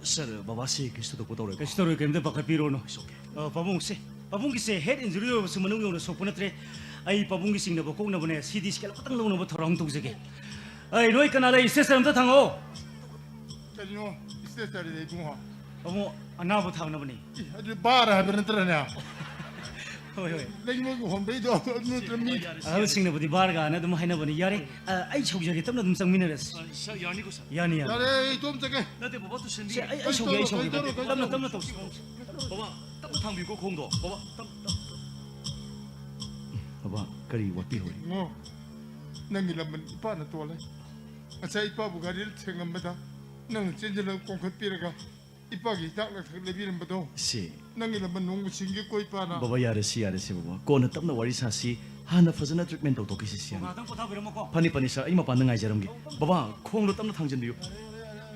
ꯁꯥꯔ, ꯕꯕꯥꯁꯤ ꯀꯩꯁꯨ ꯊꯣꯏꯗꯣꯛꯄ ꯇꯧꯔꯣꯏꯀꯣ? ꯀꯩꯁꯨ ꯇꯧꯔꯣꯏ, ꯀꯩꯝꯇ ꯄꯥꯈꯠꯄꯤꯔꯨꯔꯅꯨ꯫ It's okay. ꯑ, ꯄꯥꯕꯨꯡꯁꯦ, ꯄꯥꯕꯨꯡꯒꯤꯁꯦ head injury ꯑꯣꯏꯔꯕꯁꯨ ꯃꯅꯨꯡ ꯌꯧꯅ ꯁꯣꯛꯄ ꯅꯠꯇ꯭ꯔꯦ꯫ ꯑꯩ ꯄꯥꯕꯨꯡꯒꯤ ꯆꯤꯡꯅꯕ ꯀꯣꯛꯅꯕꯅꯦ, CT scan ꯑꯃꯇꯪ ꯂꯧꯅꯕ ꯊꯧꯔꯥꯡ ꯇꯧꯖꯒꯦ꯫ ꯑꯩ, ꯅꯣꯏ ꯀꯅꯥ ꯂꯩ? Stretcher ꯑꯝꯇ ꯊꯥꯡꯉꯛꯑꯣ꯫ ꯀꯔꯤꯅꯣ? Stretcher ꯗꯤ ꯏꯕꯨꯡꯉꯣ? ꯄꯥꯕꯨꯡ, ꯑꯅꯥꯕ ꯊꯥꯡꯅꯕꯅꯤ꯫ ꯏ, ꯑꯗꯨ bar ꯍꯥꯏꯕ ꯅꯠꯇ꯭ꯔꯅꯦ? ꯍꯣꯏ, ꯍꯣꯏ꯫ ꯂꯩꯉꯣꯏꯒꯤ ꯍꯣꯟꯕꯩꯗꯣ, ꯑꯗꯨ ꯅꯠꯇ꯭ꯔ ꯃꯤ? ꯑꯍꯜꯁꯤꯡꯅꯕꯨꯗꯤ bar ꯒꯥꯅ ꯑꯗꯨꯝ ꯍꯥꯏꯅꯕꯅꯤ꯫ ꯌꯥꯔꯦ, ꯑ, ꯑꯩ ꯁꯧꯖꯒꯦ, ꯇꯞꯅ ꯑꯗꯨꯝ ꯆꯪꯃꯤꯟꯅꯔꯁꯤ꯫ ꯑ, ꯁꯥꯔ, ꯌꯥꯅꯤꯀꯣ, ꯁꯥꯔ? ꯌꯥꯅꯤ, ꯌꯥꯅꯤ꯫ ꯌꯥꯔꯦ, ꯑꯩ ꯏꯇꯣꯝ ꯆꯠꯀꯦ꯫ ꯅꯠꯇꯦ, ꯕꯕꯥ, ꯇꯨꯁꯤꯟꯕꯤꯌꯨ꯫ ꯁꯦ, ꯑꯩ, ꯑꯩ ꯁꯧꯒꯦ, ꯑꯩ ꯁꯧꯒꯦ꯫ ꯀꯩꯗꯧꯔꯣ, ꯀꯩꯗꯧꯔꯣ, ꯇꯞꯅ, ꯀꯩꯗꯧꯔꯣ? ꯇꯞꯅ ꯇꯧꯁꯤ꯫ ꯕꯕꯥ, ꯇꯞꯅ ꯊꯥꯡꯕꯤꯌꯨꯀꯣ ꯈꯣꯡꯗꯣ꯫ ꯕꯕꯥ, ꯇꯞ, ꯇꯞ, ꯇꯞ꯫ ꯕꯕꯥ, ꯀꯔꯤ ꯋꯥꯠꯄꯤꯍꯧꯔꯤ? ꯏꯕꯨꯡꯉꯣ, ꯅꯪꯒꯤ ꯂꯃꯟ ꯏꯄꯥꯅ ꯇꯣꯜꯂꯦ꯫ ꯉꯁꯥꯏ ꯏꯄꯥꯕꯨ ꯒꯥꯔꯤꯗ ꯊꯦꯡꯉꯝꯕꯗ ꯅꯪꯅ ꯆꯦꯟꯁꯤꯜꯂꯒ ꯀꯣꯟꯈꯠꯄꯤꯔꯒ ꯏꯄꯥꯒꯤ ꯍꯤꯗꯥꯛ ꯂꯥꯡꯊꯛ ꯂꯩꯕꯤꯔꯝꯕꯗꯣ꯫ ꯁꯤ꯫ ꯅꯪꯒꯤ ꯂꯃꯟ ꯅꯣꯡꯃ ꯁꯤꯡꯒꯦ ꯀꯣ ꯏꯄꯥꯅ꯫ ꯕꯕꯥ, ꯌꯥꯔꯦ, ꯁꯤ ꯌꯥꯔꯦ, ꯁꯤ ꯕꯕꯥ꯫ ꯀꯣꯟꯅ ꯇꯞꯅ ꯋꯥꯔꯤ ꯁꯥꯁꯤ꯫ ꯍꯥꯟꯅ ꯐꯖꯅ treatment ꯇꯧꯊꯣꯛꯈꯤꯁꯤ, ꯁꯤ ꯌꯥꯅꯤ꯫ ꯉꯥꯏꯍꯥꯛꯇꯪ ꯄꯣꯊꯥꯕꯤꯔꯝꯃꯣꯀꯣ꯫ ꯐꯅꯤ, ꯐꯅꯤ, ꯁꯥꯔ꯫ ꯑꯩ ꯃꯄꯥꯟꯗ ꯉꯥꯏꯖꯔꯝꯒꯦ꯫ ꯕꯕꯥ, ꯈꯣꯡꯗꯣ ꯇꯞꯅ ꯊꯥꯡꯖꯟꯕꯤꯌꯨ꯫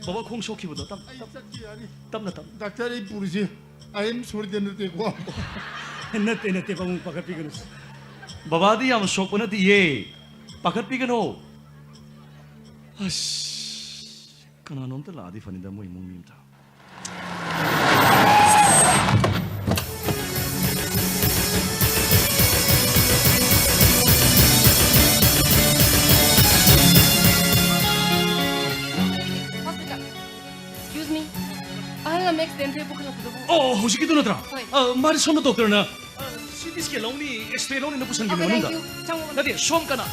ꯕꯕꯥ, ꯈꯣꯡ ꯁꯣꯛꯈꯤꯕꯗꯣ ꯇꯞ-, ꯑꯩ ꯇꯞ-, ꯆꯠꯀꯦ ꯌꯥꯅꯤ꯫ ꯇꯞꯅ, ꯇꯞꯅ꯫ ꯗꯥꯛꯇꯔ, ꯑꯩ ꯄꯨꯔꯤꯁꯦ I am sorry ꯗ ꯅꯠꯇꯦꯀꯣ꯫ ꯅꯠꯇꯦ, ꯅꯠꯇꯦ, ꯄꯥꯕꯨꯡ, ꯄꯥꯈꯠꯄꯤꯒꯅꯨ꯫ ꯕꯕꯥꯗꯤ ꯌꯥꯝ ꯁꯣꯛꯄ ꯅꯠꯇꯤꯌꯦ꯫ ꯄꯥꯈꯠꯄꯤꯒꯅꯨ꯫ ꯑꯁ, ꯀꯅꯥꯅꯣꯝꯇ ꯂꯥꯛꯑꯗꯤ ꯐꯅꯤꯗ, ꯃꯣꯏ ꯏꯃꯨꯡ ꯃꯤ ꯑꯝꯇ꯫ Hospital. Excuse me. ꯑꯍꯜ ꯑꯃ accident ꯊꯣꯛꯑꯦ ꯄꯨꯈꯠꯂꯛꯄꯗꯨꯕꯨ꯫ ꯑꯣ, ꯍꯧꯖꯤꯛꯀꯤꯗꯨ ꯅꯠꯇ꯭ꯔꯥ? ꯍꯣꯏ꯫ ꯑ, ꯃꯥꯗꯤ ꯁꯣꯝꯗ doctor ꯅ, ꯑ, CT scan ꯂꯧꯅꯤ, X-ray ꯂꯧꯅꯤꯅ ꯄꯨꯁꯟꯈꯤꯕꯅꯦ ꯑꯣ, ꯃꯅꯨꯡꯗ꯫ ꯀꯗꯥꯏꯗꯒꯤ? ꯆꯪꯉꯣ, ꯆꯪꯉꯣ꯫ ꯅꯠꯇꯦ, ꯁꯣꯝ ꯀꯅꯥ?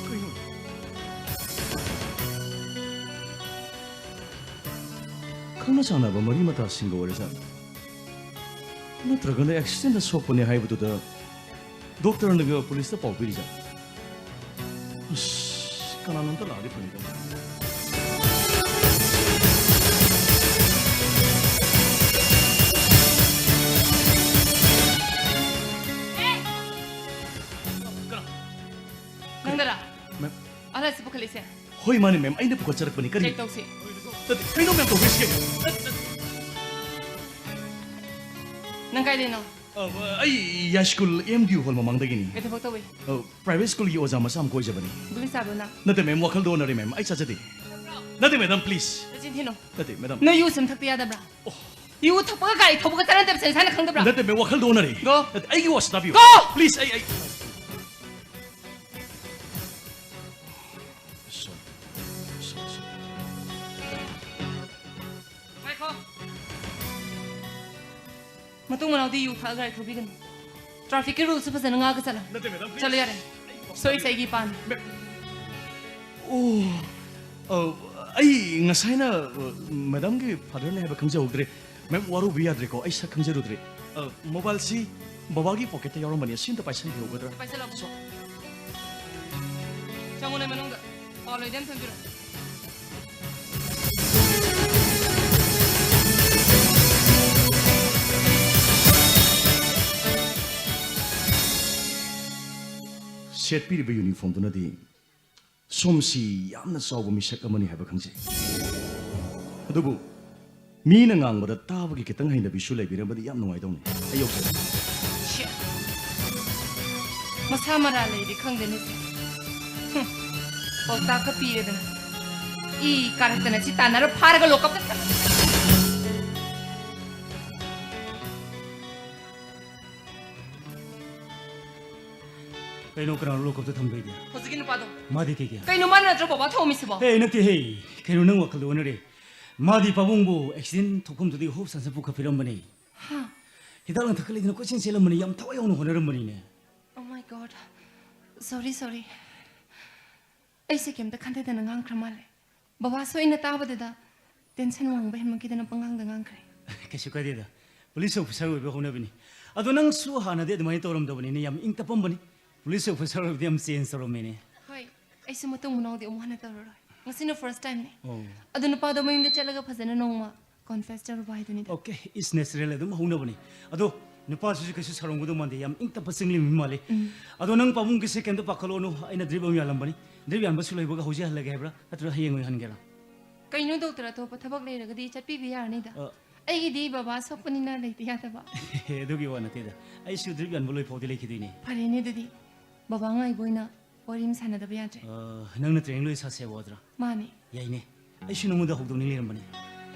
ꯀꯩꯅꯣ? ꯈꯪꯅ ꯆꯥꯟꯅꯕ ꯃꯔꯤ ꯃꯇꯥꯁꯤꯡꯒ ꯑꯣꯏꯔꯖꯥꯠꯂ? ꯅꯠꯇ꯭ꯔꯒꯅ accident ꯗ ꯁꯣꯛꯄꯅꯦ ꯍꯥꯏꯕꯗꯨꯗ doctor ꯅꯒ police ꯇ ꯄꯥꯎ ꯄꯤꯔꯤꯖꯥꯠꯂ? ꯑꯁ, ꯀꯅꯥꯅꯣꯝꯇ ꯂꯥꯛꯑꯗꯤ ꯐꯅꯤꯗ꯫ ꯅꯪꯗꯔꯥ? Ma'am꯫ ꯑꯍꯜ ꯑꯁꯤ ꯄꯨꯈꯠꯂꯤꯁꯦ? ꯍꯣꯏ, ꯃꯥꯅꯦ, ma'am꯫ ꯑꯩꯅ ꯄꯨꯈꯠꯆꯔꯛꯄꯅꯤ꯫ ꯀꯔꯤ? Check ꯇꯧꯁꯤ꯫ ꯅꯠꯇꯦ, ꯀꯩꯅꯣ, ma'am, ꯇꯧꯕꯤꯔꯤꯁꯤꯕꯣ? ꯅꯠꯇꯦ, ꯅꯠꯇꯦ꯫ ꯅꯪ ꯀꯥꯏꯗꯩꯅꯣ? ꯑ, ꯑꯩ ꯌꯥꯏꯁ꯭ꯀꯨꯜ M D U hall ꯃꯃꯥꯡꯗꯒꯤꯅꯤ꯫ ꯀꯩ ꯊꯕꯛ ꯇꯧꯏ? ꯑ, private school ꯒꯤ ꯑꯣꯖꯥ ꯃꯆꯥ ꯑꯃ ꯀꯣꯏꯖꯕꯅꯤ꯫ ꯒꯨꯂꯤ ꯆꯥꯕ꯭ꯔꯣ ꯅꯪ? ꯅꯠꯇꯦ, ma'am, ꯋꯥꯈꯜꯗ ꯑꯣꯟꯅꯔꯦ, ma'am꯫ ꯑꯩ ꯆꯥꯖꯗꯦ꯫ ꯅꯠꯇꯦ, ꯃꯦꯗꯥꯝ, please. ꯅꯆꯤꯟ ꯊꯤꯅꯣ꯫ ꯅꯠꯇꯦ, ꯃꯦꯗꯥꯝ. ꯅꯣꯏ ꯌꯨ ꯁꯨꯝ ꯊꯛꯄ ꯌꯥꯗꯕ꯭ꯔꯥ? ꯌꯨ ꯊꯛꯄꯒ ꯒꯥꯔꯤ ꯊꯧꯕꯒ ꯆꯠꯅꯗꯕꯁꯦ ꯅꯁꯥꯅ ꯈꯪꯗꯕ꯭ꯔꯥ? ꯅꯠꯇꯦ, ꯃꯦꯝ, ꯋꯥꯈꯜꯗ ꯑꯣꯟꯅꯔꯦ꯫ Go. ꯅꯠꯇꯦ, ꯑꯩꯒꯤ ꯋꯥꯁꯤ ꯇꯥꯕꯤꯌꯨ꯫ Go. Please, ꯑꯩ, ꯑꯩ. Sorry. Sorry, sorry. ꯉꯥꯏꯈꯣ꯫ ꯃꯇꯨꯡ ꯃꯅꯥꯎꯗꯤ ꯌꯨ ꯊꯛꯑꯒ ꯒꯥꯔꯤ ꯊꯧꯕꯤꯒꯅꯨ꯫ Trafficꯀꯤ ruleꯁꯨ ꯐꯖꯅ ꯉꯥꯛꯑꯒ ꯆꯠꯂꯣ꯫ ꯅꯠꯇꯦ, ꯃꯦꯗꯥꯝ, please. ꯆꯠꯂꯣ ꯌꯥꯔꯦ꯫ ꯁꯣꯏꯔꯤꯁꯦ ꯑꯩꯒꯤ ꯏꯄꯥꯅꯤ꯫ ꯃꯦꯝ. ꯑꯣ, ꯑ, ꯑꯩ ꯉꯁꯥꯏꯅ, ꯑ, ꯃꯦꯗꯥꯝꯒꯤ fatherꯅꯦ ꯍꯥꯏꯕ ꯈꯪꯖꯍꯧꯗ꯭ꯔꯦ꯫ ꯃꯦꯝ, ꯋꯥꯔꯧꯕꯤ ꯌꯥꯗ꯭ꯔꯦꯀꯣ, ꯑꯩ ꯁꯛ ꯈꯪꯖꯔꯨꯗ꯭ꯔꯦ꯫ ꯑ, mobileꯁꯤ ꯕꯕꯥꯒꯤ pocketꯇ ꯌꯥꯎꯔꯝꯕꯅꯤ, ꯁꯤ ꯑꯝꯇ ꯄꯥꯏꯁꯟꯕꯤꯍꯧꯒꯗ꯭ꯔꯥ? ꯄꯥꯏꯁꯜꯂꯛꯑꯣ꯫ ꯆꯪꯉꯣꯅꯦ ꯃꯅꯨꯡꯗ꯫ ꯄꯥꯎ ꯂꯩꯗꯤ ꯑꯝ ꯊꯝꯕꯤꯔꯣ꯫ ꯁꯦꯠꯄꯤꯔꯤꯕ uniformꯗꯨꯅꯗꯤ ꯁꯣꯝꯁꯤ ꯌꯥꯝꯅ ꯆꯥꯎꯕ ꯃꯤꯁꯛ ꯑꯃꯅꯤ ꯍꯥꯏꯕ ꯈꯪꯖꯩ꯫ ꯑꯗꯨꯕꯨ ꯃꯤꯅ ꯉꯥꯡꯕꯗ ꯇꯥꯕꯒꯤ ꯈꯤꯇꯪ ꯍꯩꯅꯕꯤꯁꯨ ꯂꯩꯕꯤꯔꯝꯕꯗꯤ ꯌꯥꯝ ꯅꯨꯡꯉꯥꯏꯗꯧꯅꯤ꯫ ꯑꯩ ꯌꯧꯖꯔꯦ꯫ ꯁꯤ꯫ ꯃꯁꯥ ꯃꯔꯥ ꯂꯩꯔꯦ ꯈꯪꯗꯦꯅꯦ ꯁꯤ꯫ ꯍꯨꯝ꯫ ꯄꯥꯎꯇꯥꯛꯀ ꯄꯤꯔꯦꯗꯅ꯫ ꯏ ꯀꯥꯔꯛꯇꯅ ꯁꯤ ꯇꯥꯟꯅꯔ ꯐꯥꯔꯒ lockupꯇ ꯊꯝ- ꯀꯩꯅꯣ, ꯀꯅꯥꯅꯣ lockupꯇ ꯊꯝꯗꯣꯏꯗꯤ? ꯍꯧꯖꯤꯛꯀꯤ ꯅꯨꯄꯥꯗꯣ꯫ ꯃꯥꯗꯤ ꯀꯩꯒꯤ? ꯀꯩꯅꯣ ꯃꯥꯅ ꯅꯠꯇ꯭ꯔꯣ ꯕꯕꯥ ꯊꯣꯝꯃꯤꯁꯤꯕꯣ? ꯍꯦ, ꯅꯠꯇꯦ ꯍꯦ꯫ ꯀꯩꯅꯣ, ꯅꯪ ꯋꯥꯈꯜꯗꯣ ꯑꯣꯟꯅꯔꯦ꯫ ꯃꯥꯗꯤ ꯄꯥꯕꯨꯡꯕꯨ accident ꯊꯣꯛꯐꯝꯗꯨꯗꯒꯤ ꯍꯣꯞ ꯁꯥꯟꯁ ꯄꯨꯈꯠꯄꯤꯔꯝꯕꯅꯤ꯫ ꯍꯥ? ꯍꯤꯗꯥꯛ ꯂꯥꯡꯊꯛꯀ ꯂꯩꯗꯅ ꯀꯣꯏꯆꯦꯟ ꯆꯦꯜꯂꯝꯕꯅꯤ, ꯌꯥꯝ ꯊꯋꯥꯏ ꯌꯥꯎꯅ ꯍꯣꯠꯅꯔꯝꯕꯅꯤꯅꯦ꯫ Oh my God. Sorry, sorry. ꯑꯩꯁꯦ ꯀꯩꯝꯇ ꯈꯟꯊꯗꯅ ꯉꯥꯡꯈ꯭ꯔ ꯃꯥꯜꯂꯦ꯫ ꯕꯕꯥꯁꯨ ꯑꯩꯅ ꯇꯥꯕꯗꯨꯗ tension ꯋꯥꯡꯕ ꯍꯦꯟꯃꯟꯈꯤꯗꯅ ꯄꯉꯥꯡꯗ ꯉꯥꯡꯈ꯭ꯔꯦ꯫ ꯀꯩꯁꯨ ꯀꯥꯏꯗꯦꯗ꯫ Police officer ꯑꯣꯏꯕ ꯍꯧꯅꯕꯤꯅꯤ꯫ ꯑꯗꯣ ꯅꯪꯁꯨ ꯍꯥꯟꯅꯗꯤ ꯑꯗꯨꯃꯥꯏꯅ ꯇꯧꯔꯝꯗꯕꯅꯤꯅꯦ, ꯌꯥꯝ ꯏꯪ ꯇꯞꯄꯝꯕꯅꯤ꯫ Police officer ꯑꯣꯏꯕꯗꯤ ꯌꯥꯝ change ꯇꯧꯔꯝꯃꯦꯅꯦ꯫ ꯍꯣꯏ, ꯑꯩꯁꯨ ꯃꯇꯨꯡ ꯃꯅꯥꯎꯗꯤ ꯑꯃꯨꯛ ꯍꯟꯅ ꯇꯧꯔꯔꯣꯏ꯫ ꯉꯁꯤꯅ first timeꯅꯦ꯫ ꯑꯣ꯫ ꯑꯗꯨ ꯅꯨꯄꯥꯗꯣ ꯃꯌꯨꯝꯗ ꯆꯠꯂꯒ ꯐꯖꯅ ꯅꯣꯡꯃ confess ꯇꯧꯔꯨꯕ ꯍꯥꯏꯗꯨꯅꯤꯗ꯫ Okay, it's natural, ꯑꯗꯨꯝ ꯍꯧꯅꯕꯅꯤ꯫ ꯑꯗꯣ ꯅꯨꯄꯥꯁꯤꯁꯨ ꯀꯩꯁꯨ ꯁꯥꯎꯔꯝꯒꯗꯧ ꯃꯥꯟꯗꯦ, ꯌꯥꯝ ꯏꯪ ꯇꯞꯄ ꯆꯤꯡꯂꯤꯃꯤ ꯃꯥꯜꯂꯤ꯫ ꯎꯝ꯫ ꯑꯗꯣ ꯅꯪ ꯄꯥꯕꯨꯡꯒꯤꯁꯦ ꯀꯩꯝꯇ ꯄꯥꯈꯠꯂꯣꯅꯨ, ꯑꯩꯅ drip ꯑꯃ ꯌꯥꯜꯂꯝꯕꯅꯤ꯫ Drip ꯌꯥꯟꯕꯁꯨ ꯂꯣꯏꯕꯒ ꯍꯧꯖꯤꯛ ꯍꯜꯂꯒꯦ ꯍꯥꯏꯕ꯭ꯔꯥ, ꯅꯠꯇ꯭ꯔꯒ ꯍꯌꯦꯡ ꯑꯣꯏꯅ ꯍꯟꯒꯦꯔꯥ? ꯀꯩꯅꯣ doctor, ꯑꯇꯣꯞꯄ ꯊꯕꯛ ꯂꯩꯔꯒꯗꯤ ꯆꯠꯄꯤꯕ ꯌꯥꯔꯅꯤꯗ꯫ ꯑ꯫ ꯑꯩꯒꯤꯗꯤ ꯕꯕꯥ ꯁꯣꯛꯄꯅꯤꯅ ꯂꯩꯇ ꯌꯥꯗꯕ꯫ ꯑꯗꯨꯒꯤ ꯋꯥ ꯅꯠꯇꯦꯗ, ꯑꯩꯁꯨ drip ꯌꯥꯟꯕ ꯂꯣꯏ ꯐꯥꯎꯗꯤ ꯂꯩꯈꯤꯗꯣꯏꯅꯦ꯫ ꯐꯔꯦꯅꯦ ꯑꯗꯨꯗꯤ, ꯕꯕꯥ ꯉꯥꯏꯕ ꯑꯣꯏꯅ ꯋꯥꯔꯤ ꯑꯃ ꯁꯥꯟꯅꯗꯕ ꯌꯥꯗ꯭ꯔꯦ꯫ ꯑ, ꯅꯪꯅ training ꯂꯣꯏ ꯁꯥꯁꯦ ꯍꯥꯏꯕ ꯋꯥꯗ꯭ꯔꯥ? ꯃꯥꯅꯦ꯫ ꯌꯥꯏꯅꯦ꯫ ꯑꯩꯁꯨ ꯅꯉꯣꯟꯗ ꯍꯧꯗꯣꯛꯅꯤꯡ ꯂꯩꯔꯝꯕꯅꯤ꯫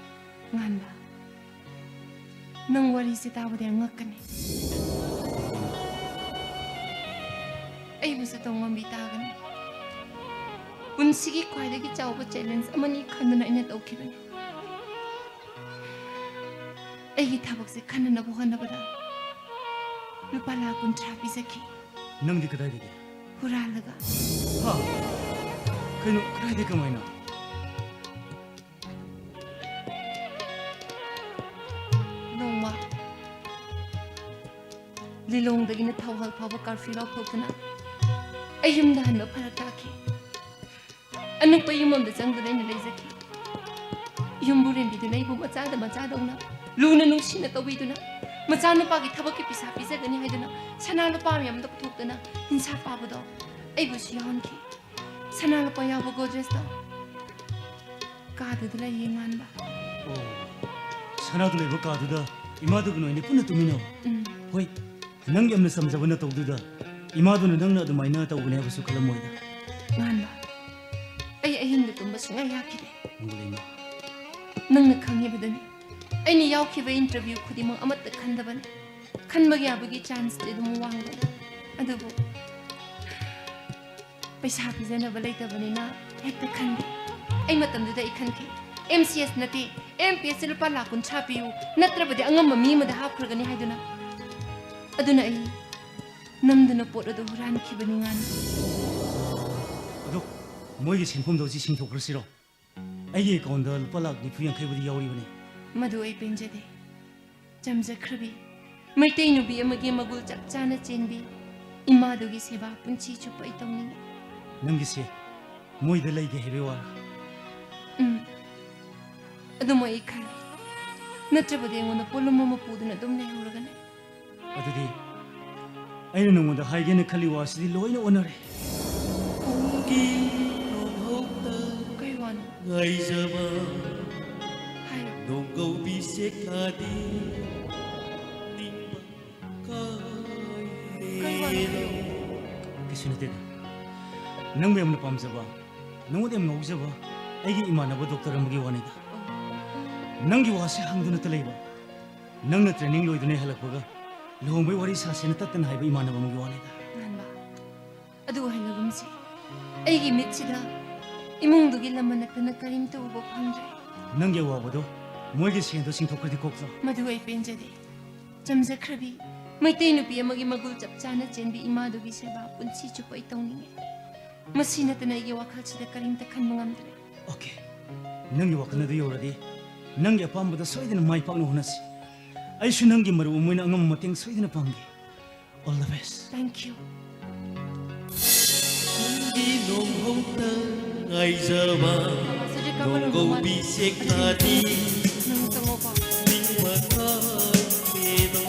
ꯉꯥꯟꯕ, ꯅꯪ ꯋꯥꯔꯤꯁꯦ ꯇꯥꯕꯗ ꯌꯥꯝ ꯉꯛꯀꯅꯤ꯫ ꯑꯩꯕꯨꯁꯨ ꯇꯧꯉꯝꯕꯤ ꯇꯥꯒꯅꯤ꯫ ꯄꯨꯟꯁꯤꯒꯤ ꯈ꯭ꯋꯥꯏꯗꯒꯤ ꯆꯥꯎꯕ ꯆꯦꯂꯦꯟꯖ ꯑꯃꯅꯤ ꯈꯟꯗꯨꯅ ꯑꯩꯅ ꯇꯧꯈꯤꯕꯅꯤ꯫ ꯑꯩꯒꯤ ꯊꯕꯛꯁꯦ ꯈꯟꯅꯅꯕ ꯍꯣꯠꯅꯕꯗ ꯂꯨꯄꯥ ꯂꯥꯈ ꯀꯨꯟꯊ꯭ꯔꯥ ꯄꯤꯖꯈꯤ꯫ ꯅꯪꯗꯤ ꯀꯗꯥꯏꯗꯒꯤ? ꯍꯨꯔꯥꯜꯂꯒ꯫ ꯍꯥ? ꯀꯩꯅꯣ, ꯀꯗꯥꯏꯗꯒꯤ, ꯀꯃꯥꯏꯅ? ꯅꯣꯡꯃ ꯂꯤꯂꯣꯡꯗꯒꯤꯅ ꯊꯧꯍꯜ ꯐꯥꯎꯕ ꯀꯥꯔꯐ꯭ꯌꯨ ꯂꯥꯎꯊꯣꯛꯇꯨꯅ ꯑꯩ ꯌꯨꯝꯗ ꯍꯟꯕ ꯐꯔꯛ ꯇꯥꯈꯤ꯫ ꯑꯅꯛꯄ ꯌꯨꯝ ꯑꯃꯗ ꯆꯪꯗꯨꯅ ꯑꯩꯅ ꯂꯩꯖꯈꯤ꯫ ꯌꯨꯝꯕꯨꯔꯦꯝꯕꯤꯗꯨꯅ ꯑꯩꯕꯨ ꯃꯆꯥꯗ ꯃꯆꯥꯗꯧꯅ ꯂꯨꯅ ꯅꯨꯡꯁꯤꯅ ꯇꯧꯕꯤꯗꯨꯅ, ꯃꯆꯥꯅꯨꯄꯥꯒꯤ ꯊꯕꯛꯀꯤ ꯄꯩꯁꯥ ꯄꯤꯖꯒꯅꯤ ꯍꯥꯏꯗꯨꯅ ꯁꯅꯥ ꯂꯨꯄꯥ ꯃꯌꯥꯝꯗ ꯄꯨꯊꯣꯛꯇꯨꯅ ꯍꯤꯡꯁꯥ ꯄꯥꯕꯗꯣ ꯑꯩꯕꯨꯁꯨ ꯌꯥꯎꯍꯟꯈꯤ꯫ ꯁꯅꯥ ꯂꯨꯄꯥ ꯌꯥꯎꯕ ꯒꯣꯗ꯭ꯔꯦꯖꯇꯣ ꯀꯥꯗꯨꯗ ꯂꯩꯌꯦ, ꯉꯥꯟꯕ꯫ ꯑꯣ, ꯁꯅꯥꯗꯨ ꯂꯩꯕ ꯀꯥꯗꯨꯗ ꯏꯃꯥꯗꯨꯒ ꯅꯣꯏꯅꯤ ꯄꯨꯟꯅ ꯇꯨꯝꯃꯤꯟꯅꯧ꯫ ꯎꯝ꯫ ꯍꯣꯏ, ꯅꯪꯒꯤ ꯌꯥꯝꯅ ꯆꯝꯖꯕ ꯅꯇꯧꯗꯨꯗ ꯏꯃꯥꯗꯨꯅ ꯅꯪꯅ ꯑꯗꯨꯃꯥꯏꯅ ꯇꯧꯒꯅꯤ ꯍꯥꯏꯕꯁꯨ ꯈꯜꯂꯝꯃꯣꯏꯗ꯫ ꯉꯥꯟꯕ, ꯑꯩ ꯑꯍꯤꯡꯗ ꯇꯨꯝꯕ ꯁꯨꯡꯌꯥ ꯌꯥꯈꯤꯗꯦ꯫ ꯅꯪꯕꯨ ꯂꯩꯃ꯫ ꯅꯪꯅ ꯈꯪꯉꯤꯕꯗꯨꯅꯤ, ꯑꯩꯅ ꯌꯥꯎꯈꯤꯕ ꯏꯟꯇꯔꯚ꯭ꯌꯨ ꯈꯨꯗꯤꯡꯃꯛ ꯑꯃꯠꯇ ꯈꯟꯗꯕꯅꯤ꯫ ꯈꯟꯕ ꯌꯥꯕꯒꯤ ꯆꯥꯟꯁꯇꯤ ꯑꯗꯨꯝ ꯋꯥꯡꯕꯅꯤ꯫ ꯑꯗꯨꯕꯨ ꯄꯩꯁꯥ ꯄꯤꯖꯅꯕ ꯂꯩꯇꯕꯅꯤꯅ ꯍꯦꯛꯇ ꯈꯟꯗꯦ꯫ ꯑꯩ ꯃꯇꯝꯗꯨꯗ ꯑꯩ ꯈꯟꯈꯤ, ꯑꯦꯝ ꯁꯤ ꯑꯦꯁ ꯅꯠꯇꯦ, ꯑꯦꯝ ꯄꯤ ꯑꯦꯁ ꯁꯤ ꯂꯨꯄꯥ ꯂꯥꯈ ꯀꯨꯟꯊ꯭ꯔꯥ ꯄꯤꯌꯨ, ꯅꯠꯇ꯭ꯔꯕꯗꯤ ꯑꯉꯝꯕ ꯃꯤ ꯑꯃꯗ ꯍꯥꯞꯈ꯭ꯔꯒꯅꯤ ꯍꯥꯏꯗꯨꯅ꯫ ꯑꯗꯨꯅ ꯑꯩ ꯅꯝꯗꯨꯅ ꯄꯣꯠ ꯑꯗꯨ ꯍꯨꯔꯥꯟꯈꯤꯕꯅꯤ, ꯉꯥꯟꯕ꯫ ꯑꯗꯣ ꯃꯣꯏꯒꯤ ꯁꯦꯟꯐꯝꯗꯣ ꯍꯧꯖꯤꯛ ꯁꯤꯡꯊꯣꯛꯈ꯭ꯔꯁꯤꯔꯣ? ꯑꯩꯒꯤ ꯑꯦꯀꯥꯎꯟꯗ ꯂꯨꯄꯥ ꯂꯥꯈ ꯅꯤꯐꯨ ꯌꯥꯡꯈꯩꯕꯨꯗꯤ ꯌꯥꯎꯔꯤꯕꯅꯤ꯫ ꯃꯗꯨ ꯑꯩ ꯄꯦꯟꯖꯗꯦ꯫ ꯆꯝꯖꯈ꯭ꯔꯕꯤ ꯃꯩꯇꯩ ꯅꯨꯄꯤ ꯑꯃꯒꯤ ꯃꯒꯨꯜ ꯆꯞ ꯆꯥꯅ ꯆꯦꯟꯕꯤ ꯏꯃꯥꯗꯨꯒꯤ ꯁꯦꯕꯥ ꯄꯨꯟꯁꯤ ꯆꯨꯞꯄ ꯑꯩ ꯇꯧꯅꯤꯡꯏ꯫ ꯅꯪꯒꯤꯁꯦ ꯃꯣꯏꯗ ꯂꯩꯒꯦ ꯍꯥꯏꯕꯩ ꯋꯥꯔ? ꯎꯝ, ꯑꯗꯨꯃꯛ ꯑꯩ ꯈꯜꯂꯤ꯫ ꯅꯠꯇ꯭ꯔꯕꯗꯤ ꯑꯩꯉꯣꯟꯗ ꯄꯣꯠꯂꯨꯝ ꯑꯃ ꯄꯨꯗꯨꯅ ꯑꯗꯨꯝ ꯂꯩꯍꯧꯔꯒꯅꯤ꯫ ꯑꯗꯨꯗꯤ ꯑꯩꯅ ꯅꯉꯣꯟꯗ ꯍꯥꯏꯒꯦꯅ ꯈꯜꯂꯤ ꯋꯥꯁꯤꯗꯤ ꯂꯣꯏꯅ ꯑꯣꯟꯅꯔꯦ꯫ ꯀꯩ ꯋꯥꯅꯣ? ꯉꯥꯏꯖꯕ ꯍꯥꯏꯌꯨ꯫ ꯅꯣꯡꯒꯧꯕꯤ ꯁꯦꯛꯂꯥꯗꯤ ꯅꯤꯡꯕ ꯀꯥꯏꯔꯦ꯫ ꯀꯩ ꯋꯥꯅꯣ ꯍꯥꯏꯌꯨ? ꯀꯩꯁꯨ ꯅꯠꯇꯦꯗ꯫ ꯅꯪꯕꯨ ꯌꯥꯝꯅ ꯄꯥꯝꯖꯕ, ꯅꯉꯣꯟꯗ ꯌꯥꯝ ꯉꯥꯎꯖꯕ, ꯑꯩꯒꯤ ꯏꯃꯥꯟꯅꯕ ꯗꯣꯛꯇꯔ ꯑꯃꯒꯤ ꯋꯥꯅꯤꯗ꯫ ꯅꯪꯒꯤ ꯋꯥꯁꯦ ꯍꯪꯗꯨꯅꯇ ꯂꯩꯕ, ꯅꯪꯅ ꯇ꯭ꯔꯦꯅꯤꯡ ꯂꯣꯏꯗꯨꯅ ꯍꯜꯂꯛꯄꯒ ꯂꯨꯍꯣꯡꯕꯩ ꯋꯥꯔꯤ ꯁꯥꯁꯦꯅ ꯇꯠꯇꯅ ꯍꯥꯏꯕ ꯏꯃꯥꯟꯅꯕ ꯑꯃꯒꯤ ꯋꯥꯅꯤꯗ꯫ ꯉꯥꯟꯕ, ꯑꯗꯨ ꯍꯥꯏꯅꯒꯨꯝꯁꯤ, ꯑꯩꯒꯤ ꯃꯤꯠꯁꯤꯗ ꯏꯃꯨꯡꯗꯨꯒꯤ ꯂꯃꯟ ꯅꯠꯇꯅ ꯀꯔꯤꯝꯇ ꯎꯕ ꯐꯪꯗ꯭ꯔꯦ꯫ ꯅꯪꯒꯤ ꯑꯋꯥꯕꯗꯣ ꯃꯣꯏꯒꯤ ꯁꯦꯟꯗꯣ ꯁꯤꯡꯊꯣꯛꯈ꯭ꯔꯗꯤ ꯀꯣꯛꯇ꯭ꯔꯣ? ꯃꯗꯨ ꯑꯩ ꯄꯦꯟꯖꯗꯦ꯫ ꯆꯝꯖꯈ꯭ꯔꯕꯤ ꯃꯩꯇꯩ ꯅꯨꯄꯤ ꯑꯃꯒꯤ ꯃꯒꯨꯜ ꯆꯞ ꯆꯥꯅ ꯆꯦꯟꯕꯤ ꯏꯃꯥꯗꯨꯒꯤ ꯁꯦꯕꯥ ꯄꯨꯟꯁꯤ ꯆꯨꯞꯄ ꯑꯩ ꯇꯧꯅꯤꯡꯉꯦ꯫ ꯃꯁꯤ ꯅꯠꯇꯅ ꯑꯩꯒꯤ ꯋꯥꯈꯜꯁꯤꯗ ꯀꯔꯤꯝꯇ ꯈꯟꯕ ꯉꯝꯗ꯭ꯔꯦ꯫ ꯑꯣꯀꯦ, ꯅꯪꯒꯤ ꯋꯥꯈꯜ ꯑꯗꯨ ꯌꯧꯔꯗꯤ ꯅꯪꯒꯤ ꯑꯄꯥꯝꯕꯗ ꯁꯣꯏꯗꯅ ꯃꯥꯏ ꯄꯥꯛꯅ ꯍꯣꯠꯅꯁꯤ꯫ ꯑꯩꯁꯨ ꯅꯪꯒꯤ ꯃꯔꯨꯞ ꯑꯃ ꯑꯣꯏꯅ ꯑꯉꯝꯕ ꯃꯇꯦꯡ ꯁꯣꯏꯗꯅ ꯄꯥꯡꯒꯦ꯫ All the best. Thank you. ꯅꯪꯒꯤ ꯅꯣꯡꯍꯧꯇ ꯉꯥꯏꯖꯕ ꯅꯣꯡꯒꯧꯕꯤ ꯁꯦꯛꯊꯥꯅꯤ꯫ ꯅꯪ ꯆꯪꯉꯣꯀꯣ꯫ ꯅꯤꯡꯕ ꯀꯥꯏꯔꯦꯗꯣ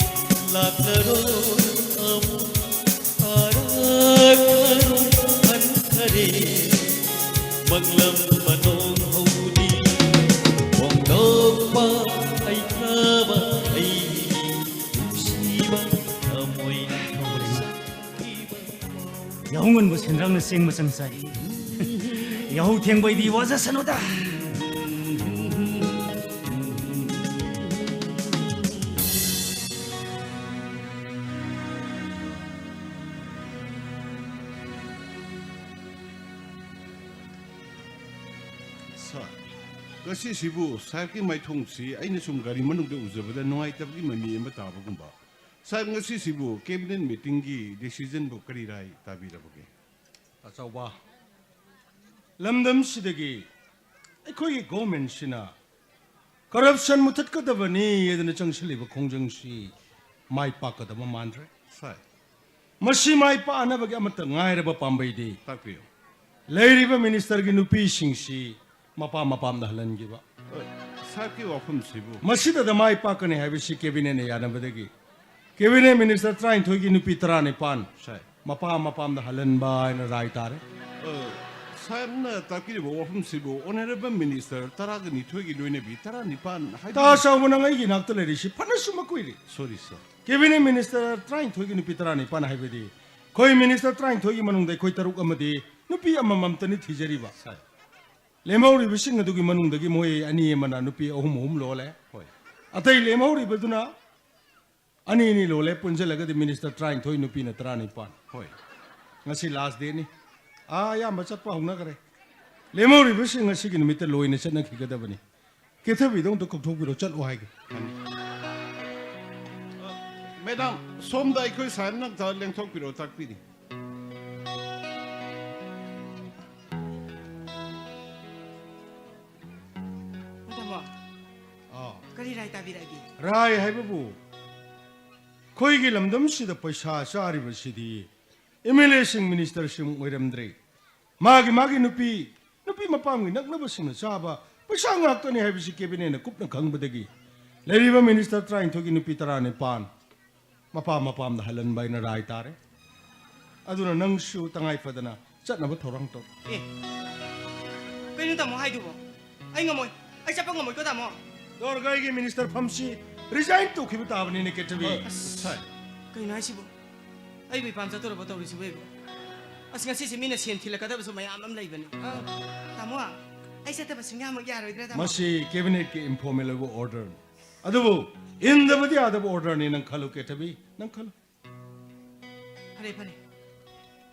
ꯂꯥꯛꯂꯔꯣꯏ ꯑꯃꯨꯛ ꯍꯔꯥꯎ ꯍꯟꯈꯔꯦ꯫ ꯃꯪꯂꯝ ꯃꯅꯣꯡ ꯍꯧꯗꯤ ꯐꯣꯡꯗꯣꯛꯄ ꯍꯩꯇꯕ ꯑꯩꯒꯤ ꯅꯨꯡꯁꯤꯕ ꯊꯃꯣꯏ ꯌꯥꯍꯧ ꯉꯟꯕ ꯁꯦꯟꯗ꯭ꯔꯥꯡꯅ ꯆꯦꯡ ꯃꯆꯪ ꯆꯥꯏ꯫ ꯌꯥꯍꯧ ꯊꯦꯡꯕꯩꯗꯤ ꯋꯥꯖꯁꯅꯨꯗ꯫ ꯁꯥꯔ, ꯉꯁꯤꯁꯤꯕꯨ ꯁꯥꯍꯦꯕꯀꯤ ꯃꯥꯏꯊꯣꯡꯁꯤ ꯑꯩꯅ ꯁꯨꯝ ꯒꯥꯔꯤ ꯃꯅꯨꯡꯗ ꯎꯖꯕꯗ ꯅꯨꯡꯉꯥꯏꯇꯕꯒꯤ ꯃꯃꯤ ꯑꯃ ꯇꯥꯕꯒꯨꯝꯕ꯫ ꯁꯥꯍꯦꯕ, ꯉꯁꯤꯁꯤꯕꯨ cabinet meetingꯒꯤ decisionꯕꯨ ꯀꯔꯤ ꯔꯥꯏ ꯇꯥꯕꯤꯔꯕꯒꯦ? ꯑꯆꯧꯕ, ꯂꯝꯗꯝꯁꯤꯗꯒꯤ ꯑꯩꯈꯣꯏꯒꯤ governmentꯁꯤꯅ corruption ꯃꯨꯊꯠꯀꯗꯕꯅꯤ ꯍꯥꯏꯗꯅ ꯆꯪꯁꯤꯜꯂꯤꯕ ꯈꯣꯡꯖꯪꯁꯤ ꯃꯥꯏ ꯄꯥꯛꯀꯗꯕ ꯃꯥꯟꯗ꯭ꯔꯦ꯫ ꯁꯥꯏ꯫ ꯃꯁꯤ ꯃꯥꯏ ꯄꯥꯛꯅꯕꯒꯤ ꯑꯃꯠꯇ ꯉꯥꯏꯔꯕ ꯄꯥꯝꯕꯩꯗꯤ ꯇꯥꯛꯄꯤꯌꯨ꯫ ꯂꯩꯔꯤꯕ ministerꯒꯤ ꯅꯨꯄꯤꯁꯤꯡꯁꯤ ꯃꯄꯥ ꯃꯄꯥꯝꯗ ꯍꯜꯍꯟꯈꯤꯕ꯫ ꯑ, ꯁꯥꯍꯦꯕꯀꯤ ꯋꯥꯐꯝꯁꯤꯕꯨ? ꯃꯁꯤꯗꯗ ꯃꯥꯏ ꯄꯥꯛꯀꯅꯤ ꯍꯥꯏꯕꯁꯤ cabinetꯅ ꯌꯥꯅꯕꯗꯒꯤ cabinet minister ꯇꯔꯥꯅꯤꯊꯣꯏꯒꯤ ꯅꯨꯄꯤ ꯇꯔꯥꯅꯤꯄꯥꯟ ꯁꯥꯏ꯫ ꯃꯄꯥ ꯃꯄꯥꯝꯗ ꯍꯜꯍꯟꯕ ꯍꯥꯏꯅ ꯔꯥꯏ ꯇꯥꯔꯦ꯫ ꯑ, ꯁꯥꯍꯦꯕꯅ ꯇꯥꯛꯄꯤꯔꯤꯕ ꯋꯥꯐꯝꯁꯤꯕꯨ honourable minister ꯇꯔꯥꯒ ꯅꯤꯊꯣꯏꯒꯤ ꯂꯣꯏꯅꯕꯤ ꯇꯔꯥꯅꯤꯄꯥꯟ ꯍꯥꯏꯕꯗꯤ ꯇꯥ ꯆꯥꯎꯕ, ꯅꯪ ꯑꯩꯒꯤ ꯏꯅꯥꯛꯇ ꯂꯩꯔꯤꯁꯤ ꯐꯅꯁꯨ ꯃꯀꯨꯏꯔꯦ꯫ Sorry, sir. Cabinet minister ꯇꯔꯥꯅꯤꯊꯣꯏꯒꯤ ꯅꯨꯄꯤ ꯇꯔꯥꯅꯤꯄꯥꯟ ꯍꯥꯏꯕꯗꯤ ꯑꯩꯈꯣꯏ minister ꯇꯔꯥꯅꯤꯊꯣꯏꯒꯤ ꯃꯅꯨꯡꯗ ꯑꯩꯈꯣꯏ ꯇꯔꯨꯛ ꯑꯃꯗꯤ ꯅꯨꯄꯤ ꯑꯃꯃꯝꯇꯅꯤ ꯊꯤꯖꯔꯤꯕ꯫ ꯁꯥꯏ꯫ ꯂꯦꯝꯍꯧꯔꯤꯕꯁꯤꯡ ꯑꯗꯨꯒꯤ ꯃꯅꯨꯡꯗꯒꯤ ꯃꯣꯏ ꯑꯅꯤ ꯑꯃꯅ ꯅꯨꯄꯤ ꯑꯍꯨꯝ ꯑꯍꯨꯝ ꯂꯣꯜꯂꯦ꯫ ꯍꯣꯏ꯫ ꯑꯇꯩ ꯂꯦꯝꯍꯧꯔꯤꯕꯗꯨꯅ ꯑꯅꯤ ꯑꯅꯤ ꯂꯣꯜꯂꯦ, ꯄꯨꯟꯁꯤꯜꯂꯒꯗꯤ ꯃꯤꯅꯤꯁꯇꯔ ꯇꯔꯥꯅꯤꯊꯣꯏ, ꯅꯨꯄꯤꯅ ꯇꯔꯥꯅꯤꯄꯥꯟ꯫ ꯍꯣꯏ꯫ ꯉꯁꯤ ꯂꯥꯁ ꯗꯦꯠꯅꯤ꯫ ꯑꯥ, ꯑꯌꯥꯝꯕ ꯆꯠꯄ ꯍꯧꯅꯈ꯭ꯔꯦ꯫ ꯂꯦꯝꯍꯧꯔꯤꯕꯁꯤꯡ ꯉꯁꯤꯒꯤ ꯅꯨꯃꯤꯠꯇ ꯂꯣꯏꯅ ꯆꯠꯅꯈꯤꯒꯗꯕꯅꯤ꯫ ꯀꯦꯊꯕꯤꯗꯣ ꯑꯝꯇ ꯀꯧꯊꯣꯛꯄꯤꯔꯣ, ꯆꯠꯂꯣ ꯍꯥꯏꯒꯦ꯫ ꯃꯦꯗꯥꯝ, ꯁꯣꯝꯗ ꯑꯩꯈꯣꯏ ꯁꯥꯍꯦꯕꯅ ꯑꯝꯇ ꯂꯦꯡꯊꯣꯛꯄꯤꯔꯣ, ꯇꯥꯛꯄꯤꯔꯤ꯫ ꯇꯥꯃꯣ, ꯑꯥ꯫ ꯀꯔꯤ ꯔꯥꯏ ꯇꯥꯕꯤꯔꯛꯑꯒꯦ? ꯔꯥꯏ ꯍꯥꯏꯕꯕꯨ, ꯑꯩꯈꯣꯏꯒꯤ ꯂꯝꯗꯝꯁꯤꯗ ꯄꯩꯁꯥ ꯆꯥꯔꯤꯕꯁꯤꯗꯤ ꯑꯦꯝ ꯑꯦꯜ ꯑꯦꯁꯤꯡ, ꯃꯤꯅꯤꯁꯇꯔꯁꯤꯡ ꯑꯣꯏꯔꯝꯗ꯭ꯔꯦ꯫ ꯃꯥꯒꯤ ꯃꯥꯒꯤ ꯅꯨꯄꯤ, ꯅꯨꯄꯤ ꯃꯄꯥꯝꯒꯤ ꯅꯛꯅꯕꯁꯤꯡꯅ ꯆꯥꯕ ꯄꯩꯁꯥ ꯉꯥꯛꯇꯅꯤ ꯍꯥꯏꯕꯁꯤ ꯀꯦꯕꯤꯅꯦꯠꯅ ꯀꯨꯞꯅ ꯈꯪꯕꯗꯒꯤ ꯂꯩꯔꯤꯕ ꯃꯤꯅꯤꯁꯇꯔ ꯇꯔꯥꯅꯤꯊꯣꯏꯒꯤ ꯅꯨꯄꯤ ꯇꯔꯥꯅꯤꯄꯥꯟ ꯃꯄꯥꯝ ꯃꯄꯥꯝꯗ ꯍꯜꯍꯟꯕ ꯍꯥꯏꯅ ꯔꯥꯏ ꯇꯥꯔꯦ꯫ ꯑꯗꯨꯅ ꯅꯪꯁꯨ ꯇꯉꯥꯏ ꯐꯗꯅ ꯆꯠꯅꯕ ꯊꯧꯔꯥꯡ ꯇꯧ꯫ ꯑꯦ, ꯀꯩꯅꯣ ꯇꯥꯃꯣ ꯍꯥꯏꯗꯨꯕꯣ? ꯑꯩ ꯉꯝꯃꯣꯏ꯫ ꯑꯩ ꯆꯠꯄ ꯉꯝꯃꯣꯏꯀꯣ, ꯇꯥꯃꯣ꯫ ꯗꯣꯔꯒꯥꯏꯒꯤ ꯃꯤꯅꯤꯁꯇꯔ ꯐꯝꯁꯤ ꯔꯤꯖꯥꯏꯟ ꯇꯧꯈꯤꯕ ꯇꯥꯕꯅꯤꯅꯦ, ꯀꯦꯊꯕꯤ꯫ ꯑꯁ, ꯀꯩꯅꯣ ꯍꯥꯏꯁꯤꯕꯣ? ꯑꯩꯕꯨ ꯏꯄꯥꯝ ꯆꯠꯇꯣꯔꯕꯣ ꯇꯧꯔꯤꯁꯤꯕꯣ ꯑꯩꯕꯨ? ꯑꯁ, ꯉꯁꯤꯁꯦ ꯃꯤꯅ ꯁꯦꯟ ꯊꯤꯜꯂꯛꯀꯗꯕꯁꯨ ꯃꯌꯥꯝ ꯑꯃ ꯂꯩꯕꯅꯤ꯫ ꯑ, ꯇꯥꯃꯣ, ꯑꯩ ꯆꯠꯇꯕ ꯁꯨꯡꯌꯥꯃꯛ ꯌꯥꯔꯣꯏꯗ꯭ꯔꯥ, ꯇꯥꯃꯣ? ꯃꯁꯤ ꯀꯦꯕꯤꯅꯦꯠꯀꯤ ꯏꯟꯐꯣꯔꯃꯦꯜ ꯑꯣꯏꯕ ꯑꯣꯔꯗꯔꯅꯤ꯫ ꯑꯗꯨꯕꯨ ꯏꯟꯗꯕꯗꯤ ꯌꯥꯗꯕ ꯑꯣꯔꯗꯔꯅꯤ꯫ ꯅꯪ ꯈꯜꯂꯨ, ꯀꯦꯊꯕꯤ, ꯅꯪ ꯈꯜꯂꯨ꯫ ꯐꯔꯦ, ꯐꯔꯦ꯫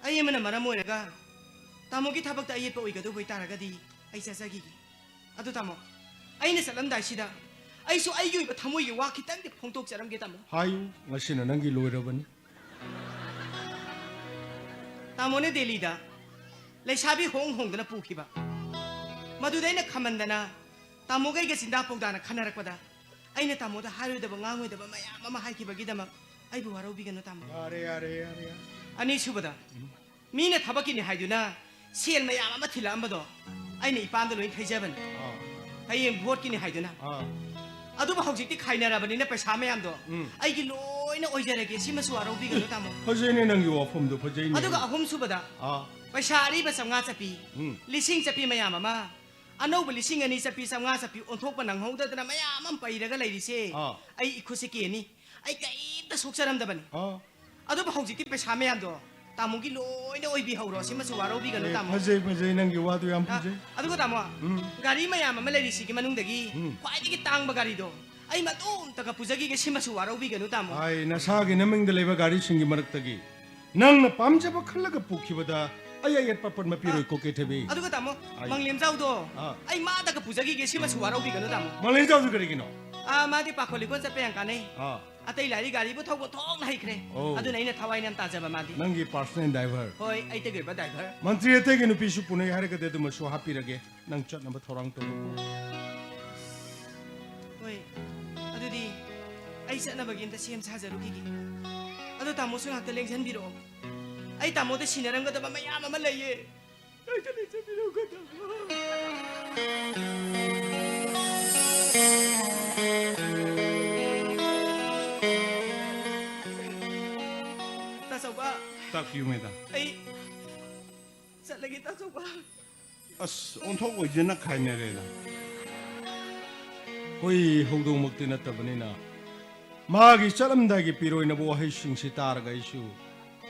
ꯑꯩ ꯑꯃꯅ ꯃꯔꯝ ꯑꯣꯏꯔꯒ ꯇꯥꯃꯣꯒꯤ ꯊꯕꯛꯇ ꯑꯌꯦꯠꯄ ꯑꯣꯏꯒꯗꯧꯕ ꯑꯣꯏꯇꯥꯔꯒꯗꯤ ꯑꯩ ꯆꯠꯆꯈꯤꯒꯦ꯫ ꯑꯗꯨ ꯇꯥꯃꯣ, ꯑꯩꯅ ꯆꯠꯂꯝꯗꯥꯏꯁꯤꯗ ꯑꯩꯁꯨ ꯑꯩꯒꯤ ꯑꯣꯏꯕ ꯊꯃꯣꯏꯒꯤ ꯋꯥ ꯈꯤꯇꯪꯗꯤ ꯐꯣꯡꯗꯣꯛꯆꯔꯝꯒꯦ, ꯇꯥꯃꯣ꯫ ꯍꯥꯏꯌꯨ, ꯉꯁꯤꯅ ꯅꯪꯒꯤ ꯂꯣꯏꯔꯕꯅꯤ꯫ ꯇꯥꯃꯣꯅ ꯗꯦꯜꯂꯤꯗ ꯂꯩꯁꯥꯕꯤ ꯍꯣꯡ ꯍꯣꯡꯗꯅ ꯄꯨꯈꯤꯕ, ꯃꯗꯨꯗ ꯑꯩꯅ ꯈꯝꯍꯟꯗꯅ ꯇꯥꯃꯣꯒ ꯑꯩꯒ ꯆꯤꯟꯗꯥ ꯄꯥꯎꯗꯥꯅ ꯈꯟꯅꯔꯛꯄꯗ, ꯑꯩꯅ ꯇꯥꯃꯣꯗ ꯍꯥꯏꯔꯣꯏꯗꯕ ꯉꯥꯡꯉꯣꯏꯗꯕ ꯃꯌꯥꯝ ꯑꯃ ꯍꯥꯏꯈꯤꯕꯒꯤꯗꯃꯛ ꯑꯩꯕꯨ ꯋꯥꯔꯧꯕꯤꯒꯅꯨ, ꯇꯥꯃꯣ꯫ ꯌꯥꯔꯦ, ꯌꯥꯔꯦ, ꯌꯥꯔꯦ, ꯌꯥꯔꯦ꯫ ꯑꯅꯤꯁꯨꯕꯗ, ꯎꯝ꯫ ꯃꯤꯅ ꯊꯕꯛꯀꯤꯅꯤ ꯍꯥꯏꯗꯨꯅ ꯁꯦꯜ ꯃꯌꯥꯝ ꯑꯃ ꯊꯤꯜꯂꯛꯑꯝꯕꯗꯣ ꯑꯩꯅ ꯏꯄꯥꯝꯗ ꯂꯣꯏ ꯊꯩꯖꯕꯅꯤ꯫ ꯑꯥ꯫ ꯍꯌꯦꯡ ꯚꯣꯠꯀꯤꯅꯤ ꯍꯥꯏꯗꯨꯅ꯫ ꯑꯥ꯫ ꯑꯗꯨꯕꯨ ꯍꯧꯖꯤꯛꯇꯤ ꯈꯥꯏꯅꯔꯕꯅꯤꯅ ꯄꯩꯁꯥ ꯃꯌꯥꯝꯗꯣ, ꯎꯝ꯫ ꯑꯩꯒꯤ ꯂꯣꯏꯅ ꯑꯣꯏꯖꯔꯒꯦ꯫ ꯁꯤꯃꯁꯨ ꯋꯥꯔꯧꯕꯤꯒꯅꯨ, ꯇꯥꯃꯣ꯫ ꯐꯖꯩꯅꯦ ꯅꯪꯒꯤ ꯋꯥꯐꯝꯗꯣ, ꯐꯖꯩꯅꯦ꯫ ꯑꯗꯨꯒ ꯑꯍꯨꯝꯁꯨꯕꯗ, ꯑꯥ꯫ ꯄꯩꯁꯥ ꯑꯔꯤꯕ ꯆꯥꯝꯃꯉꯥ ꯆꯠꯄꯤ, ꯎꯝ꯫ ꯂꯤꯁꯤꯡ ꯆꯠꯄꯤ ꯃꯌꯥꯝ ꯑꯃ ꯑꯅꯧꯕ ꯂꯤꯁꯤꯡ ꯑꯅꯤ ꯆꯠꯄꯤ, ꯆꯥꯝꯃꯉꯥ ꯆꯠꯄꯤ ꯑꯣꯟꯊꯣꯛꯄ ꯅꯪꯍꯧꯗꯗꯅ ꯃꯌꯥꯝ ꯑꯃ ꯄꯩꯔꯒ ꯂꯩꯔꯤꯁꯦ, ꯑꯥ꯫ ꯑꯩ ꯏꯈꯨꯠꯁꯦ ꯀꯦꯅꯤ꯫ ꯑꯩ ꯀꯩꯝꯇ ꯁꯣꯛꯆꯔꯝꯗꯕꯅꯤ꯫ ꯑꯥ꯫ ꯑꯗꯨꯕꯨ ꯍꯧꯖꯤꯛꯇꯤ ꯄꯩꯁꯥ ꯃꯌꯥꯝꯗꯣ ꯇꯥꯃꯣꯒꯤ ꯂꯣꯏꯅ ꯑꯣꯏꯕꯤꯍꯧꯔꯣ, ꯁꯤꯃꯁꯨ ꯋꯥꯔꯧꯕꯤꯒꯅꯨ, ꯑꯦ, ꯇꯥꯃꯣ꯫ ꯐꯖꯩ, ꯐꯖꯩ, ꯅꯪꯒꯤ ꯋꯥꯗꯨ ꯌꯥꯝ ꯑ, ꯐꯖꯩ꯫ ꯑꯗꯨꯒ ꯇꯥꯃꯣ, ꯎꯝ꯫ ꯒꯥꯔꯤ ꯃꯌꯥꯝ ꯑꯃ ꯂꯩꯔꯤꯁꯤꯒꯤ ꯃꯅꯨꯡꯗꯒꯤ ꯎꯝ꯫ ꯈ꯭ꯋꯥꯏꯗꯒꯤ ꯇꯥꯡꯕ ꯒꯥꯔꯤꯗꯣ ꯑꯩ ꯃꯇꯣꯝꯇꯒ ꯄꯨꯖꯈꯤꯒꯦ, ꯁꯤꯃꯁꯨ ꯋꯥꯔꯧꯕꯤꯒꯅꯨ, ꯇꯥꯃꯣ꯫ ꯑꯩ ꯅꯁꯥꯒꯤ ꯅꯃꯤꯡꯗ ꯂꯩꯕ ꯒꯥꯔꯤꯁꯤꯡꯒꯤ ꯃꯔꯛꯇꯒꯤ ꯅꯪꯅ ꯄꯥꯝꯖꯕ ꯈꯜꯂꯒ ꯄꯨꯈꯤꯕꯗ ꯑꯩ ꯑꯌꯦꯠꯄ ꯑꯄꯟ ꯃꯄꯤꯔꯣꯏ, ꯑ, ꯀꯣꯀꯦ ꯊꯣꯏꯕꯤ꯫ ꯑꯗꯨꯒ ꯇꯥꯃꯣ, ꯑꯩ ꯃꯪꯂꯦꯝꯖꯥꯎꯗꯣ ꯑ꯫ ꯑꯩ ꯃꯥꯗꯒ ꯄꯨꯖꯈꯤꯒꯦ, ꯁꯤꯃꯁꯨ ꯋꯥꯔꯧꯕꯤꯒꯅꯨ, ꯇꯥꯃꯣ꯫ ꯃꯪꯂꯦꯝꯖꯥꯎꯗꯨ ꯀꯔꯤꯒꯤꯅꯣ? ꯑ, ꯃꯥꯗꯤ ꯄꯥꯈꯣ ꯂꯤꯀꯣꯟ ꯆꯠꯄ ꯌꯥꯝ ꯀꯥꯟꯅꯩ꯫ ꯑ꯫ ꯑꯇꯩ ꯂꯥꯏꯔꯤ ꯒꯥꯔꯤꯕꯨ ꯊꯧꯕ ꯊꯣꯛꯅ ꯍꯩꯈ꯭ꯔꯦ꯫ ꯑꯣ꯫ ꯑꯗꯨꯅ ꯑꯩꯅ ꯊꯋꯥꯏꯅ ꯌꯥꯝ ꯇꯥꯖꯕ ꯃꯥꯗꯤ꯫ ꯅꯪꯒꯤ personal driver꯫ ꯍꯣꯏ, ꯑꯩꯇꯒꯤ ꯑꯣꯏꯕ driver꯫ ꯃꯟꯇ꯭ꯔꯤ ꯑꯇꯩꯒꯤ ꯅꯨꯄꯤꯁꯨ ꯄꯨꯅꯩ ꯍꯥꯏꯔꯒꯗꯤ ꯑꯗꯨꯃꯁꯨ ꯍꯥꯞꯄꯤꯔꯒꯦ꯫ ꯅꯪ ꯆꯠꯅꯕ ꯊꯧꯔꯥꯡ ꯇꯧꯔꯣ꯫ ꯍꯣꯏ, ꯑꯗꯨꯗꯤ ꯑꯩ ꯆꯠꯅꯕꯒꯤ ꯑꯝꯇ ꯁꯦꯝ ꯁꯥꯖꯔꯨꯈꯤꯒꯦ꯫ ꯑꯗꯣ ꯇꯥꯃꯣꯁꯨ ꯉꯥꯛꯇ ꯂꯦꯡꯁꯤꯟꯕꯤꯔꯛꯑꯣ꯫ ꯑꯩ ꯇꯥꯃꯣꯗ ꯁꯤꯟꯅꯔꯝꯒꯗꯕ ꯃꯌꯥꯝ ꯑꯃ ꯂꯩꯌꯦ꯫ ꯉꯥꯛꯇ ꯂꯦꯡꯁꯤꯟꯕꯤꯔꯛꯑꯣ, ꯇꯥꯃꯣ꯫ ꯇꯥꯆꯧꯕ꯫ ꯇꯥꯛꯄꯤꯌꯨ, ꯃꯦꯗꯥꯝ꯫ ꯑꯩ ꯆꯠꯂꯒꯦ, ꯇꯥꯆꯧꯕ꯫ ꯑꯁ, ꯑꯣꯟꯊꯣꯛ ꯑꯣꯏꯖꯅ ꯈꯥꯏꯅꯔꯦꯗ꯫ ꯍꯨꯏ ꯍꯧꯗꯣꯡꯃꯛꯇꯤ ꯅꯠꯇꯕꯅꯤꯅ, ꯃꯥꯒꯤ ꯆꯠꯂꯝꯗꯥꯏꯒꯤ ꯄꯤꯔꯣꯏꯅꯕ ꯋꯥꯍꯩꯁꯤꯡꯁꯤ ꯇꯥꯔꯒ ꯑꯩꯁꯨ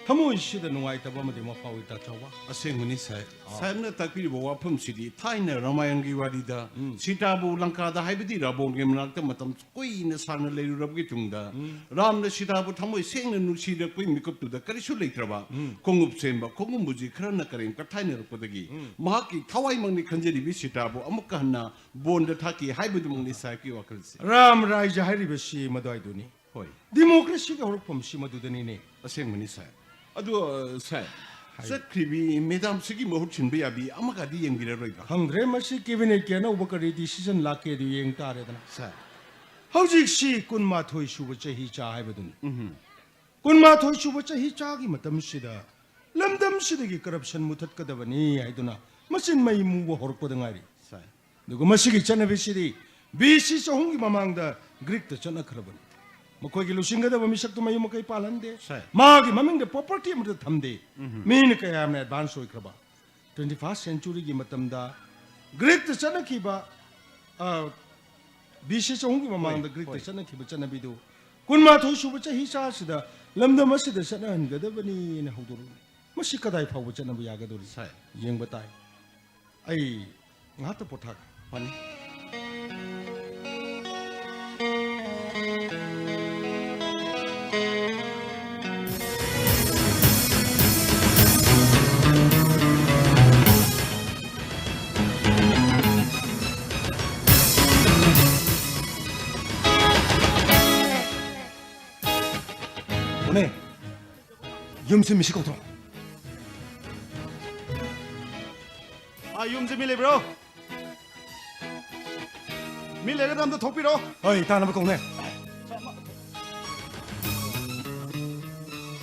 ꯊꯃꯣꯏꯁꯤꯗ ꯅꯨꯡꯉꯥꯏꯇꯕ ꯑꯃꯗꯤ ꯑꯃ ꯐꯥꯎꯏ, ꯇꯥꯆꯧꯕ꯫ ꯑꯁꯦꯡꯕꯅꯤ, ꯁꯥꯍꯦꯕ꯫ ꯑꯥ꯫ ꯁꯥꯍꯦꯕꯅ ꯇꯥꯛꯄꯤꯔꯤꯕ ꯋꯥꯐꯝꯁꯤꯗꯤ ꯊꯥꯏꯅ ꯔꯥꯃꯥꯌꯟꯒꯤ ꯋꯥꯔꯤꯗ ꯎꯝ꯫ ꯁꯤꯇꯥꯕꯨ ꯂꯪꯀꯥꯗ, ꯍꯥꯏꯕꯗꯤ ꯔꯥꯕꯣꯟꯒꯤ ꯃꯅꯥꯛꯇ ꯃꯇꯝ ꯀꯨꯏꯅ ꯁꯥꯡꯅ ꯂꯩꯔꯨꯔꯕꯒꯤ ꯇꯨꯡꯗ, ꯎꯝ꯫ ꯔꯥꯝꯅ ꯁꯤꯇꯥꯕꯨ ꯊꯃꯣꯏ ꯁꯦꯡꯅ ꯅꯨꯡꯁꯤꯔꯛꯄꯒꯤ ꯃꯤꯀꯨꯞꯇꯨꯗ ꯀꯔꯤꯁꯨ ꯂꯩꯇ꯭ꯔꯕ, ꯎꯝ꯫ ꯈꯣꯡꯎꯞ ꯁꯦꯝꯕ ꯈꯣꯡꯒꯨꯝꯕꯨꯖꯤ ꯈꯔꯅ ꯀꯔꯦꯝ ꯀꯊꯥꯏꯅꯔꯛꯄꯗꯒꯤ, ꯎꯝ꯫ ꯃꯍꯥꯛꯀꯤ ꯊꯋꯥꯏꯃꯛꯅꯤ ꯈꯟꯖꯔꯤꯕꯤ ꯁꯤꯇꯥꯕꯨ ꯑꯃꯨꯛꯀ ꯍꯟꯅ ꯕꯣꯟꯗ ꯊꯥꯈꯤ ꯍꯥꯏꯕꯗꯨꯃꯛꯅꯤ ꯁꯥꯍꯦꯕꯀꯤ ꯋꯥꯈꯜꯁꯦ꯫ ꯔꯥꯝ ꯔꯥꯏꯖ ꯍꯥꯏꯔꯤꯕꯁꯤ ꯃꯗꯨꯋꯥꯏꯗꯨꯅꯤ꯫ ꯍꯣꯏ꯫ ꯗꯤꯃꯣꯀ꯭ꯔꯦꯁꯤꯒꯤ ꯍꯧꯔꯛꯐꯝꯁꯤ ꯃꯗꯨꯗꯅꯤꯅꯦ꯫ ꯑꯁꯦꯡꯕꯅꯤ, ꯁꯥꯍꯦꯕ꯫ ꯑꯗꯣ, ꯑ, ꯁꯥꯍꯦꯕ, ꯆꯠꯈ꯭ꯔꯤꯕꯤ ꯃꯦꯗꯥꯝꯁꯤꯒꯤ ꯃꯍꯨꯠ ꯁꯤꯟꯕ ꯌꯥꯕꯤ ꯑꯃꯒꯗꯤ ꯌꯦꯡꯕꯤꯔꯔꯣꯏꯗ꯭ꯔꯥ? ꯈꯪꯗ꯭ꯔꯦ, ꯃꯁꯤ ꯀꯦꯕꯤꯅꯦꯠꯀꯤ ꯑꯅꯧꯕ ꯀꯔꯤ decision ꯂꯥꯛꯀꯦ ꯑꯗꯨ ꯌꯦꯡ ꯇꯥꯔꯦꯗꯅ꯫ ꯁꯥꯍꯦꯕ꯫ ꯍꯧꯖꯤꯛꯁꯤ ꯀꯨꯟꯃꯥꯊꯣꯏ ꯁꯨꯕ ꯆꯍꯤ ꯆꯥ ꯍꯥꯏꯕꯗꯨꯅꯤ꯫ ꯎꯝꯍꯨꯝ꯫ ꯀꯨꯟꯃꯥꯊꯣꯏ ꯁꯨꯕ ꯆꯍꯤ ꯆꯥꯒꯤ ꯃꯇꯝꯁꯤꯗ ꯂꯝꯗꯝꯁꯤꯗꯒꯤ corruption ꯃꯨꯊꯠꯀꯗꯕꯅꯤ ꯍꯥꯏꯗꯨꯅ ꯃꯆꯤꯟ ꯃꯩ ꯃꯨꯕ ꯍꯧꯔꯛꯄꯗ ꯉꯥꯏꯔꯤ꯫ ꯁꯥꯍꯦꯕ꯫ ꯑꯗꯨꯒ ꯃꯁꯤꯒꯤ ꯆꯠꯅꯕꯤꯁꯤꯗꯤ ꯕꯤ ꯁꯤ ꯆꯍꯨꯝꯒꯤ ꯃꯃꯥꯡꯗ ꯒ꯭ꯔꯤꯛꯇ ꯆꯠꯅꯈ꯭ꯔꯕꯅꯤ꯫ ꯃꯈꯣꯏꯒꯤ ꯂꯨꯆꯤꯡꯒꯗꯕ ꯃꯤꯁꯛꯇꯨ ꯃꯌꯨꯝ ꯃꯀꯩ ꯄꯥꯜꯍꯟꯗꯦ꯫ ꯁꯥꯍꯦꯕ꯫ ꯃꯥꯒꯤ ꯃꯃꯤꯡꯗ property ꯑꯃꯠꯇ ꯊꯝꯗꯦ꯫ ꯎꯝꯍꯨꯝ꯫ ꯃꯤꯅ ꯀꯌꯥꯝꯅ advance ꯑꯣꯏꯈ꯭ꯔꯕ꯫ Twenty first centuryꯒꯤ ꯃꯇꯝꯗ ꯒ꯭ꯔꯤꯛꯇ ꯆꯠꯅꯈꯤꯕ, ꯑ, ꯕꯤ ꯁꯤ ꯆꯍꯨꯝꯒꯤ ꯃꯃꯥꯡꯗ ꯍꯣꯏ, ꯒ꯭ꯔꯤꯛꯇ ꯍꯣꯏ꯫ ꯆꯠꯅꯈꯤꯕ ꯆꯠꯅꯕꯤꯗꯨ ꯀꯨꯟꯃꯥꯊꯣꯏ ꯁꯨꯕ ꯆꯍꯤ ꯆꯥꯁꯤꯗ ꯂꯝꯗꯝ ꯑꯁꯤꯗ ꯆꯠꯅꯍꯟꯒꯗꯕꯅꯤꯅ ꯍꯧꯗꯣꯔꯛꯂꯤ꯫ ꯃꯁꯤ ꯀꯗꯥꯏ ꯐꯥꯎꯕ ꯆꯠꯅꯕ ꯌꯥꯒꯗꯧꯔꯤ? ꯁꯥꯏ꯫ ꯌꯦꯡꯕ ꯇꯥꯏ꯫ ꯑꯩ ꯉꯥꯏꯍꯥꯛꯇ ꯄꯣꯊꯥꯒꯦ꯫ ꯐꯅꯤ꯫ ꯀꯣꯅꯦ, ꯌꯨꯝꯁꯤ ꯃꯤꯁꯤ ꯀꯧꯊꯣꯔꯛꯑꯣ꯫ ꯑꯥ, ꯌꯨꯝꯁꯤ ꯃꯤ ꯂꯩꯕ꯭ꯔꯣ? ꯃꯤ ꯂꯩꯔꯒ ꯑꯝꯇ ꯊꯣꯛꯄꯤꯔꯣ꯫ ꯍꯣꯏ, ꯇꯥꯅꯕ ꯀꯧꯅꯦ꯫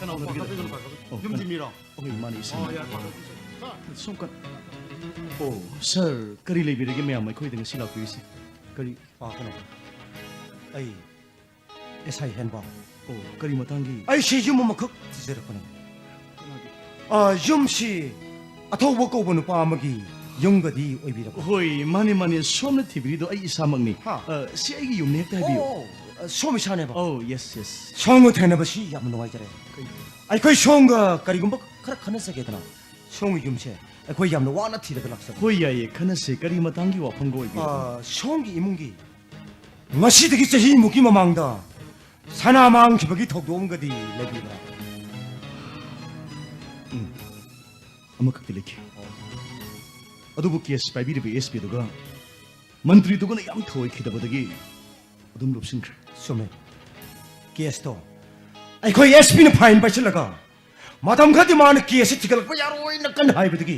ꯀꯅꯥ ꯄꯥꯈꯠꯄꯤꯒꯅꯨ, ꯄꯥꯈꯠꯄꯤꯒꯅꯨ꯫ ꯑꯣ, ꯌꯨꯝꯁꯤ ꯃꯤꯔꯣ? ꯑꯣꯏ, ꯃꯥꯅꯤ, ꯏꯁꯥ꯫ ꯑꯣ, ꯌꯥꯔꯦ, ꯄꯥꯈꯠꯄꯤꯒꯅꯨ꯫ ꯁꯣꯝ ꯀ-, ꯑꯣ, ꯁꯥꯔ, ꯀꯔꯤ ꯂꯩꯕꯤꯔꯒꯦ ꯃꯌꯥꯝ ꯑꯩꯈꯣꯏꯗ ꯉꯁꯤ ꯂꯥꯛꯄꯤꯔꯤꯁꯦ? ꯀꯔꯤ? ꯑꯥ, ꯀꯩꯅꯣ, ꯑꯩ ꯑꯦꯁ ꯑꯥꯏ ꯍꯦꯟꯕꯥꯎ꯫ ꯑꯣ, ꯀꯔꯤ ꯃꯇꯥꯡꯒꯤ? ꯑꯩꯁꯤ ꯌꯨꯝ ꯑꯃꯈꯛ ꯊꯤꯖꯔꯛꯄꯅꯤ꯫ ꯀꯅꯥꯒꯤ? ꯑꯥ, ꯌꯨꯝꯁꯤ ꯑꯊꯧꯕ ꯀꯧꯕ ꯅꯨꯄꯥ ꯑꯃꯒꯤ ꯌꯨꯝꯒꯗꯤ ꯑꯣꯏꯕꯤꯔꯕ꯭ꯔꯥ? ꯍꯣꯏ, ꯃꯥꯅꯦ, ꯃꯥꯅꯦ, ꯁꯣꯝꯅ ꯊꯤꯕꯤꯔꯤꯗꯣ ꯑꯩ ꯏꯁꯥꯃꯛꯅꯤ꯫ ꯍꯥ? ꯑ, ꯁꯤ ꯑꯩꯒꯤ ꯌꯨꯝꯅꯤ, ꯍꯦꯛꯇ ꯍꯥꯏꯕꯤꯌꯨ꯫ ꯑꯣ, ꯑ, ꯁꯣꯝ ꯏꯁꯥꯅꯦꯕ? ꯑꯧ, ꯌꯦꯁ, ꯌꯦꯁ꯫ ꯁꯣꯝꯒ ꯊꯦꯡꯅꯕꯁꯤ ꯌꯥꯝꯅ ꯅꯨꯡꯉꯥꯏꯖꯔꯦ꯫ ꯀꯩ? ꯑꯩꯈꯣꯏ ꯁꯣꯝꯒ ꯀꯔꯤꯒꯨꯝꯕ ꯈꯔ ꯈꯟꯅꯖꯒꯦꯗꯅ, ꯁꯣꯝꯒꯤ ꯌꯨꯝꯁꯦ ꯑꯩꯈꯣꯏ ꯌꯥꯝꯅ ꯋꯥꯅ ꯊꯤꯔꯒ ꯂꯥꯛꯆꯕꯅꯤ꯫ ꯍꯣꯏ, ꯌꯥꯏꯌꯦ, ꯈꯟꯅꯁꯦ꯫ ꯀꯔꯤ ꯃꯇꯥꯡꯒꯤ ꯋꯥꯐꯝꯒ ꯑꯣꯏꯕꯤꯔꯕꯅꯣ? ꯑ, ꯁꯣꯝꯒꯤ ꯏꯃꯨꯡꯒꯤ ꯉꯁꯤꯗꯒꯤ ꯆꯍꯤꯃꯨꯛꯀꯤ ꯃꯃꯥꯡꯗ ꯁꯅꯥ ꯃꯥꯡꯈꯤꯕꯒꯤ ꯊꯧꯗꯣꯛ ꯑꯃꯒꯗꯤ ꯂꯩꯕꯤꯕ꯭ꯔꯥ? ꯎꯝ, ꯑꯃꯈꯛꯇꯤ ꯂꯩꯈꯤ꯫ ꯑꯗꯨꯕꯨ ꯀꯦꯁ ꯄꯥꯏꯕꯤꯔꯤꯕ ꯑꯦꯁ ꯄꯤꯗꯨꯒ ꯃꯟꯇ꯭ꯔꯤꯗꯨꯒꯅ ꯌꯥꯝ ꯊꯧꯑꯣꯏꯈꯤꯗꯕꯗꯒꯤ ꯑꯗꯨꯝ ꯂꯨꯞꯁꯤꯟꯈ꯭ꯔꯦ꯫ ꯆꯨꯝꯃꯦ꯫ ꯀꯦꯁꯇꯣ ꯑꯩꯈꯣꯏ ꯑꯦꯁ ꯄꯤꯅ ꯐꯥꯏꯟ ꯄꯥꯏꯁꯤꯜꯂꯒ ꯃꯇꯝ ꯈꯔꯗꯤ ꯃꯥꯅ ꯀꯦꯁꯁꯤ ꯊꯤꯒꯠꯂꯛꯄ ꯌꯥꯔꯣꯏꯅ ꯀꯟꯅ ꯍꯥꯏꯕꯗꯒꯤ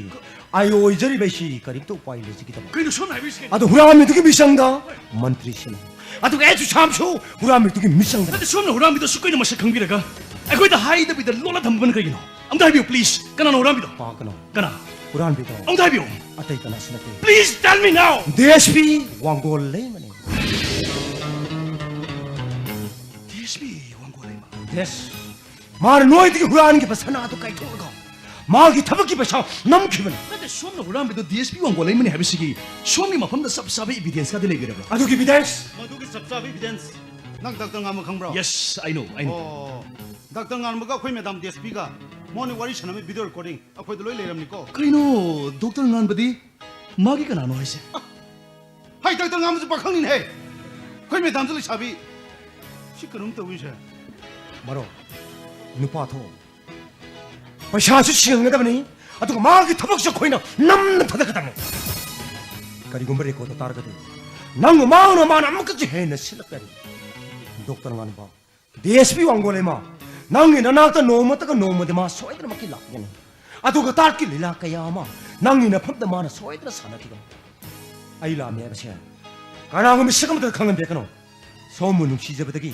ꯑꯥꯏ ꯑꯣ ꯑꯣꯏꯖꯔꯤꯕ ꯑꯩꯁꯤ ꯀꯔꯤꯝꯇ ꯎꯄꯥꯏ ꯂꯩꯖꯈꯤꯗꯕ꯫ ꯀꯩꯅꯣ ꯁꯣꯝꯅ ꯍꯥꯏꯕꯤꯔꯤꯁꯤ ꯀꯩꯅꯣ? ꯑꯗꯨ ꯍꯨꯔꯥꯟꯕꯗꯨꯒꯤ ꯃꯤꯆꯪꯗ ꯃꯟꯇ꯭ꯔꯤꯁꯤꯅ, ꯑꯗꯨꯒ ꯑꯩꯁꯨ ꯁꯥꯝꯁꯨ ꯍꯨꯔꯥꯟꯕꯗꯨꯒꯤ ꯃꯤꯆꯪꯗ꯫ ꯅꯠꯇꯦ, ꯁꯣꯝꯅ ꯍꯨꯔꯥꯟꯕꯤꯗꯣ ꯑꯁꯨꯛ ꯀꯨꯏꯅ ꯃꯁꯛ ꯈꯪꯕꯤꯔꯒ ꯑꯩꯈꯣꯏꯗ ꯍꯥꯏꯗꯕꯤꯗ ꯂꯣꯠꯂ ꯊꯝꯕꯅ ꯀꯩꯒꯤꯅꯣ? ꯑꯝꯇ ꯍꯥꯏꯕꯤꯌꯨ, please꯫ ꯀꯅꯥꯅꯣ ꯍꯨꯔꯥꯟꯕꯤꯗꯣ? ꯄꯥ ꯀꯅꯣ꯫ ꯀꯅꯥ? ꯍꯨꯔꯥꯟꯕꯤꯗꯣ ꯑꯝꯇ ꯍꯥꯏꯕꯤꯌꯨ꯫ ꯑꯇꯩ ꯀꯅꯥꯁꯨ ꯅꯠꯇꯦ꯫ Please tell me now꯫ D S P ꯋꯥꯡꯒꯣꯜ ꯂꯩꯃꯅꯤ꯫ ꯗꯤ ꯑꯦꯁ ꯄꯤ ꯋꯥꯡꯒꯣꯜ ꯂꯩꯃ? ꯌꯦꯁ꯫ ꯃꯥꯅ ꯅꯣꯏꯗꯒꯤ ꯍꯨꯔꯥꯟꯈꯤꯕ ꯁꯅꯥꯗꯨ ꯀꯥꯏꯊꯣꯛꯑꯒ ꯃꯥꯒꯤ ꯊꯕꯛꯀꯤ ꯄꯩꯁꯥ ꯅꯝꯈꯤꯕꯅꯤ꯫ ꯅꯠꯇꯦ, ꯁꯣꯝꯅ ꯍꯨꯔꯥꯟꯕꯗꯣ ꯗꯤ ꯑꯦꯁ ꯄꯤ ꯋꯥꯡꯒꯣꯜ ꯂꯩꯃꯅꯤ ꯍꯥꯏꯕꯁꯤꯒꯤ ꯁꯣꯝꯒꯤ ꯃꯐꯝꯗ ꯆꯞ ꯆꯥꯕ ꯏꯕꯤꯗꯦꯟꯁ ꯀꯥꯗꯤ ꯂꯩꯕꯤꯔꯕ꯭ꯔꯥ? ꯑꯗꯨꯒꯤ ꯏꯕꯤꯗꯦꯟꯁ? ꯃꯗꯨꯒꯤ ꯆꯞ ꯆꯥꯕ ꯏꯕꯤꯗꯦꯟꯁ ꯅꯪ ꯗꯥꯛꯇꯔ ꯉꯥꯟꯕ ꯈꯪꯕ꯭ꯔꯣ? Yes, I know, I know. ꯑꯣ, ꯗꯥꯛꯇꯔ ꯉꯥꯟꯕꯒ ꯑꯩꯈꯣꯏ ꯃꯦꯗꯥꯝ ꯗꯤ ꯑꯦꯁ ꯄꯤꯒ ꯃꯣꯏꯅꯤ ꯋꯥꯔꯤ ꯁꯥꯟꯅꯕꯒꯤ ꯚꯤꯗꯤꯑꯣ ꯔꯦꯀꯣꯔꯗꯤꯡ ꯑꯩꯈꯣꯏꯗ ꯂꯣꯏ ꯂꯩꯔꯝꯅꯤꯀꯣ꯫ ꯀꯩꯅꯣ, ꯗꯥꯛꯇꯔ ꯉꯥꯟꯕꯗꯤ? ꯃꯥꯒꯤ ꯀꯅꯥꯅꯣ ꯍꯥꯏꯁꯦ? ꯍꯥꯏ, ꯗꯥꯛꯇꯔ ꯉꯥꯟꯕꯁꯨ ꯄꯥꯈꯪꯅꯤꯅꯦꯍꯦ꯫ ꯑꯩꯈꯣꯏ ꯃꯦꯗꯥꯝꯁꯨ ꯂꯩꯁꯥꯕꯤ꯫ ꯁꯤ ꯀꯩꯅꯣꯝ ꯇꯧꯏꯁꯦ꯫ ꯃꯔꯣ, ꯅꯨꯄꯥ ꯊꯣꯛꯑꯣ꯫ ꯄꯩꯁꯥꯁꯨ ꯁꯤꯡꯒꯗꯕꯅꯤ, ꯑꯗꯨꯒ ꯃꯥꯒꯤ ꯊꯕꯛꯁꯨ ꯑꯩꯈꯣꯏꯅ ꯅꯝꯅ ꯊꯥꯗꯒꯗꯕꯅꯤ꯫ ꯀꯔꯤꯒꯨꯝꯕ ꯔꯦꯀꯣꯔꯗ ꯇꯥꯔꯒꯗꯤ ꯅꯪꯕꯨ ꯃꯥꯡꯅ ꯃꯥꯅ ꯑꯃꯨꯛꯀꯁꯨ ꯍꯦꯟꯅ ꯁꯤꯜꯂꯛꯀꯅꯤ꯫ ꯗꯥꯛꯇꯔ ꯉꯥꯟꯕ, ꯗꯤ ꯑꯦꯁ ꯄꯤ ꯋꯥꯡꯒꯣꯂꯩꯃ, ꯅꯪꯒꯤ ꯅꯅꯥꯛꯇ ꯅꯣꯡꯃꯇꯒ ꯅꯣꯡꯃꯗꯤ ꯃꯥ ꯁꯣꯏꯗꯅꯃꯛꯀꯤ ꯂꯥꯛꯀꯅꯤ꯫ ꯑꯗꯨꯒ ꯇꯥꯠꯀꯤ ꯂꯤꯂꯥ ꯀꯌꯥ ꯑꯃ ꯅꯪꯒꯤ ꯅꯐꯝꯗ ꯃꯥꯅ ꯁꯣꯏꯗꯅ ꯁꯥꯟꯅꯈꯤꯒꯅꯤ꯫ ꯑꯩ ꯂꯥꯛꯑꯝꯃꯦ ꯍꯥꯏꯕꯁꯦ ꯀꯅꯥꯒꯨꯝꯕ ꯃꯤꯁꯛ ꯑꯃꯠꯇ ꯈꯪꯍꯟꯕꯤꯔꯛꯀꯅꯨ꯫ ꯁꯣꯝꯕꯨ ꯅꯨꯡꯁꯤꯖꯕꯗꯒꯤ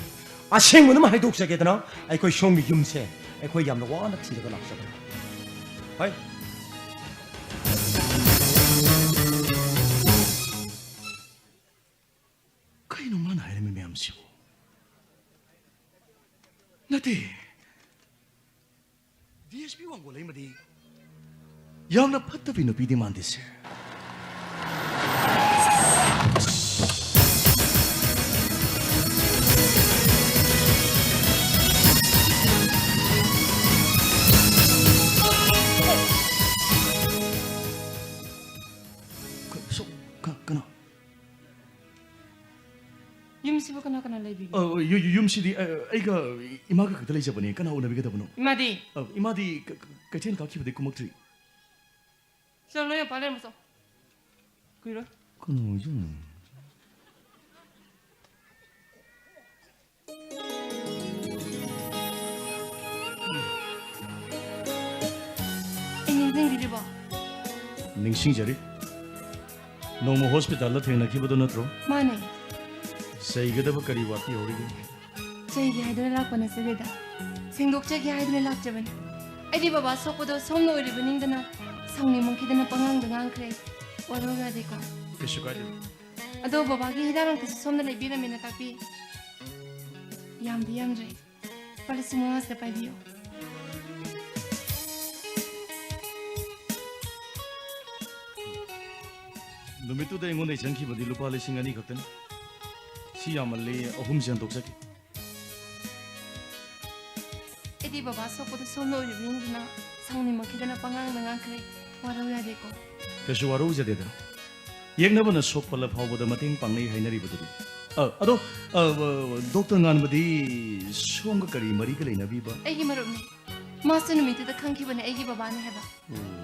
ꯑꯁꯦꯡꯕ ꯑꯗꯨꯝ ꯍꯥꯏꯗꯣꯛꯆꯒꯦꯗꯅ ꯑꯩꯈꯣꯏ ꯁꯣꯝꯒꯤ ꯌꯨꯝꯁꯦ ꯑꯩꯈꯣꯏ ꯌꯥꯝꯅ ꯋꯥꯅ ꯊꯤꯔꯒ ꯂꯥꯛꯆꯕꯅꯤ꯫ ꯍꯣꯏ꯫ ꯀꯩꯅꯣ ꯃꯥꯅ ꯍꯥꯏꯔꯝꯃꯤ ꯃꯌꯥꯝꯁꯤꯕꯨ? ꯅꯠꯇꯦ, ꯗꯤ ꯑꯦꯁ ꯄꯤ ꯋꯥꯡꯒꯣꯂꯩꯃꯗꯤ ꯌꯥꯝꯅ ꯐꯠꯇꯕꯤ ꯅꯨꯄꯤꯗꯤ ꯃꯥꯟꯗꯦ, ꯁꯥꯔ꯫ ꯀ-, ꯁꯣ-, ꯀ-, ꯀꯅꯥ? ꯌꯨꯝꯁꯤꯕꯨ ꯀꯅꯥ ꯀꯅꯥ ꯂꯩꯕꯤꯒꯦ? ꯑ, ꯌꯨ-, ꯌꯨ-, ꯌꯨꯝꯁꯤꯗꯤ, ꯑ, ꯑꯩꯒ ꯏꯃꯥꯒ ꯈꯛꯇ ꯂꯩꯖꯕꯅꯦ꯫ ꯀꯅꯥ ꯎꯅꯕꯤꯒꯗꯕꯅꯣ? ꯏꯃꯥꯗꯤ? ꯑ, ꯏꯃꯥꯗꯤ ꯀ-, ꯀ-, ꯀꯩꯊꯦꯜ ꯀꯥꯈꯤꯕꯗꯩ ꯀꯨꯝꯃꯛꯇ꯭ꯔꯤ꯫ ꯆꯠꯂꯣ, ꯅꯣꯏ ꯃꯄꯥ ꯂꯩꯔꯝꯃꯣ, ꯆꯣ꯫ ꯀꯨꯏꯔꯣꯏ꯫ ꯀꯩꯅꯣ ꯑꯣꯏꯖꯥꯠꯅꯣ? ꯑꯩ ꯅꯤꯡꯁꯤꯡꯕꯤꯔꯤꯕꯣ? ꯅꯤꯡꯁꯤꯡꯖꯔꯤ꯫ ꯅꯣꯡꯃ ꯍꯣꯁꯄꯤꯇꯥꯜꯗ ꯊꯦꯡꯅꯈꯤꯕꯗꯣ ꯅꯠꯇ꯭ꯔꯣ? ꯃꯥꯅꯦ꯫ ꯆꯩꯒꯗꯕ ꯀꯔꯤ ꯋꯥꯠꯄꯤꯍꯧꯔꯤꯒꯦ? ꯆꯩꯒꯦ ꯍꯥꯏꯗꯨꯅ ꯂꯥꯛꯄ ꯅꯠꯆꯗꯦꯗ꯫ ꯁꯦꯡꯗꯣꯛꯆꯒꯦ ꯍꯥꯏꯗꯨꯅ ꯂꯥꯛꯆꯕꯅꯤ꯫ ꯑꯩꯗꯤ ꯕꯕꯥ ꯁꯣꯛꯄꯗꯣ ꯁꯣꯝꯅ ꯑꯣꯏꯔꯤꯕ ꯅꯤꯡꯗꯅ ꯁꯥꯎꯅꯤꯡꯃꯟꯈꯤꯗꯅ ꯄꯉꯥꯡꯗ ꯉꯥꯡꯈ꯭ꯔꯦ꯫ ꯋꯥꯔꯧ ꯌꯥꯗꯦꯀꯣ? ꯀꯩꯁꯨ ꯀꯥꯏꯗꯦ꯫ ꯑꯗꯣ ꯕꯕꯥꯒꯤ ꯍꯤꯗꯥꯛ ꯂꯥꯡꯊꯛꯁꯨ ꯁꯣꯝꯅ ꯂꯩꯕꯤꯔꯝꯃꯦꯅ ꯇꯥꯛꯄꯤ꯫ ꯌꯥꯝꯗꯤ ꯌꯥꯝꯗ꯭ꯔꯦ꯫ ꯂꯨꯄꯥ ꯂꯤꯁꯤꯡ ꯃꯉꯥꯁꯤꯗ ꯄꯥꯏꯕꯤꯌꯨ꯫ ꯅꯨꯃꯤꯠꯇꯨꯗ ꯑꯩꯉꯣꯟꯗ ꯆꯪꯈꯤꯕꯗꯤ ꯂꯨꯄꯥ ꯂꯤꯁꯤꯡ ꯑꯅꯤ ꯈꯛꯇꯅꯤ꯫ ꯁꯤ ꯌꯥꯝꯃꯜꯂꯤ, ꯑꯍꯨꯝꯁꯤ ꯍꯟꯗꯣꯛꯆꯒꯦ꯫ ꯑꯩꯗꯤ ꯕꯕꯥ ꯁꯣꯛꯄꯗꯨ ꯁꯣꯝꯅ ꯑꯣꯏꯔꯤꯕꯅꯤꯗꯅ ꯁꯥꯎꯅꯤꯡꯃꯛꯈꯤꯗꯅ ꯄꯉꯥꯡꯗ ꯉꯥꯡꯈ꯭ꯔꯦ꯫ ꯋꯥꯔꯧ ꯌꯥꯗꯦꯀꯣ꯫ ꯀꯩꯁꯨ ꯋꯥꯔꯧꯖꯗꯦꯗ꯫ ꯌꯦꯛꯅꯕꯅ ꯁꯣꯛꯄꯜꯂ ꯐꯥꯎꯕꯗ ꯃꯇꯦꯡ ꯄꯥꯡꯅꯩ ꯍꯥꯏꯅꯔꯤꯕꯗꯨꯗꯤ꯫ ꯑ, ꯑꯗꯣ, ꯑ, ꯑ, ꯗꯣꯛꯇꯔ ꯉꯥꯟꯕꯗꯤ ꯁꯣꯝꯒ ꯀꯔꯤ ꯃꯔꯤꯒ ꯂꯩꯅꯕꯤꯕ? ꯑꯩꯒꯤ ꯃꯔꯨꯞꯅꯤ꯫ ꯃꯥꯁꯨ ꯅꯨꯃꯤꯠꯇꯨꯗ ꯈꯪꯈꯤꯕꯅꯦ ꯑꯩꯒꯤ ꯕꯕꯥꯅꯦ ꯍꯥꯏꯕ꯫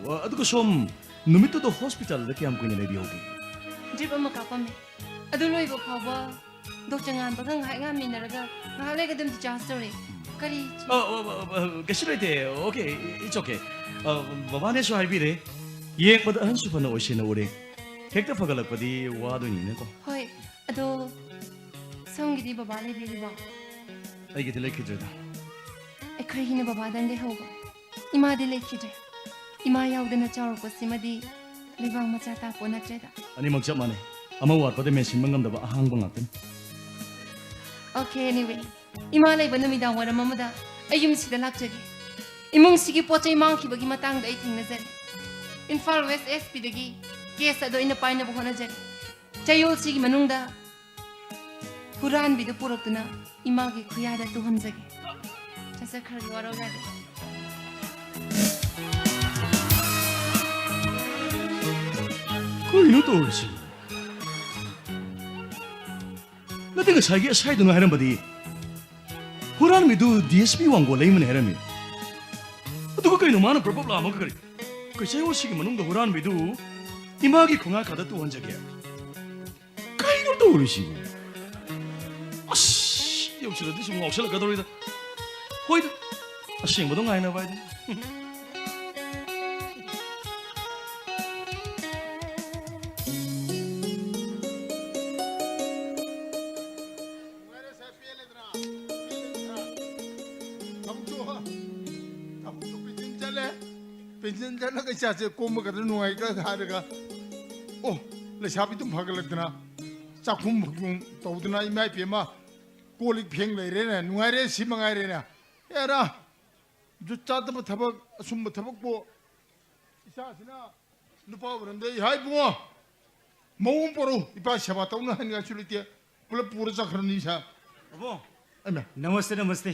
ꯑꯣ, ꯑ, ꯑꯗꯨꯒ ꯁꯣꯝ ꯅꯨꯃꯤꯠꯇꯨꯗ ꯍꯣꯁꯄꯤꯇꯥꯜꯗ ꯀꯌꯥꯝ ꯀꯨꯏꯅ ꯂꯩꯕꯤꯍꯧꯒꯦ? ꯗ꯭ꯔꯤꯞ ꯑꯃ ꯀꯥꯞꯄꯝꯃꯦ꯫ ꯑꯗꯨ ꯂꯣꯏꯕ ꯐꯥꯎꯕ ꯗꯣꯛꯇꯔ ꯉꯥꯟꯕꯒ ꯉꯥꯏꯍꯥꯛ ꯉꯥꯏꯃꯤꯟꯅꯔꯒ ꯉꯥꯏꯍꯥꯛ ꯂꯩꯔꯒ ꯑꯗꯨꯝ discharge ꯇꯧꯔꯦ꯫ ꯀꯔꯤ? ꯑ, ꯑ, ꯑ, ꯑ, ꯀꯩꯁꯨ ꯂꯩꯇꯦ꯫ Okay, it's okay. ꯑ, ꯕꯕꯥꯅꯁꯨ ꯍꯥꯏꯕꯤꯔꯦ, ꯌꯦꯡꯕꯗ ꯑꯍꯟꯁꯨ ꯐꯅ ꯑꯣꯏꯁꯤꯟꯅ ꯎꯔꯦ꯫ ꯍꯦꯛꯇ ꯐꯒꯠꯂꯛꯄꯗꯤ ꯋꯥꯗꯣꯏꯅꯤꯅꯦꯀꯣ꯫ ꯍꯣꯏ, ꯑꯗꯣ ꯁꯣꯝꯒꯤꯗꯤ ꯕꯕꯥ ꯂꯩꯕꯤꯔꯤꯕꯣ? ꯑꯩꯒꯤꯗꯤ ꯂꯩꯈꯤꯗ꯭ꯔꯦꯗ꯫ ꯑꯩꯈꯣꯏꯒꯤꯅ ꯕꯕꯥꯗꯪ ꯂꯩꯍꯧꯕ꯫ ꯏꯃꯥꯗꯤ ꯂꯩꯈꯤꯗ꯭ꯔꯦ꯫ ꯏꯃꯥ ꯌꯥꯎꯗꯅ ꯆꯥꯎꯔꯛꯄꯁꯤꯃꯗꯤ ꯂꯩꯕꯥꯛ ꯃꯆꯥ ꯇꯥꯄꯣ ꯅꯠꯇ꯭ꯔꯦꯗ꯫ ꯑꯅꯤꯃꯛ ꯆꯞ ꯃꯥꯟꯅꯩ꯫ ꯑꯃ ꯋꯥꯠꯄꯗ ꯃꯦꯟꯁꯤꯟꯕ ꯉꯝꯗꯕ ꯑꯍꯥꯡꯕ ꯉꯥꯛꯇꯅꯤ꯫ Okay, anyway, ꯏꯃꯥ ꯂꯩꯕ ꯅꯨꯃꯤꯗꯥꯡ ꯋꯥꯏꯔꯝ ꯑꯃꯗ ꯑꯩ ꯌꯨꯝꯁꯤꯗ ꯂꯥꯛꯆꯒꯦ꯫ ꯏꯃꯨꯡꯁꯤꯒꯤ ꯄꯣꯠ ꯆꯩ ꯃꯥꯡꯈꯤꯕꯒꯤ ꯃꯇꯥꯡꯗ ꯑꯩ ꯊꯦꯡꯅꯖꯔꯦ꯫ ꯏꯝꯐꯥꯜ West SP ꯗꯒꯤ case ꯑꯗꯨ ꯑꯩꯅ ꯄꯥꯏꯅꯕ ꯍꯣꯠꯅꯖꯔꯦ꯫ ꯆꯌꯣꯜꯁꯤꯒꯤ ꯃꯅꯨꯡꯗ ꯍꯨꯔꯥꯟꯕꯤꯗꯨ ꯄꯨꯔꯛꯇꯨꯅ ꯏꯃꯥꯒꯤ ꯈꯨꯌꯥꯗ ꯇꯨꯍꯟꯖꯒꯦ꯫ ꯆꯠꯆꯈ꯭ꯔꯒꯦ, ꯋꯥꯔꯧ ꯌꯥꯗꯦ꯫ ꯀꯩꯅꯣ ꯇꯧꯔꯤꯁꯤ? ꯅꯠꯇꯦ, ꯉꯁꯥꯏꯒꯤ ꯑꯁꯥꯏꯗꯨꯅ ꯍꯥꯏꯔꯝꯕꯗꯤ ꯍꯨꯔꯥꯟꯕꯤꯗꯨ DSP ꯋꯥꯡꯒꯣꯜ ꯂꯩꯃꯅꯤ ꯍꯥꯏꯔꯝꯃꯤ꯫ ꯑꯗꯨꯒ ꯀꯩꯅꯣ ꯃꯥꯅ ꯄ꯭ꯔꯄꯞ ꯂꯥꯛꯑꯝꯃꯒ ꯀꯔꯤ? ꯀꯩ ꯆꯌꯣꯜꯁꯤꯒꯤ ꯃꯅꯨꯡꯗ ꯍꯨꯔꯥꯟꯕꯤꯗꯨ ꯏꯃꯥꯒꯤ ꯈꯣꯡꯉꯥ ꯈꯥꯗ ꯇꯨꯍꯟꯖꯒꯦ꯫ ꯀꯩꯅꯣ ꯇꯧꯔꯤꯁꯤꯕꯨ? ꯑꯁ, ꯌꯧꯁꯤꯜꯂꯗꯤ ꯁꯨꯝ ꯉꯥꯎꯁꯜꯂꯛꯀꯗꯧꯔꯤꯗ꯫ ꯍꯣꯏꯗ, ꯑꯁꯦꯡꯕꯗꯣ ꯉꯥꯏꯅꯕ ꯍꯥꯏꯗꯨꯅꯤ꯫ ꯅꯨꯡꯉꯥꯏꯔꯦ ꯁꯦ, ꯄꯦꯜꯂꯦꯗꯅ? ꯄꯦꯜꯂꯦꯗꯅ? ꯊꯕꯛꯁꯨ, ꯊꯕꯛꯁꯨ ꯄꯦꯟꯁꯤꯟ ꯆꯠꯂꯦ꯫ ꯄꯦꯟꯁꯤꯟ ꯆꯠꯂꯒ ꯏꯆꯥꯁꯦ ꯀꯣꯝꯕꯒꯗ꯭ꯔꯥ ꯅꯨꯡꯉꯥꯏꯒꯗ꯭ꯔꯥ ꯍꯥꯏꯔꯒ, ꯑꯣ, ꯂꯩꯁꯥꯕꯤꯗꯨꯝ ꯐꯒꯠꯂꯛꯇꯅ, ꯆꯥꯛꯈꯨꯝ ꯐꯨꯈꯨꯝ ꯇꯧꯗꯅ, ꯏꯃꯥ ꯏꯄꯦꯝꯃ, ꯀꯣꯜ ꯂꯤꯛ ꯐꯦꯡ ꯂꯩꯔꯦꯅꯦ, ꯅꯨꯡꯉꯥꯏꯔꯦ, ꯁꯤ ꯃꯉꯥꯏꯔꯦꯅꯦ꯫ ꯑꯦꯔꯥ, ꯖꯨꯠ ꯆꯥꯗꯕ ꯊꯕꯛ, ꯑꯁꯨꯝꯕ ꯊꯕꯛꯄꯨ ꯏꯆꯥꯁꯤꯅ ꯅꯨꯄꯥ ꯑꯣꯏꯔꯝꯗꯦ꯫ ꯏꯍꯥ ꯏꯕꯨꯡꯉꯣ, ꯃꯑꯣꯡ ꯄꯣꯔꯛꯎ, ꯏꯄꯥ ꯁꯦꯕꯥ ꯇꯧꯅ ꯍꯥꯏꯅꯤꯡꯉꯥꯏꯁꯨ ꯂꯩꯇꯦ꯫ ꯄꯨꯂꯞ ꯄꯨꯔ ꯆꯠꯈ꯭ꯔꯅꯤ ꯏꯁꯥ꯫ ꯄꯥꯕꯨꯡ, ꯑꯩꯃ, ꯅꯃꯁꯇꯦ, ꯅꯃꯁꯇꯦ꯫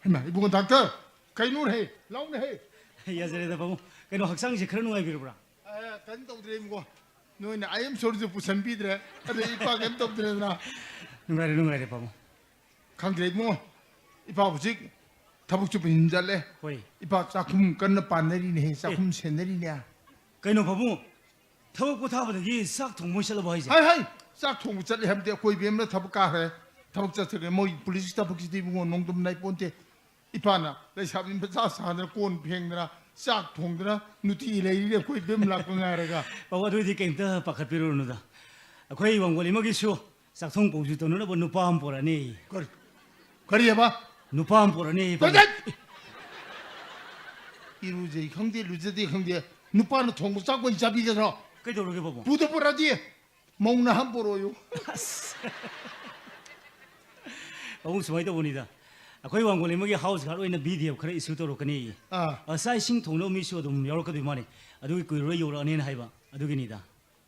ꯑꯩꯃ, ꯏꯕꯨꯡꯉꯣ ꯗꯥꯛꯇꯔ, ꯀꯩꯅꯣꯅꯦꯍꯦ? ꯂꯥꯎꯅꯦꯍꯦ꯫ ꯌꯥꯖꯔꯦꯗ ꯄꯥꯕꯨꯡ꯫ ꯀꯩꯅꯣ, ꯍꯛꯆꯥꯡꯁꯦ ꯈꯔ ꯅꯨꯡꯉꯥꯏꯕꯤꯔꯕ꯭ꯔꯥ? ꯑꯦ, ꯀꯩꯝ ꯇꯧꯗ꯭ꯔꯦ ꯏꯕꯨꯡꯉꯣ꯫ ꯅꯣꯏꯅ ꯑꯥꯏ ꯑꯦꯝ ꯁꯣꯔꯁꯨ ꯄꯨꯁꯟꯕꯤꯗ꯭ꯔꯦ꯫ ꯑꯗꯩ ꯏꯄꯥ ꯀꯩꯝ ꯇꯧꯗ꯭ꯔꯦꯗꯅ꯫ ꯅꯨꯡꯉꯥꯏꯔꯦ, ꯅꯨꯡꯉꯥꯏꯔꯦ ꯄꯥꯕꯨꯡ꯫ ꯈꯪꯗ꯭ꯔꯦ ꯏꯕꯨꯡꯉꯣ꯫ ꯏꯄꯥ ꯍꯧꯖꯤꯛ ꯊꯕꯛꯁꯨ ꯄꯨꯁꯤꯟ ꯆꯠꯂꯦ꯫ ꯍꯣꯏ꯫ ꯏꯄꯥ ꯆꯥꯛꯈꯨꯝ ꯀꯟꯅ ꯄꯥꯟꯅꯔꯤꯅꯦꯍꯦ, ꯆꯥꯛꯈꯨꯝ ꯁꯦꯟꯅꯔꯤꯅꯦ꯫ ꯀꯩꯅꯣ ꯄꯥꯕꯨꯡ? ꯊꯕꯛ ꯄꯣꯊꯥꯕꯗꯒꯤ ꯆꯥꯛ ꯊꯣꯡꯕ ꯆꯠꯂꯕꯣ ꯍꯥꯏꯁꯦ? ꯍꯥꯏ, ꯍꯥꯏ! ꯆꯥꯛ ꯊꯣꯡꯕ ꯆꯠꯂꯦ ꯍꯥꯏꯕꯗꯤ ꯑꯩꯈꯣꯏ ꯏꯕꯦꯝꯅ ꯊꯕꯛ ꯀꯥꯈ꯭ꯔꯦ꯫ ꯊꯕꯛ ꯆꯠꯈ꯭ꯔꯦ꯫ ꯃꯣꯏ ꯄꯨꯂꯤꯁꯀꯤ ꯊꯕꯛꯁꯤꯗꯤ ꯏꯕꯨꯡꯉꯣ ꯅꯣꯡꯗꯝ ꯅꯥꯏꯄꯣꯟꯇꯦ꯫ ꯏꯄꯥꯅ ꯂꯩꯁꯥꯕꯤ ꯃꯆꯥ ꯁꯥꯗꯅ ꯀꯣꯟ ꯐꯦꯡꯗꯅ ꯆꯥꯛ ꯊꯣꯡꯗꯅ ꯅꯨꯡꯇꯤ ꯂꯩꯔꯤꯅꯦ ꯑꯩꯈꯣꯏ ꯏꯕꯦꯝ ꯂꯥꯛꯄ ꯉꯥꯏꯔꯒ꯫ ꯄꯥꯕꯨꯡ, ꯑꯗꯨꯏꯗꯤ ꯀꯩꯝꯇ ꯄꯥꯈꯠꯄꯤꯔꯨꯔꯅꯨꯗ꯫ ꯑꯩꯈꯣꯏ ꯋꯥꯡꯒꯣꯂꯤ ꯑꯃꯒꯤꯁꯨ ꯆꯥꯛꯊꯣꯡ ꯄꯧꯁꯨ ꯇꯧꯅꯅꯕ ꯅꯨꯄꯥ ꯑꯃ ꯄꯨꯔꯛꯑꯅꯤ꯫ ꯀꯔꯤ? ꯀꯔꯤꯑꯕ? ꯅꯨꯄꯥ ꯑꯃ ꯄꯨꯔꯛꯑꯅꯤ ꯄꯥꯕꯨꯡ꯫ ꯇꯣꯏꯗꯠ! ꯏꯔꯨꯖꯩ ꯈꯪꯗꯦ, ꯂꯨꯖꯗꯦ ꯈꯪꯗꯦ, ꯅꯨꯄꯥꯅ ꯊꯣꯡꯕ ꯆꯥꯛ ꯑꯣꯏꯅ ꯆꯥꯕꯤꯒꯗ꯭ꯔꯣ? ꯀꯩꯗꯧꯔꯒꯦ ꯄꯥꯕꯨꯡ? ꯄꯨꯗ ꯄꯨꯔꯛꯑꯗꯤ ꯃꯧ ꯅꯍꯥ ꯄꯨꯔꯛꯑꯣꯌꯨ꯫ ꯑꯁ꯫ ꯄꯥꯕꯨꯡ, ꯁꯨꯃꯥꯏꯅ ꯇꯧꯕꯅꯤꯗ, ꯑꯩꯈꯣꯏ ꯋꯥꯡꯒꯣꯂꯤ ꯑꯃꯒꯤ ꯍꯥꯎꯁ ꯒꯥꯔꯗ ꯑꯣꯏꯅ ꯚꯤ ꯗꯤ ꯑꯦꯐ ꯈꯔ ꯏꯁꯨ ꯇꯧꯔꯛꯀꯅꯤ꯫ ꯑꯥ꯫ ꯑ, ꯆꯥꯛ ꯏꯁꯤꯡ ꯊꯣꯡꯅꯕ ꯃꯤꯁꯨ ꯑꯗꯨꯝ ꯌꯥꯎꯔꯛꯀꯗꯣꯏ ꯃꯥꯅꯤ꯫ ꯑꯗꯨꯒꯤ ꯀꯨꯏꯔꯣꯏ ꯌꯧꯔꯛꯑꯅꯦꯅ ꯍꯥꯏꯕ ꯑꯗꯨꯒꯤꯅꯤꯗ꯫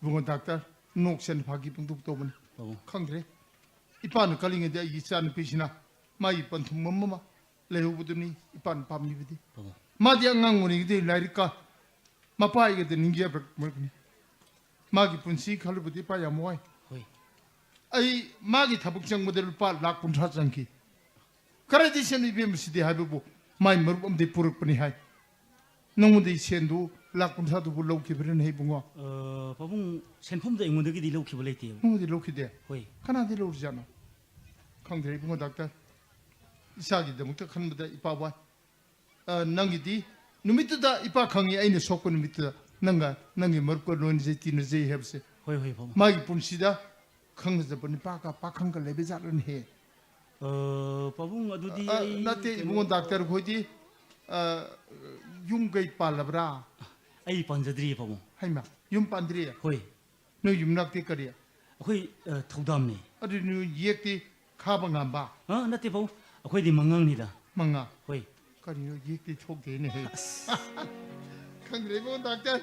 ꯏꯕꯨꯡꯉꯣ ꯗꯥꯛꯇꯔ, ꯅꯣꯛꯁꯦꯅ ꯐꯥꯒꯤ ꯄꯪꯇꯧ ꯇꯧꯕꯅꯤ꯫ ꯄꯥꯕꯨꯡ꯫ ꯈꯪꯗ꯭ꯔꯦ꯫ ꯏꯄꯥꯅ ꯀꯜꯂꯤꯉꯩꯗ ꯑꯩꯒꯤ ꯏꯆꯥꯅꯨꯄꯤꯁꯤꯅ ꯃꯥꯒꯤ ꯄꯟꯊꯨꯡꯐꯝ ꯑꯃ ꯂꯩꯍꯧꯕꯗꯨꯅꯤ ꯏꯄꯥꯅ ꯄꯥꯝꯂꯤꯕꯗꯤ꯫ ꯄꯥꯕꯨꯡ꯫ ꯃꯥꯗꯤ ꯑꯉꯥꯡ ꯑꯣꯏꯔꯤꯉꯩꯗꯒꯤ ꯂꯥꯏꯔꯤꯛꯀ ꯃꯄꯥ ꯑꯩꯒꯗ ꯅꯤꯡꯖꯕꯅꯤ꯫ ꯃꯥꯒꯤ ꯄꯨꯟꯁꯤ ꯈꯜꯂꯨꯕꯗꯤ ꯏꯄꯥ ꯌꯥꯝ ꯋꯥꯏ꯫ ꯍꯣꯏ꯫ ꯑꯩ ꯃꯥꯒꯤ ꯊꯕꯛ ꯆꯪꯕꯗ ꯂꯨꯄꯥ ꯂꯥꯈ ꯀꯨꯟꯊ꯭ꯔꯥ ꯆꯪꯈꯤ꯫ ꯀꯗꯥꯏꯗꯒꯤ ꯁꯦꯝ ꯏꯕꯦꯝꯃꯁꯤꯗꯤ ꯍꯥꯏꯕꯕꯨ ꯃꯥꯏ ꯃꯔꯨꯞ ꯑꯃꯗꯒꯤ ꯄꯨꯔꯛꯄꯅꯤ ꯍꯥꯏ꯫ ꯅꯉꯣꯟꯗꯒꯤ ꯁꯦꯟꯗꯨ ꯂꯥꯈ ꯀꯨꯟꯊ꯭ꯔꯥꯗꯨꯕꯨ ꯂꯧꯈꯤꯕ꯭ꯔꯅꯦ ꯏꯕꯨꯡꯉꯣ? ꯑ, ꯄꯥꯕꯨꯡ, ꯁꯦꯟꯐꯝꯗ ꯑꯩꯉꯣꯟꯗꯒꯤꯗꯤ ꯂꯧꯈꯤꯕ ꯂꯩꯇꯦꯕ꯫ ꯅꯉꯣꯟꯗꯒꯤ ꯂꯧꯈꯤꯗꯦ? ꯍꯣꯏ꯫ ꯀꯅꯥꯗꯒꯤ ꯂꯧꯔꯤꯖꯥꯠꯅꯣ? ꯈꯪꯗ꯭ꯔꯦ ꯏꯕꯨꯡꯉꯣ ꯗꯥꯛꯇꯔ꯫ ꯏꯆꯥꯒꯤꯗꯃꯛꯇ ꯈꯟꯕꯗ ꯏꯄꯥ ꯋꯥꯏ꯫ ꯑ, ꯅꯪꯒꯤꯗꯤ ꯅꯨꯃꯤꯠꯇꯨꯗ ꯏꯄꯥ ꯈꯪꯉꯤ ꯑꯩꯅ ꯁꯣꯛꯄ ꯅꯨꯃꯤꯠꯇꯨꯗ ꯅꯪꯒ ꯅꯪꯒꯤ ꯃꯔꯨꯞꯀ ꯂꯣꯏꯅꯖꯩ ꯇꯤꯟꯅꯖꯩ ꯍꯥꯏꯕꯁꯦ꯫ ꯍꯣꯏ, ꯍꯣꯏ, ꯄꯥꯕꯨꯡ꯫ ꯃꯥꯒꯤ ꯄꯨꯟꯁꯤꯗ ꯈꯪꯅꯖꯕ ꯅꯨꯄꯥꯒ ꯄꯥꯈꯪꯒ ꯂꯩꯕ ꯖꯥꯠꯂꯅꯦꯍꯦ? ꯑ, ꯄꯥꯕꯨꯡ, ꯑꯗꯨꯗꯤ ꯑ, ꯑꯩ ꯅꯠꯇꯦ ꯀꯩꯅꯣ ꯏꯕꯨꯡꯉꯣ ꯗꯥꯛꯇꯔ ꯈꯣꯏꯗꯤ, ꯑ, ꯌꯨꯝ ꯀꯩ ꯄꯥꯜꯂꯕ꯭ꯔꯥ? ꯑꯩ ꯄꯥꯟꯖꯗ꯭ꯔꯤꯌꯦ ꯄꯥꯕꯨꯡ꯫ ꯍꯩꯃ, ꯌꯨꯝ ꯄꯥꯟꯗ꯭ꯔꯤ? ꯍꯣꯏ꯫ ꯅꯣꯏ ꯌꯨꯝꯅꯥꯛꯇꯤ ꯀꯔꯤ? ꯑꯩꯈꯣꯏ, ꯑ, ꯊꯧꯗꯥꯝꯅꯤ꯫ ꯑꯗꯨ ꯅꯣꯏ ꯌꯦꯛꯇꯤ ꯈꯥꯕ ꯉꯥꯝꯕ? ꯑ, ꯅꯠꯇꯦ ꯄꯥꯕꯨꯡ, ꯑꯩꯈꯣꯏꯗꯤ ꯃꯉꯥꯡꯅꯤꯗ꯫ ꯃꯉꯥ? ꯍꯣꯏ꯫ ꯀꯔꯤꯅꯣ ꯌꯦꯛꯇꯤ ꯊꯣꯛꯇꯦꯅꯦꯍꯦ? ꯈꯪꯗ꯭ꯔꯦ ꯏꯕꯨꯡꯉꯣ ꯗꯥꯛꯇꯔ,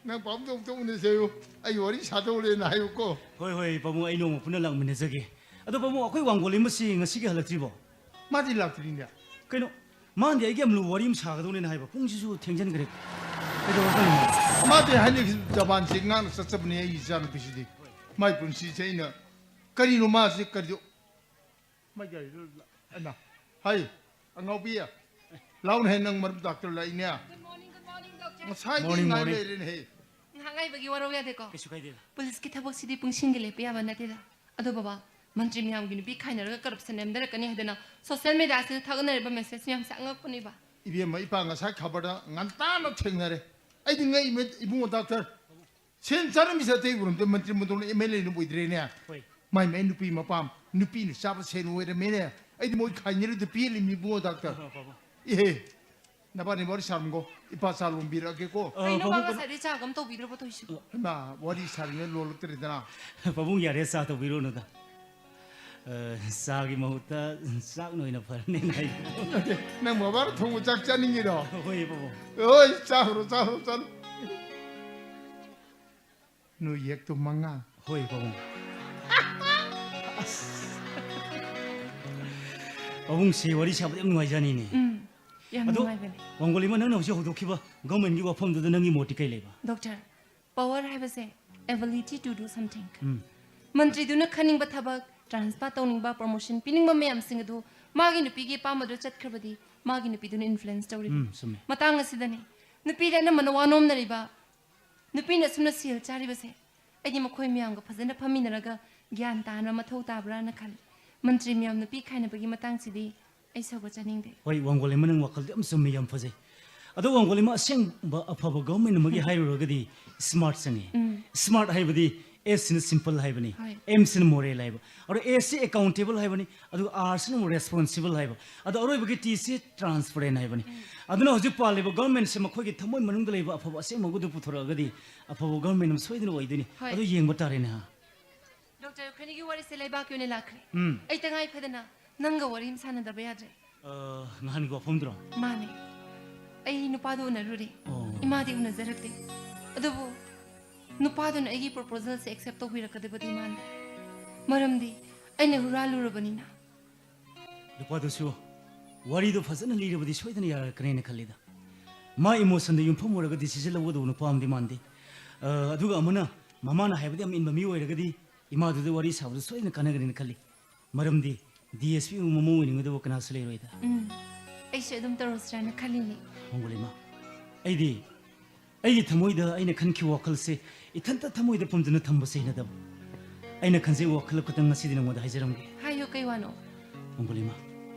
ꯅꯪ ꯄꯥꯕꯨꯡꯗꯣ ꯑꯃꯨꯛꯇ ꯎꯅꯁꯦꯌꯨ꯫ ꯑꯩ ꯋꯥꯔꯤ ꯁꯥꯗꯧꯔꯦꯅ ꯍꯥꯏꯌꯨꯀꯣ꯫ ꯍꯣꯏ, ꯍꯣꯏ ꯄꯥꯕꯨꯡ, ꯑꯩ ꯅꯣꯡꯃ ꯄꯨꯟꯅ ꯂꯥꯛꯃꯤꯟꯅꯖꯒꯦ꯫ ꯑꯗꯣ ꯄꯥꯕꯨꯡ, ꯑꯩꯈꯣꯏ ꯋꯥꯡꯒꯣꯂꯤ ꯃꯁꯤ ꯉꯁꯤꯒꯤ ꯍꯜꯂꯛꯇ꯭ꯔꯤꯕꯣ? ꯃꯥꯗꯤ ꯂꯥꯛꯇ꯭ꯔꯤꯅꯦ꯫ ꯀꯩꯅꯣ, ꯃꯥꯗꯤ ꯑꯩꯒꯤ ꯌꯥꯝ ꯂꯨꯕ ꯋꯥꯔꯤ ꯑꯃ ꯁꯥꯒꯗꯧꯅꯦꯅ ꯍꯥꯏꯕ, ꯄꯨꯡꯁꯤꯁꯨ ꯊꯦꯡꯖꯤꯟꯈ꯭ꯔꯦ꯫ ꯀꯩꯗꯧꯔꯖꯥꯠꯅꯣ? ꯃꯥꯗꯤ ꯍꯥꯏꯅ ꯖꯄꯥꯟꯁꯦ ꯉꯥꯡꯅ ꯆꯠꯆꯕꯅꯦ ꯑꯩꯒꯤ ꯏꯆꯥꯅꯨꯄꯤꯁꯤꯗꯤ꯫ ꯃꯥꯏ ꯄꯨꯟꯁꯤꯁꯦ ꯑꯩꯅ ꯀꯔꯤꯅꯣ ꯃꯥꯁꯦ ꯀꯔꯤꯗꯣ ꯃꯥꯏ ꯒꯥꯔꯤꯗꯣ ꯑꯩꯅ ꯍꯥꯏ ꯑꯉꯥꯎꯕꯤ ꯂꯥꯎꯅ ꯍꯦ ꯅꯪ ꯃꯔꯨꯞ ꯗꯥꯛꯇꯔ ꯂꯥꯛꯏꯅꯦ꯫ Good morning, good morning, doctor. ꯉꯁꯥꯏꯗꯤ Morning, ꯉꯥꯏ morning. ꯂꯩꯔꯦꯅꯦ ꯍꯦ꯫ ꯉꯥꯏꯍꯥꯛ ꯉꯥꯏꯕꯒꯤ ꯋꯥꯔꯧ ꯌꯥꯗꯦꯀꯣ꯫ ꯀꯩꯁꯨ ꯀꯥꯏꯗꯦꯗ꯫ ꯄꯨꯂꯤꯁꯀꯤ ꯊꯕꯛꯁꯤꯗꯤ ꯄꯨꯡꯁꯤꯡꯒꯤ ꯂꯦꯞꯄ ꯌꯥꯕ ꯅꯠꯇꯦꯗ꯫ ꯑꯗꯣ ꯕꯕꯥ, ꯃꯟꯇ꯭ꯔꯤ ꯃꯌꯥꯝꯒꯤ ꯅꯨꯄꯤ ꯈꯥꯏꯅꯔꯒ ꯀꯔꯞꯁꯟ ꯅꯦꯝꯊꯔꯛꯀꯅꯤ ꯍꯥꯏꯗꯅ ꯁꯣꯁꯤꯌꯦꯜ ꯃꯦꯗꯤꯌꯥꯁꯤꯗ ꯊꯥꯒꯠꯅꯔꯤꯕ ꯃꯦꯁꯦꯖ ꯃꯌꯥꯝꯁꯦ ꯑꯉꯛꯄꯅꯦꯕ꯫ ꯏꯕꯦꯝꯃ, ꯏꯄꯥ ꯉꯁꯥꯏ ꯈꯕꯔꯗ ꯉꯟꯇꯥꯅ ꯊꯦꯡꯅꯔꯦ꯫ ꯑꯩꯗꯤ ꯉꯛꯏꯃꯦ ꯏꯕꯨꯡꯉꯣ ꯗꯥꯛꯇꯔ꯫ ꯁꯦꯟ ꯆꯥꯔꯝꯃꯤꯁꯦ ꯑꯇꯩ ꯎꯔꯝꯗꯦ, ꯃꯟꯇ꯭ꯔꯤ ꯃꯟꯗꯣꯟ ꯑꯦꯝ ꯑꯦꯜ ꯑꯦꯅ ꯑꯣꯏꯗ꯭ꯔꯦꯅꯦ꯫ ꯍꯣꯏ꯫ ꯃꯥꯏ ꯃꯥꯏ ꯅꯨꯄꯤ ꯃꯄꯥꯝ, ꯅꯨꯄꯤꯅ ꯆꯥꯕ ꯁꯦꯟ ꯑꯣꯏꯔꯝꯃꯦꯅꯦ꯫ ꯑꯩꯗꯤ ꯃꯣꯏ ꯈꯥꯏꯅꯔꯤꯗ ꯄꯦꯜꯂꯤꯃꯤ ꯏꯕꯨꯡꯉꯣ ꯗꯥꯛꯇꯔ꯫ ꯑ, ꯄꯥꯕꯨꯡ꯫ ꯏꯍꯦ, ꯅꯕꯥꯅꯤ ꯋꯥꯔꯤ ꯁꯥꯔꯝꯒꯣ, ꯏꯄꯥ ꯆꯥ ꯂꯣꯟꯕꯤꯔꯛꯑꯒꯦꯀꯣ꯫ ꯑ, ꯀꯩꯅꯣ ꯕꯥ, ꯄꯥꯕꯨꯡ, ꯉꯁꯥꯏꯗꯩ ꯆꯥꯒ ꯑꯃ ꯇꯧꯕꯤꯗ꯭ꯔꯕꯣ ꯇꯧꯔꯤꯁꯤꯕꯣ? ꯍꯩꯃꯥ, ꯋꯥꯔꯤ ꯁꯥꯔꯤꯉꯩ ꯂꯣꯜꯂꯛꯇ꯭ꯔꯦꯗꯅ꯫ ꯄꯥꯕꯨꯡ, ꯌꯥꯔꯦ, ꯆꯥ ꯇꯧꯕꯤꯔꯨꯅꯨꯗ꯫ ꯑ, ꯆꯥꯒꯤ ꯃꯍꯨꯠꯇ ꯆꯥꯛꯅ ꯑꯣꯏꯅ ꯐꯔꯅꯤ ꯉꯥꯏ꯫ ꯅꯪ ꯕꯕꯥꯅ ꯊꯣꯡꯕ ꯆꯥꯛ ꯆꯥꯅꯤꯡꯉꯤꯔꯣ? ꯍꯣꯏ ꯄꯥꯕꯨꯡ꯫ ꯍꯣꯏ, ꯆꯥꯈ꯭ꯔꯣ, ꯆꯥꯈ꯭ꯔꯣ, ꯆꯥꯈ꯭ꯔꯣ꯫ ꯅꯣꯏ ꯌꯦꯛꯇꯣ ꯃꯉꯥ꯫ ꯍꯣꯏ ꯄꯥꯕꯨꯡ꯫ ꯑꯁ꯫ ꯄꯥꯕꯨꯡꯁꯤ ꯋꯥꯔꯤ ꯁꯥꯕꯗ ꯌꯥꯝ ꯅꯨꯡꯉꯥꯏꯖꯥꯅꯤꯅꯦ꯫ ꯎꯝ, ꯌꯥꯝ ꯑꯗꯣ ꯅꯨꯡꯉꯥꯏꯕꯅꯦ꯫ ꯋꯥꯡꯒꯣꯂꯤꯃ, ꯅꯪꯅ ꯍꯧꯖꯤꯛ ꯍꯧꯗꯣꯛꯈꯤꯕ ꯒꯚꯔꯟꯃꯦꯟꯠꯀꯤ ꯋꯥꯐꯝꯗꯨꯗ ꯅꯪꯒꯤ ꯃꯣꯠꯇꯤ ꯀꯩ ꯂꯩꯕ? ꯗꯣꯛꯇꯔ, ꯄꯋꯔ ꯍꯥꯏꯕꯁꯦ ability to do something꯫ ꯎꯝ꯫ ꯃꯟꯇ꯭ꯔꯤꯗꯨꯅ ꯈꯟꯅꯤꯡꯕ ꯊꯕꯛ ꯇ꯭ꯔꯥꯟꯁꯐꯔ ꯇꯧꯅꯤꯡꯕ, ꯄ꯭ꯔꯣꯃꯣꯁꯟ ꯄꯤꯅꯤꯡꯕ ꯃꯌꯥꯝꯁꯤꯡ ꯑꯗꯨ ꯃꯥꯒꯤ ꯅꯨꯄꯤꯒꯤ ꯑꯄꯥꯝꯕꯗꯨ ꯆꯠꯈ꯭ꯔꯕꯗꯤ ꯃꯥꯒꯤ ꯅꯨꯄꯤꯗꯨꯅ ꯏꯟꯐ꯭ꯂꯨꯌꯦꯟꯁ ꯇꯧꯔꯤꯕ꯫ ꯎꯝ, ꯆꯨꯝꯃꯦ꯫ ꯃꯇꯥꯡ ꯑꯁꯤꯗꯅꯤ ꯅꯨꯄꯤꯗ ꯑꯅꯝꯕꯅ ꯋꯥ ꯅꯣꯝꯅꯔꯤꯕ, ꯅꯨꯄꯤꯅ ꯑꯁꯨꯝꯅ ꯁꯦꯜ ꯆꯥꯔꯤꯕꯁꯦ꯫ ꯑꯩꯗꯤ ꯃꯈꯣꯏ ꯃꯌꯥꯝꯒ ꯐꯖꯅ ꯐꯝꯃꯤꯟꯅꯔꯒ ꯒ꯭ꯌꯥꯟ ꯇꯥꯅ ꯃꯊꯧ ꯇꯥꯕ꯭ꯔꯥꯅ ꯈꯜꯂꯤ꯫ ꯃꯟꯇ꯭ꯔꯤ ꯃꯌꯥꯝ ꯅꯨꯄꯤ ꯈꯥꯏꯅꯕꯒꯤ ꯃꯇꯥꯡꯁꯤꯗꯤ ꯑꯩ ꯁꯧꯒꯠꯆꯅꯤꯡꯗꯦ꯫ ꯍꯣꯏ, ꯋꯥꯡꯒꯣꯂꯤꯃ, ꯅꯪ ꯋꯥꯈꯜꯗꯤ ꯌꯥꯝ ꯆꯨꯝꯃꯤ, ꯌꯥꯝ ꯐꯖꯩ꯫ ꯑꯗꯣ ꯋꯥꯡꯒꯣꯂꯤꯃ, ꯑꯁꯦꯡꯕ ꯑꯐꯕ ꯒꯚꯔꯟꯃꯦꯟꯠ ꯑꯃꯒꯤ ꯍꯥꯏꯔꯨꯔꯒꯗꯤ ꯁ꯭ꯃꯥꯔꯠ ꯆꯪꯉꯤ꯫ ꯎꯝ꯫ ꯁ꯭ꯃꯥꯔꯠ ꯍꯥꯏꯕꯗꯤ S ꯁꯤꯅ ꯁꯤꯝꯄꯜ ꯍꯥꯏꯕꯅꯤ, ꯍꯣꯏ꯫ M ꯁꯤꯅ ꯃꯣꯔꯦꯜ ꯍꯥꯏꯕ꯫ ꯑꯗꯣ S ꯁꯤ ꯑꯦꯀꯥꯎꯟꯇꯦꯕꯜ ꯍꯥꯏꯕꯅꯤ, ꯑꯗꯨꯒ R ꯁꯤꯅ ꯑꯃꯨꯛ ꯔꯦꯁꯄꯣꯟꯁꯤꯕꯜ ꯍꯥꯏꯕ꯫ ꯑꯗꯣ ꯑꯔꯣꯏꯕꯒꯤ T ꯁꯤ ꯇ꯭ꯔꯥꯟꯁꯄꯔꯦꯟ ꯍꯥꯏꯕꯅꯤ꯫ ꯑꯗꯨꯅ ꯍꯧꯖꯤꯛ ꯄꯥꯜꯂꯤꯕ ꯒꯚꯔꯟꯃꯦꯟꯠꯁꯦ ꯃꯈꯣꯏꯒꯤ ꯊꯃꯣꯏ ꯃꯅꯨꯡꯗ ꯂꯩꯕ ꯑꯐꯕ ꯑꯁꯦꯡꯕ ꯑꯗꯨ ꯄꯨꯊꯣꯔꯛꯑꯒꯗꯤ ꯑꯐꯕ ꯒꯚꯔꯟꯃꯦꯟꯠ ꯑꯃ ꯁꯣꯏꯗꯅ ꯑꯣꯏꯗꯣꯏꯅꯤ꯫ ꯍꯣꯏ꯫ ꯑꯗꯨ ꯌꯦꯡꯕ ꯇꯥꯔꯦꯅꯦ, ꯍꯥ? ꯗꯣꯛꯇꯔ, ꯑꯩꯈꯣꯏꯅꯤꯒꯤ ꯋꯥꯔꯤꯁꯦ ꯂꯩꯕꯥꯛꯀꯤ ꯑꯣꯏꯅ ꯂꯥꯛꯈ꯭ꯔꯦ꯫ ꯎꯝ꯫ ꯑꯩ ꯇꯉꯥꯏ ꯐꯗꯅ ꯅꯪꯒ ꯋꯥꯔꯤ ꯑꯃ ꯁꯥꯟꯅꯗꯕ ꯌꯥꯗ꯭ꯔꯦ꯫ ꯑ, ꯅꯍꯥꯟꯒꯤ ꯋꯥꯐꯝꯗꯨꯔꯣ? ꯃꯥꯅꯦ꯫ ꯑꯩ ꯅꯨꯄꯥꯗꯣ ꯎꯅꯔꯨꯔꯦ꯫ ꯑꯣ꯫ ꯏꯃꯥꯗꯤ ꯎꯅꯖꯔꯛꯇꯦ꯫ ꯑꯗꯨꯕꯨ ꯅꯨꯄꯥꯗꯨꯅ ꯑꯩꯒꯤ ꯄ꯭ꯔꯣꯄꯣꯖꯦꯜꯁꯦ ꯑꯦꯛꯁꯦꯞ ꯇꯧꯕꯤꯔꯛꯀꯗꯕꯗꯤ ꯃꯥꯟꯗꯦ꯫ ꯃꯔꯝꯗꯤ ꯑꯩꯅ ꯍꯨꯔꯥꯜꯂꯨꯔꯕꯅꯤꯅ꯫ ꯅꯨꯄꯥꯗꯨꯁꯨ ꯋꯥꯔꯤꯗꯣ ꯐꯖꯅ ꯂꯤꯔꯕꯗꯤ ꯁꯣꯏꯗꯅ ꯌꯥꯔꯛꯀꯅꯦꯅ ꯈꯜꯂꯤꯗ꯫ ꯃꯥ emotionꯗ ꯌꯨꯝꯐꯝ ꯑꯣꯏꯔꯒ decision ꯂꯧꯒꯗꯧꯕ ꯅꯨꯄꯥ ꯑꯃꯗꯤ ꯃꯥꯟꯗꯦ꯫ ꯑ, ꯑꯗꯨꯒ ꯑꯃꯅ ꯃꯃꯥꯅ ꯍꯥꯏꯕꯗ ꯌꯥꯝ ꯏꯟꯕ ꯃꯤ ꯑꯣꯏꯔꯒꯗꯤ ꯏꯃꯥꯗꯨꯗ ꯋꯥꯔꯤ ꯁꯥꯕꯗ ꯁꯣꯏꯗꯅ ꯀꯥꯟꯅꯒꯅꯤꯅ ꯈꯜꯂꯤ꯫ ꯃꯔꯝꯗꯤ DSP ꯃꯃꯧ ꯑꯣꯏꯅꯤꯡꯒꯗꯧꯕ ꯀꯅꯥꯁꯨ ꯂꯩꯔꯣꯏꯗ꯫ ꯎꯝ, ꯑꯩꯁꯨ ꯑꯗꯨꯝ ꯇꯧꯔꯁꯤꯔꯥꯅ ꯈꯜꯂꯤꯅꯦ꯫ ꯃꯪꯒꯣꯂꯤꯃ, ꯑꯩꯗꯤ ꯑꯩꯒꯤ ꯊꯃꯣꯏꯗ ꯑꯩꯅ ꯈꯟꯈꯤꯕ ꯋꯥꯈꯜꯁꯦ ꯏꯊꯟꯇ ꯊꯃꯣꯏꯗ ꯄꯨꯝꯗꯨꯅ ꯊꯝꯕꯁꯦ ꯍꯩꯅꯗꯕ꯫ ꯑꯩꯅ ꯈꯟꯖꯕ ꯋꯥꯈꯜ ꯈꯛꯇꯪ ꯉꯁꯤꯗꯤ ꯅꯉꯣꯟꯗ ꯍꯥꯏꯖꯔꯝꯒꯦ꯫ ꯍꯥꯏꯌꯨ, ꯀꯩ ꯋꯥꯅꯣ? ꯃꯪꯒꯣꯂꯤꯃ,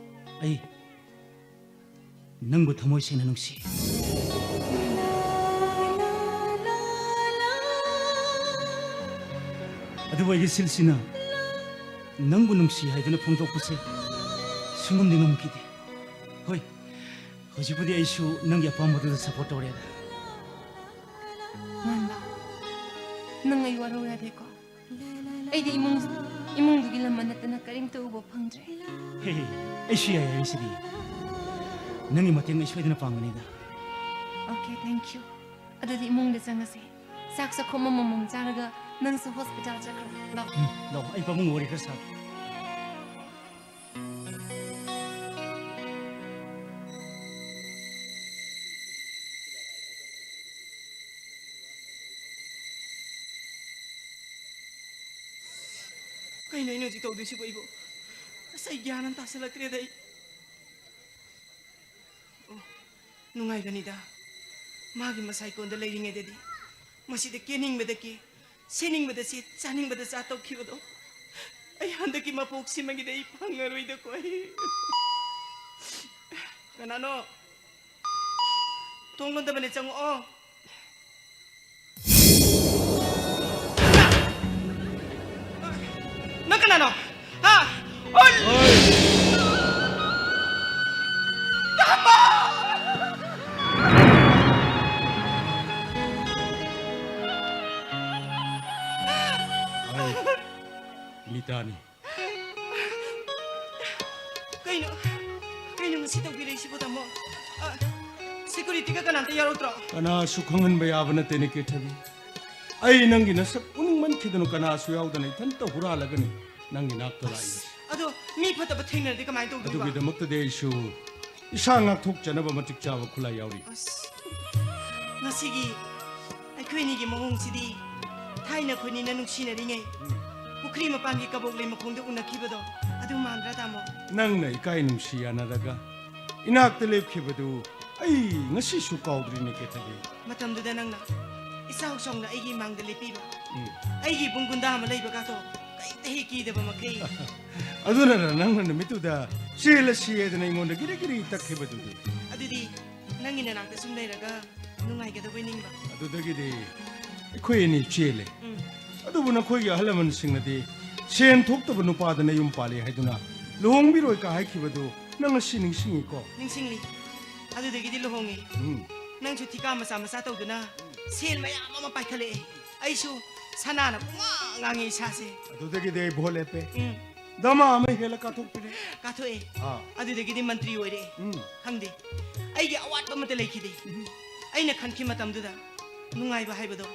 ꯑꯩ ꯅꯪꯕꯨ ꯊꯃꯣꯏ ꯁꯦꯡꯅ ꯅꯨꯡꯁꯤ꯫ ꯑꯗꯨꯕꯨ ꯑꯩꯒꯤ ꯁꯤꯜꯁꯤꯅ ꯅꯪꯕꯨ ꯅꯨꯡꯁꯤ ꯍꯥꯏꯗꯨꯅ ꯐꯣꯡꯗꯣꯛꯄꯁꯦ ꯁꯨꯡꯉꯝꯗꯤ ꯉꯝꯈꯤꯗꯦ꯫ ꯍꯣꯏ, ꯍꯧꯖꯤꯛꯄꯨꯗꯤ ꯑꯩꯁꯨ ꯅꯪꯒꯤ ꯑꯄꯥꯝꯕꯗꯨꯗ support ꯇꯧꯔꯦꯗ꯫ ꯃꯥꯟꯕ, ꯅꯪ ꯑꯩ ꯋꯥꯔꯧ ꯌꯥꯗꯦꯀꯣ꯫ ꯑꯩꯗꯤ ꯏꯃꯨꯡ, ꯏꯃꯨꯡꯗꯨꯒꯤ ꯂꯝꯃꯟ ꯅꯠꯇꯅ ꯀꯔꯤꯝꯇ ꯎꯕ ꯐꯪꯗ꯭ꯔꯦ꯫ ꯍꯦ, ꯍꯦ, ꯑꯩꯁꯨ ꯌꯥꯏ ꯍꯥꯏꯔꯤꯁꯤꯗꯤ꯫ ꯅꯪꯒꯤ ꯃꯇꯦꯡ ꯑꯩ ꯁꯣꯏꯗꯅ ꯄꯥꯡꯒꯅꯤꯗ꯫ Okay, thank you. ꯑꯗꯨꯗꯤ ꯏꯃꯨꯡꯗ ꯆꯪꯉꯁꯦ꯫ ꯆꯥꯛ ꯆꯥꯛꯈꯨꯝ ꯑꯃꯃꯝ ꯆꯥꯔꯒ ꯅꯪꯁꯨ hospital ꯆꯠꯈ꯭ꯔꯣ꯫ ꯂꯥꯛꯑꯣ꯫ ꯎꯝ, ꯂꯥꯛꯑꯣ, ꯑꯩ ꯄꯥꯕꯨꯡ ꯋꯥꯔꯤ ꯈꯔ ꯁꯥꯒꯦ꯫ ꯀꯩꯅꯣ ꯑꯩꯅ ꯍꯧꯖꯤꯛ ꯇꯧꯗꯣꯏꯁꯤꯕꯣ ꯑꯩꯕꯨ? ꯑꯁ, ꯑꯩ ꯒ꯭ꯌꯥꯟ ꯑꯃ ꯇꯥꯁꯜꯂꯛꯇ꯭ꯔꯦꯗ ꯑꯩ꯫ ꯑꯣ, ꯅꯨꯡꯉꯥꯏꯕꯅꯤꯗ꯫ ꯃꯥꯒꯤ ꯃꯁꯥꯏꯀꯣꯟꯗ ꯂꯩꯔꯤꯉꯩꯗꯗꯤ ꯃꯁꯤꯗ ꯀꯦꯅꯤꯡꯕꯗ ꯀꯦ, ꯁꯦꯠꯅꯤꯡꯕꯗ ꯁꯦꯠ, ꯆꯥꯅꯤꯡꯕꯗ ꯆꯥ ꯇꯧꯈꯤꯕꯗꯣ꯫ ꯑꯩ ꯍꯟꯗꯛꯀꯤ ꯃꯄꯣꯛꯁꯤꯃꯒꯤꯗꯤ ꯑꯩ ꯐꯪꯉꯔꯣꯏꯗꯀꯣ ꯑꯩ꯫ ꯀꯅꯥꯅꯣ? ꯊꯣꯡ ꯂꯣꯟꯗꯕꯅꯦ, ꯆꯪꯉꯛꯑꯣ꯫ ꯅꯪ ꯀꯅꯥꯅꯣ? ꯍꯥ? ꯑꯣꯏ! ꯇꯥꯃꯣ! ꯑꯩ ꯃꯤꯇꯥꯅꯤ꯫ ꯀꯩꯅꯣ? ꯀꯩꯅꯣ ꯉꯁꯤ ꯇꯧꯕꯤꯔꯛꯏꯁꯤꯕꯣ, ꯇꯥꯃꯣ? ꯑ, securityꯒ ꯀꯅꯥꯝꯇ ꯌꯥꯎꯔꯛꯇ꯭ꯔꯣ? ꯀꯅꯥꯁꯨ ꯈꯪꯍꯟꯕ ꯌꯥꯕ ꯅꯠꯇꯦꯅꯦ, ꯀꯦꯊꯕꯤ꯫ ꯑꯩ ꯅꯪꯒꯤ ꯅꯁꯛ ꯎꯅꯤꯡꯃꯟꯈꯤꯗꯅ ꯀꯅꯥꯁꯨ ꯌꯥꯎꯗꯅ ꯏꯊꯟꯇ ꯍꯨꯔꯥꯜꯂꯒꯅꯤ꯫ ꯅꯪꯒꯤ ꯅꯥꯛꯇ ꯂꯥꯛꯏꯕꯁꯤ꯫ ꯑꯗꯣ ꯃꯤ ꯐꯠꯇꯕ ꯊꯦꯡꯅꯔꯗꯤ ꯀꯃꯥꯏꯅ ꯇꯧꯗꯣꯏꯕ? ꯑꯗꯨꯒꯤꯗꯃꯛꯇꯗꯤ ꯑꯩꯁꯨ ꯏꯁꯥ ꯉꯥꯛꯊꯣꯛꯆꯅꯕ ꯃꯇꯤꯛ ꯆꯥꯕ ꯈꯨꯠꯂꯥꯏ ꯌꯥꯎꯔꯤ꯫ ꯑꯁ, ꯉꯁꯤꯒꯤ ꯑꯩꯈꯣꯏ ꯑꯅꯤꯒꯤ ꯃꯑꯣꯡꯁꯤꯗꯤ ꯊꯥꯏꯅ ꯑꯩꯈꯣꯏꯅꯤꯅ ꯅꯨꯡꯁꯤꯅꯔꯤꯉꯩ ꯎꯝ꯫ ꯄꯨꯈ꯭ꯔꯤ ꯃꯄꯥꯟꯒꯤ ꯀꯕꯣꯛ ꯂꯩ ꯃꯈꯣꯡꯗ ꯎꯅꯈꯤꯕꯗꯣ ꯑꯗꯨ ꯃꯥꯟꯗ꯭ꯔꯥ, ꯇꯥꯃꯣ? ꯅꯪꯅ ꯏꯀꯥꯏ ꯅꯨꯡꯁꯤ ꯌꯥꯅꯔꯒ ꯏꯅꯥꯛꯇ ꯂꯦꯞꯈꯤꯕꯗꯨ ꯑꯩ ꯉꯁꯤꯁꯨ ꯀꯥꯎꯗ꯭ꯔꯤꯅꯦ, ꯀꯦꯊꯕꯤ꯫ ꯃꯇꯝꯗꯨꯗ ꯅꯪꯅ ꯏꯆꯥꯎ ꯆꯥꯎꯅ ꯑꯩꯒꯤ ꯏꯃꯥꯡꯗ ꯂꯦꯞꯄꯤꯕ, ꯎꯝ꯫ ꯑꯩꯒꯤ ꯏꯕꯨꯡ ꯒꯨꯟꯗꯥ ꯑꯃ ꯂꯩꯕꯒꯥꯗꯣ ꯀꯩꯝꯇ ꯍꯦꯛ ꯀꯤꯗꯕ ꯃꯈꯩ꯫ ꯑꯗꯨꯅꯔ ꯅꯪꯅ ꯅꯨꯃꯤꯠꯇꯨꯗ "ꯆꯦꯜꯂꯁꯤ" ꯍꯥꯏꯗꯅ ꯑꯩꯉꯣꯟꯗ ꯒꯤꯔꯤ ꯒꯤꯔꯤ ꯇꯛꯈꯤꯕꯗꯨꯗꯤ? ꯑꯗꯨꯗꯤ ꯅꯪꯒꯤ ꯅꯅꯥꯛꯇ ꯁꯨꯝ ꯂꯩꯔꯒ ꯅꯨꯡꯉꯥꯏꯒꯗꯕꯣꯏ ꯅꯤꯡꯕ꯫ ꯑꯗꯨꯗꯒꯤꯗꯤ ꯑꯩꯈꯣꯏ ꯑꯅꯤ ꯆꯦꯜꯂꯦ꯫ ꯎꯝ꯫ ꯑꯗꯨꯕꯨ ꯅꯈꯣꯏꯒꯤ ꯑꯍꯜ ꯂꯃꯟꯁꯤꯡꯅꯗꯤ ꯁꯦꯟ ꯊꯣꯛꯇꯕ ꯅꯨꯄꯥꯗ ꯅꯌꯨꯝ ꯄꯥꯜꯂꯤ ꯍꯥꯏꯗꯨꯅ ꯂꯨꯍꯣꯡꯕꯤꯔꯣꯏ ꯀꯥ ꯍꯥꯏꯈꯤꯕꯗꯨ ꯅꯪ ꯉꯁꯤ ꯅꯤꯡꯁꯤꯡꯉꯤꯀꯣ? ꯅꯤꯡꯁꯤꯡꯂꯤ꯫ ꯑꯗꯨꯗꯒꯤꯗꯤ ꯂꯨꯍꯣꯡꯉꯤ꯫ ꯎꯝ꯫ ꯅꯪꯁꯨ ꯊꯤꯀꯥ ꯃꯆꯥ ꯃꯆꯥ ꯇꯧꯗꯨꯅ ꯁꯦꯟ ꯃꯌꯥꯝ ꯑꯃ ꯄꯥꯏꯈꯠꯂꯛꯑꯦ꯫ ꯑꯩꯁꯨ ꯁꯅꯥꯅ ꯄꯨꯡꯉꯥꯡ ꯉꯥꯡꯉꯤ ꯏꯁꯥꯁꯦ꯫ ꯑꯗꯨꯗꯒꯤꯗꯤ ꯑꯩ ꯚꯣꯠ ꯂꯦꯞꯄꯦ꯫ ꯎꯝ꯫ ꯗꯃꯥ ꯑꯃ ꯍꯦꯜꯂ ꯀꯥꯊꯣꯛꯄꯤꯔꯦ꯫ ꯀꯥꯊꯣꯛꯑꯦ꯫ ꯑꯥ꯫ ꯑꯗꯨꯗꯒꯤꯗꯤ ꯃꯟꯇ꯭ꯔꯤ ꯑꯣꯏꯔꯛꯑꯦ꯫ ꯎꯝ꯫ ꯈꯪꯗꯦ, ꯑꯩꯒꯤ ꯑꯋꯥꯠꯄ ꯑꯃꯠꯇ ꯂꯩꯈꯤꯗꯦ꯫ ꯎꯝ꯫ ꯑꯩꯅ ꯈꯟꯈꯤ ꯃꯇꯝꯗꯨꯗ ꯅꯨꯡꯉꯥꯏꯕ ꯍꯥꯏꯕꯗꯣ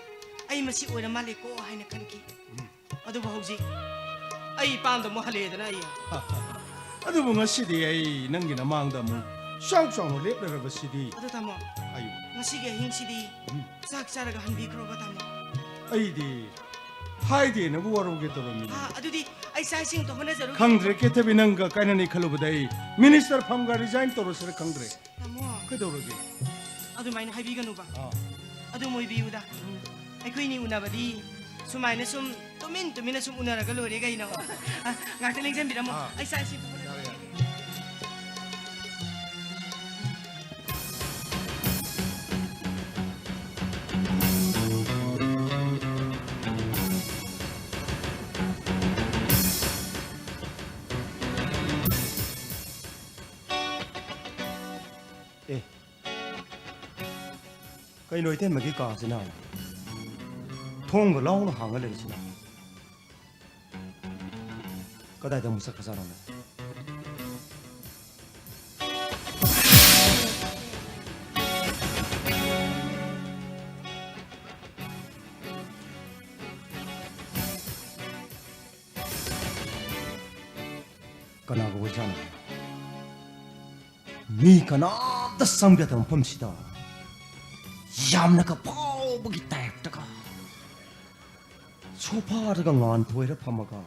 ꯑꯩ ꯃꯁꯤ ꯑꯣꯏꯔ ꯃꯥꯜꯂꯦꯀꯣ ꯍꯥꯏꯅ ꯈꯟꯈꯤ꯫ ꯎꯝ꯫ ꯑꯗꯨꯕꯨ ꯍꯧꯖꯤꯛ ꯑꯩ ꯏꯄꯥꯝꯗ ꯑꯃꯨꯛ ꯍꯜꯂꯛꯑꯦꯗꯅ ꯑꯩ꯫ ꯑꯗꯨꯕꯨ ꯉꯁꯤꯗꯤ ꯑꯩ ꯅꯪꯒꯤ ꯅꯃꯥꯡꯗ ꯑꯃꯨꯛ ꯆꯥꯎ ꯆꯥꯎꯅ ꯂꯦꯞꯂꯔꯕꯁꯤꯗꯤ꯫ ꯑꯗꯣ ꯇꯥꯃꯣ, ꯍꯥꯏꯌꯨ꯫ ꯉꯁꯤꯒꯤ ꯑꯍꯤꯡꯁꯤꯗꯤ ꯎꯝ꯫ ꯆꯥꯛ ꯆꯥꯔꯒ ꯍꯟꯕꯤꯈ꯭ꯔꯣꯕ, ꯇꯥꯃꯣ꯫ ꯑꯩꯗꯤ ꯍꯥꯏꯗꯦꯅꯕꯨ ꯋꯥꯔꯧꯒꯦ ꯇꯧꯔꯝꯃꯤꯅꯦ꯫ ꯑꯥ, ꯑꯗꯨꯗꯤ ꯑꯩ ꯆꯥꯛ ꯏꯁꯤꯡ ꯑꯝꯇ ꯍꯣꯠꯅꯖꯔꯨꯒꯦ꯫ ꯈꯪꯗ꯭ꯔꯦ, ꯀꯦꯊꯕꯤ, ꯅꯪꯒ ꯀꯥꯏꯅꯅꯤ ꯈꯜꯂꯨꯕꯗ ꯑꯩ ꯃꯤꯅꯤꯁꯇꯔ ꯐꯝꯒ ꯔꯤꯖꯥꯏꯟ ꯇꯧꯔꯁꯤꯔ ꯈꯪꯗ꯭ꯔꯦ꯫ ꯇꯥꯃꯣ, ꯀꯩꯗꯧꯔꯒꯦ? ꯑꯗꯨꯃꯥꯏꯅ ꯍꯥꯏꯕꯤꯒꯅꯨꯕ꯫ ꯑꯥ꯫ ꯑꯗꯨꯝ ꯑꯣꯏꯕꯤꯌꯨꯗ꯫ ꯎꯝ꯫ ꯑꯩꯈꯣꯏꯅꯤ ꯎꯅꯕꯗꯤ ꯁꯨꯃꯥꯏꯅ ꯁꯨꯝ ꯇꯨꯃꯤꯟ ꯇꯨꯃꯤꯟꯅ ꯁꯨꯝ ꯎꯅꯔꯒ ꯂꯣꯏꯔꯦ ꯀꯩꯅꯣ꯫ ꯑ, ꯉꯥꯛꯇ ꯂꯦꯡꯁꯤꯟꯕꯤꯔꯝꯃꯣ꯫ ꯑꯥ꯫ ꯑꯩ ꯆꯥꯛ ꯏꯁꯤꯡ ꯌꯥꯔꯦ, ꯌꯥꯔꯦ꯫ ꯑꯦ, ꯀꯩꯅꯣ ꯏꯇꯩꯃꯒꯤ ꯀꯥꯁꯤꯅ ꯊꯣꯡꯒ ꯂꯥꯎꯅ ꯍꯥꯡꯉ ꯂꯩꯔꯤꯁꯤꯅ? ꯀꯗꯥꯏꯗ ꯑꯃꯨꯛ ꯆꯠꯈ꯭ꯔꯖꯥꯠꯅꯣꯅꯦ? ꯀꯅꯥꯒ ꯑꯣꯏꯖꯥꯠꯅꯣ? ꯃꯤ ꯀꯅꯥꯝꯇ ꯆꯪꯕ ꯌꯥꯗꯕ ꯃꯐꯝꯁꯤꯗ ꯌꯥꯝꯅꯒ ꯐꯥꯎꯕꯒꯤ ꯇꯥꯏꯞꯇꯒ ꯁꯣꯐꯥꯗꯒ ꯉꯥꯟꯊꯣꯏꯔ ꯐꯝꯃꯒ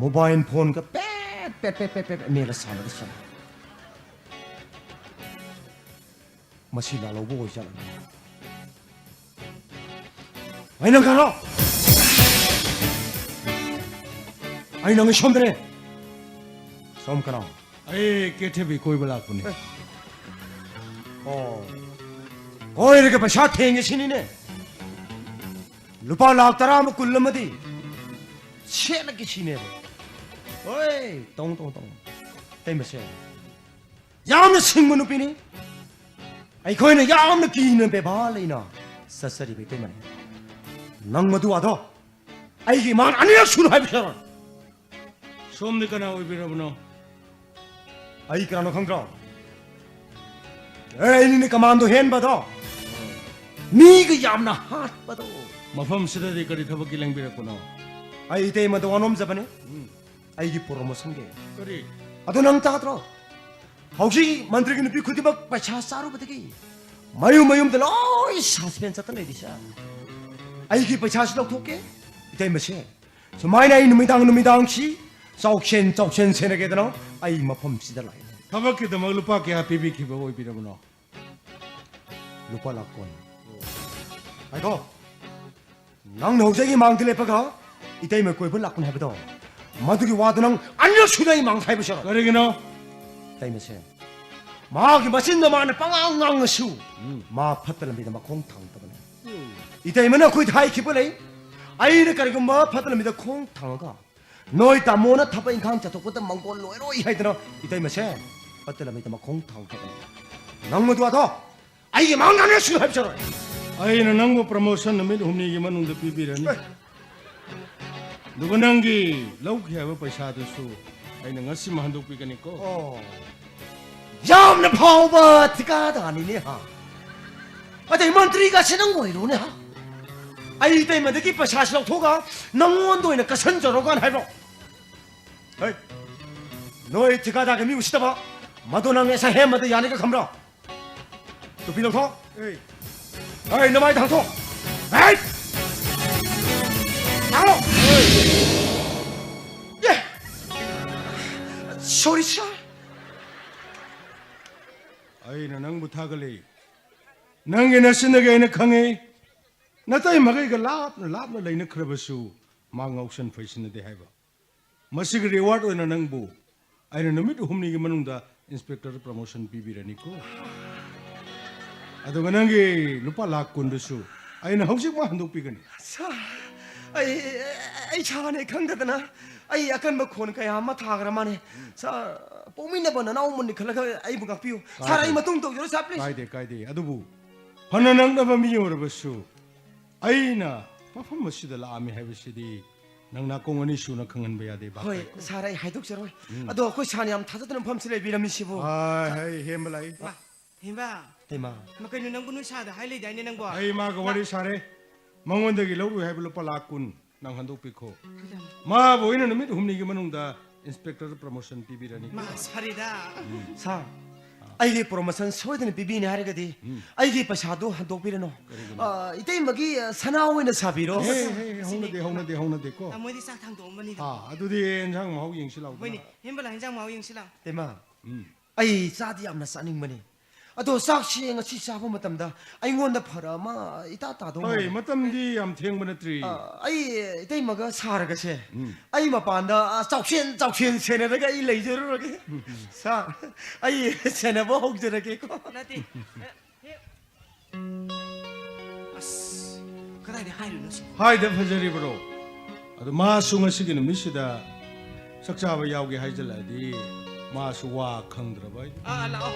ꯃꯣꯕꯥꯏꯜ ꯐꯣꯟꯒ ꯄꯦꯠ ꯄꯦꯠ ꯄꯦꯠ ꯄꯦꯠ ꯄꯦꯠ ꯃꯦꯠꯂ ꯁꯥꯟꯅꯔ ꯆꯠꯂꯤ꯫ ꯃꯁꯤ ꯂꯥꯜꯍꯧꯕ ꯑꯣꯏꯖꯥꯠꯂꯅꯦ? ꯑꯩ ꯅꯪ ꯀꯅꯥꯅꯣ? ꯑꯩ ꯅꯪ ꯁꯣꯝꯗꯅꯦ꯫ ꯁꯣꯝ ꯀꯅꯥ? ꯑꯩ ꯀꯦꯊꯦꯕꯤ ꯀꯣꯏꯕ ꯂꯥꯛꯄꯅꯦ꯫ ꯑꯣ, ꯀꯣꯏꯔꯒ ꯄꯩꯁꯥ ꯊꯦꯡꯉꯦ ꯁꯤꯅꯤꯅꯦ꯫ ꯂꯨꯄꯥ ꯂꯥꯛ ꯇꯔꯥ ꯑꯃ, ꯀꯨꯟ ꯑꯃꯗꯤ ꯁꯦꯠꯂꯒꯦ ꯁꯤꯅꯦꯕ꯫ ꯍꯣꯏ, ꯇꯣꯡ, ꯇꯣꯡ, ꯇꯣꯡ꯫ ꯏꯇꯩꯃꯁꯦ ꯌꯥꯝꯅ ꯁꯤꯡꯕ ꯅꯨꯄꯤꯅꯤ꯫ ꯑꯩꯈꯣꯏꯅ ꯌꯥꯝꯅ ꯀꯤꯅ ꯕꯦꯕꯥꯔ ꯂꯩꯅ ꯆꯠꯆꯔꯤꯕ ꯏꯇꯩꯃꯅꯤ꯫ ꯅꯪ ꯃꯗꯨ ꯑꯗꯣ ꯑꯩꯒꯤ ꯏꯃꯥꯡ ꯑꯅꯤꯔꯛ ꯁꯨꯅ ꯍꯥꯏꯕ ꯌꯥꯔꯣꯏ꯫ ꯁꯣꯝꯗꯤ ꯀꯅꯥ ꯑꯣꯏꯕꯤꯔꯕꯅꯣ? ꯑꯩ ꯀꯅꯥꯅꯣ ꯈꯪꯗ꯭ꯔꯣ? ꯑꯦ, ꯑꯩꯅꯤꯅꯦ ꯀꯃꯥꯟꯗꯣ ꯍꯦꯟꯕꯗꯣ, ꯃꯤꯒ ꯌꯥꯝꯅ ꯍꯥꯠꯄꯗꯣ꯫ ꯃꯐꯝꯁꯤꯗꯗꯤ ꯀꯔꯤ ꯊꯕꯛꯀꯤ ꯂꯦꯡꯕꯤꯔꯛꯄꯅꯣ? ꯑꯩ ꯏꯇꯩꯃꯗ ꯋꯥꯅꯣꯝꯖꯕꯅꯦ꯫ ꯎꯝ꯫ ꯑꯩꯒꯤ ꯄ꯭ꯔꯣꯃꯣꯁꯟꯒꯤ꯫ ꯀꯔꯤ? ꯑꯗꯨ ꯅꯪ ꯇꯥꯗ꯭ꯔꯣ? ꯍꯧꯖꯤꯛ ꯃꯟꯇ꯭ꯔꯤꯒꯤ ꯅꯨꯄꯤ ꯈꯨꯗꯤꯡꯃꯛ ꯄꯩꯁꯥ ꯆꯥꯔꯨꯕꯗꯒꯤ ꯃꯌꯨꯝ ꯃꯌꯨꯝꯗ ꯂꯣꯏ ꯁꯁꯄꯦꯟ ꯆꯠꯇ ꯂꯩꯔꯤꯁꯦ꯫ ꯑꯩꯒꯤ ꯄꯩꯁꯥꯁꯤ ꯂꯧꯊꯣꯛꯀꯦ, ꯏꯇꯩꯃꯁꯦ꯫ ꯁꯨꯃꯥꯏꯅ ꯑꯩ ꯅꯨꯃꯤꯗꯥꯡ ꯅꯨꯃꯤꯗꯥꯡꯁꯤ ꯆꯥꯎꯁꯦꯟ ꯆꯥꯎꯁꯦꯟ ꯁꯦꯟꯅꯒꯦꯗꯅ ꯑꯩ ꯃꯐꯝꯁꯤꯗ ꯂꯥꯛꯏ꯫ ꯊꯕꯛꯀꯤꯗꯃꯛ ꯂꯨꯄꯥ ꯀꯌꯥ ꯄꯤꯕꯤꯈꯤꯕ ꯑꯣꯏꯕꯤꯔꯕꯅꯣ? ꯂꯨꯄꯥ ꯂꯥꯛ ꯀꯨꯟ꯫ ꯉꯥꯏꯈꯣ, ꯅꯪꯅ ꯍꯧꯖꯤꯛ ꯑꯩꯒꯤ ꯃꯥꯡꯗ ꯂꯦꯞꯄꯒ ꯏꯇꯩꯃ ꯀꯣꯏꯕ ꯂꯥꯛꯄꯅꯤ ꯍꯥꯏꯕꯗꯣ, ꯃꯗꯨꯒꯤ ꯋꯥꯗꯨ ꯅꯪ ꯑꯅꯤꯔꯛ ꯁꯨꯅ ꯑꯩ ꯃꯥꯡꯗ ꯍꯥꯏꯕꯁꯤꯔꯣ? ꯀꯔꯤꯒꯤꯅꯣ? ꯏꯇꯩꯃꯁꯦ, ꯃꯥꯒꯤ ꯃꯆꯤꯟꯗ ꯃꯥꯅ ꯄꯉꯥꯡ ꯉꯥꯡꯉꯁꯨ, ꯎꯝ꯫ ꯃꯥ ꯐꯠꯇ ꯂꯝꯕꯤꯗ ꯃꯈꯣꯡ ꯊꯥꯡꯗꯕꯅꯦ꯫ ꯎꯝ꯫ ꯏꯇꯩꯃꯅ ꯑꯩꯈꯣꯏꯗ ꯍꯥꯏꯈꯤꯕ ꯂꯩ, ꯑꯩꯅ ꯀꯔꯤꯒꯨꯝꯕ ꯐꯠꯇ ꯂꯝꯕꯤꯗ ꯈꯣꯡ ꯊꯥꯡꯉꯒ ꯅꯣꯏ ꯇꯥꯃꯣꯅ ꯊꯕꯛ ꯏꯪꯈꯥꯡ ꯆꯠꯊꯣꯛꯄꯗ ꯃꯪꯒꯣꯜ ꯂꯣꯏꯔꯣꯏ ꯍꯥꯏꯗꯅ ꯏꯇꯩꯃꯁꯦ ꯐꯠꯇ ꯂꯝꯕꯤꯗ ꯃꯈꯣꯡ ꯊꯥꯡꯗꯕꯅꯦ꯫ ꯅꯪ ꯃꯗꯨ ꯑꯗꯣ ꯑꯩꯒꯤ ꯃꯥꯡꯗ ꯑꯅꯤꯔꯛ ꯁꯨꯅ ꯍꯥꯏꯕꯁꯤꯔꯣ? ꯑꯩꯅ ꯅꯪꯕꯨ ꯄ꯭ꯔꯃꯣꯁꯟ ꯅꯨꯃꯤꯠ ꯍꯨꯝꯅꯤꯒꯤ ꯃꯅꯨꯡꯗ ꯄꯤꯕꯤꯔꯅꯤ꯫ ꯑꯦ꯫ ꯑꯗꯨꯒ ꯅꯪꯒꯤ ꯂꯧꯈꯤ ꯍꯥꯏꯕ ꯄꯩꯁꯥꯗꯨꯁꯨ ꯑꯩꯅ ꯉꯁꯤꯃꯛ ꯍꯟꯗꯣꯛꯄꯤꯒꯅꯤꯀꯣ꯫ ꯑꯣ꯫ ꯌꯥꯝꯅ ꯐꯥꯎꯕ ꯊꯤꯀꯥꯗꯥꯔꯅꯤꯅꯦ ꯍꯥ? ꯑꯗꯩ ꯃꯟꯇ꯭ꯔꯤꯒꯁꯦ ꯅꯪ ꯑꯣꯏꯔꯣꯅꯦ ꯍꯥ? ꯑꯩ ꯏꯇꯩꯃꯗꯒꯤ ꯄꯩꯁꯥꯁꯤ ꯂꯧꯊꯣꯛꯑꯒ ꯅꯪꯉꯣꯟꯗ ꯑꯣꯏꯅ ꯀꯠꯁꯟꯖꯔꯣꯒꯥꯅ ꯍꯥꯏꯕ꯭ꯔꯣ? ꯍꯩ! ꯅꯣꯏ ꯊꯤꯀꯥꯗꯥꯔꯒꯤ ꯃꯤ ꯎꯁꯤꯠꯇꯕ, ꯃꯗꯨ ꯅꯪ ꯑꯦꯁꯥ ꯍꯦꯝ ꯑꯗꯨ ꯌꯥꯅꯤꯒ ꯈꯪꯕ꯭ꯔꯣ? ꯇꯨꯄꯤ ꯂꯧꯊꯣꯛ꯫ ꯑꯦ꯫ ꯑꯩ ꯅꯃꯥꯏꯗ ꯍꯥꯡꯊꯣꯛ꯫ ꯑꯩ! ꯂꯥꯛꯑꯣ! ꯑꯦ! Sorry, sir. ꯑꯩꯅ ꯅꯪꯕꯨ ꯊꯥꯒꯠꯂꯤ꯫ ꯅꯪꯒꯤ ꯅꯆꯤꯟꯗꯒꯤ ꯑꯩꯅ ꯈꯪꯉꯤ꯫ ꯅꯇꯩꯃꯈꯩꯒ ꯂꯥꯞꯅ ꯂꯥꯞꯅ ꯂꯩꯅꯈ꯭ꯔꯕꯁꯨ ꯃꯥ ꯉꯥꯎꯁꯟ ꯐꯩꯁꯤꯟꯅꯗꯦ ꯍꯥꯏꯕ꯫ ꯃꯁꯤꯒꯤ reward ꯑꯣꯏꯅ ꯅꯪꯕꯨ ꯑꯩꯅ ꯅꯨꯃꯤꯠ ꯍꯨꯝꯅꯤꯒꯤ ꯃꯅꯨꯡꯗ inspector promotion ꯄꯤꯕꯤꯔꯅꯤꯀꯣ꯫ ꯑꯗꯨꯒ ꯅꯪꯒꯤ ꯂꯨꯄꯥ ꯂꯥꯈ ꯀꯨꯟꯗꯨꯁꯨ ꯑꯩꯅ ꯍꯧꯖꯤꯛꯃꯛ ꯍꯟꯗꯣꯛꯄꯤꯒꯅꯤ꯫ Sir, ꯑꯩ, ꯑꯩ ꯏꯁꯥꯅ ꯈꯪꯗꯗꯅ ꯑꯩ ꯑꯀꯟꯕ ꯈꯣꯟ ꯀꯌꯥ ꯑꯃ ꯊꯥꯈ꯭ꯔ ꯃꯥꯅꯦ꯫ Sir, ꯄꯣꯛꯃꯤꯟꯅꯕ ꯅꯅꯥꯎ ꯃꯨꯟꯅꯤ ꯈꯜꯂꯒ ꯑꯩꯕꯨ ꯉꯥꯛꯄꯤꯌꯨ꯫ Sir, ꯀꯥꯏꯗꯦ꯫ ꯑꯩ ꯃꯇꯨꯡ ꯇꯧꯖꯔꯣꯏ, sir, please꯫ ꯀꯥꯏꯗꯦ, ꯀꯥꯏꯗꯦ꯫ ꯑꯗꯨꯕꯨ ꯐꯅ ꯅꯛꯅꯕ ꯃꯤ ꯑꯣꯏꯔꯕꯁꯨ ꯑꯩꯅ ꯃꯐꯝ ꯑꯁꯤꯗ ꯂꯥꯛꯑꯝꯃꯤ ꯍꯥꯏꯕꯁꯤꯗꯤ ꯅꯪ ꯅꯥꯀꯣꯡ ꯑꯅꯤ ꯁꯨꯅ ꯈꯪꯍꯟꯕ ꯌꯥꯗꯦ, ꯚꯥꯞ ꯍꯣꯏ, ꯇꯥꯏꯀꯣ? Sir, ꯑꯩ ꯍꯥꯏꯗꯣꯛꯆꯔꯣꯏ꯫ ꯎꯝ꯫ ꯑꯗꯣ ꯑꯩꯈꯣꯏ sirꯅ ꯌꯥꯝ ꯊꯥꯖꯗꯅ ꯃꯐꯝꯁꯤꯗ ꯂꯩꯕꯤꯔꯝꯃꯤꯁꯤꯕꯨ꯫ ꯍꯥꯏ, ꯍꯥꯏ, ꯍꯦꯝꯕ ꯂꯥꯛꯏ꯫ ꯃꯥ, ꯍꯦꯝꯕ꯫ ꯍꯩꯃꯥ꯫ ꯃꯥ, ꯀꯩꯅꯣ ꯅꯪꯕꯨ ꯅꯣꯏ sirꯗ ꯍꯥꯏ ꯂꯩꯗꯥꯏꯅꯦ ꯅꯪꯕꯣ? ꯑꯩ ꯃꯥꯒ ꯃꯥ ꯋꯥꯔꯤ ꯁꯥꯔꯦ꯫ ꯃꯉꯣꯟꯗꯒꯤ ꯂꯧꯔꯨꯏ ꯍꯥꯏꯕ ꯂꯨꯄꯥ ꯂꯥꯈ ꯀꯨꯟ ꯅꯪ ꯍꯟꯗꯣꯛꯄꯤꯈꯣ꯫ ꯀꯩꯗꯧꯅꯤ? ꯃꯥꯕꯨ ꯑꯩꯅ ꯅꯨꯃꯤꯠ ꯍꯨꯝꯅꯤꯒꯤ ꯃꯅꯨꯡꯗ inspector promotion ꯄꯤꯕꯤꯔꯅꯤ꯫ ꯃꯥ, ꯁꯥꯔꯤꯗ꯫ Sir, ꯑꯩꯒꯤ promotion ꯁꯣꯏꯗꯅ ꯄꯤꯕꯤꯅꯤ ꯍꯥꯏꯔꯒꯗꯤ ꯎꯝ꯫ ꯑꯩꯒꯤ ꯄꯩꯁꯥꯗꯨ ꯍꯟꯗꯣꯛꯄꯤꯔꯅꯨ꯫ ꯀꯔꯤꯒꯤꯅꯣ? ꯑ, ꯏꯇꯩꯃꯒꯤ, ꯑ, ꯁꯅꯥ ꯑꯣꯏꯅ ꯁꯥꯕꯤꯔꯣ꯫ ꯍꯦ, ꯍꯦ, ꯍꯦ, ꯍꯧꯅꯗꯦ, ꯍꯧꯅꯗꯦ, ꯍꯧꯅꯗꯦꯀꯣ꯫ ꯑ, ꯃꯣꯏꯗꯤ ꯆꯥꯛ ꯊꯥꯡꯗꯣꯛꯑꯝꯕꯅꯤꯗ꯫ ꯑꯥ, ꯑꯗꯨꯗꯤ ꯏꯟꯖꯥꯡ ꯃꯍꯥꯎ ꯌꯦꯡꯁꯤ ꯂꯥꯎꯗꯅ꯫ ꯍꯣꯏꯅꯦ, ꯍꯦꯝꯕꯂꯥ, ꯏꯟꯖꯥꯡ ꯃꯍꯥꯎ ꯌꯦꯡꯁꯤ ꯂꯥꯎ꯫ ꯏꯇꯩꯃ, ꯎꯝ꯫ ꯑꯩ ꯆꯥꯗꯤ ꯌꯥꯝꯅ ꯆꯥꯅꯤꯡꯕꯅꯤ꯫ ꯑꯗꯣ ꯆꯥꯛꯁꯦ ꯉꯁꯤ ꯆꯥꯕ ꯃꯇꯝꯗ ꯑꯩꯉꯣꯟꯗ ꯐꯔꯛ ꯑꯃ ꯏꯇꯥ ꯇꯥꯗꯧ ꯍꯣꯏ, ꯃꯥꯜꯂꯦ꯫ ꯃꯇꯝꯗꯤ ꯌꯥꯝ ꯊꯦꯡꯕ ꯅꯠꯇ꯭ꯔꯤ꯫ ꯑ, ꯑꯩ ꯏꯇꯩꯃꯒ sirꯒꯁꯦ, ꯎꯝ꯫ ꯑꯩ ꯃꯄꯥꯟꯗ, ꯑ, ꯆꯥꯎꯁꯦꯟ ꯆꯥꯎꯁꯦꯟ ꯁꯦꯟꯅꯔꯒ ꯑꯩ ꯂꯩꯖꯔꯨꯔꯒꯦ꯫ ꯎꯝ, ꯎꯝ꯫ Sir, ꯑꯩ ꯁꯦꯟꯅꯕ ꯍꯧꯖꯔꯒꯦꯀꯣ꯫ ꯅꯠꯇꯦ꯫ ꯑꯁ, ꯀꯗꯥꯏꯗ ꯍꯥꯏꯔꯨꯅꯣ ꯁꯤꯕꯣ? ꯍꯥꯏꯗ ꯐꯖꯔꯤꯕ꯭ꯔꯣ? ꯑꯗꯣ ꯃꯥꯁꯨ ꯉꯁꯤꯒꯤ ꯅꯨꯃꯤꯠꯁꯤꯗ ꯆꯥꯛ ꯆꯥꯕ ꯌꯥꯎꯒꯦ ꯍꯥꯏꯖꯤꯜꯂꯛꯑꯗꯤ ꯃꯥꯁꯨ ꯋꯥ ꯈꯪꯗ꯭ꯔꯕ ꯍꯥꯏꯗꯨ꯫ ꯑꯥ, ꯂꯥꯛꯑꯣ꯫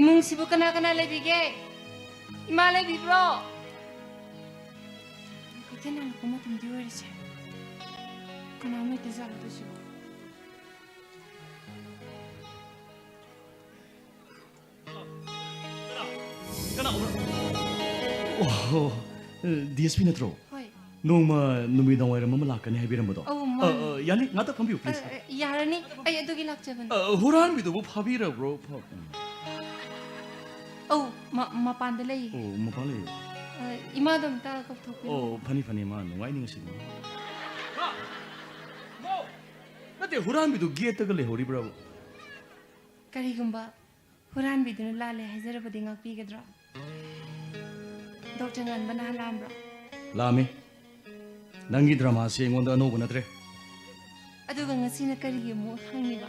ꯏꯃꯨꯡꯁꯤꯕꯨ ꯀꯅꯥ ꯀꯅꯥ ꯂꯩꯕꯤꯒꯦ? ꯏꯃꯥ ꯂꯩꯕꯤꯕ꯭ꯔꯣ? ꯏꯊꯟ ꯍꯜꯂꯛꯄ ꯃꯇꯝꯗꯤ ꯑꯣꯏꯔꯁꯦ꯫ ꯀꯅꯥ ꯂꯩꯇꯖꯥꯠꯂꯣ ꯑꯗꯨꯁꯤꯕꯣ? ꯀꯅꯥ? ꯑꯣ, ꯗꯤ ꯑꯦꯁ ꯄꯤ ꯅꯠꯇ꯭ꯔꯣ? ꯍꯣꯏ꯫ ꯅꯣꯡꯃ ꯅꯨꯃꯤꯗꯥꯡ ꯋꯥꯏꯔꯝ ꯑꯃ ꯂꯥꯛꯀꯅꯤ ꯍꯥꯏꯕꯤꯔꯝꯕꯗꯣ? ꯑꯧ, ꯑ, ꯃꯥꯅꯤ꯫ ꯑ, ꯌꯥꯅꯤ, ꯉꯥꯛꯇ ꯐꯝꯕꯤꯌꯨ, please. ꯑ, ꯌꯥꯔꯅꯤ, ꯑꯩ ꯑꯗꯨꯒꯤ ꯂꯥꯛꯆꯕꯅꯤ꯫ ꯑ, ꯍꯨꯔꯥꯟꯕꯤꯗꯨꯕꯨ ꯐꯥꯕꯤꯔꯕ꯭ꯔꯣ? ꯐ- ꯑꯧ, ꯃ- ꯃꯄꯥꯟꯗ ꯂꯩꯌꯦ꯫ ꯑꯣ, ꯃꯄꯥꯟ ꯂꯩꯌꯦ꯫ ꯑ, ꯏꯃꯥꯗꯣ ꯑꯝꯇ ꯀꯧꯊꯣꯛꯄꯤꯌꯨ꯫ ꯑꯣ, ꯐꯅꯤ, ꯐꯅꯤ, ꯃꯥ ꯅꯨꯡꯉꯥꯏꯅꯤ ꯉꯁꯤꯗꯤ꯫ ꯅꯠꯇꯦ, ꯍꯨꯔꯥꯟꯕꯤꯗꯨ ꯒꯦꯠꯇꯒ ꯂꯩꯍꯧꯔꯤꯕ꯭ꯔꯕ? ꯀꯔꯤꯒꯨꯝꯕ ꯍꯨꯔꯥꯟꯕꯤꯗꯨꯅ ꯂꯥꯜꯂꯦ ꯍꯥꯏꯖꯔꯕꯗꯤ ꯉꯥꯛꯄꯤꯒꯗ꯭ꯔꯣ? ꯗꯣꯛꯇꯔ ꯉꯥꯟꯕ ꯅꯍꯥꯟ ꯂꯥꯛꯑꯝꯕ꯭ꯔꯣ? ꯂꯥꯛꯑꯝꯃꯤ꯫ ꯅꯪꯒꯤ ꯗ꯭ꯔꯃꯥꯁꯤ ꯑꯩꯉꯣꯟꯗ ꯑꯅꯧꯕ ꯅꯠꯇ꯭ꯔꯦ꯫ ꯑꯗꯨꯒ ꯉꯁꯤꯅ ꯀꯔꯤꯒꯤ ꯑꯃꯨꯛ ꯍꯪꯉꯤꯕ?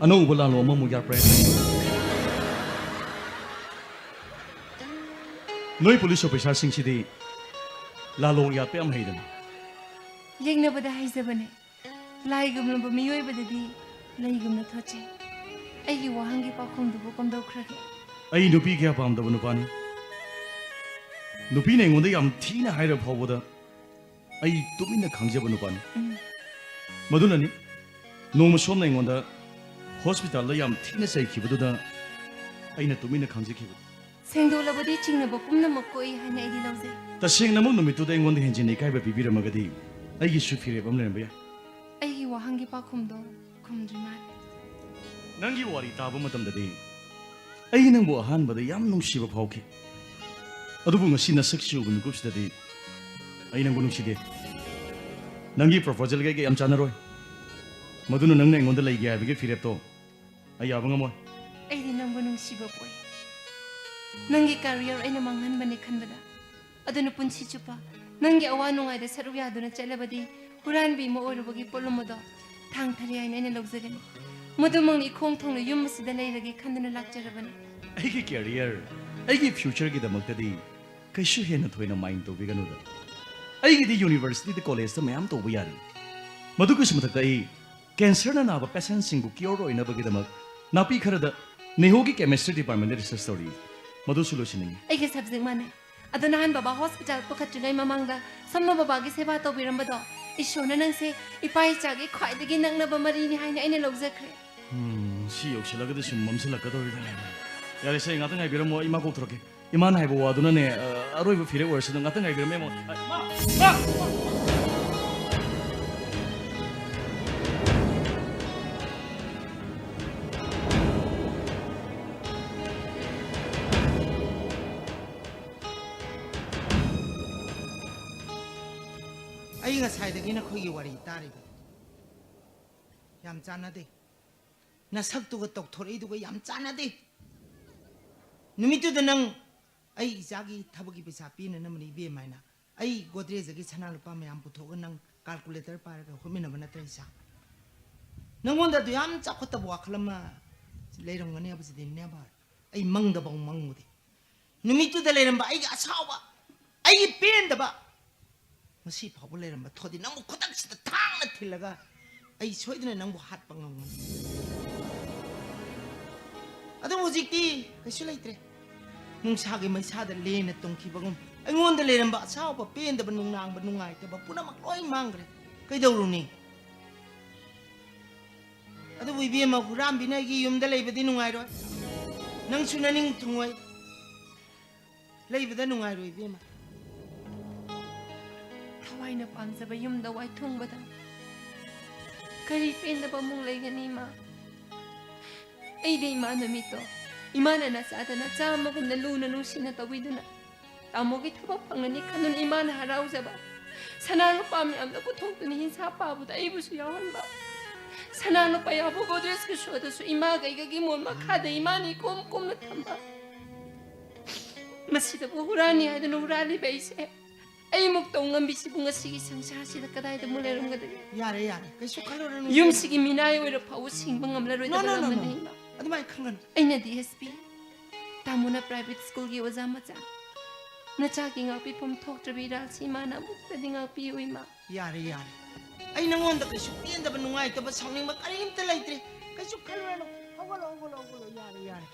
ꯑꯅꯧꯕ ꯂꯥꯜꯂꯣ ꯑꯃꯃꯨꯛ ꯌꯥꯠꯄ꯭ꯔꯥ ꯍꯥꯏꯅ ꯈꯟꯕ꯫ ꯅꯣꯏ ꯄꯨꯂꯤꯁ ꯑꯣꯐꯤꯁꯥꯔꯁꯤꯡꯁꯤꯗꯤ ꯂꯥꯜꯂꯣ ꯌꯥꯠꯄ ꯌꯥꯝ ꯍꯩꯗꯅ꯫ ꯌꯦꯡꯅꯕꯗ ꯍꯩꯖꯕꯅꯦ꯫ ꯂꯥꯏꯒꯨꯝꯂꯕ ꯃꯤꯑꯣꯏꯕꯗꯗꯤ ꯂꯩꯒꯨꯝꯅ ꯊꯣꯠꯆꯩ꯫ ꯑꯩꯒꯤ ꯋꯥꯍꯪꯒꯤ ꯄꯥꯎꯈꯨꯝꯗꯨꯕꯨ ꯀꯝꯗꯧꯈ꯭ꯔꯒꯦ? ꯑꯩ ꯅꯨꯄꯤ ꯀꯌꯥ ꯄꯥꯝꯗꯕ ꯅꯨꯄꯥꯅꯤ꯫ ꯅꯨꯄꯤꯅ ꯑꯩꯉꯣꯟꯗ ꯌꯥꯝ ꯊꯤꯅ ꯍꯥꯏꯔ ꯐꯥꯎꯕꯗ ꯑꯩ ꯇꯨꯃꯤꯟꯅ ꯈꯥꯡꯖꯕ ꯅꯨꯄꯥꯅꯤ꯫ ꯎꯝ꯫ ꯃꯗꯨꯅꯅꯤ ꯅꯣꯡꯃ ꯁꯣꯝꯅ ꯑꯩꯉꯣꯟꯗ ꯍꯣꯁꯄꯤꯇꯥꯜꯗ ꯌꯥꯝ ꯊꯤꯅ ꯆꯩꯈꯤꯕꯗꯨꯗ ꯑꯩꯅ ꯇꯨꯃꯤꯟꯅ ꯈꯥꯡꯖꯈꯤꯕ꯫ ꯁꯦꯡꯗꯣꯛꯂꯕꯗꯤ ꯆꯤꯡꯅꯕ ꯄꯨꯝꯅꯃꯛ ꯀꯣꯛꯏ ꯍꯥꯏꯅ ꯑꯩꯗꯤ ꯂꯧꯖꯩ꯫ ꯇꯁꯦꯡꯅꯃꯛ ꯅꯨꯃꯤꯠꯇꯨꯗ ꯑꯩꯉꯣꯟꯗ ꯍꯦꯟꯖꯤꯟꯅ ꯏꯀꯥꯏꯕ ꯄꯤꯕꯤꯔꯝꯃꯒꯗꯤ ꯑꯩꯒꯤꯁꯨ ꯐꯤꯔꯦꯞ ꯑꯃ ꯂꯩꯔꯝꯕ ꯌꯥꯏ꯫ ꯑꯩꯒꯤ ꯋꯥꯍꯪꯒꯤ ꯄꯥꯎꯈꯨꯝꯗꯣ ꯈꯨꯝꯗ꯭ꯔꯤ ꯃꯥꯜꯂꯦ꯫ ꯅꯪꯒꯤ ꯋꯥꯔꯤ ꯇꯥꯕ ꯃꯇꯝꯗꯗꯤ ꯑꯩ ꯅꯪꯕꯨ ꯑꯍꯥꯟꯕꯗ ꯌꯥꯝ ꯅꯨꯡꯁꯤꯕ ꯐꯥꯎꯈꯤ꯫ ꯑꯗꯨꯕꯨ ꯉꯁꯤ ꯅꯁꯛꯁꯤ ꯎꯕ ꯃꯤꯀꯨꯞꯁꯤꯗꯗꯤ ꯑꯩ ꯅꯪꯕꯨ ꯅꯨꯡꯁꯤꯗꯦ꯫ ꯅꯪꯒꯤ ꯄ꯭ꯔꯣꯄꯣꯖꯦꯜꯒ ꯑꯩꯒ ꯌꯥꯝ ꯆꯥꯟꯅꯔꯣꯏ꯫ ꯃꯗꯨꯅ ꯅꯪꯅ ꯑꯩꯉꯣꯟꯗ ꯂꯩꯒꯦ ꯍꯥꯏꯕꯒꯤ ꯐꯤꯔꯦꯞꯇꯣ ꯑꯩ ꯌꯥꯕ ꯉꯝꯃꯣꯏ꯫ ꯑꯩꯗꯤ ꯅꯪꯕꯨ ꯅꯨꯡꯁꯤꯕ ꯄꯣꯛꯏ꯫ ꯅꯪꯒꯤ ꯀꯦꯔꯤꯌꯔ ꯑꯩꯅ ꯃꯥꯡꯍꯟꯕꯅꯤ ꯈꯟꯕꯗ꯫ ꯑꯗꯨꯅ ꯄꯨꯟꯁꯤ ꯆꯨꯞꯄ ꯅꯪꯒꯤ ꯑꯋꯥ ꯅꯨꯡꯉꯥꯏꯗ ꯁꯔꯨꯛ ꯌꯥꯗꯨꯅ ꯆꯠꯂꯕꯗꯤ ꯍꯨꯔꯥꯟꯕꯤ ꯑꯃ ꯑꯣꯏꯔꯨꯕꯒꯤ ꯄꯣꯠꯂꯨꯝ ꯑꯗꯣ ꯊꯥꯡ ꯊꯥꯔꯤ ꯍꯥꯏꯅ ꯑꯩꯅ ꯂꯧꯖꯒꯅꯤ꯫ ꯃꯗꯨꯃꯛꯅ ꯏꯈꯣꯡ ꯊꯣꯡꯅ ꯌꯨꯝ ꯑꯁꯤꯗ ꯂꯩꯔꯒꯦ ꯈꯟꯗꯨꯅ ꯂꯥꯛꯆꯔꯕꯅꯤ꯫ ꯑꯩꯒꯤ ꯀꯦꯔꯤꯌꯔ, ꯑꯩꯒꯤ ꯐ꯭ꯌꯨꯆꯔꯒꯤꯗꯃꯛꯇꯗꯤ ꯀꯩꯁꯨ ꯍꯦꯟꯅ ꯊꯣꯏꯅ ꯃꯥꯏꯟ ꯇꯧꯕꯤꯒꯅꯨꯗ꯫ ꯑꯩꯒꯤꯗꯤ ꯌꯨꯅꯤꯚꯔꯁꯤꯇꯤꯗ, ꯀꯣꯂꯦꯖꯇ ꯃꯌꯥꯝ ꯇꯧꯕ ꯌꯥꯔꯤ꯫ ꯃꯗꯨꯒꯤꯁꯨ ꯃꯊꯛꯇ ꯑꯩ ꯀꯦꯟꯁꯔꯅ ꯅꯥꯕ ꯄꯦꯁꯦꯟꯁꯤꯡꯕꯨ ꯀ꯭ꯌꯣꯔ ꯑꯣꯏꯅꯕꯒꯤꯗꯃꯛ ꯅꯥꯄꯤ ꯈꯔꯗ ꯅꯦꯍꯣꯒꯤ ꯀꯦꯃꯤꯁꯇ꯭ꯔꯤ ꯗꯤꯄꯥꯔꯠꯃꯦꯟꯗ ꯔꯤꯁꯔꯁ ꯇꯧꯔꯤ꯫ ꯃꯗꯨꯁꯨ ꯂꯣꯏꯁꯤꯟꯅꯤꯡꯉꯤ꯫ ꯑꯩꯒ ꯁꯕꯖꯦꯛ ꯃꯥꯟꯅꯩ꯫ ꯑꯗꯣ ꯅꯍꯥꯟ ꯕꯕꯥ ꯍꯣꯁꯄꯤꯇꯥꯜ ꯄꯨꯈꯠꯇ꯭ꯔꯤꯉꯩ ꯃꯃꯥꯡꯗ ꯁꯣꯝꯅ ꯕꯕꯥꯒꯤ ꯁꯦꯕꯥ ꯇꯧꯕꯤꯔꯝꯕꯗꯣ, ꯏꯁꯣꯔꯅ ꯅꯪꯁꯦ ꯏꯄꯥ ꯏꯆꯥꯒꯤ ꯈ꯭ꯋꯥꯏꯗꯒꯤ ꯅꯛꯅꯕ ꯃꯔꯤꯅꯤ ꯍꯥꯏꯅ ꯑꯩꯅ ꯂꯧꯖꯈ꯭ꯔꯦ꯫ ꯎꯝ, ꯁꯤ ꯌꯧꯁꯤꯜꯂꯒꯗꯤ ꯁꯨꯝ ꯃꯝꯁꯤꯜꯂꯛꯀꯗꯧꯔꯤꯗꯅꯦ꯫ ꯌꯥꯔꯦꯁꯦ, ꯉꯥꯛꯇꯪ ꯉꯥꯏꯕꯤꯔꯝꯃꯣ, ꯏꯃꯥ ꯀꯧꯊꯣꯔꯛꯀꯦ꯫ ꯏꯃꯥꯅ ꯍꯥꯏꯕ ꯋꯥꯗꯨꯅꯅꯦ, ꯑ, ꯑꯔꯣꯏꯕ ꯐꯤꯔꯦꯞ ꯑꯣꯏꯔꯁꯅꯨ꯫ ꯉꯥꯛꯇꯪ ꯉꯥꯏꯕꯤꯔꯝꯃꯣ, ꯏꯃꯥ꯫ ꯏꯃꯥ! ꯏꯃꯥ! ꯑꯩ ꯉꯁꯥꯏꯗꯒꯤ ꯅꯈꯣꯏꯒꯤ ꯋꯥꯔꯤ ꯇꯥꯔꯤꯕ꯫ ꯌꯥꯝ ꯆꯥꯟꯅꯗꯦ꯫ ꯅꯁꯛꯇꯨꯒ ꯇꯧꯊꯣꯔꯛꯏꯗꯨꯒ ꯌꯥꯝ ꯆꯥꯟꯅꯗꯦ꯫ ꯅꯨꯃꯤꯠꯇꯨꯗ ꯅꯪ ꯑꯩ ꯏꯆꯥꯒꯤ ꯊꯕꯛꯀꯤ ꯄꯩꯁꯥ ꯄꯤꯅꯅꯕꯅꯤ ꯏꯕꯦꯝꯃ ꯍꯥꯏꯅ ꯑꯩ ꯒꯣꯗ꯭ꯔꯦꯖꯇꯒꯤ ꯁꯅꯥ ꯂꯨꯄꯥ ꯃꯌꯥꯝ ꯄꯨꯊꯣꯛꯑꯒ ꯅꯪ ꯀꯥꯜꯀꯨꯂꯦꯇꯔ ꯄꯥꯏꯔꯒ ꯍꯣꯠꯃꯤꯟꯅꯕ ꯅꯠꯇ꯭ꯔ ꯏꯆꯥ? ꯅꯪꯉꯣꯟꯗ ꯑꯗꯨ ꯌꯥꯝ ꯆꯥꯎꯈꯠꯇꯕ ꯋꯥꯈꯜ ꯑꯃ ꯂꯩꯔꯝꯒꯅꯤ ꯍꯥꯏꯕꯁꯤꯗꯤ never꯫ ꯑꯩ ꯃꯪꯗꯐꯥꯎ ꯃꯪꯉꯨꯗꯦ꯫ ꯅꯨꯃꯤꯠꯇꯨꯗ ꯂꯩꯔꯝꯕ ꯑꯩꯒꯤ ꯑꯁꯥꯎꯕ, ꯑꯩꯒꯤ ꯄꯦꯟꯗꯕ, ꯉꯁꯤ ꯐꯥꯎꯕ ꯂꯩꯔꯝꯕ ꯊꯣꯗꯤ ꯅꯪꯕꯨ ꯈꯨꯗꯛꯁꯤꯗ ꯊꯥꯡꯅ ꯊꯤꯜꯂꯒ ꯑꯩ ꯁꯣꯏꯗꯅ ꯅꯪꯕꯨ ꯍꯥꯠꯄ ꯉꯝꯒꯅꯤ꯫ ꯑꯗꯨꯕꯨ ꯍꯧꯖꯤꯛꯇꯤ ꯀꯩꯁꯨ ꯂꯩꯇ꯭ꯔꯦ꯫ ꯅꯨꯡꯁꯥꯒꯤ ꯃꯩꯁꯥꯗ ꯂꯦꯟꯅ ꯇꯨꯝꯈꯤꯕꯒꯨꯝ ꯑꯩꯉꯣꯟꯗ ꯂꯩꯔꯝꯕ ꯑꯁꯥꯎꯕ, ꯄꯦꯟꯗꯕ, ꯅꯨꯡꯅꯥꯡꯕ, ꯅꯨꯡꯉꯥꯏꯇꯕ ꯄꯨꯝꯅꯃꯛ ꯂꯣꯏ ꯃꯥꯡꯈ꯭ꯔꯦ꯫ ꯀꯩꯗꯧꯔꯨꯅꯤ? ꯑꯗꯨꯕꯨ ꯏꯕꯦꯝꯃ, ꯍꯨꯔꯥꯟꯕꯤꯅ ꯑꯩꯒꯤ ꯌꯨꯝꯗ ꯂꯩꯕꯗꯤ ꯅꯨꯡꯉꯥꯏꯔꯣꯏ꯫ ꯅꯪꯁꯨ ꯅꯅꯤꯡ ꯊꯨꯡꯉꯣꯏ꯫ ꯂꯩꯕꯗ ꯅꯨꯡꯉꯥꯏꯔꯣꯏ ꯏꯕꯦꯝꯃ꯫ ꯊꯋꯥꯏꯅ ꯄꯥꯝꯖꯕ ꯌꯨꯝꯗ ꯋꯥꯏ ꯊꯨꯡꯕꯗ ꯀꯔꯤ ꯄꯦꯟꯗꯕ ꯑꯃꯨꯛ ꯂꯩꯒꯅꯤ, ꯏꯃꯥ? ꯑꯩꯗꯤ ꯏꯃꯥ ꯅꯨꯃꯤꯠꯇꯣ ꯏꯃꯥꯅ ꯅꯆꯥꯗ ꯅꯆꯥ ꯑꯃꯒꯨꯝꯅ ꯂꯨꯅ ꯅꯨꯡꯁꯤꯅ ꯇꯧꯕꯤꯗꯨꯅ ꯇꯥꯃꯣꯒꯤ ꯊꯕꯛ ꯐꯪꯂꯅꯤ ꯈꯟꯗꯨꯅ ꯏꯃꯥꯅ ꯍꯔꯥꯎꯖꯕ, ꯁꯅꯥ ꯂꯨꯄꯥ ꯃꯌꯥꯝꯗꯣ ꯄꯨꯊꯣꯛꯇꯨꯅ ꯍꯤꯡꯁꯥ ꯄꯥꯕꯗ ꯑꯩꯕꯨꯁꯨ ꯌꯥꯎꯍꯟꯕ, ꯁꯅꯥ ꯂꯨꯄꯥ ꯌꯥꯎꯕ ꯒꯣꯗ꯭ꯔꯦꯖꯀꯤ ꯁꯣꯗꯁꯨ ꯏꯃꯥꯒ ꯑꯩꯒꯒꯤ ꯃꯣꯟ ꯃꯈꯥꯗ ꯏꯃꯥꯅ ꯏꯀꯣꯝ ꯀꯣꯝꯅ ꯊꯝꯕ, ꯃꯁꯤꯗꯕꯨ ꯍꯨꯔꯥꯟꯅꯤ ꯍꯥꯏꯗꯨꯅ ꯍꯨꯔꯥꯜꯂꯤꯕ ꯑꯩꯁꯦ, ꯑꯩꯃꯨꯛ ꯇꯧ ꯉꯝꯕꯤꯁꯤꯕꯨ ꯉꯁꯤꯒꯤ ꯁꯪꯁꯥꯔꯁꯤꯗ ꯀꯗꯥꯏꯗ ꯑꯃꯨꯛ ꯂꯩꯔꯝꯒꯗꯒꯦ? ꯌꯥꯔꯦ, ꯌꯥꯔꯦ, ꯀꯩꯁꯨ ꯈꯜꯂꯨꯔꯅꯨ꯫ ꯌꯨꯝꯁꯤꯒꯤ ꯃꯤꯅꯥꯏ ꯑꯣꯏꯔ ꯐꯥꯎꯕ ꯁꯤꯡꯕ ꯉꯝꯂꯔꯣꯏꯗꯕ ꯅꯣ, ꯅꯣ, ꯅꯣ, ꯂꯝꯗꯅꯤ, ꯅꯣ꯫ ꯏꯃꯥ꯫ ꯑꯗꯨꯃꯥꯏꯅ ꯈꯟꯒꯅꯨ꯫ ꯑꯩꯅ ꯗꯤ ꯑꯦꯁ ꯄꯤ, ꯇꯥꯃꯣꯅ ꯄ꯭ꯔꯥꯏꯚꯦꯠ ꯁ꯭ꯀꯨꯜꯒꯤ ꯑꯣꯖꯥ ꯃꯆꯥ꯫ ꯅꯆꯥꯒꯤ ꯉꯥꯛꯄꯤꯐꯝ ꯊꯣꯛꯇ꯭ꯔꯕꯤ ꯏꯔꯥꯜꯁꯤ ꯏꯃꯥꯅ ꯑꯃꯨꯛꯇꯗꯤ ꯉꯥꯛꯄꯤꯌꯨ, ꯏꯃꯥ꯫ ꯌꯥꯔꯦ, ꯌꯥꯔꯦ꯫ ꯑꯩ ꯅꯉꯣꯟꯗ ꯀꯩꯁꯨ ꯄꯦꯟꯗꯕ, ꯅꯨꯡꯉꯥꯏꯇꯕ, ꯁꯥꯎꯅꯤꯡꯕ ꯀꯔꯤꯝꯇ ꯂꯩꯇ꯭ꯔꯦ꯫ ꯀꯩꯁꯨ ꯈꯜꯂꯨꯔꯅꯨ꯫ ꯍꯧꯒꯠꯂꯣ, ꯍꯧꯒꯠꯂꯣ, ꯍꯧꯒꯠꯂꯣ꯫ ꯌꯥꯔꯦ, ꯌꯥꯔꯦ꯫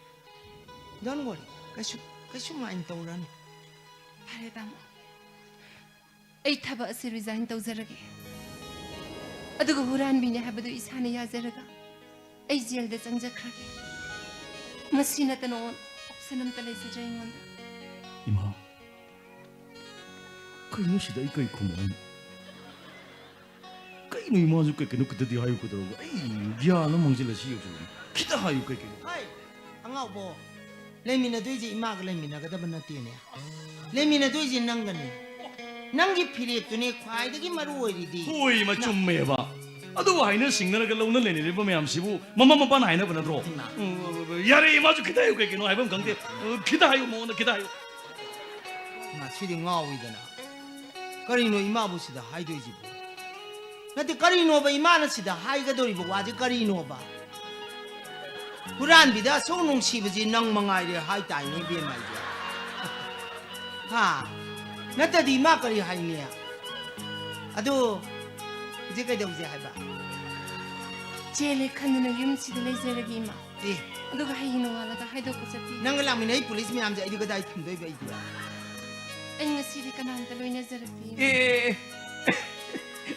Don't worry꯫ ꯀꯩꯁꯨ, ꯀꯩꯁꯨ mind ꯇꯧꯔꯨꯔꯅꯨ꯫ ꯐꯔꯦ ꯇꯥꯃꯣ, ꯑꯩ ꯊꯕꯛ ꯑꯁꯤ resign ꯇꯧꯖꯔꯒꯦ꯫ ꯑꯗꯨꯒ ꯍꯨꯔꯥꯟꯕꯤꯅꯦ ꯍꯥꯏꯕꯗꯨ ꯏꯁꯥꯅ ꯌꯥꯖꯔꯒ ꯑꯩ ꯖꯦꯜꯗ ꯆꯪꯖꯈ꯭ꯔꯒꯦ꯫ ꯃꯁꯤ ꯅꯠꯇꯅ option ꯑꯝꯇ ꯂꯩꯖꯗ꯭ꯔꯦ ꯑꯩꯉꯣꯟꯗ꯫ ꯏꯃꯥ, ꯀꯩꯅꯣ ꯁꯤꯗ ꯑꯩ ꯀꯩ ꯈꯨꯝꯃꯣ ꯍꯥꯏꯅꯣ? ꯀꯩꯅꯣ ꯏꯃꯥꯁꯨ ꯀꯩ ꯀꯩꯅꯣ ꯈꯤꯇꯗꯤ ꯍꯥꯏꯌꯨ ꯀꯩꯗꯧꯔꯒꯦ? ꯑꯩ ꯒ꯭ꯌꯥꯟ ꯑꯃ ꯃꯥꯡꯁꯤꯜꯂꯦ ꯁꯤ ꯌꯧꯁꯤꯜꯂꯛꯑꯦ꯫ ꯈꯤꯇ ꯍꯥꯏꯌꯨ ꯀꯩ ꯀꯩꯅꯣ? ꯍꯥꯏ, ꯑꯉꯥꯎꯕꯣ, ꯂꯩꯃꯤꯟꯅꯗꯣꯏꯁꯦ ꯏꯃꯥꯒ ꯂꯩꯃꯤꯟꯅꯒꯗꯕ ꯅꯠꯇꯦꯅꯦ꯫ ꯂꯩꯃꯤꯟꯅꯗꯣꯏꯁꯦ ꯅꯪꯒꯅꯤ꯫ ꯅꯪꯒꯤ ꯐꯤꯔꯦꯞꯇꯨꯅꯦ ꯈ꯭ꯋꯥꯏꯗꯒꯤ ꯃꯔꯨ ꯑꯣꯏꯔꯤꯗꯤ꯫ ꯍꯣꯏ, ꯏꯃꯥ, ꯅ- ꯆꯨꯝꯃꯦꯕ꯫ ꯑꯗꯨꯕꯨ ꯍꯥꯏꯅ ꯁꯤꯡꯅꯔꯒ ꯂꯧꯅ ꯂꯩꯅꯔꯤꯕ ꯃꯌꯥꯝꯁꯤꯕꯨ ꯃꯃꯥ ꯃꯄꯥꯅ ꯍꯥꯏꯅꯕ ꯅꯠꯇ꯭ꯔꯣ? ꯏꯃꯥ꯫ ꯎꯝ, ꯌꯥꯔꯦ, ꯏꯃꯥꯁꯨ ꯈꯤꯇ ꯍꯥꯏꯌꯨ, ꯀꯩ ꯀꯩꯅꯣ ꯍꯥꯏꯕ ꯑꯃ ꯈꯪꯗꯦ꯫ ꯎꯝ, ꯈꯤꯇ ꯍꯥꯏꯌꯨ, ꯃꯉꯣꯟꯗ ꯈꯤꯇ ꯍꯥꯏꯌꯨ꯫ ꯃꯥ ꯁꯤꯗꯤ ꯉꯥꯎꯏꯗꯅ꯫ ꯀꯔꯤꯅꯣ ꯏꯃꯥꯕꯨ ꯁꯤꯗ ꯍꯥꯏꯗꯣꯏꯁꯤꯕꯨ? ꯅꯠꯇꯦ, ꯀꯔꯤꯅꯣꯕ ꯏꯃꯥꯅ ꯁꯤꯗ ꯍꯥꯏꯒꯗꯧꯔꯤꯕ ꯋꯥꯁꯦ ꯀꯔꯤꯅꯣꯕ? ꯍꯨꯔꯥꯟꯕꯤꯗ ꯑꯁꯨꯛ ꯅꯨꯡꯁꯤꯕꯁꯤ ꯅꯪ ꯃꯉꯥꯏꯔꯦ ꯍꯥꯏꯇꯥꯏꯅꯦ ꯏꯕꯦꯝꯃ ꯑꯩꯁꯦ꯫ ꯍꯥ? ꯅꯠꯇꯗꯤ ꯏꯃꯥ ꯀꯔꯤ ꯍꯥꯏꯅꯤ? ꯑꯗꯨ ꯍꯧꯖꯤꯛ ꯀꯩꯗꯧꯁꯦ ꯍꯥꯏꯕ? ꯆꯦꯜꯂꯦ ꯈꯟꯗꯨꯅ ꯌꯨꯝꯁꯤꯗ ꯂꯩꯖꯔꯒꯦ ꯏꯃꯥ꯫ ꯑꯦ꯫ ꯑꯗꯨꯒ ꯍꯌꯦꯡ ꯅꯣꯡꯉꯥꯜꯂꯒ ꯍꯥꯏꯗꯣꯛꯄ ꯆꯠꯄꯤ꯫ ꯅꯪꯒ ꯂꯥꯛꯃꯤꯟꯅꯩ ꯄꯨꯂꯤꯁ ꯃꯌꯥꯝꯁꯦ ꯑꯩꯗꯤ ꯀꯗꯥꯏ ꯊꯝꯗꯣꯏꯕ ꯑꯩꯗꯤ? ꯑꯩ ꯉꯁꯤꯗꯤ ꯀꯅꯥꯝꯇ ꯂꯣꯏꯅꯖꯔꯛꯇꯦ꯫ ꯑꯦ, ꯑꯦ, ꯑꯦ꯫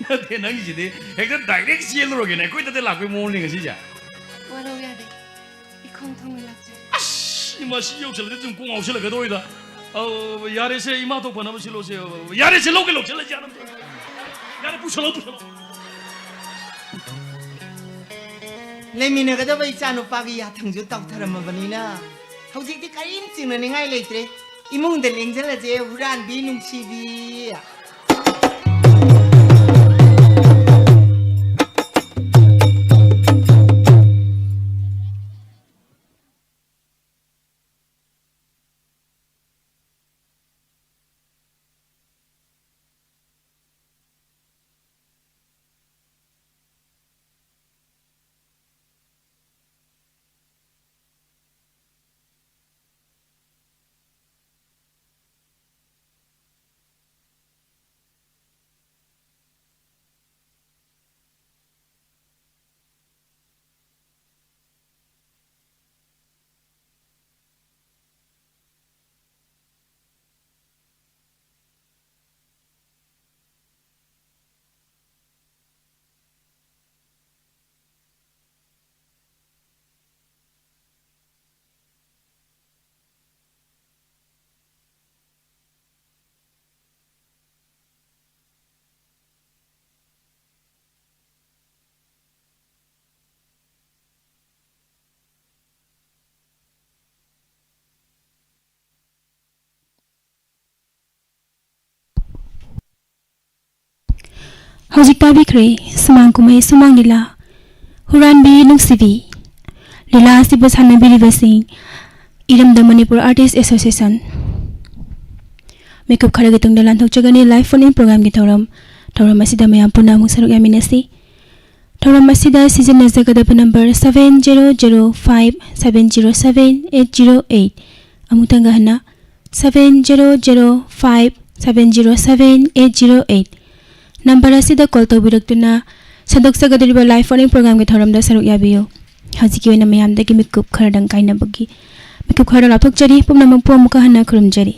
ꯅꯠꯇꯦ, ꯅꯪꯒꯤꯁꯤꯗꯤ ꯍꯦꯛꯇ direct ꯆꯦꯜꯂꯨꯔꯒꯦꯅꯦ, ꯑꯩꯈꯣꯏꯗꯗꯤ ꯂꯥꯛꯄꯩ ꯃꯑꯣꯡꯅꯤ ꯉꯁꯤꯁꯦ꯫ ꯋꯥꯔꯧ ꯌꯥꯗꯦ, ꯏꯈꯣꯡ ꯊꯣꯡꯅ ꯂꯥꯛꯆꯔꯦ꯫ ꯑꯁ, ꯏꯃꯥ, ꯁꯤ ꯌꯧꯁꯜꯂꯗꯤ ꯑꯗꯨꯝ ꯀꯣꯛ ꯉꯥꯎꯁꯜꯂꯛꯀꯗꯧꯔꯤꯗ꯫ ꯑꯧ, ꯌꯥꯔꯦꯁꯦ, ꯏꯃꯥ ꯊꯣꯛ ꯐꯅꯕ ꯁꯤꯜꯂꯣꯁꯦ꯫ ꯌꯥꯔꯦꯁꯦ, ꯂꯧꯒꯦ, ꯂꯧꯁꯤꯜꯂꯁꯦ, ꯌꯥꯔꯝꯗ꯭ꯔꯦ꯫ ꯌꯥꯔꯦ, ꯄꯨꯁꯜꯂꯣ, ꯄꯨꯁꯜꯂꯣ꯫ ꯂꯩꯃꯤꯟꯅꯒꯗꯕ ꯏꯆꯥ ꯅꯨꯄꯥꯒꯤ ꯌꯥꯊꯪꯁꯨ ꯇꯧꯊꯔꯝꯃꯕꯅꯤꯅ ꯍꯧꯖꯤꯛꯇꯤ ꯀꯔꯤꯝ ꯆꯤꯡꯅꯅꯤꯡꯉꯥꯏ ꯂꯩꯇ꯭ꯔꯦ꯫ ꯏꯃꯨꯡꯗ ꯂꯦꯡꯁꯤꯜꯂꯁꯦ, ꯍꯨꯔꯥꯟꯕꯤ ꯅꯨꯡꯁꯤꯕꯤ꯫ ꯍꯧꯖꯤꯛ ꯇꯥꯕꯤꯈ꯭ꯔꯦ ꯁꯨꯃꯥꯡ ꯀꯨꯝꯍꯩ ꯁꯨꯃꯥꯡ ꯂꯤꯂꯥ, ꯍꯨꯔꯥꯟꯕꯤ ꯅꯨꯡꯁꯤꯕꯤ꯫ ꯂꯤꯂꯥ ꯑꯁꯤꯕꯨ ꯁꯥꯟꯅꯕꯤꯔꯤꯕꯁꯤꯡ ꯏꯔꯝꯗꯝ ꯃꯅꯤꯄꯨꯔ Artist Association꯫ ꯃꯤꯀꯨꯞ ꯈꯔꯒꯤ ꯇꯨꯡꯗ ꯂꯥꯟꯊꯣꯛꯆꯒꯅꯤ live phone in programꯒꯤ ꯊꯧꯔꯝ꯫ ꯊꯧꯔꯝ ꯑꯁꯤꯗ ꯃꯌꯥꯝ ꯄꯨꯟꯅ ꯑꯃꯨꯛ ꯁꯔꯨꯛ ꯌꯥꯃꯤꯟꯅꯁꯤ꯫ ꯊꯧꯔꯝ ꯑꯁꯤꯗ ꯁꯤꯖꯤꯟꯅꯖꯒꯗꯕ number seven zero zero five seven zero seven eight zero eight꯫ ꯑꯃꯨꯛꯇꯪꯒ ꯍꯟꯅ, seven zero zero five seven zero seven eight zero eight꯫ Number ꯑꯁꯤꯗ call ꯇꯧꯕꯤꯔꯛꯇꯨꯅ ꯁꯟꯗꯣꯛꯆꯒꯗꯧꯔꯤꯕ live phone in programꯒꯤ ꯊꯧꯔꯝꯗ ꯁꯔꯨꯛ ꯌꯥꯕꯤꯌꯨ꯫ ꯍꯧꯖꯤꯛꯀꯤ ꯑꯣꯏꯅ ꯃꯌꯥꯝꯗꯒꯤ ꯃꯤꯀꯨꯞ ꯈꯔꯗꯪ ꯀꯥꯏꯅꯕꯒꯤ ꯃꯤꯀꯨꯞ ꯈꯔꯗꯪ ꯂꯥꯞꯊꯣꯛꯆꯔꯤ꯫ ꯄꯨꯝꯅꯃꯛꯄꯨ ꯑꯃꯨꯛꯀ ꯍꯟꯅ ꯈꯨꯔꯨꯝꯖꯔꯤ꯫